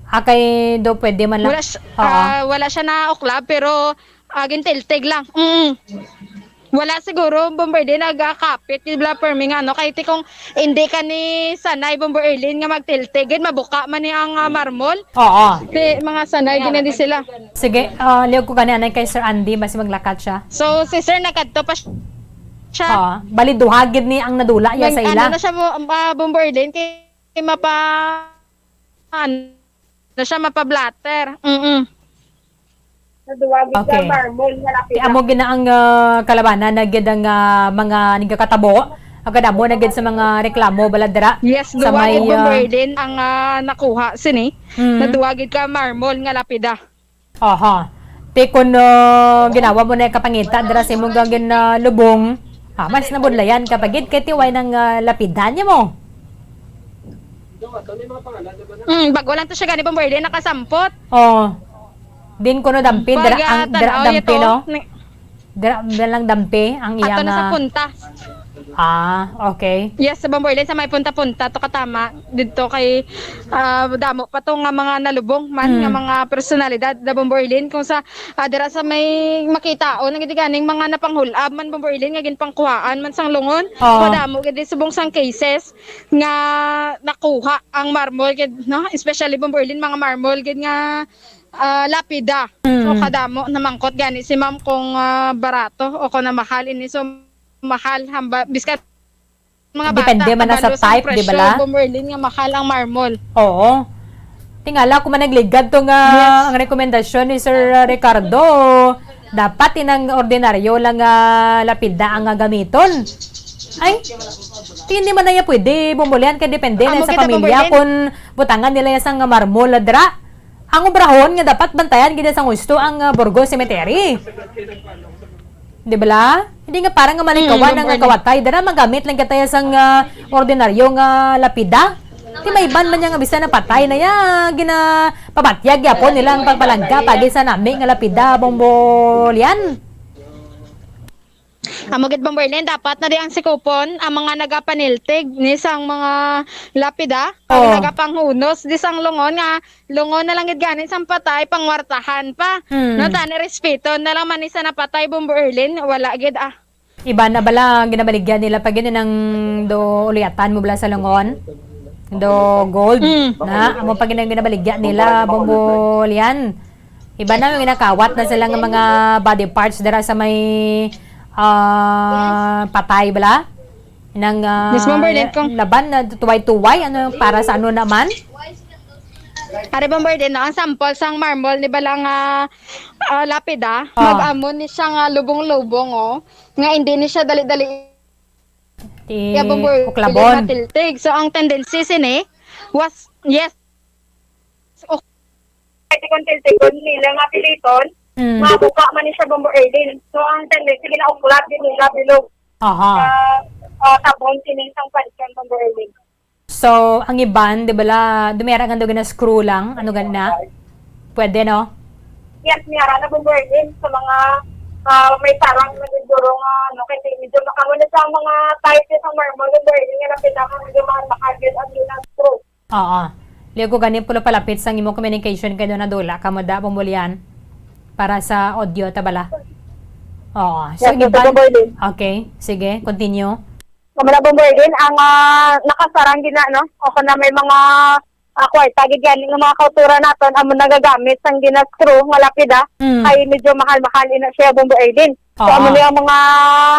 Ah, kay do pwede man lang. Wala siya, Oo. ah, wala siya na oklab, pero Ah, gintiltig lang. Mm. Wala siguro, Bombo Erlin, nagakapit gid bala permi nga ano, kay ti kung hindi ka ni sanay, Bombo Erlin, nga magtiltig, gid mabuka man ni ang, ah, marmol. Oo. Ti, mga sanay gid na di sila. Sige, ah, liog ko gani anay kay Sir Andy, basi maglakat siya. So, si Sir nagkadto pa siya. Oo. Bali, duha gid ni ang nadula ya Nag-, sa ila. ano na siya, Bo-, ah, Bombo Erlin, kay mapa-, ano siya, mapablatter. Mm-mm. Naduwagid ka Okay. marmol nga Ti lapida. amo gina ang, ah, kalabanan na gid ang, ah, mga nagakatabo. Ang kadamo na gid sa mga reklamo bala dira Yes, sa may, duwagid, ah, Bomboy Lin, ang, ah, nakuha sini. Mm. Naduwagid ka marmol nga lapida. Aha. Ti kun, ah, ginawa mo na yung kapangita dira sa imong gangin na lubong, ah, mas nabudlayan ka pa gid kay ti way nang, ah, lapidan niya mo. Mm, bago lang to siya gani, Bomboy Lin, nakasampot. Oh. Din kuno dampi, dira Pag, ah, ang, dira tanaw niya dampi, to, no? ni- Dira lang dampi ang Ato iyang, na sa ah, punta. Ah, okay. Yes, sa Bomboy Lin, sa may punta-punta, to katama, dito kay, ah, damo pa to nga mga nalubong man, nga Hmm. mga personalidad na Bomboy Lin, kung sa, ah, dira sa may makita, o, nang ganing mga napanghulab man, Bomboy Lin, nga ginpangkuhaan man sang lungon, Oh. madamo gid subong sang cases nga nakuha ang marmol gid, no? Especially, Bomboy Lin, mga marmol gid nga, ah, lapida. Mm. So, kadamo namangkot gani si ma'am kung, ah, barato o kung na mahal ini. So, mahal hamba, biskan mga Depende bata, man na sa kabalo sang type, di presyo, bala? Bomboy Lin, nga mahal ang marmol. Oo. Tingala ko man nagligad to nga Yes. ang rekomendasyon ni Sir Ricardo, dapat inang ordinaryo lang nga lapida ang gamiton. Ay, ti hindi man na iya pwede, Bomboy Lin, kay depende na Amo sa kita, pamilya Bomboy Lin. Kung butangan nila iya sang marmol dira. Ang obrahon nga dapat bantayan gid sang husto ang, ah, Burgos Cemetery. Di bala? Hindi nga parang nga malikawan Mm, ang Bomboy Lin. kawatay. Dara, magamit lang kataya sang, ah, ordinaryo nga lapida. Ti may iban man niya nga bisan napatay na ya, ginapabatyag gyapon nila ang pagpalangga pagi sa nami nga lapida, Bomboy Lin. Amo gid, Bomboy Lin, dapat na di ang sikupon ang mga nagapaniltig ni sang mga lapida, ang Oh. nagapanghunos di sang lungon nga lungon na lang gid gani sang patay, pangwartahan pa. Hmm. No, tani respeto na lang man ni sa napatay, Bomboy Lin, wala gid, ah. Iba na bala, ginabaligya nila pa gid nang do uliatan mo bala sa lungon? Do gold Mm. na, amo pa gid ang ginabaligya nila, Bomboy Lin. Iba na, may nakawat na sila nga mga body parts dira sa may, ah, patay bala. Nang, ah, Yes, Bomboy Lin, kung laban na tuway-tuway, ano, para sa ano naman? Ari, Bomboy Lin, no, ang sample sang marmol ni bala nga, ah, lapida, Ah. mag-amo ni siya nga lubong-lubong, oh, nga hindi ni siya dali-dali Ti Ya, Bomboy Lin, uklabon. matiltig. So, ang tendency sini was, yes, Pwede kung tiltigon nila nga piliton, Mm. mabuka man ni siya, Bombo Erlin. So, ang tendency, ginauklat din nila bilog Aha. sa, ah, tabon sining sang paliton, Bombo Erlin. So, ang iban, di ba la, dumera nga daw gina-screw lang? Ano gani na? Pwede, no? Yes, may ara na, Bombo Erlin, sa mga, ah, may sarang na siguro nga, ano, kasi medyo makamo na sa mga type sa marmol, Bombo Erlin, nga napinaka medyo mahal-mahal, yun ang gina-screw. Oo. Liyo ko gani pulo palapit sang imo communication kay do nadula ka mo da, Bombo Lian, para sa audio ta bala. Oo. So, Yes, ang iban, Bombo Erlin. Okay, sige, continue. Amo na, Bombo Erlin, ang, ah, nakasarang gina, no? O kung na may mga, ah, kwarta, gid gani nga mga kauturan naton, amo nagagamit sang gina-screw nga lapida, Mm. kay medyo mahal-mahal ina siya, Bombo Erlin. So, Oo. amo ni ang mga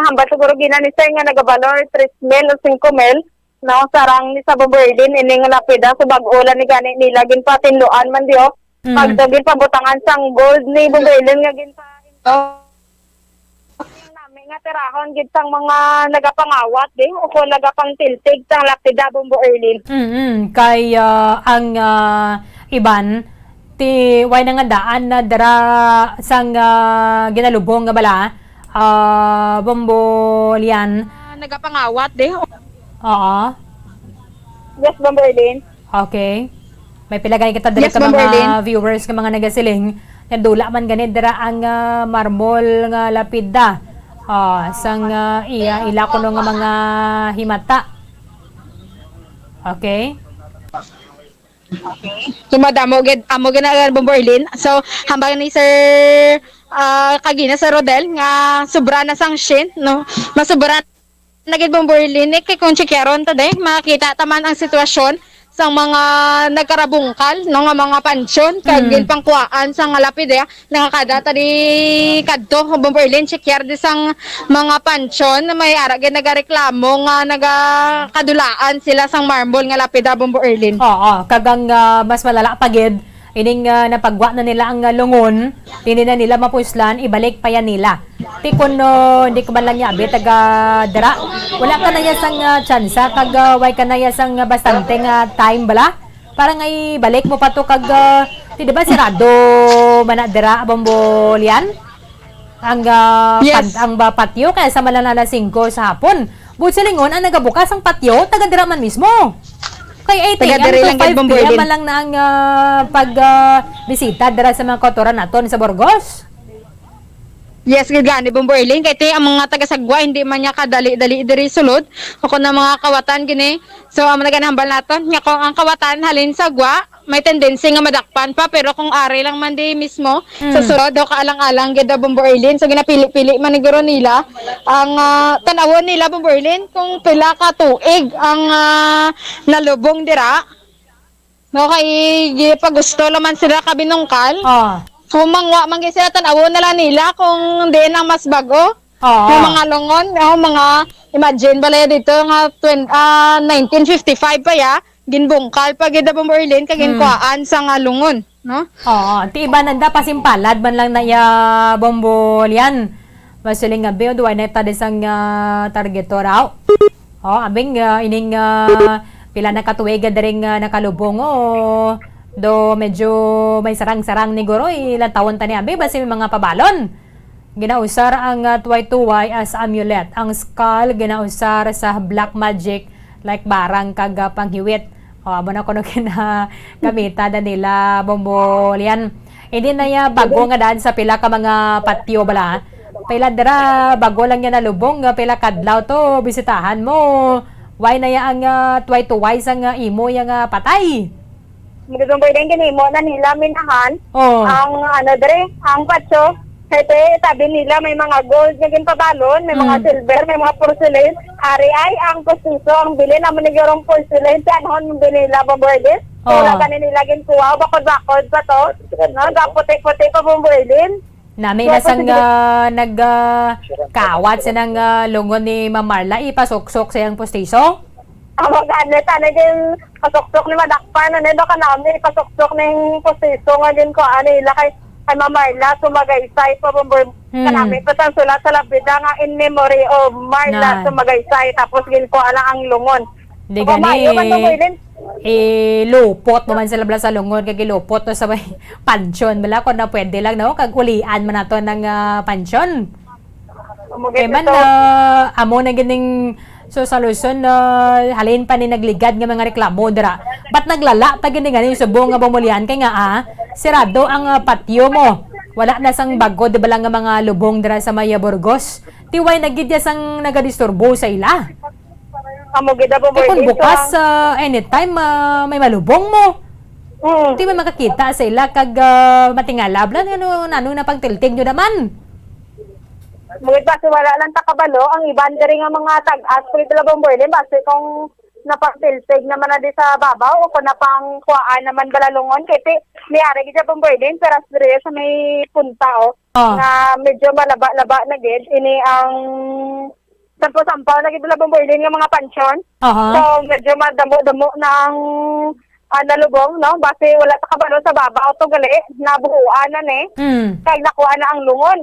hambal siguro gina ni sir nga nagabalor, tres mil o singko mil, no, sarang ni sa Bombo Erlin, ining lapida, so bag-o lang ni gani nila ginpatinluan man diyo. Mm. Pag daw ginpabutangan sang gold ni Bombo Erlin nga ginpa-, nami nga tirahon gid sang mga nagapangawat, di, o kung nagapangtiltig sang lapida, Bombo Erlin. Mm-mm. Kay, ah, ang, ah, iban, ti, way na nga daan na dira sang, ah, ginalubong nga bala, ah, Bombo Lian. Ah, nagapangawat, di. Oo. Yes, Bombo Erlin. Okay. May pila gani kita diri Yes, ka Bombo mga Erlin. viewers nga mga nagasiling, nadula man gani dira ang, ah, marmol nga lapida. Ah, sang, ah, iya, ila kuno nga mga himata. Okay. So, madamo gid, amo gid na, Bombo Erlin. So, hambal ni Sir, ah, kagina, Sir Rodel, nga sobra na sang shin, no? Masobra na gid, Bombo Erlin, eh, kay kung checkeron ta, de, makita ta man ang sitwasyon sang mga nagkarabungkal, no, nga mga pansyon, kag Mm. ginpangkuhaan sang lapida, nangakada ta di kadto, Bombo Erlin, check yard sang mga pansyon, may ara gid nagareklamo nga nagakadulaan sila sang marmol nga lapida, Bombo Erlin. Oo, kag ang, ah, mas malala pa gid, ining, ah, napagwa na nila ang, ah, lungon, hindi na nila mapuslan, ibalik pa yan nila. Ti kun, ah, hindi ka man lang niya abi taga dira, wala ka na ya sang, ah, tsansa, kag, ah, way ka na ya sang, ah, bastante nga time bala para nga ibalik mo pa to kag, ah, ti, di ba, sirado man na dira, Bombo Lian? Ang, ah, Yes. pad-, ang ba patio kaya sa malan alas singko sa hapon. Buot silingon, ang nagabukas ang patio, taga dira man mismo. Kay eight Taga a m diri to lang gid, five Bombo p m Erlin. man lang na ang, ah, pag, ah, bisita dira sa mga kautoran naton sa Burgos. Yes, gid gani, Bombo Erlin. Kay ti, ang mga taga-Sagwa, hindi man niya kadali-dali diri sulod. Ako na mga kawatan gini. So, amo na gani hambal naton. Nga kung ang kawatan halin Sagwa, may tendency nga madakpan pa. Pero kung ari lang man di mismo, sa Mm. sulod, daw kaalang-alang gid daw, Bombo Erlin. So, ginapili-pili man ni guro nila. Ang, ah, tanawon nila, Bombo Erlin, kung pila ka tuig ang, ah, nalubong dira. No, kay gipagusto naman sila ka binungkal. Oh. Kung mangwa man gyud sila, tan-awon na lang nila kung diin ang mas bag-o. Oo. Yung mga lungon, oh, mga, imagine, balay dito nga twen-, ah, nineteen fifty-five pa ya, ginbungkal pa gid, Bombo Erlin, kag Hmm. ginkuhaan sa nga lungon, no? Oo, ti iba nanda, pasimpalad man lang na iya, Bombo Lian. Masiling nga, Bill, duwa na ta di sang, ah, target to raw. Oh, abing, ah, ining, ah, pila na ka tuig nga diri nga nakalubong, oh. Do medyo may sarang-sarang ni guro, ilang taon ta ni abi, basi may mga pabalon. Ginausar ang, ah, tuway-tuway as amulet. Ang skull ginausar sa black magic, like barang kag, ah, panghiwit. Oh, amo na kuno ginagamita na nila, Bombo Lian. Hindi na ya bago nga daan sa pila ka mga patio bala. Pila dira, bago lang yan nalubong, nga pila kadlaw to, bisitahan mo. Why na ya ang, ah, tuway-tuway sa nga imo ya nga patay? Magandang pwedeng ginimo na nila minahan. Oh. Ang ano dre, ang patso. Kay te, sabi nila may mga gold nga ginpabalon, may mga Hmm. silver, may mga porcelain. Ari ay ang postiso, ang bilin amo ni gurong porcelain. Sa anhon bilin nila, Bombo Erlin? Oh. Wala pa ni nila ginkuha, bakod-bakod pa to. No, gaputi-puti pa, Bombo Erlin. Nami na sang, ah, nag, ah, kawat sa nang, ah, lungon ni Ma'am Marla, ipasuksok sa iyang postiso? Ang mga ano, sana din, pasuksok ni madakpan, ano, do ka namin, ipasuksok ning postiso nga din ko, ano, ila kay, kay Ma'am Marla, Sumagaysay, pa, Bombo, Hmm. kanami, pa sang sulat sa lapida nga in memory of Marla Nan. Sumagaysay, tapos gin ko, alang ang lungon. Di Opo, gani, maayo man to, Boy Lin. Ilupot mo man sila bala sa lungon, kag ilupot to sa may pansyon bala, kung na pwede lang, no? Kag ulian man nato ng, ah, pansyon. Kay man, ah, amo na gining, so, sa Luzon, ah, halin pa ni nagligad nga mga reklamo dira. Ba't naglala pa gini gani subong nga bumulian? Kay nga, ah, sirado ang, ah, patio mo. Wala na sang bago, di ba lang nga mga lubong dira sa may, ah, Burgos? Tiway na gid ya sang nagadisturbo sa ila. Amo gid ang Kay kung pumuli bukas, sa ah, anytime, ah, may malubong mo. Mm. Di may makakita sa ila kag, ah, matingala. Blan, ano, nano na pagtiltig nyo naman? Mungit ba, si wala lang takabalo, ang iban diri nga mga tag-as, pwede lang bomboy din, basi kung napagtiltig naman na di sa babaw o kung napangkuhaan naman balalungon, kay ti, may ari gid sa bomboy din, pero sa diri sa may punta, oh, Ah. nga medyo malaba-laba na gid, ini ang sampaw-sampaw na gid labang boiling nga mga pansyon. Aha. So, medyo madamo-damo na ang, ah, nalubong, no? Basi wala ta kabalo sa babaw to gali, nabuhuan na ni. Mm. Kag nakuha na ang lungon.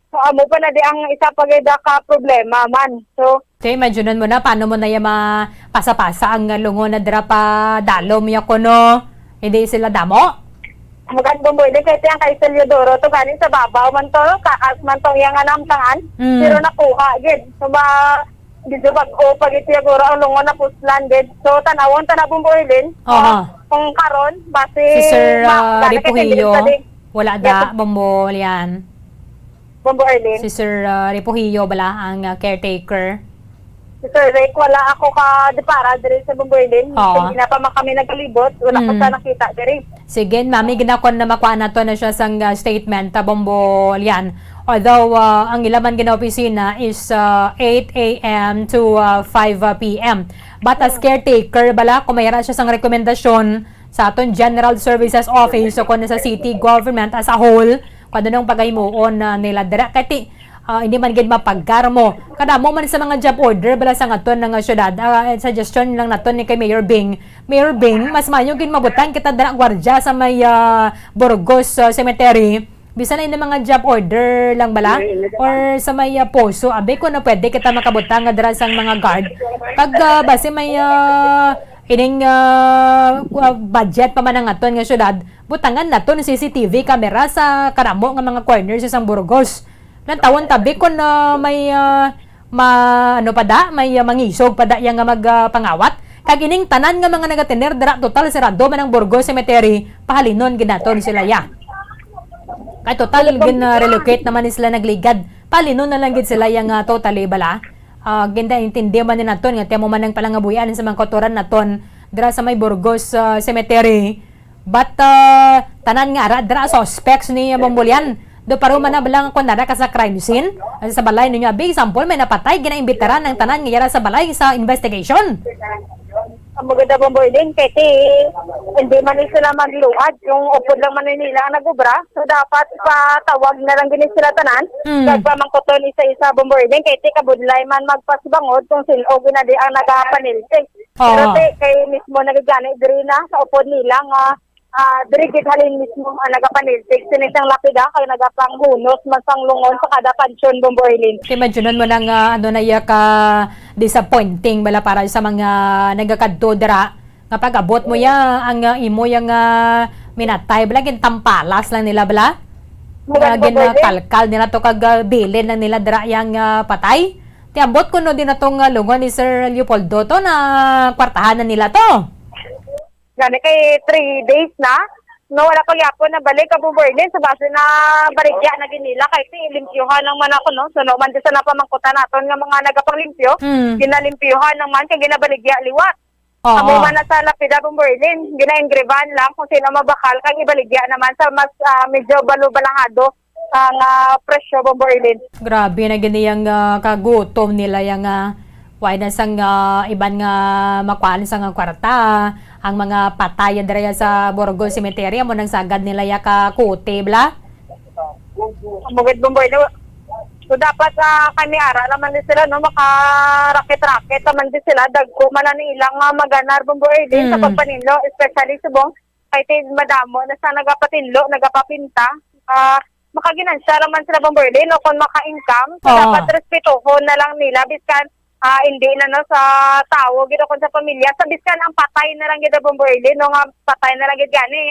So, amo pa na di ang isa pa gid ka problema man. So, Okay, imagine mo na, paano mo na yung mapasa-pasa ang lungon na dira pa dalom ya kuno? Hindi sila damo? Magandang boy, di kaya ang kay Selyodoro to, galing sa babaw man to, kaas man tong iyang anamtangan, Mm. pero nakuha gid. So, ba, medyo bag-o pa gid siguro ang lungon na puslan gid. So, tanawon ta na, Bombo Erlin. Oo. Ah, kung karon, basi Si Sir, ma-, ah, gani kay Repuhillo, Selyodoro sa di-, wala da, Yes. Bombo Lian. Bombo Erlin. Si Sir, ah, Repuhillo bala ang, ah, caretaker? Si Sir Rick, wala ako ka di para diri sa Bombo Erlin. Oo. Kung hindi na pa man kami nagkalibot, wala pa Mm. siya nakita diri. Sige, mami, ginakon na makuha nato na siya sang, ah, statement, ah, Bombo Lian. Although, ah, ang ila man ginaopisina is, ah, eight a m to, ah, five p m. But as caretaker, bala, kung may ara siya sang rekomendasyon sa aton General Services Office o kung sa city government as a whole, kung ano nang pagahimuon na nila dira. Kay ti, ah, hindi man gid mapagkarmo. Kadamo man sa mga job order, bala, sa aton nga syudad. Ah, suggestion lang naton ni kay Mayor Bing. Mayor Bing, mas maayo gid mabutang kita dira gwardiya sa may, ah, Burgos, ah, Cemetery. Bisan na yung mga job order lang bala? Or sa may, ah, poso, abi, kung na pwede kita makabutang nga dira sang mga guard. Pag, ah, basi may, ah, ining, ah, ah, budget pa man ang aton nga syudad, butangan naton C C T V camera sa karamo nga mga corners sa sang Burgos. Lantawon tabi kung, ah, may, ah, ma-, ano pa da, may, ah, mangisog pa da iya nga mag, ah, pangawat. Kag ining tanan nga mga nagatener dira, total sirado man ang Burgos Cemetery, pahalinon gid naton sila ya. Kay total gin-relocate naman ni sila nagligad. Pahalinon na lang gid sila ya nga totally bala. Ah, gindaintindi man ni naton nga ti amo man ang palangabuhian sa mga kautoran naton dira sa may Burgos, ah, Cemetery. But, ah, tanan nga ara dira suspects ni Bombo Lian. Do paro man na lang kung nara ka sa crime scene. Sa balay ninyo, abi, example, may napatay, ginaimbitaran ang tanan nga yara sa balay sa investigation. Ang maganda, Bombo Eden, kay ti, hindi man ni sila magluad. Yung upod lang man ni nila ang nag-obra. So, dapat patawag na lang gini sila tanan. Mm. Kag pamangkuton isa-isa, Bombo Eden, kay ti kabudlay man magpasbangod kung sin-o ginadi ang nagapanilti. Oo. Pero ti, kay mismo nagagani diri na sa upod nila nga, ah, diri gid halin mismo ang nagapaniltik sini sang lapida kay nagapanghunos man sang lungon sa kada pansyon, Bombo Eileen. Imagine mo na nga, ano na iya ka disappointing bala para sa mga nagakadto dira, nga pag-abot mo ya ang, ah, imo yang, ah, minatay bala, gintampalas lang nila bala. Nga Maganda, Bombo Eileen. Ginakalkal nila to kag, ah, bilin lang nila dira yang, ah, patay. Ti ambot kuno din na tong, ah, lungon ni Sir Leopoldo to na kwartahan na nila to. Gani kay three days na, no, wala pa gyapon nabalik ang Bombo Eileen sa base na baligya na gid nila kay ti limpyuhan lang man ako, no. So, no man di sa napamangkutan naton nga mga nagapanglimpyo, Mm. ginalimpyuhan lang man kay ginabaligya liwat. Oo. Amo man na sa lapida, Bombo Eileen, ginaingriban lang kung sino mabakal kag ibaligya naman sa mas, ah, medyo balubalahado ang, ah, presyo, Bombo Eileen. Grabe na gid niyang, ah, kagutom nila yang, ah, wala na sang, ah, iban nga makuhaan sang kwarta. Ang mga patay dira sa Burgos Cemetery, amo nang sagad nila ya ka kuti, bla? Mugid, Bombo Eileen. So, dapat, ah, kami ara naman din sila, no, makarakit-rakit naman din sila. Dagko man ang ilang, ah, maganar, Bombo Eileen, sa Mm. pagpaninlo, especially subong kay ti madamo na sa nagapatinlo, nagapapinta. Ah, makaginansya ra man sila, Bombo Eileen, no, kung maka-income. So, Oo. dapat respetuhon na lang nila, biskan, ah, hindi na, no, sa tawo gid o kung sa pamilya. Sa biskan ang patay na lang gid, Bombo Eileen, no, nga patay na lang gid gani.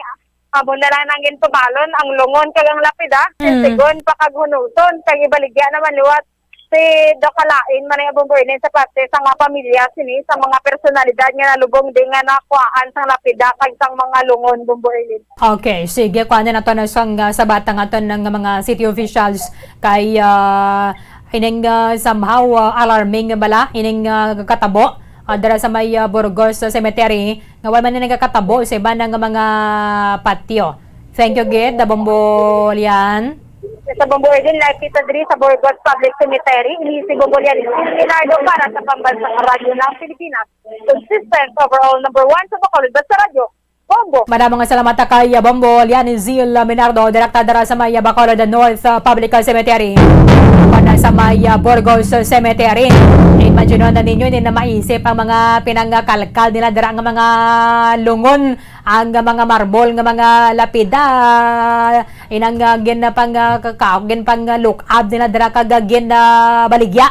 Amo na lang nang gintubalon ang lungon kag ang lapida. Mm. Sigon pa kag hunuson, kag ibaligya naman liwat si Doc Alain man ang Bombo Eileen sa parte sa nga pamilya sini sa mga personalidad nga nalubong din nga nakuhaan sang lapida kag sang mga lungon, Bombo Eileen. Okay, sige, kuha na nato na sang, ah, sabata nga to ng mga city officials kay, ah, ining, ah, somehow, ah, alarming bala, ining, ah, katabo, ah, dira sa may, ah, Burgos, ah, Cemetery, nga wala man na nagakatabo sa iban nga mga patyo. Thank you, gid, da Bombo Lian. Sa Bombo Eileen, live kita diri sa Burgos Public Cemetery. Ini si Bombo Lian Leonardo para sa Pambansang Radyo ng Pilipinas. Consistent, overall number one sa Bacolod, basta radyo. Bombo. Madamo nga salamat kay Bombo Lian Zil Minardo, direkta dira sa may Bacolod North, uh, Public Cemetery. Para sa may, uh, Burgos Cemetery. Imagine na ninyo, hindi na maisip ang mga pinangkalkal nila dira nga mga lungon, ang mga marbol nga mga lapida. Inang, ah, gin, ah, pang, ah, kakaog, gin pang, ah, look up nila dira kag, ah, gin, ah, baligya.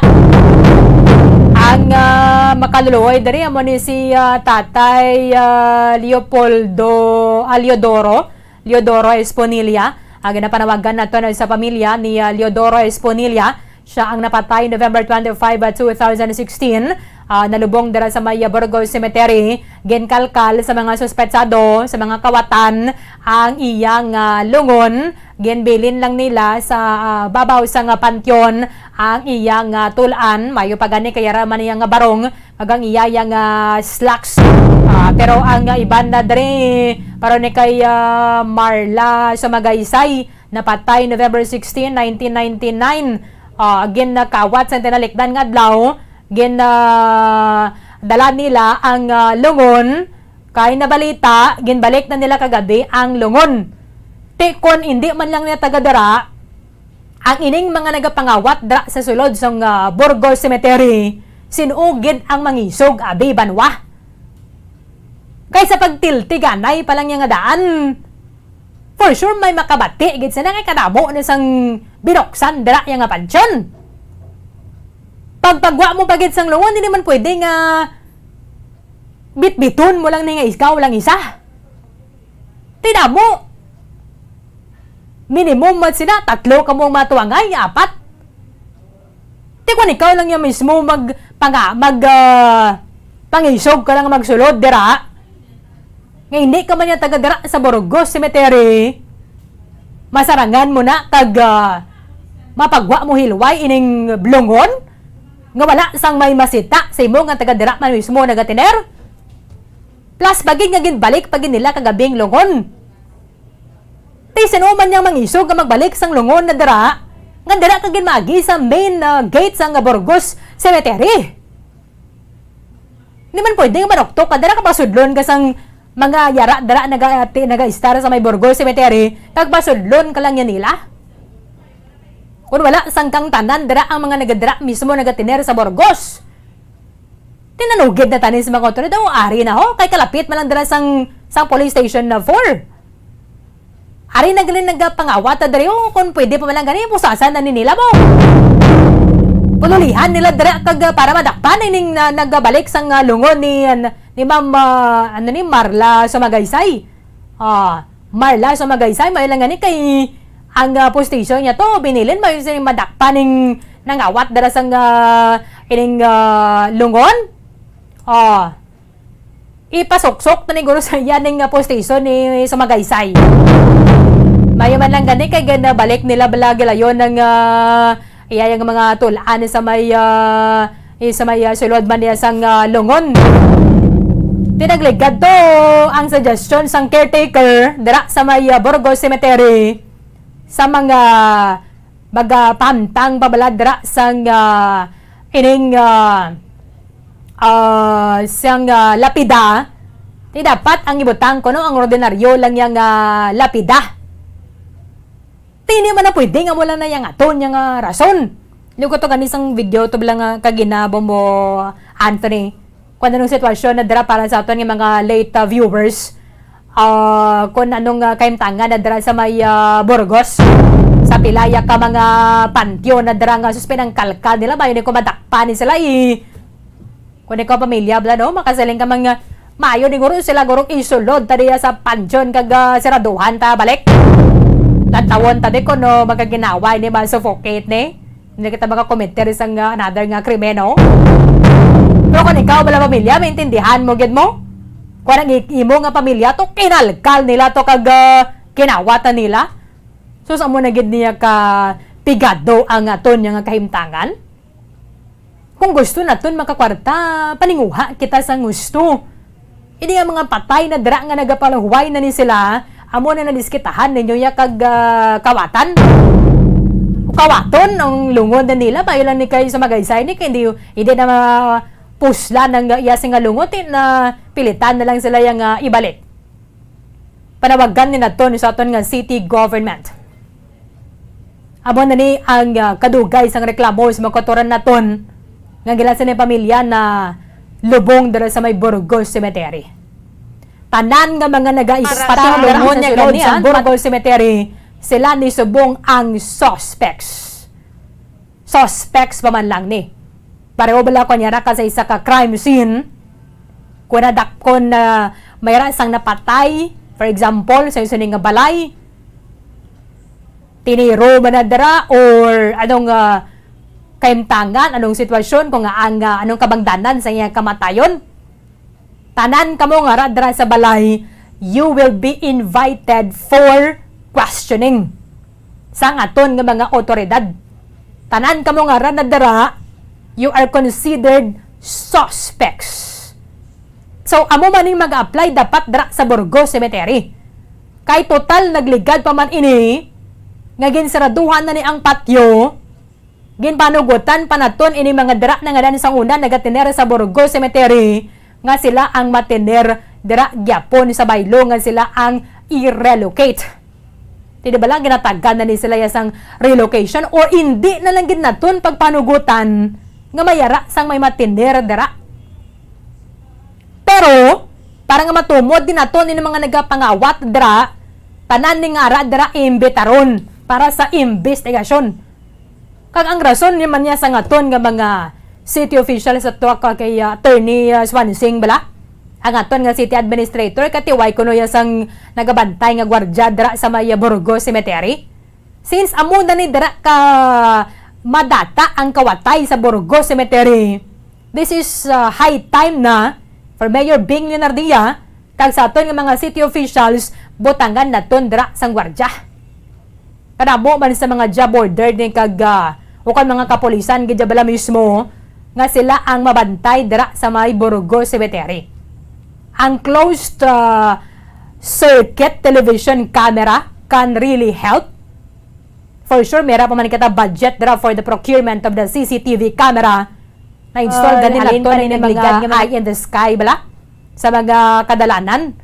Ang, ah, makaluluoy diri amo ni si, ah, Tatay, ah, Leopoldo, ah, Leodoro, Leodoro Esponilla. Ang ginapanawagan nato na sa pamilya ni, ah, Leodoro Esponilla. Siya ang napatay November twenty-five, ah, two thousand sixteen. Ah, nalubong dira sa may Burgos Cemetery. Ginkalkal sa mga suspetsado, sa mga kawatan, ang iyang, ah, lungon. Ginbilin lang nila sa, ah, babaw sa nga panteon ang iyang, ah, tul-an. Mayo pa gani kay ara man iya nga barong, kag ang iya yang, ah, slacks. Ah, Pero ang, ah, iban na diri, para ni kay, ah, Marla Sumagaysay, napatay November sixteen, nineteen ninety-nine. Ah, ginkawat sa tinalikdan nga adlaw, gin, ah, dala nila ang, ah, lungon. Kay nabalita, ginbalik na nila kagabi ang lungon. Ti kon indi man lang niya taga dira, ang ining mga nagapangawat dira sa sulod sang, ah, Burgos Cemetery, sin-o gid ang mangisog, abi banwa. Kay sa pagtiltiganay pa lang niya nga daan, for sure may makabati gid sila kay kadamo na sang binuksan dira iya nga pansyon. Pagpagwa mo pa gid sang lungon, hindi man pwede nga bitbiton mo lang ni nga ikaw lang isa. Ti damo. Minimum man sila, tatlo kamo ang matuangay, apat. Ti kung ikaw lang yan mismo mag, panga, mag, ah, pangisog ka lang magsulod, dira. Nga hindi ka man yan taga dira sa Burgos Cemetery, masarangan mo na kag, ah, mapagwa mo hilway ining lungon nga wala sang may masita sa imo nga taga dira man mismo nagatiner. Plus, bagid nga ginbalik pa gid nila kagabing lungon. Ti sino man yang mangisog nga magbalik sang lungon na dira, nga dira ka ginmagi sa main, ah, gate sang Burgos Cemetery? Di man pwede nga manuktok ka dira ka pasudlon ka sang mga yara dira naga-, ti-, naga-istar sa may Burgos Cemetery, kag pasudlon ka lang yan nila. Kung wala sang kang tanan dira ang mga nagadira mismo nagatiner sa Burgos. Tinanugid na tani sa mga otoridad, o ari na ho, kay kalapit man lang dira sang, sang police station na four. Ari na gali nagapangawat na diri, o kung pwede pa man lang gani, pusasan na ni nila mo. Pululihan nila dira kag, ah, para madakpan ining na, nagabalik sang, ah, lungon ni, ah, ni Ma'am, ah, ano ni, Marla Sumagaysay. Ah, Marla Sumagaysay, may lang gani kay ang, ah, postisyon niya to, binilin, may sining madakpan ning nangawat dira sang, ah, ining, ah, lungon. Ah, ipasuksok na ni guro sa iya ning, ah, postisyon ni Sumagaysay. Mayo man lang gani kay ginabalik nila bala gilayon ang, ah, iya yung mga tulaan sa may, ah, eh, sa may, ah, sulod man niya sang, ah, lungon. Tinagligad to ang suggestion sang caretaker dira sa may, ah, Burgos Cemetery sa mga magapamtang pa bala dira sang, ah, ining, ah, ah, sang, ah, lapida. Ti dapat ang ibutang kuno ang ordinaryo lang yang, ah, lapida. Ti hindi man na pwede nga wala na yang aton yang, ah, rason. Lugo to gani sang video to lang, ah, kaginabo mo, Anthony. Kung anong sitwasyon na dira para sa aton nga mga late, ah, viewers. Ah, kung anong, ah, kahimtangan na dira sa may, ah, Burgos. Sa pilaya ka mga pantyon na dira nga sus pinangkalkal nila, bayo ni kumadakpan ni sila, eh. Kung ikaw pamilya, bala, no? Makasiling ka mga maayo ni guro sila guro isulod ta diya sa pansyon kag, ah, siraduhan ta balik. Tantawon ta di kuno magkaginaway ni ma-suffocate ni. Hindi kita makakomiter isang, ah, another nga krimen, no? Pero kung ikaw, bala, pamilya, maintindihan mo gid mo. Kung ang i-, imo nga pamilya to, kinalkal nila to kag, ah, kinawatan nila. So, sa mo na gid niya ka pigado ang aton nga kahimtangan? Kung gusto naton makakwarta, paninguha kita sang husto. Ini nga mga patay na dira nga nagapaluhuway na ni sila, amo na nadiskitahan ninyo ya kag, ah, kawatan. O kawaton ang lungod na nila, bayo lang ni kay sa magaysay ni kay hindi, hindi na mapuslan ang iya sing nga lungod, ti na pilitan na lang sila yang, ah, ibalik. Panawagan ni naton sa aton nga city government. Amo na ni ang, ah, kadugay sang reklamo sa mga kautoran naton nga gila sa ni pamilya na lubong dira sa may Burgos Cemetery. Tanan nga mga nagais Para pati sa lungon niya sulod sa ganian, Burgos Cemetery, sila ni subong ang suspects. Suspects pa man lang ni. Pareho bala kunyara ka sa isa ka crime scene, kung nadak-, kung, ah, may ra sang napatay, for example, sa isa ni nga balay, tiniro man na dira, or anong, ah, kahimtangan, anong sitwasyon, kung nga ang, ah, anong kabangdanan sa iyang kamatayon. Tanan kamo nga ra dira sa balay, you will be invited for questioning sang aton nga mga awtoridad. Tanan kamo nga ra na dira, you are considered suspects. So, amo man ning mag-apply dapat dira sa Burgos Cemetery. Kay total nagligad pa man ini, nga ginsaraduhan na ni ang patio, ginpanugutan pa naton ini mga dira na nga daan sang una nagatiner sa Burgos Cemetery, nga sila ang matiner dira gyapon sa baylo nga sila ang i-relocate. Ti di ba lang ginatagan na ni sila ya sang relocation, or indi na lang gid naton pagpanugutan nga mayara sang may matiner dira. Pero, para nga matumod din naton ini mga nagapangawat dira, tanan ni nga ara dira iimbitaron para sa imbestigasyon. Kag ang rason ni man niya sa ngaton nga mga city officials sa tuwa ka kay, ah, Attorney, ah, Swansing bala, ang aton nga city administrator, katiway kuno ya sang nagabantay nga gwardya dira sa may, ah, Burgos Cemetery. Since amo na ni dira ka madata ang kawatay sa Burgos Cemetery, this is, ah, high time na for Mayor Bing Leonardia kag sa aton nga mga city officials, butangan naton dira sang gwardya. Kadamo man sa mga job order ni kag, ah, ukon mga kapulisan gid bala mismo nga sila ang mabantay dira sa may Burgos Cemetery. Ang closed, ah, circuit television camera can really help. For sure, mera pa man kita budget dira for the procurement of the C C T V camera. Na-install Ah, gani halin nato pa ni rin mga nagligad nga mga eye in the sky bala sa mga kadalanan.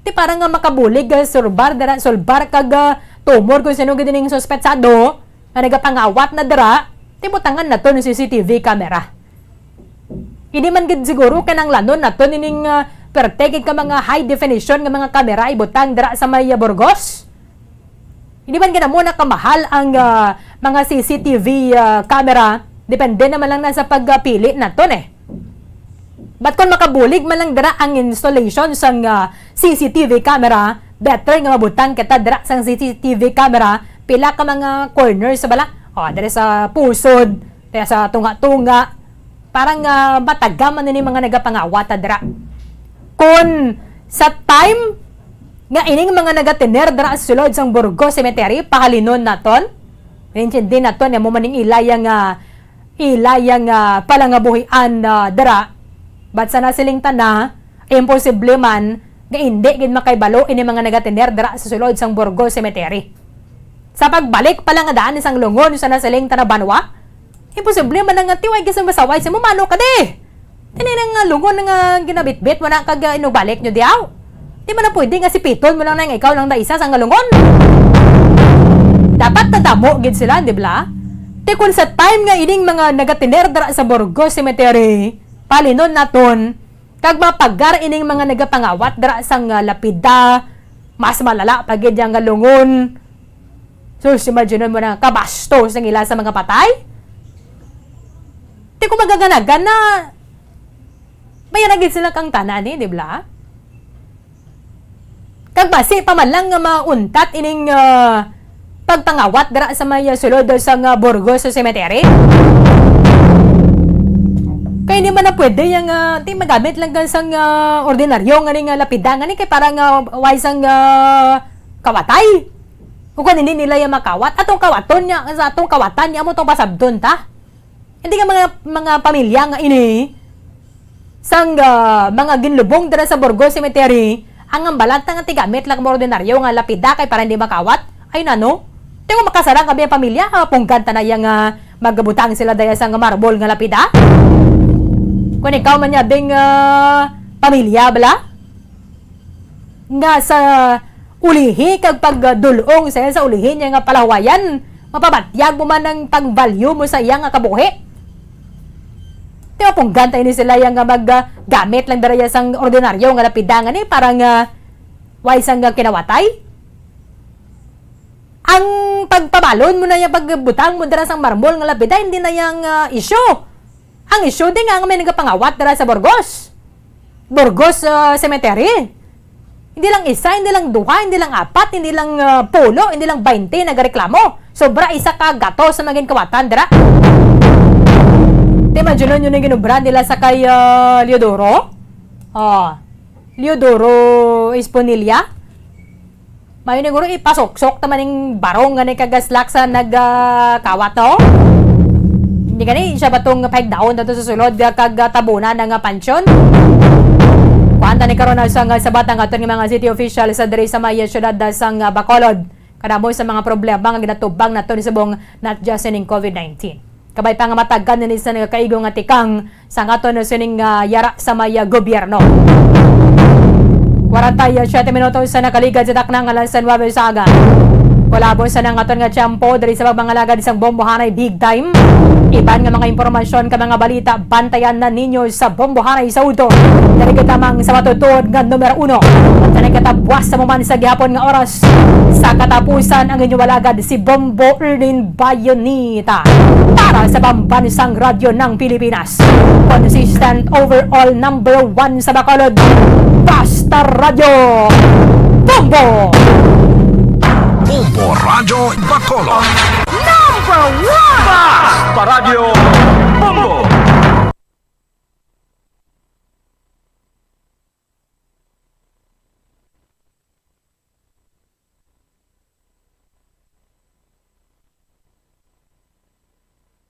Ti para nga makabulig, ah, sulbar dira, sulbar kag, ah, tumor kung sino gid ning suspetsado nga nagapangawat na dira, ti butangan nato ni C C T V camera. Hindi man gid siguro kinahanglanon nato nining, ah, pertege ka mga high definition nga mga kamera ibutang dira sa may, ah, Burgos. Hindi man gid amo na kamahal ang, ah, mga C C T V, ah, camera. Depende naman lang na sa pagpili naton eh. But kung makabulig man lang dira ang installation sang, ah, C C T V camera, better nga mabutang kita dira sang C C T V camera, pila ka mga corners sa bala. O, diri sa pusod, diri sa tunga-tunga. Parang, ah, matagam man ini mga nagapangawat dira. Kun sa time nga ining mga nagatiner dira sa sulod sang Burgos Cemetery, pahalinon naton. Intindi naton, amo man ning ilaya nga, ilaya nga palangabuhian, ah, dira. But sa nasiling ta na, imposible man nga indi gid makaibalo ini mga nagatiner dira sa sulod sang Burgos Cemetery. Sa pagbalik pa lang nga daan sang lungon sa nasiling ta na banwa, imposible man na nga tiway gid sa masaway sa mumano ka di. Tini na nga lungon nga ginabitbit mo na kag, ah, inubalik nyo diaw. Di man na pwede nga sipiton mo lang na nga ikaw lang da isa sa nga lungon. Dapat nadamo gid sila, di ba? Ti kun sa time nga ining mga nagatiner dira sa Burgos Cemetery, palinon naton, kag mapagar ining mga nagapangawat dira sang, ah, lapida, mas malala pa gid yang nga lungon. So, imagine mo na kabastos ang ila sa mga patay. Ti kung magaganagan na, maya na gid sila kang tanan, eh, di ba? Kag basi pa man lang nga mauntat ining, ah, pagpangawat dira sa may, ah, sulod sa nga Burgos sa cemetery. Kay hindi man na pwede yang, ah, ti magamit lang ka sang, ah, ordinaryo nga ni nga lapida nga ni kay para nga way sang, ah, kawatay. Kung hindi nila yung makawat, atong kawaton niya, sa atong kawatan niya mo tong pasabton ta. Hindi nga mga, mga pamilya nga ini, sang, ah, mga ginlubong dira sa Burgos Cemetery, ang ambalan ta nga tigamit lang mo ordinaryo nga lapida kay para hindi makawat. Ay, nano? Di mo makasarang kami ang pamilya, ah, punggan ta na iya nga magbutang sila daya sang marble nga lapida. Kung ikaw man niya, ding, ah, pamilya, bala? Nga sa ulihi kag pagdulong sa, sa ulihi niya nga palawayan, mapabatyag mo man ang pagbalyo mo sa iya nga kabuhi. Di ba, punggan tayo ni sila yang nga mag, ah, gamit lang dira sang ordinaryo nga lapida nga ni para nga way sang, ah, kinawatay? Ang pagpabalon mo na yung pagbutang mo dira sang marmol nga lapida, hindi na yang, ah, issue. Ang issue din nga, nga may nagapangawat dira sa Burgos. Burgos, ah, Cemetery. Hindi lang isa, hindi lang duha, hindi lang apat, hindi lang, ah, pulo, hindi lang baynte nagareklamo. Sobra isa ka gato sa mga ginkawatan dira. Ti, imagine nyo na ginubra nila sa kay, ah, Leodoro. Oh, Leodoro Esponilla. Mayo ni guro ipasuksok ta man ning barong nga ni kagaslak sa nag, ah, kawat, no? Hindi gani siya ba tong paigdaon dato sa sulod nga kag, ah, tabunan na nga pansyon? Kuwanta ni karon na sang sabata nga aton nga mga city officials sa diri sa may siyudad sang Bacolod. Kadamo sa mga problema nga ginatubang naton subong not just sining COVID nineteen. Kabay pa nga matagan nini sa nagakaigo nga tikang sa aton sining, ah, yara sa may, ah, gobyerno. Kwarenta y siyete minutos sa nakaligad sa takna nga alas nuwebe sa aga. Kulabon sa nang aton nga tiyempo diri sa pagmangalagad sang Bombohanay Big Time. Iban nga mga impormasyon ka mga balita, bantayan na ninyo sa Bombohanay sa udto. Diri kita mang sa matutuod nga numero uno. Sa nagkatabuas sa muman sa gihapon nga oras, sa katapusan ang inyong alagad si Bombo Erlin Bayonita para sa Pambansang Radyo ng Pilipinas. Consistent overall number one sa Bacolod. Basta Radyo Bombo! Bombo Radyo Bacolod. Number one! Basta Radyo Bombo!